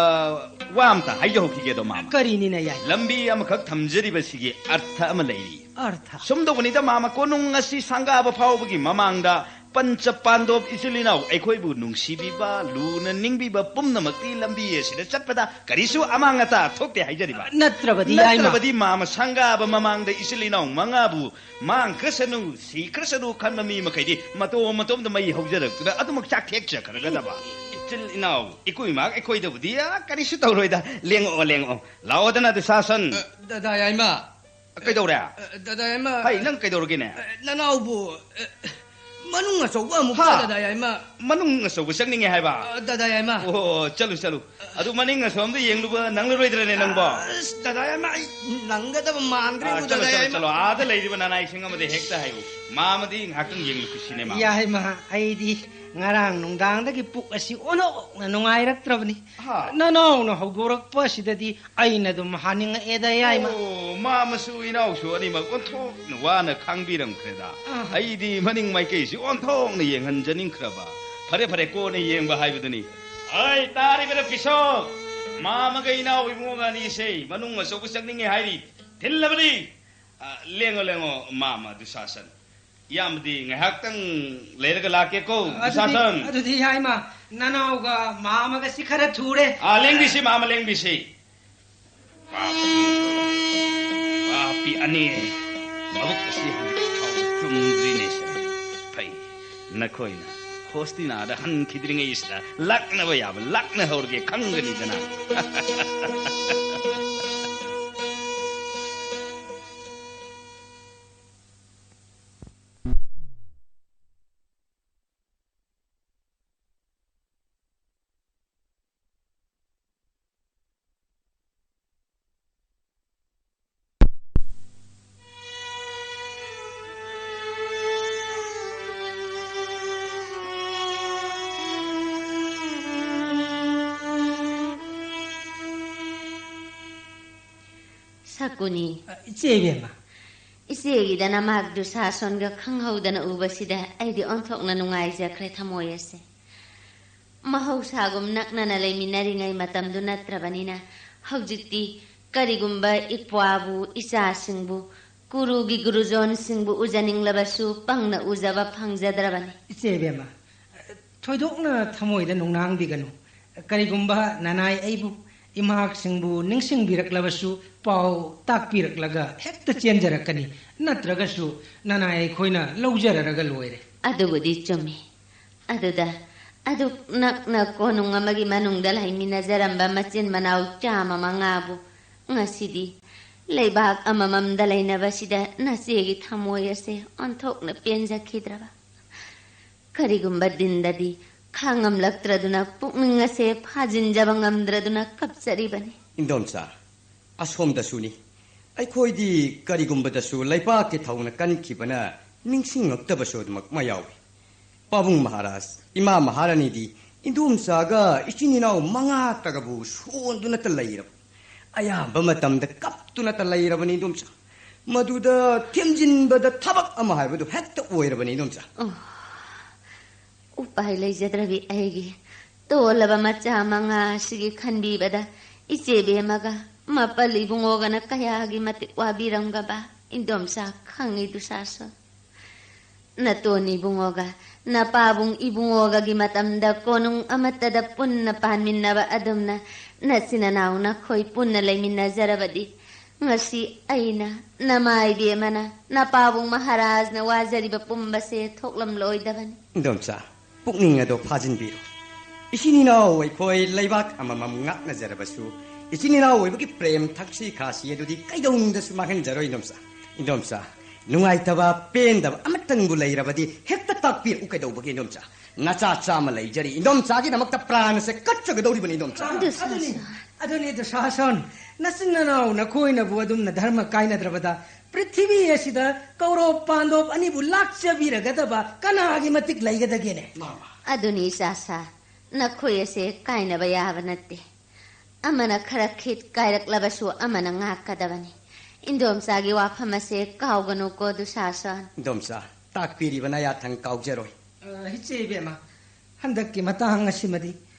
ꯋꯥ ꯑꯝꯇ ꯍꯥꯏꯖꯍꯧꯈꯤꯒꯦꯗꯣ, ꯃꯥꯃ꯫ ꯀꯔꯤꯅꯤꯅꯦ, ꯌꯥꯏꯃ? ꯂꯝꯕꯤ ꯑꯃꯈꯛ ꯊꯝꯖꯔꯤꯕꯁꯤꯒꯤ ꯑꯔꯊ ꯑꯃ ꯂꯩꯔꯤ꯫ ꯑꯔꯊ? ꯁꯨꯝ ꯇꯧꯕꯅꯤꯗ, ꯃꯥꯃ, ꯀꯣꯅꯨꯡ ꯑꯁꯤ ꯁꯪꯒꯥꯕ ꯐꯥꯎꯕꯒꯤ ꯃꯃꯥꯡꯗ ꯄꯟꯆ ꯄꯥꯟꯗꯣꯞ ꯏꯆꯤꯜ ꯏꯅꯥꯎ ꯑꯩꯈꯣꯏꯕꯨ ꯅꯨꯡꯁꯤꯕꯤꯕ, ꯂꯨꯅ ꯅꯤꯡꯕꯤꯕ ꯄꯨꯝꯅꯃꯛꯇꯤ ꯂꯝꯕꯤ ꯑꯁꯤꯗ ꯆꯠꯄꯗ ꯀꯔꯤꯁꯨ ꯑꯃꯥꯡ ꯑꯇꯥ ꯊꯣꯛꯇꯦ ꯍꯥꯏꯖꯔꯤꯕ꯫ ꯅꯠꯇ꯭ꯔꯕꯗꯤ, ꯌꯥꯏꯃ꯫ ꯅꯠꯇ꯭ꯔꯕꯗꯤ ꯃꯥꯃ, ꯁꯪꯒꯥꯕ ꯃꯃꯥꯡꯗ ꯏꯆꯤꯜ ꯏꯅꯥꯎ ꯃꯉꯥꯕꯨ ꯃꯥꯡꯈ꯭ꯔꯁꯅꯨ, ꯁꯤꯈ꯭ꯔꯁꯅꯨ ꯈꯟꯕ ꯃꯤ ꯃꯈꯩꯗꯤ ꯃꯇꯣꯝ ꯃꯇꯣꯝꯗ ꯃꯩ ꯍꯧꯖꯔꯛꯇꯨꯅ ꯑꯗꯨꯃꯛ ꯆꯥꯛꯊꯦꯛꯆꯈ꯭ꯔꯒꯗꯕ꯫ ꯏꯆꯤꯜ ꯏꯅꯥꯎ ꯏꯀꯨꯏ ꯏꯃꯥ ꯑꯩꯈꯣꯏꯗꯕꯨꯗꯤ, ꯑ, ꯀꯔꯤꯁꯨ ꯇꯧꯔꯣꯏꯗ꯫ ꯂꯦꯡꯉꯛꯑꯣ, ꯂꯦꯡꯉꯛꯑꯣ꯫ ꯂꯥꯛꯑꯣꯗꯅ, ꯗꯨꯁꯥꯁꯟ꯫ ꯑ, ꯗꯥꯗꯥ ꯌꯥꯏꯃ꯫ ꯀꯩꯗꯧꯔꯦ? ꯑ, ꯗꯥꯗꯥ ꯌꯥꯏꯃ꯫ ꯍꯩ, ꯅꯪ ꯀꯩꯗꯧꯔꯒꯦꯅꯦ? ꯑ, ꯅꯅꯥꯎꯕꯨ, ꯑ, ꯃꯅꯨꯡ ꯑꯆꯧꯕ ꯑꯃꯨꯛ ꯍꯥ? ꯆꯠ, ꯗꯗꯥ ꯌꯥꯏꯃ꯫ ꯃꯅꯨꯡ ꯑꯆꯧꯕ ꯆꯪꯅꯤꯡꯉꯦ ꯍꯥꯏꯕ? ꯑ, ꯗꯗꯥ ꯌꯥꯏꯃ꯫ ꯑꯣ, ꯆꯠꯂꯨ, ꯆꯠꯂꯨ꯫ ꯑꯗꯨ ꯃꯅꯤꯡ ꯑꯁꯣꯝꯗ ꯌꯦꯡꯂꯨꯕ ꯅꯪꯂꯔꯣꯏꯗ꯭ꯔꯅꯦ ꯅꯪꯕꯣ? ꯑꯁ, ꯗꯗꯥ ꯌꯥꯏꯃ, ꯑꯩ ꯅꯪꯒꯗꯕ ꯃꯥꯟꯗ꯭ꯔꯦꯕꯨ, ꯑꯥ, ꯆꯠꯂꯣ, ꯗꯗꯥ ꯆꯠꯂꯣ, ꯌꯥꯏꯃ꯫ ꯆꯠꯂꯣ꯫ ꯑꯥꯗ ꯂꯩꯔꯤꯕ ꯅꯅꯥꯏꯁꯤꯡ ꯑꯃꯗ ꯍꯦꯛꯇ ꯍꯥꯏꯌꯨ꯫ ꯃꯥꯃꯗꯤ ꯉꯥꯏꯍꯥꯛꯇꯪ ꯌꯦꯡꯂꯨꯈꯤꯁꯤꯅꯦ, ꯃꯥꯃ꯫ ꯌꯥꯏꯃ, ꯑꯩꯗꯤ ꯉꯔꯥꯡ ꯅꯨꯡꯗꯥꯡꯗꯒꯤ ꯄꯨꯛ ꯑꯁꯤ ꯑꯣꯟꯊꯣꯛꯅ ꯅꯨꯡꯉꯥꯏꯔꯛꯇ꯭ꯔꯕꯅꯤ꯫ ꯍꯥ? ꯅꯅꯥꯎꯅ ꯍꯧꯗꯣꯔꯛꯄ ꯑꯁꯤꯗꯗꯤ ꯑꯩꯅ ꯑꯗꯨꯝ ꯍꯥꯅꯤꯡꯉꯛꯑꯦꯗ, ꯌꯥꯏꯃ꯫ ꯑꯣ, ꯃꯥꯃꯁꯨ ꯏꯅꯥꯎꯁꯨ ꯑꯅꯤꯃꯛ ꯑꯣꯟꯊꯣꯛꯅ ꯋꯥꯅ ꯈꯥꯡꯕꯤꯔꯝꯈ꯭ꯔꯦꯗ꯫ ꯑꯥ꯫ ꯑꯩꯗꯤ ꯃꯅꯤꯡ ꯃꯥꯏꯀꯩꯁꯤ ꯑꯣꯟꯊꯣꯛꯅ ꯌꯦꯡꯍꯟꯖꯅꯤꯡꯈ꯭ꯔꯕ꯫ ꯐꯔꯦ, ꯐꯔꯦ, ꯀꯣꯟꯅ ꯌꯦꯡꯕ ꯍꯥꯏꯕꯗꯨꯅꯤ꯫ ꯑꯩ, ꯇꯥꯔꯤꯕꯔ ꯄꯤꯁꯣꯛ? ꯃꯥꯃꯒ ꯏꯅꯥꯎ ꯏꯕꯨꯡꯉꯣꯒ ꯑꯅꯤꯁꯦ ꯃꯅꯨꯡ ꯑꯆꯧꯕ ꯆꯪꯅꯤꯡꯉꯦ ꯍꯥꯏꯔꯤ꯫ ꯊꯤꯜꯂꯕꯅꯤ꯫ ꯑ, ꯂꯦꯡꯉꯣ, ꯂꯦꯡꯉꯣ, ꯃꯥꯃ ꯗꯨꯁꯥꯁꯟ꯫ ꯏꯌꯥꯝꯕꯗꯤ ꯉꯥꯏꯍꯥꯛꯇꯪ ꯂꯩꯔꯒ ꯂꯥꯛꯀꯦꯀꯣ, ꯑꯗꯨꯗꯤ, ꯗꯨꯁꯥꯁꯟ꯫ ꯑꯗꯨꯗꯤ ꯏꯌꯥꯏꯃ, ꯅꯅꯥꯎꯒ ꯃꯥꯃꯒꯁꯤ ꯈꯔ ꯊꯨꯔꯦ꯫ ꯑꯥ, ꯂꯦꯡꯕꯤꯁꯤ, ꯃꯥꯃ, ꯂꯦꯡꯕꯤꯁꯤ꯫ ꯄꯥꯄꯤ, ꯄꯥꯄꯤ ꯑꯅꯤ, ꯃꯕꯨꯛ ꯑꯁꯤ ꯍꯧꯖꯤꯛ ꯐꯥꯎꯕ ꯆꯨꯝꯗ꯭ꯔꯤꯅꯦ꯫ ꯐꯩ, ꯅꯈꯣꯏꯅ ꯍꯣꯁꯇꯤꯅꯥꯗ ꯍꯟꯈꯤꯗ꯭ꯔꯤꯉꯩꯁꯤꯗ ꯂꯥꯛꯅꯕ ꯌꯥꯕ ꯂꯥꯛꯅꯍꯧꯔꯒꯦ ꯈꯪꯒꯅꯤꯗꯅ꯫ ꯁꯀꯨꯅꯤ꯫ ꯑ, ꯏꯆꯦ ꯏꯕꯦꯝꯃ꯫ ꯏꯆꯦꯒꯤꯗ ꯅꯃꯥꯛ ꯗꯨꯁꯥꯁꯣꯟꯒ ꯈꯪꯍꯧꯗꯅ ꯎꯕꯁꯤꯗ ꯑꯩꯗꯤ ꯑꯣꯟꯊꯣꯛꯅ ꯅꯨꯡꯉꯥꯏꯖꯈ꯭ꯔꯦ, ꯊꯃꯣꯏ ꯑꯁꯦ꯫ ꯃꯍꯧꯁꯥꯒꯨꯝ ꯅꯛꯅꯅ ꯂꯩꯃꯤꯟꯅꯔꯤꯉꯩ ꯃꯇꯝꯗꯨ ꯅꯠꯇ꯭ꯔꯕꯅꯤꯅ, ꯍꯧꯖꯤꯛꯇꯤ ꯀꯔꯤꯒꯨꯝꯕ ꯏꯄ꯭ꯋꯥꯕꯨ, ꯏꯆꯥꯁꯤꯡꯕꯨ, ꯀꯨꯔꯨꯒꯤ ꯒꯨꯔꯨꯖꯣꯟꯁꯤꯡꯕꯨ ꯎꯖꯅꯤꯡꯂꯕꯁꯨ ꯄꯪꯅ ꯎꯖꯕ ꯐꯪꯖꯗ꯭ꯔꯕꯅꯤ꯫ ꯏꯆꯦ ꯏꯕꯦꯝꯃ, ꯊꯣꯏꯗꯣꯛꯅ ꯊꯃꯣꯏꯗ ꯅꯨꯡꯅꯥꯡꯕꯤꯒꯅꯨ꯫ ꯀꯔꯤꯒꯨꯝꯕ ꯅꯅꯥꯏ ꯑꯩꯕꯨ, ꯏꯃꯥꯁꯤꯡꯕꯨ ꯅꯤꯡꯁꯤꯡꯕꯤꯔꯛꯂꯕꯁꯨ ꯄꯥꯎ ꯇꯥꯛꯄꯤꯔꯛꯂꯒ ꯍꯦꯛꯇ ꯆꯦꯟꯖꯔꯛꯀꯅꯤ꯫ ꯅꯠꯇ꯭ꯔꯒꯁꯨ ꯅꯅꯥꯏ ꯑꯩꯈꯣꯏꯅ ꯂꯧꯖꯔꯔꯒ ꯂꯣꯏꯔꯦ꯫ ꯑꯗꯨꯕꯨꯗꯤ ꯆꯨꯝꯃꯤ꯫ ꯑꯗꯨꯗ ꯑꯗꯨꯛ ꯅꯛꯅ ꯀꯣꯅꯨꯡ ꯑꯃꯒꯤ ꯃꯅꯨꯡꯗ ꯂꯩꯃꯤꯟꯅꯖꯔꯝꯕ ꯃꯆꯤꯟ ꯃꯅꯥꯎ ꯆꯥꯝꯃ ꯃꯉꯥꯕꯨ ꯉꯁꯤꯗꯤ ꯂꯩꯕꯥꯛ ꯑꯃꯃꯝꯗ ꯂꯩꯅꯕꯁꯤꯗ ꯅꯆꯦꯒꯤ ꯊꯃꯣꯏ ꯑꯁꯦ ꯑꯣꯟꯊꯣꯛꯅ ꯄꯦꯟꯖꯈꯤꯗ꯭ꯔꯕ꯫ ꯀꯔꯤꯒꯨꯝꯕ ꯗꯤꯟꯗꯗꯤ ꯈꯥꯡꯉꯝꯂꯛꯇ꯭ꯔꯗꯨꯅ ꯄꯨꯛꯅꯤꯡ ꯑꯁꯦ ꯐꯥꯖꯤꯟꯖꯕ ꯉꯝꯗ꯭ꯔꯗꯨꯅ ꯀꯞꯆꯔꯤꯕꯅꯤ꯫ ꯏꯟꯗꯣꯝꯆꯥ, ꯑꯁꯣꯝꯗꯁꯨꯅꯤ꯫ ꯑꯩꯈꯣꯏꯗꯤ ꯀꯔꯤꯒꯨꯝꯕꯗꯁꯨ ꯂꯩꯕꯥꯛꯀꯤ ꯊꯧꯅ ꯀꯟꯈꯤꯕꯅ ꯅꯤꯡꯁꯤꯡꯉꯛꯇꯕꯁꯨ ꯑꯗꯨꯃꯛ ꯃꯌꯥꯎꯏ꯫ ꯄꯥꯕꯨꯡ ꯃꯍꯥꯔꯥꯖ, ꯏꯃꯥ ꯃꯍꯥꯔꯥꯅꯤꯗꯤ ꯏꯟꯗꯣꯝꯆꯥꯒ ꯏꯆꯤꯟ ꯏꯅꯥꯎ ꯃꯉꯥꯇꯒꯕꯨ ꯁꯣꯟꯗꯨꯅꯇ ꯂꯩꯔꯕ꯫ ꯑꯌꯥꯝꯕ ꯃꯇꯝꯗ ꯀꯞꯇꯨꯅꯇ ꯂꯩꯔꯕꯅꯤ ꯏꯟꯗꯣꯝꯆꯥ꯫ ꯃꯗꯨꯗ ꯊꯦꯝꯖꯤꯟꯕꯗ ꯊꯕꯛ ꯑꯃ ꯍꯥꯏꯕꯗꯨ ꯍꯦꯛꯇ ꯑꯣꯏꯔꯕꯅꯤ ꯏꯟꯗꯣꯝꯆꯥ꯫ ꯎꯄꯥꯏ ꯂꯩꯖꯗ꯭ꯔꯕꯤ ꯑꯩꯒꯤ ꯇꯣꯜꯂꯕ ꯃꯆꯥ ꯃꯉꯥ ꯑꯁꯤꯒꯤ ꯈꯟꯕꯤꯕꯗ ꯏꯆꯦ ꯕꯦꯝꯃꯒ ꯃꯄꯜ ꯏꯕꯨꯡꯉꯣꯒꯅ ꯀꯌꯥꯒꯤ ꯃꯇꯤꯛ ꯋꯥꯕꯤꯔꯝꯒꯕ ꯏꯟꯗꯣꯝꯆꯥ ꯈꯪꯉꯤ ꯗꯨꯁꯥꯁꯣꯟ꯫ ꯅꯇꯣꯟ ꯏꯕꯨꯡꯉꯣꯒ ꯅꯄꯥꯕꯨꯡ ꯏꯕꯨꯡꯉꯣꯒꯒꯤ ꯃꯇꯝꯗ ꯀꯣꯅꯨꯡ ꯑꯃꯠꯇꯗ ꯄꯨꯟꯅ ꯄꯥꯟꯃꯤꯟꯅꯕ ꯑꯗꯨꯝꯅ ꯅꯆꯤꯟ ꯅꯅꯥꯎ ꯅꯈꯣꯏ ꯄꯨꯟꯅ ꯂꯩꯃꯤꯟꯅꯖꯔꯕꯗꯤ ꯉꯁꯤ ꯑꯩꯅ, ꯅꯃꯥ ꯏꯕꯦꯝꯃꯅ, ꯅꯄꯥꯕꯨꯡ ꯃꯍꯥꯔꯥꯖꯅ ꯋꯥꯖꯔꯤꯕ ꯄꯨꯝꯕꯁꯦ ꯊꯣꯛꯂꯝꯂꯣꯏꯗꯕꯅꯤ꯫ ꯏꯟꯗꯣꯝꯆꯥ, ꯄꯨꯛꯅꯤꯡ ꯑꯗꯣ ꯐꯥꯖꯤꯟꯕꯤꯔꯣ꯫ ꯏꯆꯤꯟ ꯏꯅꯥꯎ ꯑꯩꯈꯣꯏ ꯂꯩꯕꯥꯛ ꯑꯃꯃꯝ ꯉꯥꯛꯅꯖꯔꯕꯁꯨ, ꯏꯆꯤꯟ ꯏꯅꯥꯎ ꯑꯣꯏꯕꯒꯤ ꯄ꯭ꯔꯦꯝ ꯊꯛꯁꯤ ꯈꯥꯁꯤ ꯑꯗꯨꯗꯤ ꯀꯩꯗꯧꯅꯨꯡꯗꯁꯨ ꯃꯥꯡꯍꯟꯖꯔꯣꯏ ꯏꯟꯗꯣꯝꯆꯥ꯫ ꯏꯟꯗꯣꯝꯆꯥ, ꯅꯨꯡꯉꯥꯏꯇꯕ, ꯄꯦꯟꯗꯕ ꯑꯃꯇꯪꯕꯨ ꯂꯩꯔꯕꯗꯤ ꯍꯦꯛꯇ ꯇꯥꯛꯄꯤꯔꯛꯎ ꯀꯩꯗꯧꯕꯒꯦ ꯏꯟꯗꯣꯝꯆꯥ? ꯅꯆꯥ ꯆꯥꯝꯃ ꯂꯩꯖꯔꯤ ꯏꯟꯗꯣꯝꯆꯥꯒꯤꯗꯃꯛꯇ ꯄ꯭ꯔꯥꯟ ꯑꯁꯦ ꯀꯠꯆꯒꯗꯧꯔꯤꯕꯅꯤ ꯏꯟꯗꯣꯝꯆꯥ꯫ ꯗꯨꯁꯥꯁꯣꯟ꯫ ꯑꯗꯨꯅꯤ ꯗꯨꯁꯥꯁꯣꯟ, ꯅꯆꯤꯟ ꯅꯅꯥꯎ ꯅꯈꯣꯏꯅꯕꯨ ꯑꯗꯨꯝꯅ ꯙꯔꯃ ꯀꯥꯏꯅꯗ꯭ꯔꯕꯗ ꯄ꯭ꯔꯤꯊꯤꯕꯤ ꯑꯁꯤꯗ ꯀꯧꯔꯣꯞ ꯄꯥꯟꯗꯣꯞ ꯑꯅꯤꯕꯨ ꯂꯥꯛꯆꯕꯤꯔꯒꯗꯕ ꯀꯅꯥꯒꯤ ꯃꯇꯤꯛ ꯂꯩꯒꯗꯒꯦꯅꯦ? ꯑꯗꯨꯅꯤ ꯏꯆꯥꯁꯥ, ꯅꯈꯣꯏ ꯑꯁꯦ ꯀꯥꯏꯅꯕ ꯌꯥꯕ ꯅꯠꯇꯦ꯫ ꯑꯃꯅ ꯈꯔ ꯈꯤꯠ ꯀꯥꯏꯔꯛꯂꯕꯁꯨ ꯑꯃꯅ ꯉꯥꯛꯀꯗꯕꯅꯤ꯫ ꯏꯟꯗꯣꯝꯆꯥꯒꯤ ꯋꯥꯐꯝ ꯑꯁꯦ ꯀꯥꯎꯒꯅꯨꯀꯣ ꯗꯨꯁꯥꯁꯣꯟ꯫ ꯏꯟꯗꯣꯝꯆꯥ, ꯇꯥꯛꯄꯤꯔꯤꯕ ꯅꯌꯥꯊꯪ ꯀꯥꯎꯖꯔꯣꯏ꯫ ꯑ, ꯏꯆꯦ ꯏꯕꯦꯝꯃ, ꯍꯟꯗꯛꯀꯤ ꯃꯇꯥꯡ ꯑꯁꯤꯃꯗꯤ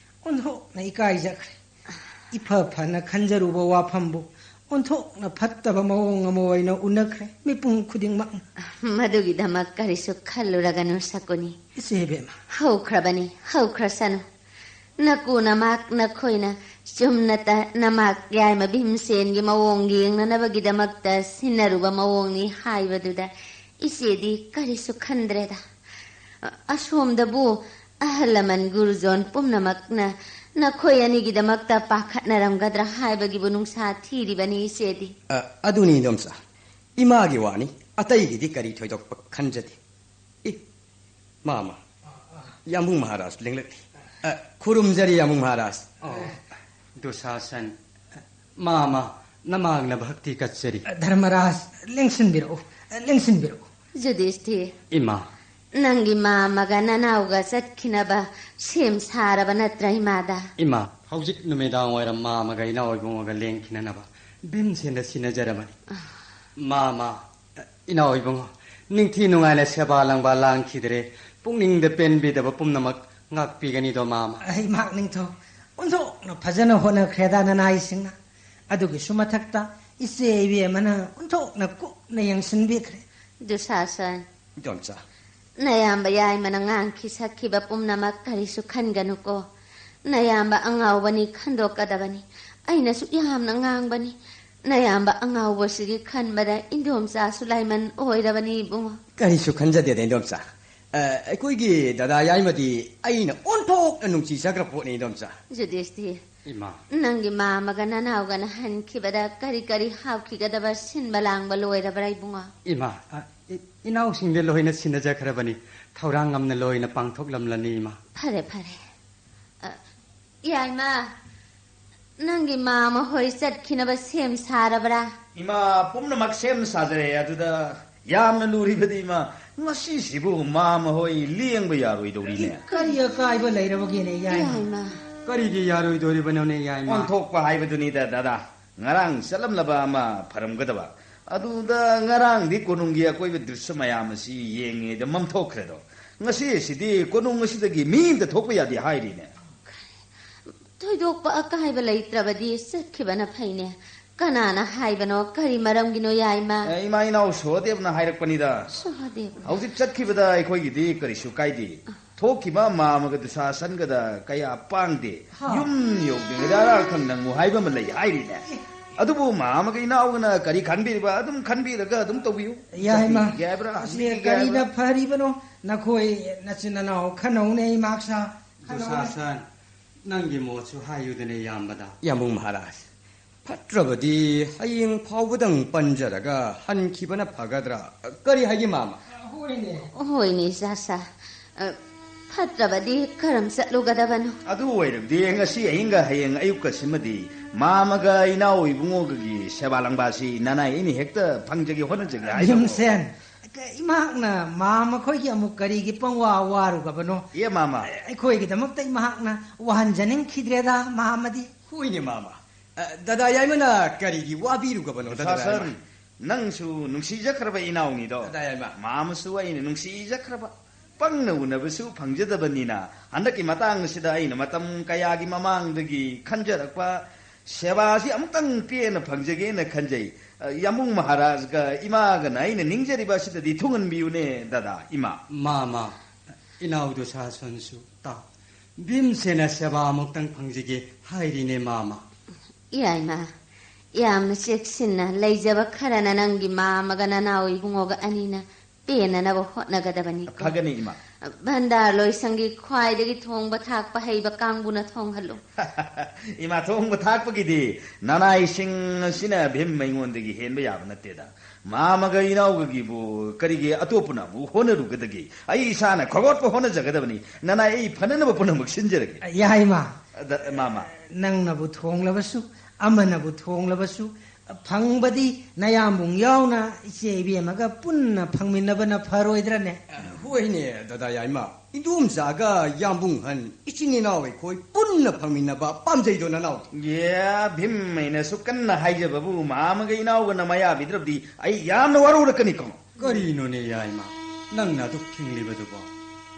ꯑꯣꯟꯊꯣꯛꯅ ꯏꯀꯥꯏꯖꯈ꯭ꯔꯦ꯫ ꯏꯐ ꯐꯅ ꯈꯟꯖꯔꯨꯕ ꯋꯥꯐꯝꯕꯨ ꯑꯣꯟꯊꯣꯛꯅ ꯐꯠꯇꯕ ꯃꯑꯣꯡ ꯑꯃ ꯑꯣꯏꯅ ꯎꯅꯈ꯭ꯔꯦ ꯃꯤꯄꯨꯝ ꯈꯨꯗꯤꯡꯃꯛꯅ꯫ ꯃꯗꯨꯒꯤꯗꯃꯛ ꯀꯔꯤꯁꯨ ꯈꯜꯂꯨꯔꯒꯅꯨ ꯁꯀꯨꯅꯤ꯫ ꯏꯆꯦ ꯏꯕꯦꯝꯃ꯫ ꯍꯧꯈ꯭ꯔꯕꯅꯤ, ꯍꯧꯈ꯭ꯔꯁꯅꯨ꯫ ꯅꯀꯨ ꯅꯃꯥꯛ ꯅꯈꯣꯏꯅ ꯆꯨꯝꯅꯇ ꯅꯃꯥꯛ ꯌꯥꯏꯃ ꯚꯤꯝꯁꯦꯟꯒꯤ ꯃꯑꯣꯡ ꯌꯦꯡꯅꯅꯕꯒꯤꯗꯃꯛꯇ ꯁꯤꯟꯅꯔꯨꯕ ꯃꯑꯣꯡꯅꯤ ꯍꯥꯏꯕꯗꯨꯗ ꯏꯆꯦꯗꯤ ꯀꯔꯤꯁꯨ ꯈꯟꯗ꯭ꯔꯦꯗ꯫ ꯑ-, ꯑꯁꯣꯝꯗꯕꯨ ꯑꯍꯜ ꯂꯃꯟ ꯒꯨꯔꯨꯖꯣꯟ ꯄꯨꯝꯅꯃꯛꯅ ꯅꯈꯣꯏ ꯑꯅꯤꯒꯤꯗꯃꯛꯇ ꯄꯥꯈꯠꯅꯔꯝꯒꯗ꯭ꯔꯥ ꯍꯥꯏꯕꯒꯤꯕꯨ ꯅꯨꯡꯁꯥ ꯊꯤꯔꯤꯕꯅꯤ ꯏꯆꯦꯗꯤ꯫ ꯑ, ꯑꯗꯨꯅꯤ ꯏꯟꯗꯣꯝꯆꯥ, ꯏꯃꯥꯒꯤ ꯋꯥꯅꯤ, ꯑꯇꯩꯒꯤꯗꯤ ꯀꯔꯤ ꯊꯣꯏꯗꯣꯛꯄ ꯈꯟꯖꯗꯦ꯫ ꯑꯦ, ꯃꯥꯃ, ꯌꯥꯝꯕꯨꯡ ꯃꯍꯥꯔꯥꯖ ꯂꯦꯡꯂꯛꯂꯤ꯫ ꯑ, ꯈꯨꯔꯨꯝꯖꯔꯤ, ꯌꯥꯝꯕꯨꯡ ꯃꯍꯥꯔꯥꯖ꯫ ꯑꯣ, ꯗꯨꯁꯥꯁꯟ, ꯃꯥꯃ, ꯅꯃꯥꯡꯅ ꯚꯛꯇꯤ ꯀꯠꯆꯔꯤ꯫ ꯙꯔꯃꯔꯥꯖ, ꯂꯦꯡꯁꯤꯟꯕꯤꯔꯛꯎ, ꯂꯦꯡꯁꯤꯟꯕꯤꯔꯛꯎ꯫ ꯌꯨꯙꯤꯁꯊꯤꯔ, ꯏꯃꯥ꯫ ꯅꯪꯒꯤ ꯃꯥꯃꯒ ꯅꯅꯥꯎꯒ ꯆꯠꯈꯤꯅꯕ ꯁꯦꯝ ꯁꯥꯔꯕ ꯅꯠꯇ꯭ꯔꯥ, ꯏꯃꯥꯗ? ꯏꯃꯥ, ꯍꯧꯖꯤꯛ ꯅꯨꯃꯤꯗꯥꯡ ꯋꯥꯏꯔꯝ ꯃꯥꯃꯒ ꯏꯅꯥꯎ ꯏꯕꯨꯡꯉꯣꯒ ꯂꯦꯡꯈꯤꯅꯅꯕ ꯚꯤꯝꯁꯦꯟꯗ ꯁꯤꯟꯅꯖꯔꯕꯅꯤ꯫ ꯃꯥꯃ, ꯏꯅꯥꯎ ꯏꯕꯨꯡꯉꯣ, ꯅꯤꯡꯊꯤ ꯅꯨꯡꯉꯥꯏꯅ ꯁꯦꯕꯥ ꯂꯪꯕꯥ ꯂꯥꯡꯈꯤꯗ꯭ꯔꯦ, ꯄꯨꯛꯅꯤꯡꯗ ꯄꯦꯟꯕꯤꯗꯕ ꯄꯨꯝꯅꯃꯛ ꯉꯥꯛꯄꯤꯒꯅꯤꯗꯣ, ꯃꯥꯃ꯫ ꯑꯩ ꯃꯍꯥꯛ ꯅꯤꯡꯊꯧ ꯑꯣꯟꯊꯣꯛꯅ ꯐꯖꯅ ꯍꯣꯠꯅꯈ꯭ꯔꯦꯗ ꯅꯅꯥꯏꯁꯤꯡꯅ꯫ ꯑꯗꯨꯒꯤꯁꯨ ꯃꯊꯛꯇ ꯏꯆꯦ ꯏꯕꯦꯝꯃꯅ ꯑꯣꯟꯊꯣꯛꯅ ꯀꯨꯞꯅ ꯌꯦꯡꯁꯤꯟꯕꯤꯈ꯭ꯔꯦ꯫ ꯗꯨꯁꯥꯁꯟ, ꯏꯗꯣꯝꯆꯥ꯫ ꯅꯌꯥꯝꯕ ꯌꯥꯏꯃꯅ ꯉꯥꯡꯈꯤ ꯁꯛꯈꯤꯕ ꯄꯨꯝꯅꯃꯛ ꯀꯔꯤꯁꯨ ꯈꯟꯒꯅꯨꯀꯣ꯫ ꯅꯌꯥꯝꯕ ꯑꯉꯥꯎꯕꯅꯤ, ꯈꯟꯗꯣꯛꯀꯗꯕꯅꯤ꯫ ꯑꯩꯅꯁꯨ ꯌꯥꯝꯅ ꯉꯥꯡꯕꯅꯤ꯫ ꯅꯌꯥꯝꯕ ꯑꯉꯥꯎꯕꯁꯤꯒꯤ ꯈꯟꯕꯗ ꯏꯟꯗꯣꯝꯆꯥꯁꯨ ꯂꯥꯏꯃꯟ ꯑꯣꯏꯔꯕꯅꯤ, ꯏꯕꯨꯡꯉꯣ꯫ ꯀꯔꯤꯁꯨ ꯈꯟꯖꯗꯦꯗ, ꯏꯟꯗꯣꯝꯆꯥ꯫ ꯑ, ꯑꯩꯈꯣꯏꯒꯤ ꯗꯗꯥ ꯌꯥꯏꯃꯗꯤ ꯑꯩꯅ ꯑꯣꯟꯊꯣꯛꯅ ꯅꯨꯡꯁꯤꯖꯈ꯭ꯔ ꯄꯣꯠꯅꯤ, ꯏꯟꯗꯣꯝꯆꯥ꯫ ꯌꯨꯙꯤꯁꯊꯤꯔ, ꯏꯃꯥ꯫ ꯅꯪꯒꯤ ꯃꯥꯃꯒ ꯅꯅꯥꯎꯒꯅ ꯍꯟꯈꯤꯕꯗ ꯀꯔꯤ ꯀꯔꯤ ꯍꯥꯞꯈꯤꯒꯗꯕ ꯁꯤꯟꯕ ꯂꯥꯡꯕ ꯂꯣꯏꯔꯕ꯭ꯔꯥ, ꯏꯕꯨꯡꯉꯣ? ꯏꯃꯥ, ꯑ, ꯏ-, ꯏꯅꯥꯎꯁꯤꯡꯗ ꯂꯣꯏꯅ ꯁꯤꯟꯅꯖꯈ꯭ꯔꯕꯅꯤ꯫ ꯊꯧꯔꯥꯡ ꯉꯝꯅ ꯂꯣꯏꯅ ꯄꯥꯡꯊꯣꯛꯂꯝꯂꯅꯤ, ꯏꯃꯥ꯫ ꯐꯔꯦ, ꯐꯔꯦ꯫ ꯑ, ꯌꯥꯏꯃ, ꯅꯪꯒꯤ ꯃꯥꯃ ꯍꯣꯏ ꯆꯠꯈꯤꯅꯕ ꯁꯦꯝ ꯁꯥꯔꯕ꯭ꯔꯥ? ꯏꯃꯥ, ꯄꯨꯝꯅꯃꯛ ꯁꯦꯝ ꯁꯥꯖꯔꯦ꯫ ꯑꯗꯨꯗ ꯌꯥꯝꯅ ꯂꯨꯔꯤꯕꯗꯤ, ꯏꯃꯥ, ꯉꯁꯤꯁꯤꯕꯨ ꯃꯥꯃ ꯍꯣꯏ ꯂꯦꯡꯕ ꯌꯥꯔꯣꯏꯗꯧꯔꯤꯅꯦ꯫ ꯀꯔꯤ ꯑꯀꯥꯏꯕ ꯂꯩꯔꯕꯒꯦꯅꯦ, ꯌꯥꯏꯃ? ꯌꯥꯏꯃ꯫ ꯀꯔꯤꯒꯤ ꯌꯥꯔꯣꯏꯗꯣꯔꯤꯕꯅꯣꯅꯦ, ꯌꯥꯏꯃ? ꯑꯣꯟꯊꯣꯛꯄ ꯍꯥꯏꯕꯗꯨꯅꯤꯗ, ꯗꯗꯥ꯫ ꯉꯔꯥꯡ ꯆꯠꯂꯝꯂꯕ ꯑꯃ ꯐꯔꯝꯒꯗꯕ꯫ ꯑꯗꯨꯗ ꯉꯔꯥꯡꯗꯤ ꯀꯣꯅꯨꯡꯒꯤ ꯑꯀꯣꯏꯕ ꯗ꯭ꯔꯤꯁ꯭ꯌ ꯃꯌꯥꯝ ꯑꯁꯤ ꯌꯦꯡꯉꯤꯉꯩꯗ ꯃꯝꯊꯣꯛꯈ꯭ꯔꯦꯗꯣ꯫ ꯉꯁꯤ ꯑꯁꯤꯗꯤ ꯀꯣꯅꯨꯡ ꯑꯁꯤꯗꯒꯤ ꯃꯤ ꯑꯃꯇ ꯊꯣꯛꯄ ꯌꯥꯗꯦ ꯍꯥꯏꯔꯤꯅꯦ꯫ ꯊꯣꯏꯗꯣꯛꯄ ꯑꯀꯥꯏꯕ ꯂꯩꯇ꯭ꯔꯕꯗꯤ ꯆꯠꯈꯤꯕꯅ ꯐꯩꯅꯦ꯫ ꯀꯅꯥꯅ ꯍꯥꯏꯕꯅꯣ? ꯀꯔꯤ ꯃꯔꯝꯒꯤꯅꯣ, ꯌꯥꯏꯃ? ꯑꯦ, ꯏꯃꯥ ꯏꯅꯥꯎ ꯁꯍꯗꯦꯕꯅ ꯍꯥꯏꯔꯛꯄꯅꯤꯗ꯫ ꯁꯍꯗꯦꯕ? ꯍꯧꯖꯤꯛ ꯆꯠꯈꯤꯕꯗ ꯑꯩꯈꯣꯏꯒꯤꯗꯤ ꯀꯔꯤꯁꯨ ꯀꯥꯏꯗꯦ꯫ ꯊꯣꯛꯈꯤꯕ ꯃꯥꯃꯒ ꯗꯨꯁꯥꯁꯟꯒꯗ ꯀꯌꯥ ꯄꯥꯡꯗꯦ꯫ ꯍꯥ꯫ ꯌꯨꯝ ꯌꯧꯗ꯭ꯔꯤꯉꯩꯗ ꯑꯔꯥꯡꯈꯪ ꯅꯪꯉꯨ ꯍꯥꯏꯕ ꯑꯃ ꯂꯩ ꯍꯥꯏꯔꯤꯅꯦ꯫ ꯑꯗꯨꯕꯨ ꯃꯥꯃꯒ ꯏꯅꯥꯎꯒꯅ ꯀꯔꯤ ꯈꯟꯕꯤꯔꯤꯕ, ꯑꯗꯨꯝ ꯈꯟꯕꯤꯔꯒ ꯑꯗꯨꯝ ꯇꯧꯕꯤꯌꯨ꯫ ꯌꯥꯏꯃ, ꯆꯠꯄꯤꯒꯦ ꯍꯥꯏꯕ꯭ꯔꯥ, ꯑꯁꯤ ꯍꯟꯕꯤꯒꯦ ꯀꯔꯤꯅ ꯍꯥꯏꯕ꯭ꯔꯥ? ꯐꯔꯤꯕꯅꯣ? ꯅꯈꯣꯏ ꯅꯆꯤꯟ ꯅꯅꯥꯎ ꯈꯟꯅꯧꯅꯦ, ꯏꯃꯥꯛꯁꯥ꯫ ꯈꯟꯅꯧꯅꯦ꯫ ꯗꯨꯁꯥꯁꯟ, ꯅꯪꯒꯤ ꯃꯣꯠꯁꯨ ꯍꯥꯏꯌꯨꯗꯅꯦ, ꯏꯌꯥꯝꯕꯗ꯫ ꯌꯥꯝꯕꯨꯡ ꯃꯍꯥꯔꯥꯖ, ꯐꯠꯇ꯭ꯔꯕꯗꯤ ꯍꯌꯦꯡ ꯐꯥꯎꯕꯗꯪ ꯄꯟꯖꯔꯒ ꯍꯟꯈꯤꯕꯅ ꯐꯒꯗ꯭ꯔꯥ? ꯀꯔꯤ ꯍꯥꯏꯒꯦ, ꯃꯥꯃ? ꯍꯣꯏꯅꯦ꯫ ꯍꯣꯏꯅꯦ, ꯏꯆꯥꯁꯥ꯫ ꯑ, ꯐꯠꯇ꯭ꯔꯕꯗꯤ ꯀꯔꯝ ꯆꯠꯂꯨꯒꯗꯕꯅꯣ? ꯑꯗꯨ ꯑꯣꯏꯔꯕꯗꯤ ꯉꯁꯤ ꯑꯍꯤꯡꯒ ꯍꯌꯦꯡ ꯑꯌꯨꯛꯀꯁꯤꯃꯗꯤ ꯃꯥꯃꯒ ꯏꯅꯥꯎ ꯏꯕꯨꯡꯉꯣꯒꯒꯤ ꯁꯦꯕꯥ ꯂꯪꯕꯥꯁꯤ ꯅꯅꯥꯏ ꯑꯩꯅ ꯍꯦꯛꯇ ꯐꯪꯖꯒꯦ ꯍꯣꯠꯅꯖꯒꯦ ꯍꯥꯏꯗꯣ꯫ ꯚꯤꯝꯁꯦꯟ, ꯏꯃꯍꯥꯛꯅ ꯃꯥꯃ ꯈꯣꯏꯒꯤ ꯑꯃꯨꯛ ꯀꯔꯤꯒꯤ ꯄꯪꯋꯥ ꯋꯥꯔꯨꯒꯕꯅꯣ? ꯑꯦ ꯃꯥꯃ꯫ ꯑꯩꯈꯣꯏꯒꯤꯗꯃꯛꯇ ꯏꯃꯍꯥꯛꯅ ꯋꯥꯍꯟꯖꯅꯤꯡꯈꯤꯗ꯭ꯔꯦꯗ, ꯃꯥꯃꯗꯤ꯫ ꯍꯣꯏꯅꯦ, ꯃꯥꯃ꯫ ꯑ, ꯗꯗꯥ ꯌꯥꯏꯃꯅ ꯀꯔꯤꯒꯤ ꯋꯥꯕꯤꯔꯨꯒꯕꯅꯣ, ꯗꯗꯥ ꯁꯥꯁꯟ, ꯌꯥꯏꯃ? ꯅꯪꯁꯨ ꯅꯨꯡꯁꯤꯖꯈ꯭ꯔꯕ ꯏꯅꯥꯎꯅꯤꯗꯣ꯫ ꯗꯗꯥ ꯌꯥꯏꯃ꯫ ꯃꯥꯃꯁꯨ ꯑꯩꯅ ꯅꯨꯡꯁꯤꯖꯈ꯭ꯔꯕ꯫ ꯄꯪꯅ ꯎꯅꯕꯁꯨ ꯐꯪꯖꯗꯕꯅꯤꯅ, ꯍꯟꯗꯛꯀꯤ ꯃꯇꯥꯡ ꯑꯁꯤꯗ ꯑꯩꯅ ꯃꯇꯝ ꯀꯌꯥꯒꯤ ꯃꯃꯥꯡꯗꯒꯤ ꯈꯟꯖꯔꯛꯄ ꯁꯦꯕꯥꯁꯤ ꯑꯃꯨꯛꯇꯪ ꯄꯦꯟꯅ ꯐꯪꯖꯒꯦꯅ ꯈꯟꯖꯩ꯫ ꯑ, ꯌꯥꯝꯕꯨꯡ ꯃꯍꯥꯔꯥꯖꯒ ꯏꯃꯥꯒꯅ ꯑꯩꯅ ꯅꯤꯡꯖꯔꯤꯕ ꯑꯁꯤꯗꯗꯤ ꯊꯨꯡꯍꯟꯕꯤꯌꯨꯅꯦ, ꯗꯗꯥ, ꯏꯃꯥ꯫ ꯃꯥꯃ, ꯏꯅꯥꯎꯗꯨ ꯁꯥꯁꯟꯁꯨ ꯇꯥꯎ꯫ ꯚꯤꯝꯁꯦꯅ ꯁꯦꯕꯥ ꯑꯃꯨꯛꯇꯪ ꯐꯪꯖꯒꯦ ꯍꯥꯏꯔꯤꯅꯦ, ꯃꯥꯃ꯫ ꯏꯌꯥꯏꯃ, ꯌꯥꯝꯅ ꯆꯦꯛꯁꯤꯟꯅ ꯂꯩꯖꯕ ꯈꯔꯅ ꯅꯪꯒꯤ ꯃꯥꯃꯒ ꯅꯅꯥꯎ ꯏꯕꯨꯡꯉꯣꯒ ꯑꯅꯤꯅ ꯄꯦꯟꯅꯅꯕ ꯍꯣꯠꯅꯒꯗꯕꯅꯤꯀꯣ꯫ ꯐꯒꯅꯤ, ꯏꯃꯥ꯫ ꯚꯟꯗꯥꯔ ꯂꯣꯏꯁꯪꯒꯤ ꯈ꯭ꯋꯥꯏꯗꯒꯤ ꯊꯣꯡꯕ ꯊꯥꯛꯄ ꯍꯩꯕ ꯀꯥꯡꯕꯨꯅ ꯊꯣꯡꯍꯜꯂꯨ꯫ ꯏꯃꯥ, ꯊꯣꯡꯕ ꯊꯥꯛꯄꯒꯤꯗꯤ ꯅꯅꯥꯏꯁꯤꯡ ꯑꯁꯤꯅ ꯚꯤꯝ ꯑꯩꯉꯣꯟꯗꯒꯤ ꯍꯦꯟꯕ ꯌꯥꯕ ꯅꯠꯇꯦꯗ꯫ ꯃꯥꯃꯒ ꯏꯅꯥꯎꯒꯒꯤꯕꯨ ꯀꯔꯤꯒꯤ ꯑꯇꯣꯞꯄꯅ ꯑꯃꯨꯛ ꯍꯣꯠꯅꯔꯨꯒꯗꯒꯦ? ꯑꯩ ꯏꯁꯥꯅ ꯈꯣꯒꯠꯄ ꯍꯣꯠꯅꯖꯒꯗꯕꯅꯤ꯫ ꯅꯅꯥꯏ ꯑꯩ ꯐꯅꯅꯕ ꯄꯨꯝꯅꯃꯛ ꯁꯤꯟꯖꯔꯒꯦ꯫ ꯌꯥꯏꯃ꯫ ꯑꯗ, ꯃꯥꯃ꯫ ꯅꯪꯅꯕꯨ ꯊꯣꯡꯂꯕꯁꯨ, ꯑꯃꯅꯕꯨ ꯊꯣꯡꯂꯕꯁꯨ, ꯐꯪꯕꯗꯤ ꯅꯌꯥꯝꯕꯨꯡ ꯌꯥꯎꯅ ꯏꯆꯦ ꯏꯕꯦꯝꯃꯒ ꯄꯨꯟꯅ ꯐꯪꯃꯤꯟꯅꯕꯅ ꯐꯔꯣꯏꯗ꯭ꯔꯅꯦ? ꯍꯣꯏꯅꯦ, ꯗꯗꯥ ꯌꯥꯏꯃ꯫ ꯏꯟꯗꯣꯝꯆꯥꯒ ꯌꯥꯝꯕꯨꯡ ꯍꯟ, ꯏꯆꯤꯟ ꯏꯅꯥꯎ ꯑꯩꯈꯣꯏ ꯄꯨꯟꯅ ꯐꯪꯃꯤꯟꯅꯕ ꯄꯥꯝꯖꯩꯗꯣ ꯅꯅꯥꯎ꯫ ꯌꯦ, ꯚꯤꯝ ꯑꯩꯅꯁꯨ ꯀꯟꯅ ꯍꯥꯏꯖꯕꯕꯨ ꯃꯥꯃꯒ ꯏꯅꯥꯎꯒꯅ ꯃꯌꯥ ꯄꯤꯗ꯭ꯔꯕꯗꯤ ꯑꯩ ꯌꯥꯝꯅ ꯋꯥꯔꯧꯔꯛꯀꯅꯤꯀꯣ꯫ ꯀꯔꯤꯅꯣꯅꯦ ꯌꯥꯏꯃ, ꯅꯪꯅ ꯑꯗꯨꯛ ꯊꯤꯡꯂꯤꯕꯗꯨꯕꯣ?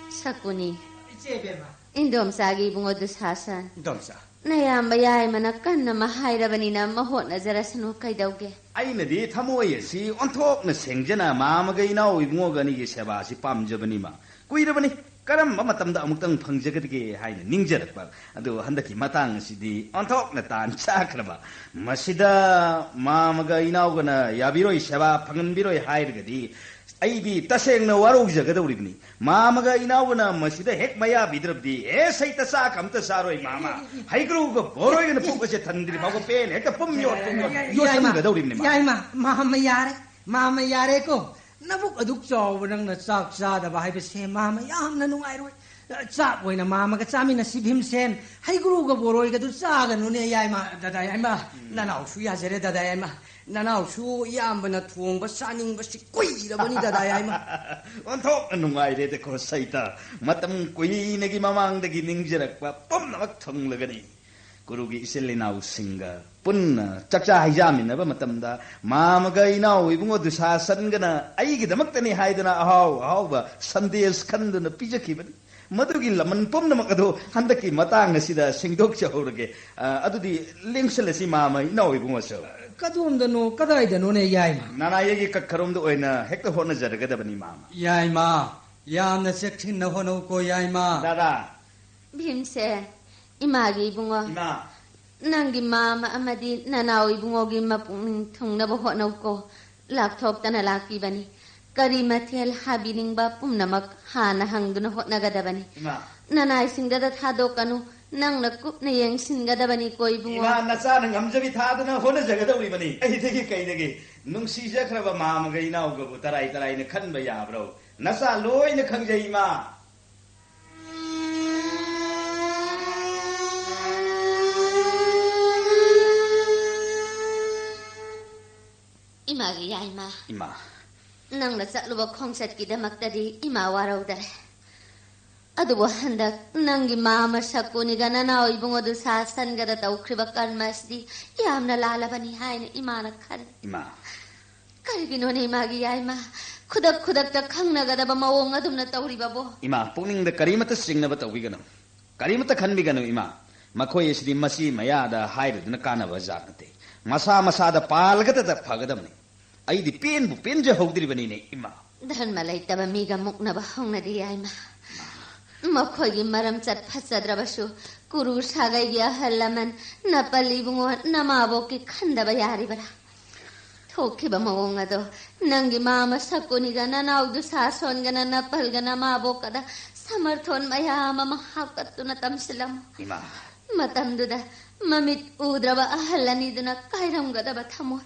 ꯁꯀꯨꯅꯤ꯫ ꯏꯆꯦ ꯏꯕꯦꯝꯃ꯫ ꯏꯟꯗꯣꯝꯆꯥꯒꯤ ꯏꯕꯨꯡꯉꯣ ꯗꯨꯁꯥꯁꯟ꯫ ꯏꯟꯗꯣꯝꯆꯥ꯫ ꯅꯌꯥꯝꯕ ꯌꯥꯏꯃꯅ ꯀꯟꯅ ꯃꯍꯥꯏꯔꯕꯅꯤꯅ ꯃꯍꯣꯠꯅꯖꯔꯁꯅꯨ ꯀꯩꯗꯧꯒꯦ? ꯑꯩꯅꯗꯤ ꯊꯃꯣꯏ ꯑꯁꯤ ꯑꯣꯟꯊꯣꯛꯅ ꯁꯦꯡꯖꯅ ꯃꯥꯃꯒ ꯏꯅꯥꯎ ꯏꯕꯨꯡꯉꯣꯒ ꯑꯅꯤꯒꯤ ꯁꯦꯕꯥ ꯑꯁꯤ ꯄꯥꯝꯖꯕꯅꯤꯃ꯫ ꯀꯨꯏꯔꯕꯅꯤ꯫ ꯀꯔꯝꯕ ꯃꯇꯝꯗ ꯑꯃꯨꯛꯇꯪ ꯐꯪꯖꯒꯗꯒꯦ ꯍꯥꯏꯅ ꯅꯤꯡꯖꯔꯛꯄ꯫ ꯑꯗꯨ ꯍꯟꯗꯛꯀꯤ ꯃꯇꯥꯡ ꯑꯁꯤꯗꯤ ꯑꯣꯟꯊꯣꯛꯅ ꯇꯥꯟ ꯆꯥꯈ꯭ꯔꯕ꯫ ꯃꯁꯤꯗ ꯃꯥꯃꯒ ꯏꯅꯥꯎꯒꯅ ꯌꯥꯕꯤꯔꯣꯏ, ꯁꯦꯕꯥ ꯐꯪꯍꯟꯕꯤꯔꯣꯏ ꯍꯥꯏꯔꯒꯗꯤ ꯑꯩꯗꯤ ꯇꯁꯦꯡꯅ ꯋꯥꯔꯧꯖꯒꯗꯧꯔꯤꯕꯅꯤ꯫ ꯃꯥꯃꯒ ꯏꯅꯥꯎꯒꯅ ꯃꯁꯤꯗ ꯍꯦꯛ ꯃꯌꯥ ꯄꯤꯗ꯭ꯔꯕꯗꯤ, ꯑꯦ, ꯁꯩꯇ ꯆꯥꯛ ꯑꯝꯇ ꯆꯥꯔꯣꯏ, ꯃꯥꯃ꯫ ꯍꯩꯀ꯭ꯔꯨꯒ ꯕꯣꯔꯣꯏꯒꯅ ꯄꯨꯛ ꯑꯁꯦ ꯊꯟꯗ꯭ꯔꯤ ꯐꯥꯎꯕ ꯄꯦꯟ ꯍꯦꯛꯇ ꯄꯨꯝ ꯌꯣꯠ, ꯄꯨꯝ ꯌꯣꯠ, ꯌꯥꯏꯃ, ꯌꯣꯠꯁꯤꯟꯒꯗꯧꯔꯤꯕꯅꯤ, ꯃꯥꯃ꯫ ꯌꯥꯏꯃ, ꯃꯥꯃ ꯌꯥꯔꯦ, ꯃꯥꯃ ꯌꯥꯔꯦꯀꯣ꯫ ꯅꯕꯨꯛ ꯑꯗꯨꯛ ꯆꯥꯎꯕ ꯅꯪꯅ ꯆꯥꯛ ꯆꯥꯗꯕ ꯍꯥꯏꯕꯁꯦ ꯃꯥꯃ ꯌꯥꯝꯅ ꯅꯨꯡꯉꯥꯏꯔꯣꯏ꯫ ꯆꯥꯛ ꯑꯣꯏꯅ ꯃꯥꯝꯃꯒ ꯆꯥꯃꯤꯟꯅꯁꯤ ꯚꯤꯝꯁꯦꯟ꯫ ꯍꯩꯒ꯭ꯔꯨꯒ ꯕꯣꯔꯣꯏꯒꯗꯨ ꯆꯥꯒꯅꯨꯅꯦ ꯌꯥꯏꯃ꯫ ꯗꯗꯥ ꯌꯥꯏꯃ, ꯅꯅꯥꯎꯁꯨ ꯌꯥꯖꯔꯦ ꯗꯗꯥ ꯌꯥꯏꯃ꯫ ꯅꯅꯥꯎꯁꯨ ꯏꯌꯥꯝꯕꯅ ꯊꯣꯡꯕ ꯆꯥꯅꯤꯡꯕꯁꯤ ꯀꯨꯏꯔꯕꯅꯤ ꯗꯗꯥ ꯌꯥꯏꯃ꯫ ꯑꯣꯟꯊꯣꯛꯅ ꯅꯨꯡꯉꯥꯏꯔꯦꯗꯀꯣ ꯁꯩꯇ꯫ ꯃꯇꯝ ꯀꯨꯏꯅꯒꯤ ꯃꯃꯥꯡꯗꯒꯤ ꯅꯤꯡꯖꯔꯛꯄ ꯄꯨꯝꯅꯃꯛ ꯊꯨꯡꯂꯒꯅꯤ꯫ ꯀꯨꯔꯨꯒꯤ ꯏꯆꯤꯜ ꯏꯅꯥꯎꯁꯤꯡꯒ ꯄꯨꯟꯅ ꯆꯥꯛꯆꯥ ꯍꯩꯖꯥꯃꯤꯟꯅꯕ ꯃꯇꯝꯗ ꯃꯥꯃꯒ ꯏꯅꯥꯎ ꯏꯕꯨꯡꯉꯣ ꯗꯨꯁꯥꯁꯟꯒꯅ ꯑꯩꯒꯤꯗꯃꯛꯇꯅꯤ ꯍꯥꯏꯗꯨꯅ ꯑꯍꯥꯎ ꯑꯍꯥꯎꯕ ꯁꯟꯗꯦꯁ ꯈꯟꯗꯨꯅ ꯄꯤꯖꯈꯤꯕꯅꯤ꯫ ꯃꯗꯨꯒꯤ ꯂꯃꯟ ꯄꯨꯝꯅꯃꯛ ꯑꯗꯨ ꯍꯟꯗꯛꯀꯤ ꯃꯇꯥꯡ ꯑꯁꯤꯗ ꯁꯦꯡꯗꯣꯛꯆꯍꯧꯔꯒꯦ꯫ ꯑ, ꯑꯗꯨꯗꯤ ꯂꯦꯡꯁꯤꯜꯂꯁꯤ ꯃꯥꯃ ꯏꯅꯥꯎ ꯏꯕꯨꯡꯉꯣꯁꯨ꯫ ꯀꯗꯣꯝꯗꯅꯣ, ꯀꯗꯥꯏꯗꯅꯣꯅꯦ ꯌꯥꯏꯃ? ꯅꯅꯥꯏ ꯑꯩꯒꯤ ꯀꯛꯈꯔꯣꯝꯗ ꯑꯣꯏꯅ ꯍꯦꯛꯇ ꯍꯣꯠꯅꯖꯔꯒꯗꯕꯅꯤ ꯃꯥꯃ꯫ ꯌꯥꯏꯃ, ꯌꯥꯝꯅ ꯆꯦꯛꯁꯤꯟꯅ ꯍꯣꯠꯅꯧꯀꯣ ꯌꯥꯏꯃ꯫ ꯗꯥꯗꯥ꯫ ꯚꯤꯝꯁꯦ, ꯏꯃꯥꯒꯤ ꯏꯕꯨꯡꯉꯣ꯫ ꯏꯃꯥ꯫ ꯅꯪꯒꯤ ꯃꯥꯃ ꯑꯃꯗꯤ ꯅꯅꯥꯎ ꯏꯕꯨꯡꯉꯣꯒꯤ ꯃꯄꯨꯛꯅꯤꯡ ꯊꯨꯡꯅꯕ ꯍꯣꯠꯅꯧꯀꯣ꯫ ꯂꯥꯛꯊꯣꯛꯇꯅ ꯂꯥꯛꯄꯤꯕꯅꯤ꯫ ꯀꯔꯤ ꯃꯊꯦꯜ ꯍꯥꯕꯤꯅꯤꯡꯕ ꯄꯨꯝꯅꯃꯛ ꯍꯥꯟꯅ ꯍꯪꯗꯨꯅ ꯍꯣꯠꯅꯒꯗꯕꯅꯤ꯫ ꯏꯃꯥ꯫ ꯅꯅꯥꯏꯁꯤꯡꯗꯗ ꯊꯥꯗꯣꯛꯀꯅꯨ꯫ ꯅꯪꯅ ꯀꯨꯞꯅ ꯌꯦꯡꯁꯤꯟꯒꯗꯕꯅꯤꯀꯣ ꯏꯕꯨꯡꯉꯣ꯫ ꯏꯃꯥ, ꯅꯆꯥꯅ ꯉꯝꯖꯕꯤ ꯊꯥꯗꯨꯅ ꯍꯣꯠꯅꯖꯒꯗꯧꯔꯤꯕꯅꯤ꯫ ꯑꯩꯗꯒꯤ ꯀꯩꯗꯒꯤ? ꯅꯨꯡꯁꯤꯖꯈ꯭ꯔꯕ ꯃꯥꯃꯒ ꯏꯅꯥꯎꯒꯕꯨ ꯇꯔꯥꯏ ꯇꯔꯥꯏꯅ ꯈꯟꯕ ꯌꯥꯕ꯭ꯔꯣ? ꯅꯆꯥ ꯂꯣꯏꯅ ꯈꯪꯖꯩ ꯏꯃꯥ꯫ ꯏꯃꯥꯒꯤ ꯌꯥꯏꯃ꯫ ꯏꯃꯥ꯫ ꯅꯪꯅ ꯆꯠꯂꯨꯕ ꯈꯣꯡꯆꯠꯀꯤꯗꯃꯛꯇꯗꯤ ꯏꯃꯥ ꯋꯥꯔꯧꯗꯔꯦ꯫ ꯑꯗꯨꯕꯨ ꯍꯟꯗꯛ ꯅꯪꯒꯤ ꯃꯥꯃ ꯁꯀꯨꯅꯤꯒ ꯅꯅꯥꯎ ꯏꯕꯨꯡ ꯑꯗꯨ ꯁꯥꯁꯟꯒꯗ ꯇꯧꯈ꯭ꯔꯤꯕ ꯀꯔꯃ ꯑꯁꯤꯗꯤ ꯌꯥꯝꯅ ꯂꯥꯜꯂꯕꯅꯤ ꯍꯥꯏꯅ ꯏꯃꯥꯅ ꯈꯜꯂꯤ꯫ ꯏꯃꯥ꯫ ꯀꯔꯤꯒꯤꯅꯣꯅꯦ ꯏꯃꯥꯒꯤ ꯌꯥꯏꯃ? ꯈꯨꯗꯛ ꯈꯨꯗꯛꯇ ꯈꯪꯅꯒꯗꯕ ꯃꯑꯣꯡ ꯑꯗꯨꯝꯅ ꯇꯧꯔꯤꯕꯕꯣ? ꯏꯃꯥ, ꯄꯨꯛꯅꯤꯡꯗ ꯀꯔꯤꯃꯠꯇ ꯆꯤꯡꯅꯕ ꯇꯧꯕꯤꯒꯅꯨ꯫ ꯀꯔꯤꯃꯠꯇ ꯈꯟꯕꯤꯒꯅꯨ ꯏꯃꯥ꯫ ꯃꯈꯣꯏ ꯑꯁꯤꯗꯤ ꯃꯆꯤ ꯃꯌꯥꯗ ꯍꯥꯏꯔꯨꯗꯨꯅ ꯀꯥꯟꯅꯕ ꯖꯥꯠ ꯅꯠꯇꯦ꯫ ꯃꯁꯥ ꯃꯁꯥꯗ ꯄꯥꯜꯂꯒꯗꯗ ꯐꯒꯗꯕꯅꯤ꯫ ꯑꯩꯗꯤ ꯄꯦꯟꯕꯨ ꯄꯦꯟꯖꯍꯧꯗ꯭ꯔꯤꯕꯅꯤꯅꯦ ꯏꯃꯥ꯫ ꯙꯔꯃ ꯂꯩꯇꯕ ꯃꯤꯒ ꯃꯨꯛꯅꯕ ꯍꯧꯅꯗꯦ ꯌꯥꯏꯃ꯫ ꯃꯈꯣꯏꯒꯤ ꯃꯔꯝ ꯆꯠ ꯐꯠꯆꯗ꯭ꯔꯕꯁꯨ ꯀꯨꯔꯨ ꯁꯥꯒꯩꯒꯤ ꯑꯍꯜ ꯂꯃꯟ ꯅꯄꯜ ꯏꯕꯨꯡꯉꯣ ꯅꯃꯥꯕꯣꯛꯀꯤ ꯈꯟꯗꯕ ꯌꯥꯔꯤꯕꯔꯥ? ꯊꯣꯛꯈꯤꯕ ꯃꯑꯣꯡ ꯑꯗꯣ ꯅꯪꯒꯤ ꯃꯥꯃ ꯁꯀꯨꯅꯤꯒ ꯅꯅꯥꯎꯗꯨ ꯁꯥꯁꯣꯟꯒꯅ ꯅꯄꯜꯒ ꯅꯃꯥꯕꯣꯛꯀꯗ ꯁꯃꯔꯊꯣꯟ ꯃꯌꯥꯝ ꯑꯃ ꯍꯥꯞꯀꯠꯇꯨꯅ ꯇꯝꯁꯤꯜꯂꯝꯃꯨ꯫ ꯏꯃꯥ꯫ ꯃꯇꯝꯗꯨꯗ ꯃꯃꯤꯠ ꯎꯗ꯭ꯔꯕ ꯑꯍꯜ ꯑꯅꯤꯗꯨꯅ ꯀꯥꯏꯔꯝꯒꯗꯕ ꯊꯃꯣꯏ꯫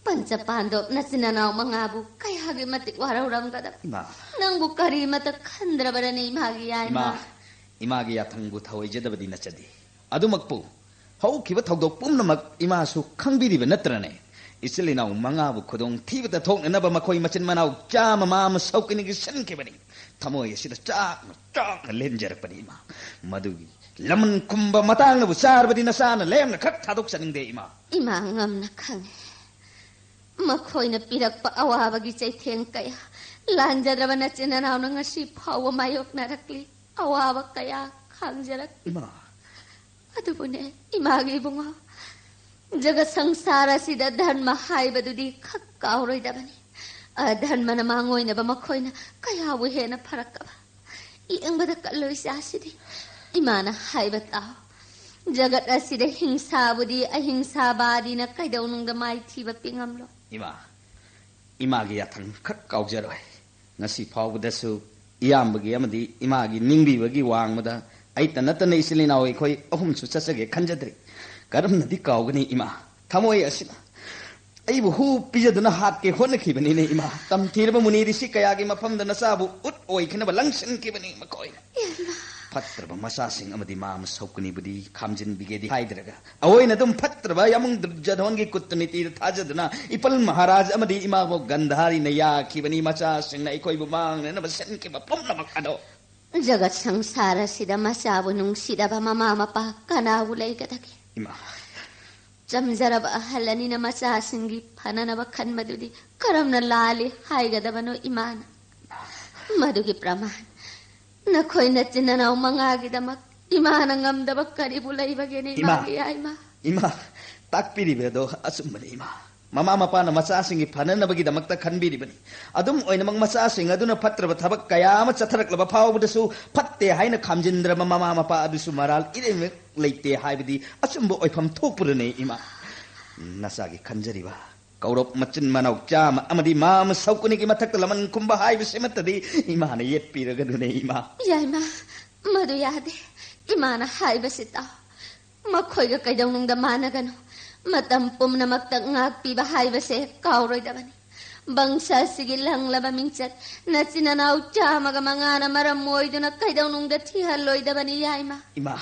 ꯄꯟꯆ ꯄꯥꯟꯗꯣꯞ ꯅꯆꯤꯟ ꯅꯅꯥꯎ ꯃꯉꯥꯕꯨ ꯀꯌꯥꯒꯤ ꯃꯇꯤꯛ ꯋꯥꯔꯧꯔꯝꯒꯗꯕ꯫ ꯏꯃꯥ꯫ ꯅꯪꯕꯨ ꯀꯔꯤꯃꯇ ꯈꯟꯗ꯭ꯔꯕꯔꯅꯦ ꯏꯃꯥꯒꯤ ꯌꯥꯏꯃ? ꯏꯃꯥ, ꯏꯃꯥꯒꯤ ꯌꯥꯊꯪꯕꯨ ꯊꯧꯑꯣꯏꯖꯗꯕꯗꯤ ꯅꯠꯆꯗꯦ꯫ ꯑꯗꯨꯃꯛꯄꯨ ꯍꯧꯈꯤꯕ ꯊꯧꯗꯣꯛ ꯄꯨꯝꯅꯃꯛ ꯏꯃꯥꯁꯨ ꯈꯪꯕꯤꯔꯤꯕ ꯅꯠꯇ꯭ꯔꯅꯦ? ꯏꯆꯤꯜ ꯏꯅꯥꯎ ꯃꯉꯥꯕꯨ ꯈꯨꯗꯣꯡ ꯊꯤꯕꯗ ꯊꯣꯛꯅꯅꯕ ꯃꯈꯣꯏ ꯃꯆꯤꯟ ꯃꯅꯥꯎ ꯆꯥꯝꯃ ꯃꯥ ꯑꯃ ꯁꯧꯀꯅꯤꯒꯤ ꯁꯤꯟꯈꯤꯕꯅꯤ꯫ ꯊꯃꯣꯏ ꯑꯁꯤꯗ ꯆꯥꯛꯅ ꯆꯥꯛꯅ ꯂꯦꯟꯖꯔꯛꯄꯅꯤ ꯏꯃꯥ꯫ ꯃꯗꯨꯒꯤ ꯂꯃꯟ ꯈꯨꯝꯕ ꯃꯇꯥꯡꯅꯕꯨ ꯆꯥꯔꯕꯗꯤ ꯅꯆꯥꯅ ꯂꯦꯝꯅ ꯈꯛ ꯊꯥꯗꯣꯛꯆꯅꯤꯡꯗꯦ ꯏꯃꯥ꯫ ꯏꯃꯥ ꯉꯝꯅ ꯈꯪꯉꯦ꯫ ꯃꯈꯣꯏꯅ ꯄꯤꯔꯛꯄ ꯑꯋꯥꯕꯒꯤ ꯆꯩꯊꯦꯡ ꯀꯌꯥ ꯂꯥꯟꯖꯗ꯭ꯔꯕ ꯅꯆꯤꯟ ꯅꯅꯥꯎꯅ ꯉꯁꯤ ꯐꯥꯎꯕ ꯃꯥꯌꯣꯛꯅꯔꯛꯂꯤ꯫ ꯑꯋꯥꯕ ꯀꯌꯥ ꯈꯥꯡꯖꯔꯛꯂꯤ꯫ ꯏꯃꯥ꯫ ꯑꯗꯨꯕꯨꯅꯦ, ꯏꯃꯥꯒꯤ ꯏꯕꯨꯡꯉꯣ, ꯖꯒꯠ ꯁꯪꯁꯥꯔ ꯑꯁꯤꯗ ꯙꯔꯃ ꯍꯥꯏꯕꯗꯨꯗꯤ ꯈꯛ ꯀꯥꯎꯔꯣꯏꯗꯕꯅꯤ꯫ ꯑꯙꯔꯃꯅ ꯃꯥꯡꯑꯣꯏꯅꯕ ꯃꯈꯣꯏꯅ ꯀꯌꯥꯕꯨ ꯍꯦꯟꯅ ꯐꯔꯛꯀꯕ꯫ ꯌꯦꯡꯕꯗ ꯀꯜꯂꯣꯏ ꯏꯆꯥꯁꯤꯗꯤ꯫ ꯏꯃꯥꯅ ꯍꯥꯏꯕ ꯇꯥꯎ꯫ ꯖꯒꯠ ꯑꯁꯤꯗ ꯍꯤꯡꯁꯥꯕꯨꯗꯤ ꯑꯍꯤꯡꯁꯥꯕꯥꯗꯤꯅ ꯀꯩꯗꯧꯅꯨꯡꯗ ꯃꯥꯏꯊꯤꯕ ꯄꯤꯉꯝꯂꯣꯏ꯫ ꯏꯃꯥ, ꯏꯃꯥꯒꯤ ꯌꯥꯊꯪ ꯈꯛ ꯀꯥꯎꯖꯔꯣꯏ꯫ ꯉꯁꯤ ꯐꯥꯎꯕꯗꯁꯨ ꯏꯌꯥꯝꯕꯒꯤ ꯑꯃꯗꯤ ꯏꯃꯥꯒꯤ ꯅꯤꯡꯕꯤꯕꯒꯤ ꯋꯥꯡꯃꯗ ꯑꯩꯇ ꯅꯠꯇꯅ ꯏꯆꯤꯜ ꯏꯅꯥꯎ ꯑꯩꯈꯣꯏ ꯑꯍꯨꯝꯁꯨ ꯆꯠꯆꯒꯦ ꯈꯟꯖꯗ꯭ꯔꯤ꯫ ꯀꯔꯝꯅꯗꯤ ꯀꯥꯎꯒꯅꯤ ꯏꯃꯥ? ꯊꯃꯣꯏ ꯑꯁꯤꯅ ꯑꯩꯕꯨ ꯍꯨ ꯄꯤꯖꯗꯨꯅ ꯍꯥꯠꯀꯦ ꯍꯣꯠꯅꯈꯤꯕꯅꯤꯅꯦ ꯏꯃꯥ꯫ ꯇꯝꯊꯤꯔꯕ ꯃꯨꯅꯤ ꯔꯤꯁꯤ ꯀꯌꯥꯒꯤ ꯃꯐꯝꯗ ꯅꯆꯥꯕꯨ ꯎꯠ ꯑꯣꯏꯈꯤꯅꯕ ꯂꯪꯁꯤꯟꯈꯤꯕꯅꯤ ꯃꯈꯣꯏꯅ꯫ ꯐꯠꯇ꯭ꯔꯕ ꯃꯆꯥꯁꯤꯡ ꯑꯃꯗꯤ ꯃꯥ ꯑꯃ ꯁꯧꯀꯅꯤꯕꯨꯗꯤ ꯈꯥꯝꯖꯤꯟꯕꯤꯒꯦꯗꯤ ꯍꯥꯏꯗ꯭ꯔꯒ, ꯑꯑꯣꯏꯅ ꯑꯗꯨꯝ ꯐꯠꯇ꯭ꯔꯕ ꯌꯥꯃꯨꯡ ꯗꯨꯔꯖꯣꯙꯣꯟꯒꯤ ꯀꯨꯠꯇ ꯅꯤꯇꯤꯗ ꯊꯥꯖꯗꯨꯅ ꯏꯄꯜ ꯃꯍꯥꯔꯥꯖ ꯑꯃꯗꯤ ꯏꯃꯥꯕꯣꯛ ꯒꯟꯙꯥꯔꯤꯅ ꯌꯥꯈꯤꯕꯅꯤ ꯃꯆꯥꯁꯤꯡꯅ ꯑꯩꯈꯣꯏꯕꯨ ꯃꯥꯡꯅꯅꯕ ꯁꯤꯟꯈꯤꯕ ꯄꯨꯝꯅꯃꯛ ꯑꯗꯣ꯫ ꯖꯒꯠ ꯁꯪꯁꯥꯔ ꯑꯁꯤꯗ ꯃꯆꯥꯕꯨ ꯅꯨꯡꯁꯤꯗꯕ ꯃꯃꯥ ꯃꯄꯥ ꯀꯅꯥꯕꯨ ꯂꯩꯒꯗꯒꯦ? ꯏꯃꯥ꯫ ꯆꯝꯖꯔꯕ ꯑꯍꯜ ꯑꯅꯤꯅ ꯃꯆꯥꯁꯤꯡꯒꯤ ꯐꯅꯅꯕ ꯈꯟꯕꯗꯨꯗꯤ ꯀꯔꯝꯅ ꯂꯥꯜꯂꯤ ꯍꯥꯏꯒꯗꯕꯅꯣ ꯏꯃꯥꯅ? ꯃꯗꯨꯒꯤ ꯄ꯭ꯔꯃꯥꯟ, ꯅꯈꯣꯏ ꯅꯆꯤꯟ ꯅꯅꯥꯎ ꯃꯉꯥꯒꯤꯗꯃꯛ ꯏꯃꯥꯅ ꯉꯝꯗꯕ ꯀꯔꯤꯕꯨ ꯂꯩꯕꯒꯦꯅꯦ? ꯏꯃꯥ! ꯏꯃꯥꯒꯤ ꯌꯥꯏꯃ꯫ ꯏꯃꯥ, ꯇꯥꯛꯄꯤꯔꯤꯕ ꯑꯗꯣ ꯑꯆꯨꯝꯕꯅꯤ ꯏꯃꯥ꯫ ꯃꯃꯥ ꯃꯄꯥꯅ ꯃꯆꯥꯁꯤꯡꯒꯤ ꯐꯅꯅꯕꯒꯤꯗꯃꯛꯇ ꯈꯟꯕꯤꯔꯤꯕꯅꯤ꯫ ꯑꯗꯨꯝ ꯑꯣꯏꯅꯃꯛ ꯃꯆꯥꯁꯤꯡ ꯑꯗꯨꯅ ꯐꯠꯇ꯭ꯔꯕ ꯊꯕꯛ ꯀꯌꯥ ꯑꯃ ꯆꯠꯊꯔꯛꯂꯕ ꯐꯥꯎꯕꯗꯁꯨ ꯐꯠꯇꯦ ꯍꯥꯏꯅ ꯈꯥꯝꯖꯤꯟꯗ꯭ꯔꯕ ꯃꯃꯥ ꯃꯄꯥ ꯑꯗꯨꯁꯨ ꯃꯔꯥꯜ ꯏꯔꯩꯃꯛ ꯂꯩꯇꯦ ꯍꯥꯏꯕꯗꯤ ꯑꯆꯨꯝꯕ ꯑꯣꯏꯐꯝ ꯊꯣꯛꯄꯗꯨꯅꯤ ꯏꯃꯥ꯫ ꯅꯆꯥꯒꯤ ꯈꯟꯖꯔꯤꯕ ꯀꯧꯔꯞ ꯃꯆꯤꯟ ꯃꯅꯥꯎ ꯆꯥꯝꯃ ꯑꯃꯗꯤ ꯃꯥ ꯑꯃ ꯁꯧꯀꯅꯤꯒꯤ ꯃꯊꯛꯇ ꯂꯃꯟ ꯈꯨꯝꯕ ꯍꯥꯏꯕꯁꯤꯃꯠꯇꯗꯤ ꯏꯃꯥꯅ ꯌꯦꯠꯄꯤꯔꯒꯅꯨꯅꯦ ꯏꯃꯥ꯫ ꯌꯥꯏꯃ, ꯃꯗꯨ ꯌꯥꯗꯦ꯫ ꯏꯃꯥꯅ ꯍꯥꯏꯕꯁꯤ ꯇꯥꯎ꯫ ꯃꯈꯣꯏꯒ ꯀꯩꯗꯧꯅꯨꯡꯗ ꯃꯥꯟꯅꯒꯅꯨ꯫ ꯃꯇꯝ ꯄꯨꯝꯅꯃꯛꯇ ꯉꯥꯛꯄꯤꯕ ꯍꯥꯏꯕꯁꯦ ꯀꯥꯎꯔꯣꯏꯗꯕꯅꯤ꯫ ꯕꯪꯁ ꯑꯁꯤꯒꯤ ꯂꯪꯂꯕ ꯃꯤꯡꯆꯠ ꯅꯆꯤꯟ ꯅꯅꯥꯎ ꯆꯥꯝꯃꯒ ꯃꯉꯥꯅ ꯃꯔꯝ ꯑꯣꯏꯗꯨꯅ ꯀꯩꯗꯧꯅꯨꯡꯗ ꯊꯤꯍꯜꯂꯣꯏꯗꯕꯅꯤ, ꯌꯥꯏꯃ꯫ ꯏꯃꯥ,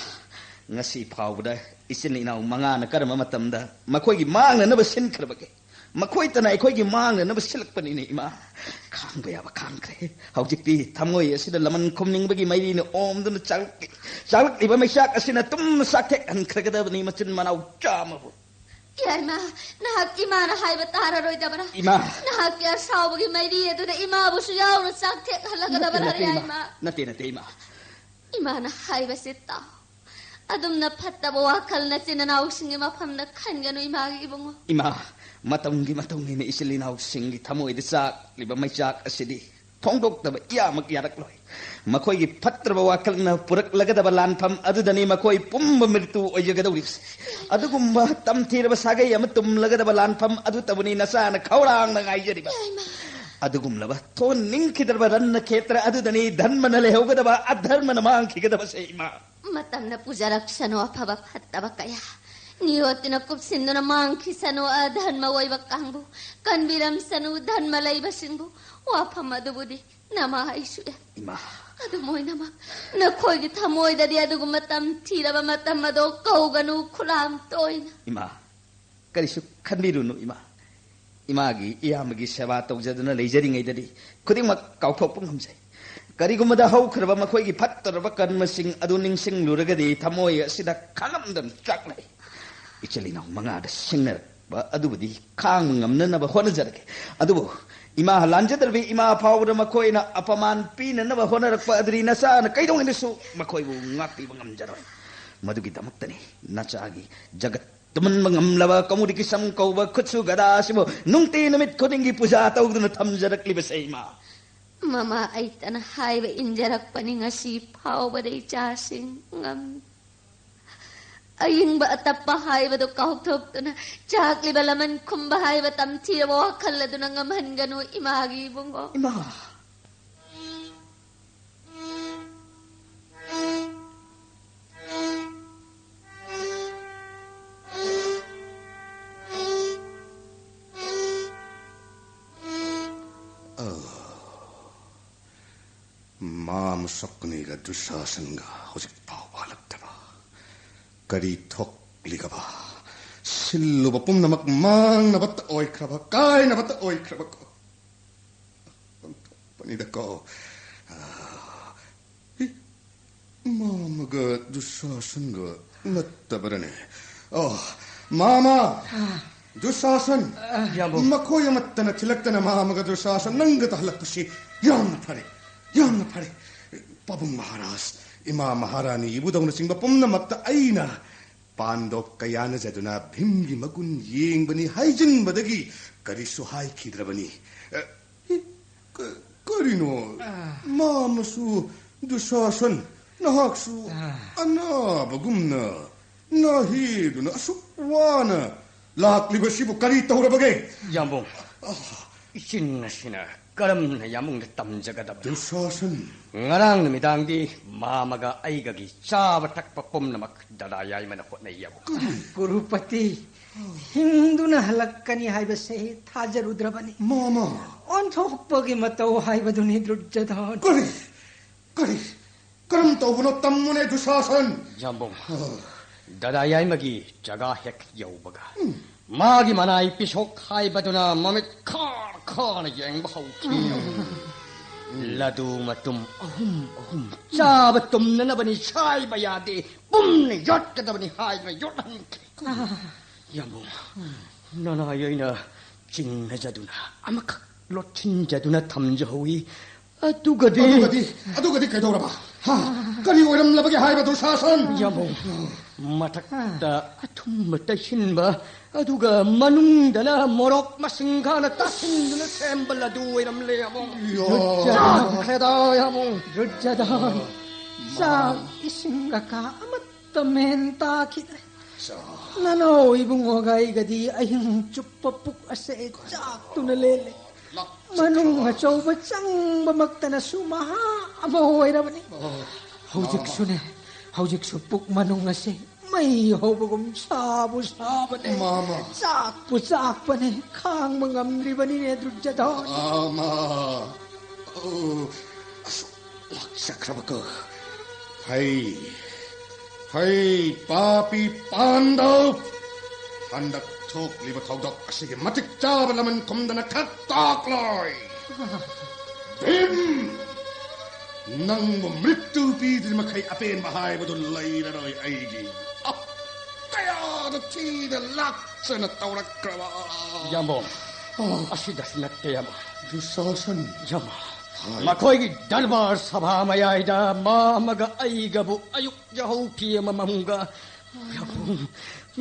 ꯉꯁꯤ ꯐꯥꯎꯕꯗ ꯏꯆꯤꯟ ꯏꯅꯥꯎ ꯃꯉꯥꯅ ꯀꯔꯝꯕ ꯃꯇꯝꯗ ꯃꯈꯣꯏꯒꯤ ꯃꯥꯡꯅꯅꯕ ꯁꯤꯟꯈ꯭ꯔꯕꯒꯦ? ꯃꯈꯣꯏꯇꯅ ꯑꯩꯈꯣꯏꯒꯤ ꯃꯥꯡꯅꯅꯕ ꯁꯤꯜꯂꯛꯄꯅꯤꯅꯦ, ꯏꯃꯥ꯫ ꯈꯥꯡꯕ ꯌꯥꯕ ꯈꯥꯡꯈ꯭ꯔꯦ꯫ ꯍꯧꯖꯤꯛꯇꯤ ꯊꯃꯣꯏ ꯑꯁꯤꯗ ꯂꯃꯟ ꯈꯨꯝꯅꯤꯡꯕꯒꯤ ꯃꯩꯔꯤꯅ ꯑꯣꯝꯗꯨꯅ ꯆꯥꯛꯂꯛꯂꯤ-, ꯆꯥꯛꯂꯛꯂꯤꯕ ꯃꯩꯆꯥꯛ ꯑꯁꯤꯅ ꯇꯨꯝꯅ ꯆꯥꯛꯊꯦꯛꯍꯟꯈ꯭ꯔꯒꯗꯕꯅꯤ ꯃꯆꯤꯟ ꯃꯅꯥꯎ ꯆꯥꯝꯃꯕꯨ꯫ ꯌꯥꯏꯃ, ꯅꯍꯥꯛ ꯏꯃꯥꯅ ꯍꯥꯏꯕ ꯇꯥꯔꯔꯣꯏꯗꯕꯔꯥ? ꯏꯃꯥ! ꯅꯍꯥꯛꯀꯤ ꯑꯁꯥꯎꯕꯒꯤ ꯃꯩꯔꯤ ꯑꯗꯨꯅ ꯏꯃꯥꯕꯨꯁꯨ ꯌꯥꯎꯅ ꯆꯥꯛꯊꯦꯛꯍꯜꯂꯒꯗꯕꯔꯥ, ꯅꯠꯇꯦ, ꯅꯠꯇꯦ, ꯏꯃꯥ꯫ ꯌꯥꯏꯃ? ꯅꯠꯇꯦ, ꯅꯠꯇꯦ, ꯏꯃꯥ꯫ ꯏꯃꯥꯅ ꯍꯥꯏꯕꯁꯤ ꯇꯥꯎ꯫ ꯑꯗꯨꯝꯅ ꯐꯠꯇꯕ ꯋꯥꯈꯜ ꯅꯆꯤꯟ ꯅꯅꯥꯎꯁꯤꯡꯒꯤ ꯃꯐꯝꯗ ꯈꯟꯒꯅꯨ, ꯏꯃꯥꯒꯤ ꯏꯕꯨꯡꯉꯣ꯫ ꯏꯃꯥ, ꯃꯇꯝꯒꯤ ꯃꯇꯨꯡ ꯏꯟꯅ ꯏꯆꯤꯜ ꯏꯅꯥꯎꯁꯤꯡꯒꯤ ꯊꯃꯣꯏꯗ ꯆꯥꯛꯂꯤꯕ ꯃꯩꯆꯥꯛ ꯑꯁꯤꯗꯤ ꯐꯣꯡꯗꯣꯛꯇꯕ ꯏꯌꯥꯃꯛ ꯌꯥꯔꯛꯂꯣꯏ꯫ ꯃꯈꯣꯏꯒꯤ ꯐꯠꯇ꯭ꯔꯕ ꯋꯥꯈꯜꯅ ꯄꯨꯔꯛꯂꯒꯗꯕ ꯂꯥꯟꯐꯝ ꯑꯗꯨꯗꯅꯤ ꯃꯈꯣꯏ ꯄꯨꯝꯕ ꯃ꯭ꯔꯤꯇꯨ ꯑꯣꯏꯖꯒꯗꯧꯔꯤꯕꯁꯦ꯫ ꯑꯗꯨꯒꯨꯝꯕ ꯇꯝꯊꯤꯔꯕ ꯁꯥꯒꯩ ꯑꯃ ꯇꯨꯝꯂꯒꯗꯕ ꯂꯥꯟꯐꯝ ꯑꯗꯨꯇꯕꯨꯅꯤ ꯅꯆꯥꯅ ꯈꯧꯔꯥꯡꯅ ꯉꯥꯏꯖꯔꯤꯕ꯫ ꯌꯥꯏꯃ꯫ ꯑꯗꯨꯒꯨꯝꯂꯕ ꯊꯣꯟꯅꯤꯡꯈꯤꯗ꯭ꯔꯕ ꯔꯟꯅ ꯈꯦꯇ꯭ꯔ ꯑꯗꯨꯗꯅꯤ ꯙꯔꯃꯅ ꯂꯩꯍꯧꯒꯗꯕ, ꯑꯙꯔꯃꯅ ꯃꯥꯡꯈꯤꯒꯗꯕꯁꯦ, ꯏꯃꯥ꯫ ꯃꯇꯝꯅ ꯄꯨꯖꯔꯛꯁꯅꯨ ꯑꯐꯕ ꯐꯠꯇꯕ ꯀꯌꯥ꯫ ꯅꯤꯌꯣꯠꯇꯨꯅ ꯀꯨꯞꯁꯤꯟꯗꯨꯅ ꯃꯥꯡꯈꯤꯁꯅꯨ ꯑꯙꯔꯃ ꯑꯣꯏꯕ ꯀꯥꯡꯕꯨ꯫ ꯀꯟꯕꯤꯔꯝꯁꯅꯨ ꯙꯔꯃ ꯂꯩꯕꯁꯤꯡꯕꯨ꯫ ꯋꯥꯐꯝ ꯑꯗꯨꯕꯨꯗꯤ ꯅꯃꯥ ꯑꯩꯁꯨ ꯌꯥꯏ꯫ ꯏꯃꯥ꯫ ꯑꯗꯨꯝ ꯑꯣꯏꯅꯃꯛ ꯅꯈꯣꯏꯒꯤ ꯊꯃꯣꯏꯗꯗꯤ ꯑꯗꯨꯒꯨꯝꯕ ꯇꯝꯊꯤꯔꯕ ꯃꯇꯝ ꯑꯗꯣ ꯀꯧꯒꯅꯨ ꯈꯨꯂꯥꯝ ꯇꯣꯏꯅ꯫ ꯏꯃꯥ, ꯀꯔꯤꯁꯨ ꯈꯟꯕꯤꯔꯨꯅꯨ, ꯏꯃꯥ꯫ ꯏꯃꯥꯒꯤ ꯏꯌꯥꯝꯕꯒꯤ ꯁꯦꯕꯥ ꯇꯧꯖꯗꯨꯅ ꯂꯩꯖꯔꯤꯉꯩꯗꯗꯤ ꯈꯨꯗꯤꯡꯃꯛ ꯀꯥꯎꯊꯣꯛꯄ ꯉꯝꯖꯩ꯫ ꯀꯔꯤꯒꯨꯝꯕꯗ ꯍꯧꯈ꯭ꯔꯕ ꯃꯈꯣꯏꯒꯤ ꯐꯠꯇ꯭ꯔꯕ ꯀꯔꯃꯁꯤꯡ ꯑꯗꯨ ꯅꯤꯡꯁꯤꯡꯂꯨꯔꯒꯗꯤ ꯊꯃꯣꯏ ꯑꯁꯤꯗ ꯈꯥꯡꯉꯝꯗꯅ ꯆꯥꯛꯅꯩ꯫ ꯏꯆꯤꯜ ꯏꯅꯥꯎ ꯃꯉꯥꯗ ꯁꯤꯡꯅꯔꯛꯄ ꯑꯗꯨꯕꯨꯗꯤ ꯈꯥꯡꯕ ꯉꯝꯅꯅꯕ ꯍꯣꯠꯅꯖꯔꯒꯦ꯫ ꯑꯗꯨꯕꯨ ꯏꯃꯥ ꯂꯥꯟꯖꯗ꯭ꯔꯕꯤ ꯏꯃꯥ ꯐꯥꯎꯕꯗ ꯃꯈꯣꯏꯅ ꯑꯄꯃꯥꯟ ꯄꯤꯅꯅꯕ ꯍꯣꯠꯅꯔꯛꯄ ꯑꯗꯨꯗꯤ ꯅꯆꯥꯅ ꯀꯩꯗꯧꯉꯩꯗꯁꯨ ꯃꯈꯣꯏꯕꯨ ꯉꯥꯛꯄꯤꯕ ꯉꯝꯖꯔꯣꯏ꯫ ꯃꯗꯨꯒꯤꯗꯃꯛꯇꯅꯤ ꯅꯆꯥꯒꯤ ꯖꯒꯠ ꯇꯨꯝꯍꯟꯕ ꯉꯝꯂꯕ ꯀꯃꯨꯗꯤꯀꯤꯁꯝ ꯀꯧꯕ ꯈꯨꯠꯁꯨ ꯒꯗꯥ ꯑꯁꯤꯕꯨ ꯅꯨꯡꯇꯤ ꯅꯨꯃꯤꯠ ꯈꯨꯗꯤꯡꯒꯤ ꯄꯨꯖꯥ ꯇꯧꯗꯨꯅ ꯊꯝꯖꯔꯛꯂꯤꯕꯁꯦ, ꯏꯃꯥ꯫ ꯃꯃꯥ ꯑꯩꯇꯅ ꯍꯥꯏꯕ ꯏꯟꯖꯔꯛꯄꯅꯤ ꯉꯁꯤ ꯐꯥꯎꯕꯗ ꯏꯆꯥꯁꯤꯡ ꯉꯝ-, ꯑꯏꯪꯕ ꯑꯇꯞꯄ ꯍꯥꯏꯕꯗꯨ ꯀꯥꯎꯊꯣꯛꯇꯨꯅ ꯆꯥꯛꯂꯤꯕ ꯂꯃꯟ ꯈꯨꯝꯕ ꯍꯥꯏꯕ ꯇꯝꯊꯤꯔꯕ ꯋꯥꯈꯜ ꯑꯗꯨꯅ ꯉꯝꯍꯟꯒꯅꯨ ꯏꯃꯥꯒꯤ ꯏꯕꯨꯡꯉꯣ꯫ ꯏꯃꯥ꯫ ꯁꯛꯅꯤꯒ ꯗꯨꯁꯥꯁꯟꯒ ꯍꯧꯖꯤꯛ ꯐꯥꯎꯕ ꯍꯜꯂꯛꯇꯕ꯫ ꯀꯔꯤ ꯊꯣꯛꯂꯤꯒꯕ? ꯁꯤꯜꯂꯨꯕ ꯄꯨꯝꯅꯃꯛ ꯃꯥꯡꯅꯕꯇ ꯑꯣꯏꯈ꯭ꯔꯕ, ꯀꯥꯏꯅꯕꯇ ꯑꯣꯏꯈ꯭ꯔꯕꯀꯣ꯫ ꯑꯣꯟꯊꯣꯛꯄꯅꯤꯗꯀꯣ꯫ ꯑꯥ, ꯏ, ꯃꯥꯃꯒ ꯗꯨꯁꯥꯁꯟꯒ ꯅꯠꯇꯕꯔꯅꯦ? ꯑꯣ, ꯃꯥꯃ! ꯑꯥ꯫ ꯗꯨꯁꯥꯁꯟ! ꯑꯥ꯫ ꯌꯥꯝꯕꯨꯡ꯫ ꯃꯈꯣꯏ ꯑꯃꯠꯇꯅ ꯊꯤꯜꯂꯛꯇꯅ ꯃꯥꯃꯒ ꯗꯨꯁꯥꯁꯟ ꯅꯪꯒ ꯇꯥꯍꯜꯂꯛꯄꯁꯤ ꯌꯥꯝꯅ ꯐꯔꯦ, ꯌꯥꯝꯅ ꯐꯔꯦ꯫ ꯄꯥꯕꯨꯡ ꯃꯍꯥꯔꯥꯖ, ꯏꯃꯥ ꯃꯍꯥꯔꯥꯅꯤ, ꯏꯕꯨꯙꯧꯅꯆꯤꯡꯕ ꯄꯨꯝꯅꯃꯛꯇ ꯑꯩꯅ ꯄꯥꯟꯗꯣꯞ ꯀꯌꯥꯅꯖꯗꯨꯅ ꯚꯤꯝꯒꯤ ꯃꯒꯨꯟ ꯌꯦꯡꯕꯅꯤ ꯍꯥꯏꯖꯤꯟꯕꯗꯒꯤ ꯀꯔꯤꯁꯨ ꯍꯥꯏꯈꯤꯗ꯭ꯔꯕꯅꯤ꯫ ꯑ, ꯀ-, ꯀꯔꯤꯅꯣ? ꯑꯥ꯫ ꯃꯥꯃꯁꯨ ꯗꯨꯁꯥꯁꯟ, ꯅꯍꯥꯛꯁꯨ ꯑꯥ꯫ ꯑꯅꯥꯕꯒꯨꯝꯅ ꯅꯥꯍꯦꯗꯨꯅ ꯑꯁꯨꯛ ꯋꯥꯅ ꯂꯥꯛꯂꯤꯕꯁꯤꯕꯨ ꯀꯔꯤ ꯇꯧꯔꯕꯒꯦ? ꯌꯥꯝꯕꯨꯡ, ꯑꯥ꯫ ꯏꯆꯤꯟ ꯑꯁꯤꯅ ꯀꯔꯝꯅ ꯌꯥꯝꯕꯨꯡꯗ ꯇꯝꯖꯒꯗꯕꯅꯣ? ꯗꯨꯁꯥꯁꯟ꯫ ꯉꯔꯥꯡ ꯅꯨꯃꯤꯗꯥꯡꯗꯤ ꯃꯥꯃꯒ ꯑꯩꯒꯒꯤ ꯆꯥꯕ ꯊꯛꯄ ꯄꯨꯝꯅꯃꯛ ꯗꯗꯥ ꯌꯥꯏꯃꯅ ꯍꯣꯠꯅꯩ, ꯌꯥꯝꯕꯨꯡ꯫ ꯀꯔꯤ? ꯀꯨꯔꯨꯄꯇꯤ ꯍꯤꯡꯗꯨꯅ ꯍꯜꯂꯛꯀꯅꯤ ꯍꯥꯏꯕꯁꯦ ꯊꯥꯖꯔꯨꯗ꯭ꯔꯕꯅꯤ꯫ ꯃꯥꯃ! ꯑꯣꯟꯊꯣꯛꯄꯒꯤ ꯃꯇꯧ ꯍꯥꯏꯕꯗꯨꯅꯤ, ꯗꯨꯔꯖꯙꯟ꯫ ꯀꯔꯤ? ꯀꯔꯤ? ꯀꯔꯝ ꯇꯧꯕꯅꯣ ꯇꯝꯃꯨꯅꯦ, ꯗꯨꯁꯥꯁꯟ? ꯌꯥꯝꯕꯨꯡ, ꯑ꯫ ꯗꯗꯥ ꯌꯥꯏꯃꯒꯤ ꯖꯒꯥ ꯍꯦꯛ ꯌꯧꯕꯒ, ꯎꯝ꯫ ꯃꯥꯒꯤ ꯃꯅꯥꯏ ꯄꯤꯁꯣꯛ ꯍꯥꯏꯕꯗꯨꯅ ꯃꯃꯤꯠ ꯈꯥ ꯈꯥꯅ ꯌꯦꯡꯕ ꯍꯧꯈꯤ꯫ ꯎꯝ꯫ ꯂꯗꯨ ꯃꯇꯨꯝ ꯑꯍꯨꯝ ꯑꯍꯨꯝ ꯆꯥꯕ ꯇꯨꯝꯅꯅꯕꯅꯤ, ꯁꯥꯏꯕ ꯌꯥꯗꯦ, ꯄꯨꯝꯅ ꯌꯣꯠꯀꯗꯕꯅꯤ ꯍꯥꯏꯗꯨꯅ ꯌꯣꯠꯍꯟꯈꯤ꯫ ꯑ꯫ ꯌꯥꯝꯕꯨꯡ, ꯅꯅꯥꯏ ꯑꯩꯅ ꯆꯤꯡꯅꯖꯗꯨꯅ ꯑꯃꯈꯛ ꯂꯣꯠꯁꯤꯟꯖꯗꯨꯅ ꯊꯝꯖꯍꯧꯏ꯫ ꯑꯗꯨꯒꯗꯤ ꯑꯗꯨꯒꯗꯤ, ꯑꯗꯨꯒꯗꯤ ꯀꯩꯗꯧꯔꯕ? ꯍꯥ? ꯀꯔꯤ ꯑꯣꯏꯔꯝꯂꯕꯒꯦ ꯍꯥꯏꯕ, ꯗꯨꯁꯥꯁꯟ? ꯌꯥꯝꯕꯨꯡ, ꯃꯊꯛꯇ ꯑꯊꯨꯝꯕ ꯇꯩꯁꯤꯟꯕ, ꯑꯗꯨꯒ ꯃꯅꯨꯡꯗꯅ ꯃꯣꯔꯣꯛ ꯃꯁꯤꯡ ꯈꯥꯅ ꯇꯥꯁꯤꯟꯗꯨꯅ ꯁꯦꯝꯕ ꯂꯗꯨ ꯑꯣꯏꯔꯝꯂꯦ, ꯌꯥꯝꯕꯨꯡ꯫ ꯌꯥ꯫ ꯆꯥꯈ꯭ꯔꯦꯗ, ꯌꯥꯝꯕꯨꯡ꯫ ꯗꯨꯔꯖꯙꯟ, ꯆꯥꯛ ꯏꯁꯤꯡꯒ ꯀꯥ ꯑꯃꯠꯇ ꯃꯦꯟ ꯇꯥꯈꯤꯗ꯭ꯔꯦ꯫ ꯆꯥ꯫ ꯅꯅꯥꯎ ꯏꯕꯨꯡꯉꯣꯒ ꯑꯩꯒꯗꯤ ꯑꯍꯤꯡ ꯆꯨꯞꯄ ꯄꯨꯛ ꯑꯁꯦ ꯆꯥꯛꯇꯨꯅ ꯂꯦꯜꯂꯦ꯫ ꯃꯅꯨꯡ ꯑꯆꯧꯕ ꯆꯪꯕꯃꯛꯇꯅꯁꯨ ꯃꯍꯥ ꯑꯃ ꯑꯣꯏꯔꯕꯅꯤ꯫ ꯑꯣ꯫ ꯍꯧꯖꯤꯛꯁꯨꯅꯦ, ꯍꯧꯖꯤꯛꯁꯨ ꯄꯨꯛ ꯃꯅꯨꯡ ꯑꯁꯦ ꯃꯩ ꯍꯧꯕꯒꯨꯝ ꯁꯥꯕꯨ ꯁꯥꯕꯅꯦ꯫ ꯃꯥꯃ꯫ ꯆꯥꯛꯄꯨ ꯆꯥꯛꯄꯅꯦ꯫ ꯈꯥꯡꯕ ꯉꯝꯗ꯭ꯔꯤꯕꯅꯤꯅꯦ, ꯗꯨꯔꯖꯙꯟ꯫ ꯑꯃ꯫ ꯑꯣ, ꯑꯁꯨꯛ ꯂꯥꯛꯆꯈ꯭ꯔꯕꯀꯣ꯫ ꯍꯩ, ꯍꯩ, ꯄꯥꯄꯤ ꯄꯥꯟꯗꯧ! ꯍꯟꯗꯛ ꯊꯣꯛꯂꯤꯕ ꯊꯧꯗꯣꯛ ꯑꯁꯤꯒꯤ ꯃꯇꯤꯛ ꯆꯥꯕ ꯂꯃꯟ ꯈꯨꯝꯗꯅ ꯈꯛ ꯇꯥꯛꯂꯣꯏ꯫ ꯚꯤꯝ! ꯅꯪꯕꯨ ꯃ꯭ꯔꯤꯇꯨ ꯄꯤꯗ꯭ꯔꯤ ꯃꯈꯩ ꯑꯄꯦꯟꯕ ꯍꯥꯏꯕꯗꯨ ꯂꯩꯔꯔꯣꯏ ꯑꯩꯒꯤ꯫ ꯑꯞ! ꯀꯌꯥꯗ ꯊꯤꯅ ꯂꯥꯛꯆꯅ ꯇꯧꯔꯛꯈ꯭ꯔꯕ! ꯌꯥꯝꯕꯣ, ꯑꯣ꯫ ꯑꯁꯤꯗꯁꯨ ꯅꯠꯇꯦ, ꯌꯥꯝꯕꯣ꯫ ꯗꯨꯁꯥꯁꯟ꯫ ꯌꯥꯝꯕꯣ, ꯍꯥꯏ꯫ ꯃꯈꯣꯏꯒꯤ ꯗꯔꯕꯥꯔ ꯁꯚꯥ ꯃꯌꯥꯏꯗ ꯃꯥ ꯑꯃꯒ ꯑꯩꯒꯕꯨ ꯑꯌꯨꯛ ꯌꯥꯍꯧ ꯐꯤ ꯑꯃꯃꯝꯒ ꯌꯥꯝꯕꯨꯡ,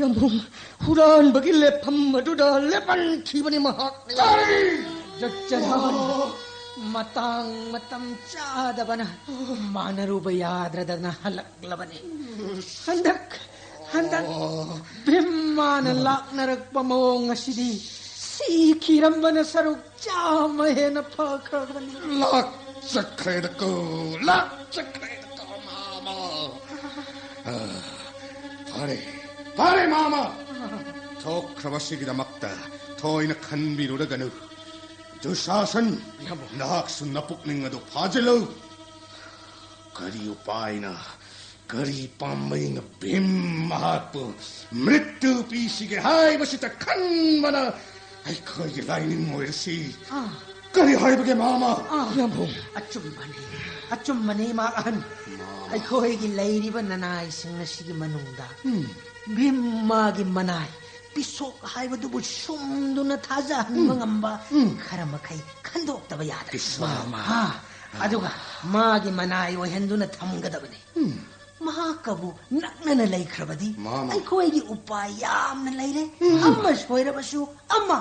ꯌꯥꯝꯕꯨꯡ, ꯍꯨꯔꯥꯟꯕꯒꯤ ꯂꯦꯞꯐꯝ ꯑꯗꯨꯗ ꯂꯦꯞꯍꯟꯈꯤꯕꯅꯤ ꯃꯍꯥꯛꯅ꯫ ꯀꯔꯤ? ꯖꯒꯠꯆꯔꯥ, ꯃꯇꯥꯡ ꯃꯇꯝ ꯆꯥꯗꯕꯅ ꯃꯥꯟꯅꯔꯨꯕ ꯌꯥꯗ꯭ꯔꯗꯅ ꯍꯜꯂꯛꯂꯕꯅꯤ꯫ ꯍꯟꯗꯛ, ꯍꯟꯗꯛ ꯚꯤꯝ ꯃꯥꯅ ꯂꯥꯛꯅꯔꯛꯄ ꯃꯑꯣꯡ ꯑꯁꯤꯗꯤ ꯁꯤꯈꯤꯔꯝꯕꯅ ꯁꯔꯨꯛ ꯆꯥꯝꯃ ꯍꯦꯟꯅ ꯐꯈ꯭ꯔꯕꯅꯤ꯫ ꯂꯥꯛꯆꯈ꯭ꯔꯦꯗꯀꯣ, ꯂꯥꯛꯆꯈ꯭ꯔꯦꯗꯀꯣ, ꯃꯥꯃ꯫ ꯑ, ꯐꯔꯦ, ꯐꯔꯦ, ꯃꯥꯃ꯫ ꯊꯣꯛꯈ꯭ꯔꯕꯁꯤꯒꯤꯗꯃꯛꯇ ꯊꯣꯏꯅ ꯈꯟꯕꯤꯔꯨꯔꯒꯅꯨ꯫ ꯗꯨꯁꯥꯁꯟ, ꯅꯍꯥꯛꯁꯨ ꯅꯄꯨꯛꯅꯤꯡ ꯑꯗꯨ ꯐꯥꯖꯤꯜꯂꯨ꯫ ꯀꯔꯤ ꯎꯄꯥꯏꯅ, ꯀꯔꯤ ꯄꯥꯝꯕꯩꯅ ꯚꯤꯝ ꯃꯍꯥꯛꯄꯨ ꯃ꯭ꯔꯤꯇꯨ ꯄꯤꯁꯤꯒꯦ ꯍꯥꯏꯕꯁꯤꯇ ꯈꯟꯕꯅ ꯑꯩꯈꯣꯏꯒꯤ ꯂꯥꯏꯅꯤꯡ ꯑꯣꯏꯔꯁꯤ꯫ ꯑꯥ꯫ ꯀꯔꯤ ꯍꯥꯏꯕꯒꯦ, ꯃꯥꯃ? ꯑꯥ꯫ ꯌꯥꯝꯕꯨꯡ꯫ ꯑꯆꯨꯝꯕꯅꯤ, ꯑꯆꯨꯝꯕꯅꯤ, ꯏꯃꯥ ꯑꯍꯟ꯫ ꯃꯥꯃ꯫ ꯑꯩꯈꯣꯏꯒꯤ ꯂꯩꯔꯤꯕ ꯅꯅꯥꯏꯁꯤꯡ ꯑꯁꯤꯒꯤ ꯃꯅꯨꯡꯗ ꯎꯝ꯫ ꯚꯤꯝ ꯃꯥꯒꯤ ꯃꯅꯥꯏ ꯄꯤꯁꯣꯛ ꯍꯥꯏꯕꯗꯨꯕꯨ ꯁꯨꯝꯗꯨꯅ ꯊꯥꯖꯍꯟꯕ ꯎꯝ꯫ ꯉꯝꯕ ꯎꯝ꯫ ꯈꯔ ꯃꯈꯩ ꯈꯟꯗꯣꯛꯇꯕ ꯌꯥꯗ꯭ꯔꯦ꯫ ꯄꯤꯁꯣꯛ꯫ ꯃꯥꯃ꯫ ꯑꯥ, ꯑꯗꯨꯒ ꯃꯥꯒꯤ ꯃꯅꯥꯏ ꯑꯣꯏꯍꯟꯗꯨꯅ ꯊꯝꯒꯗꯕꯅꯤ꯫ ꯎꯝ꯫ ꯃꯍꯥꯛꯀꯕꯨ ꯅꯛꯅꯅ ꯂꯩꯈ꯭ꯔꯕꯗꯤ ꯃꯥꯃ꯫ ꯑꯩꯈꯣꯏꯒꯤ ꯎꯄꯥꯏ ꯌꯥꯝꯅ ꯂꯩꯔꯦ꯫ ꯎꯝ꯫ ꯑꯃ ꯁꯣꯏꯔꯕꯁꯨ ꯑꯃ꯫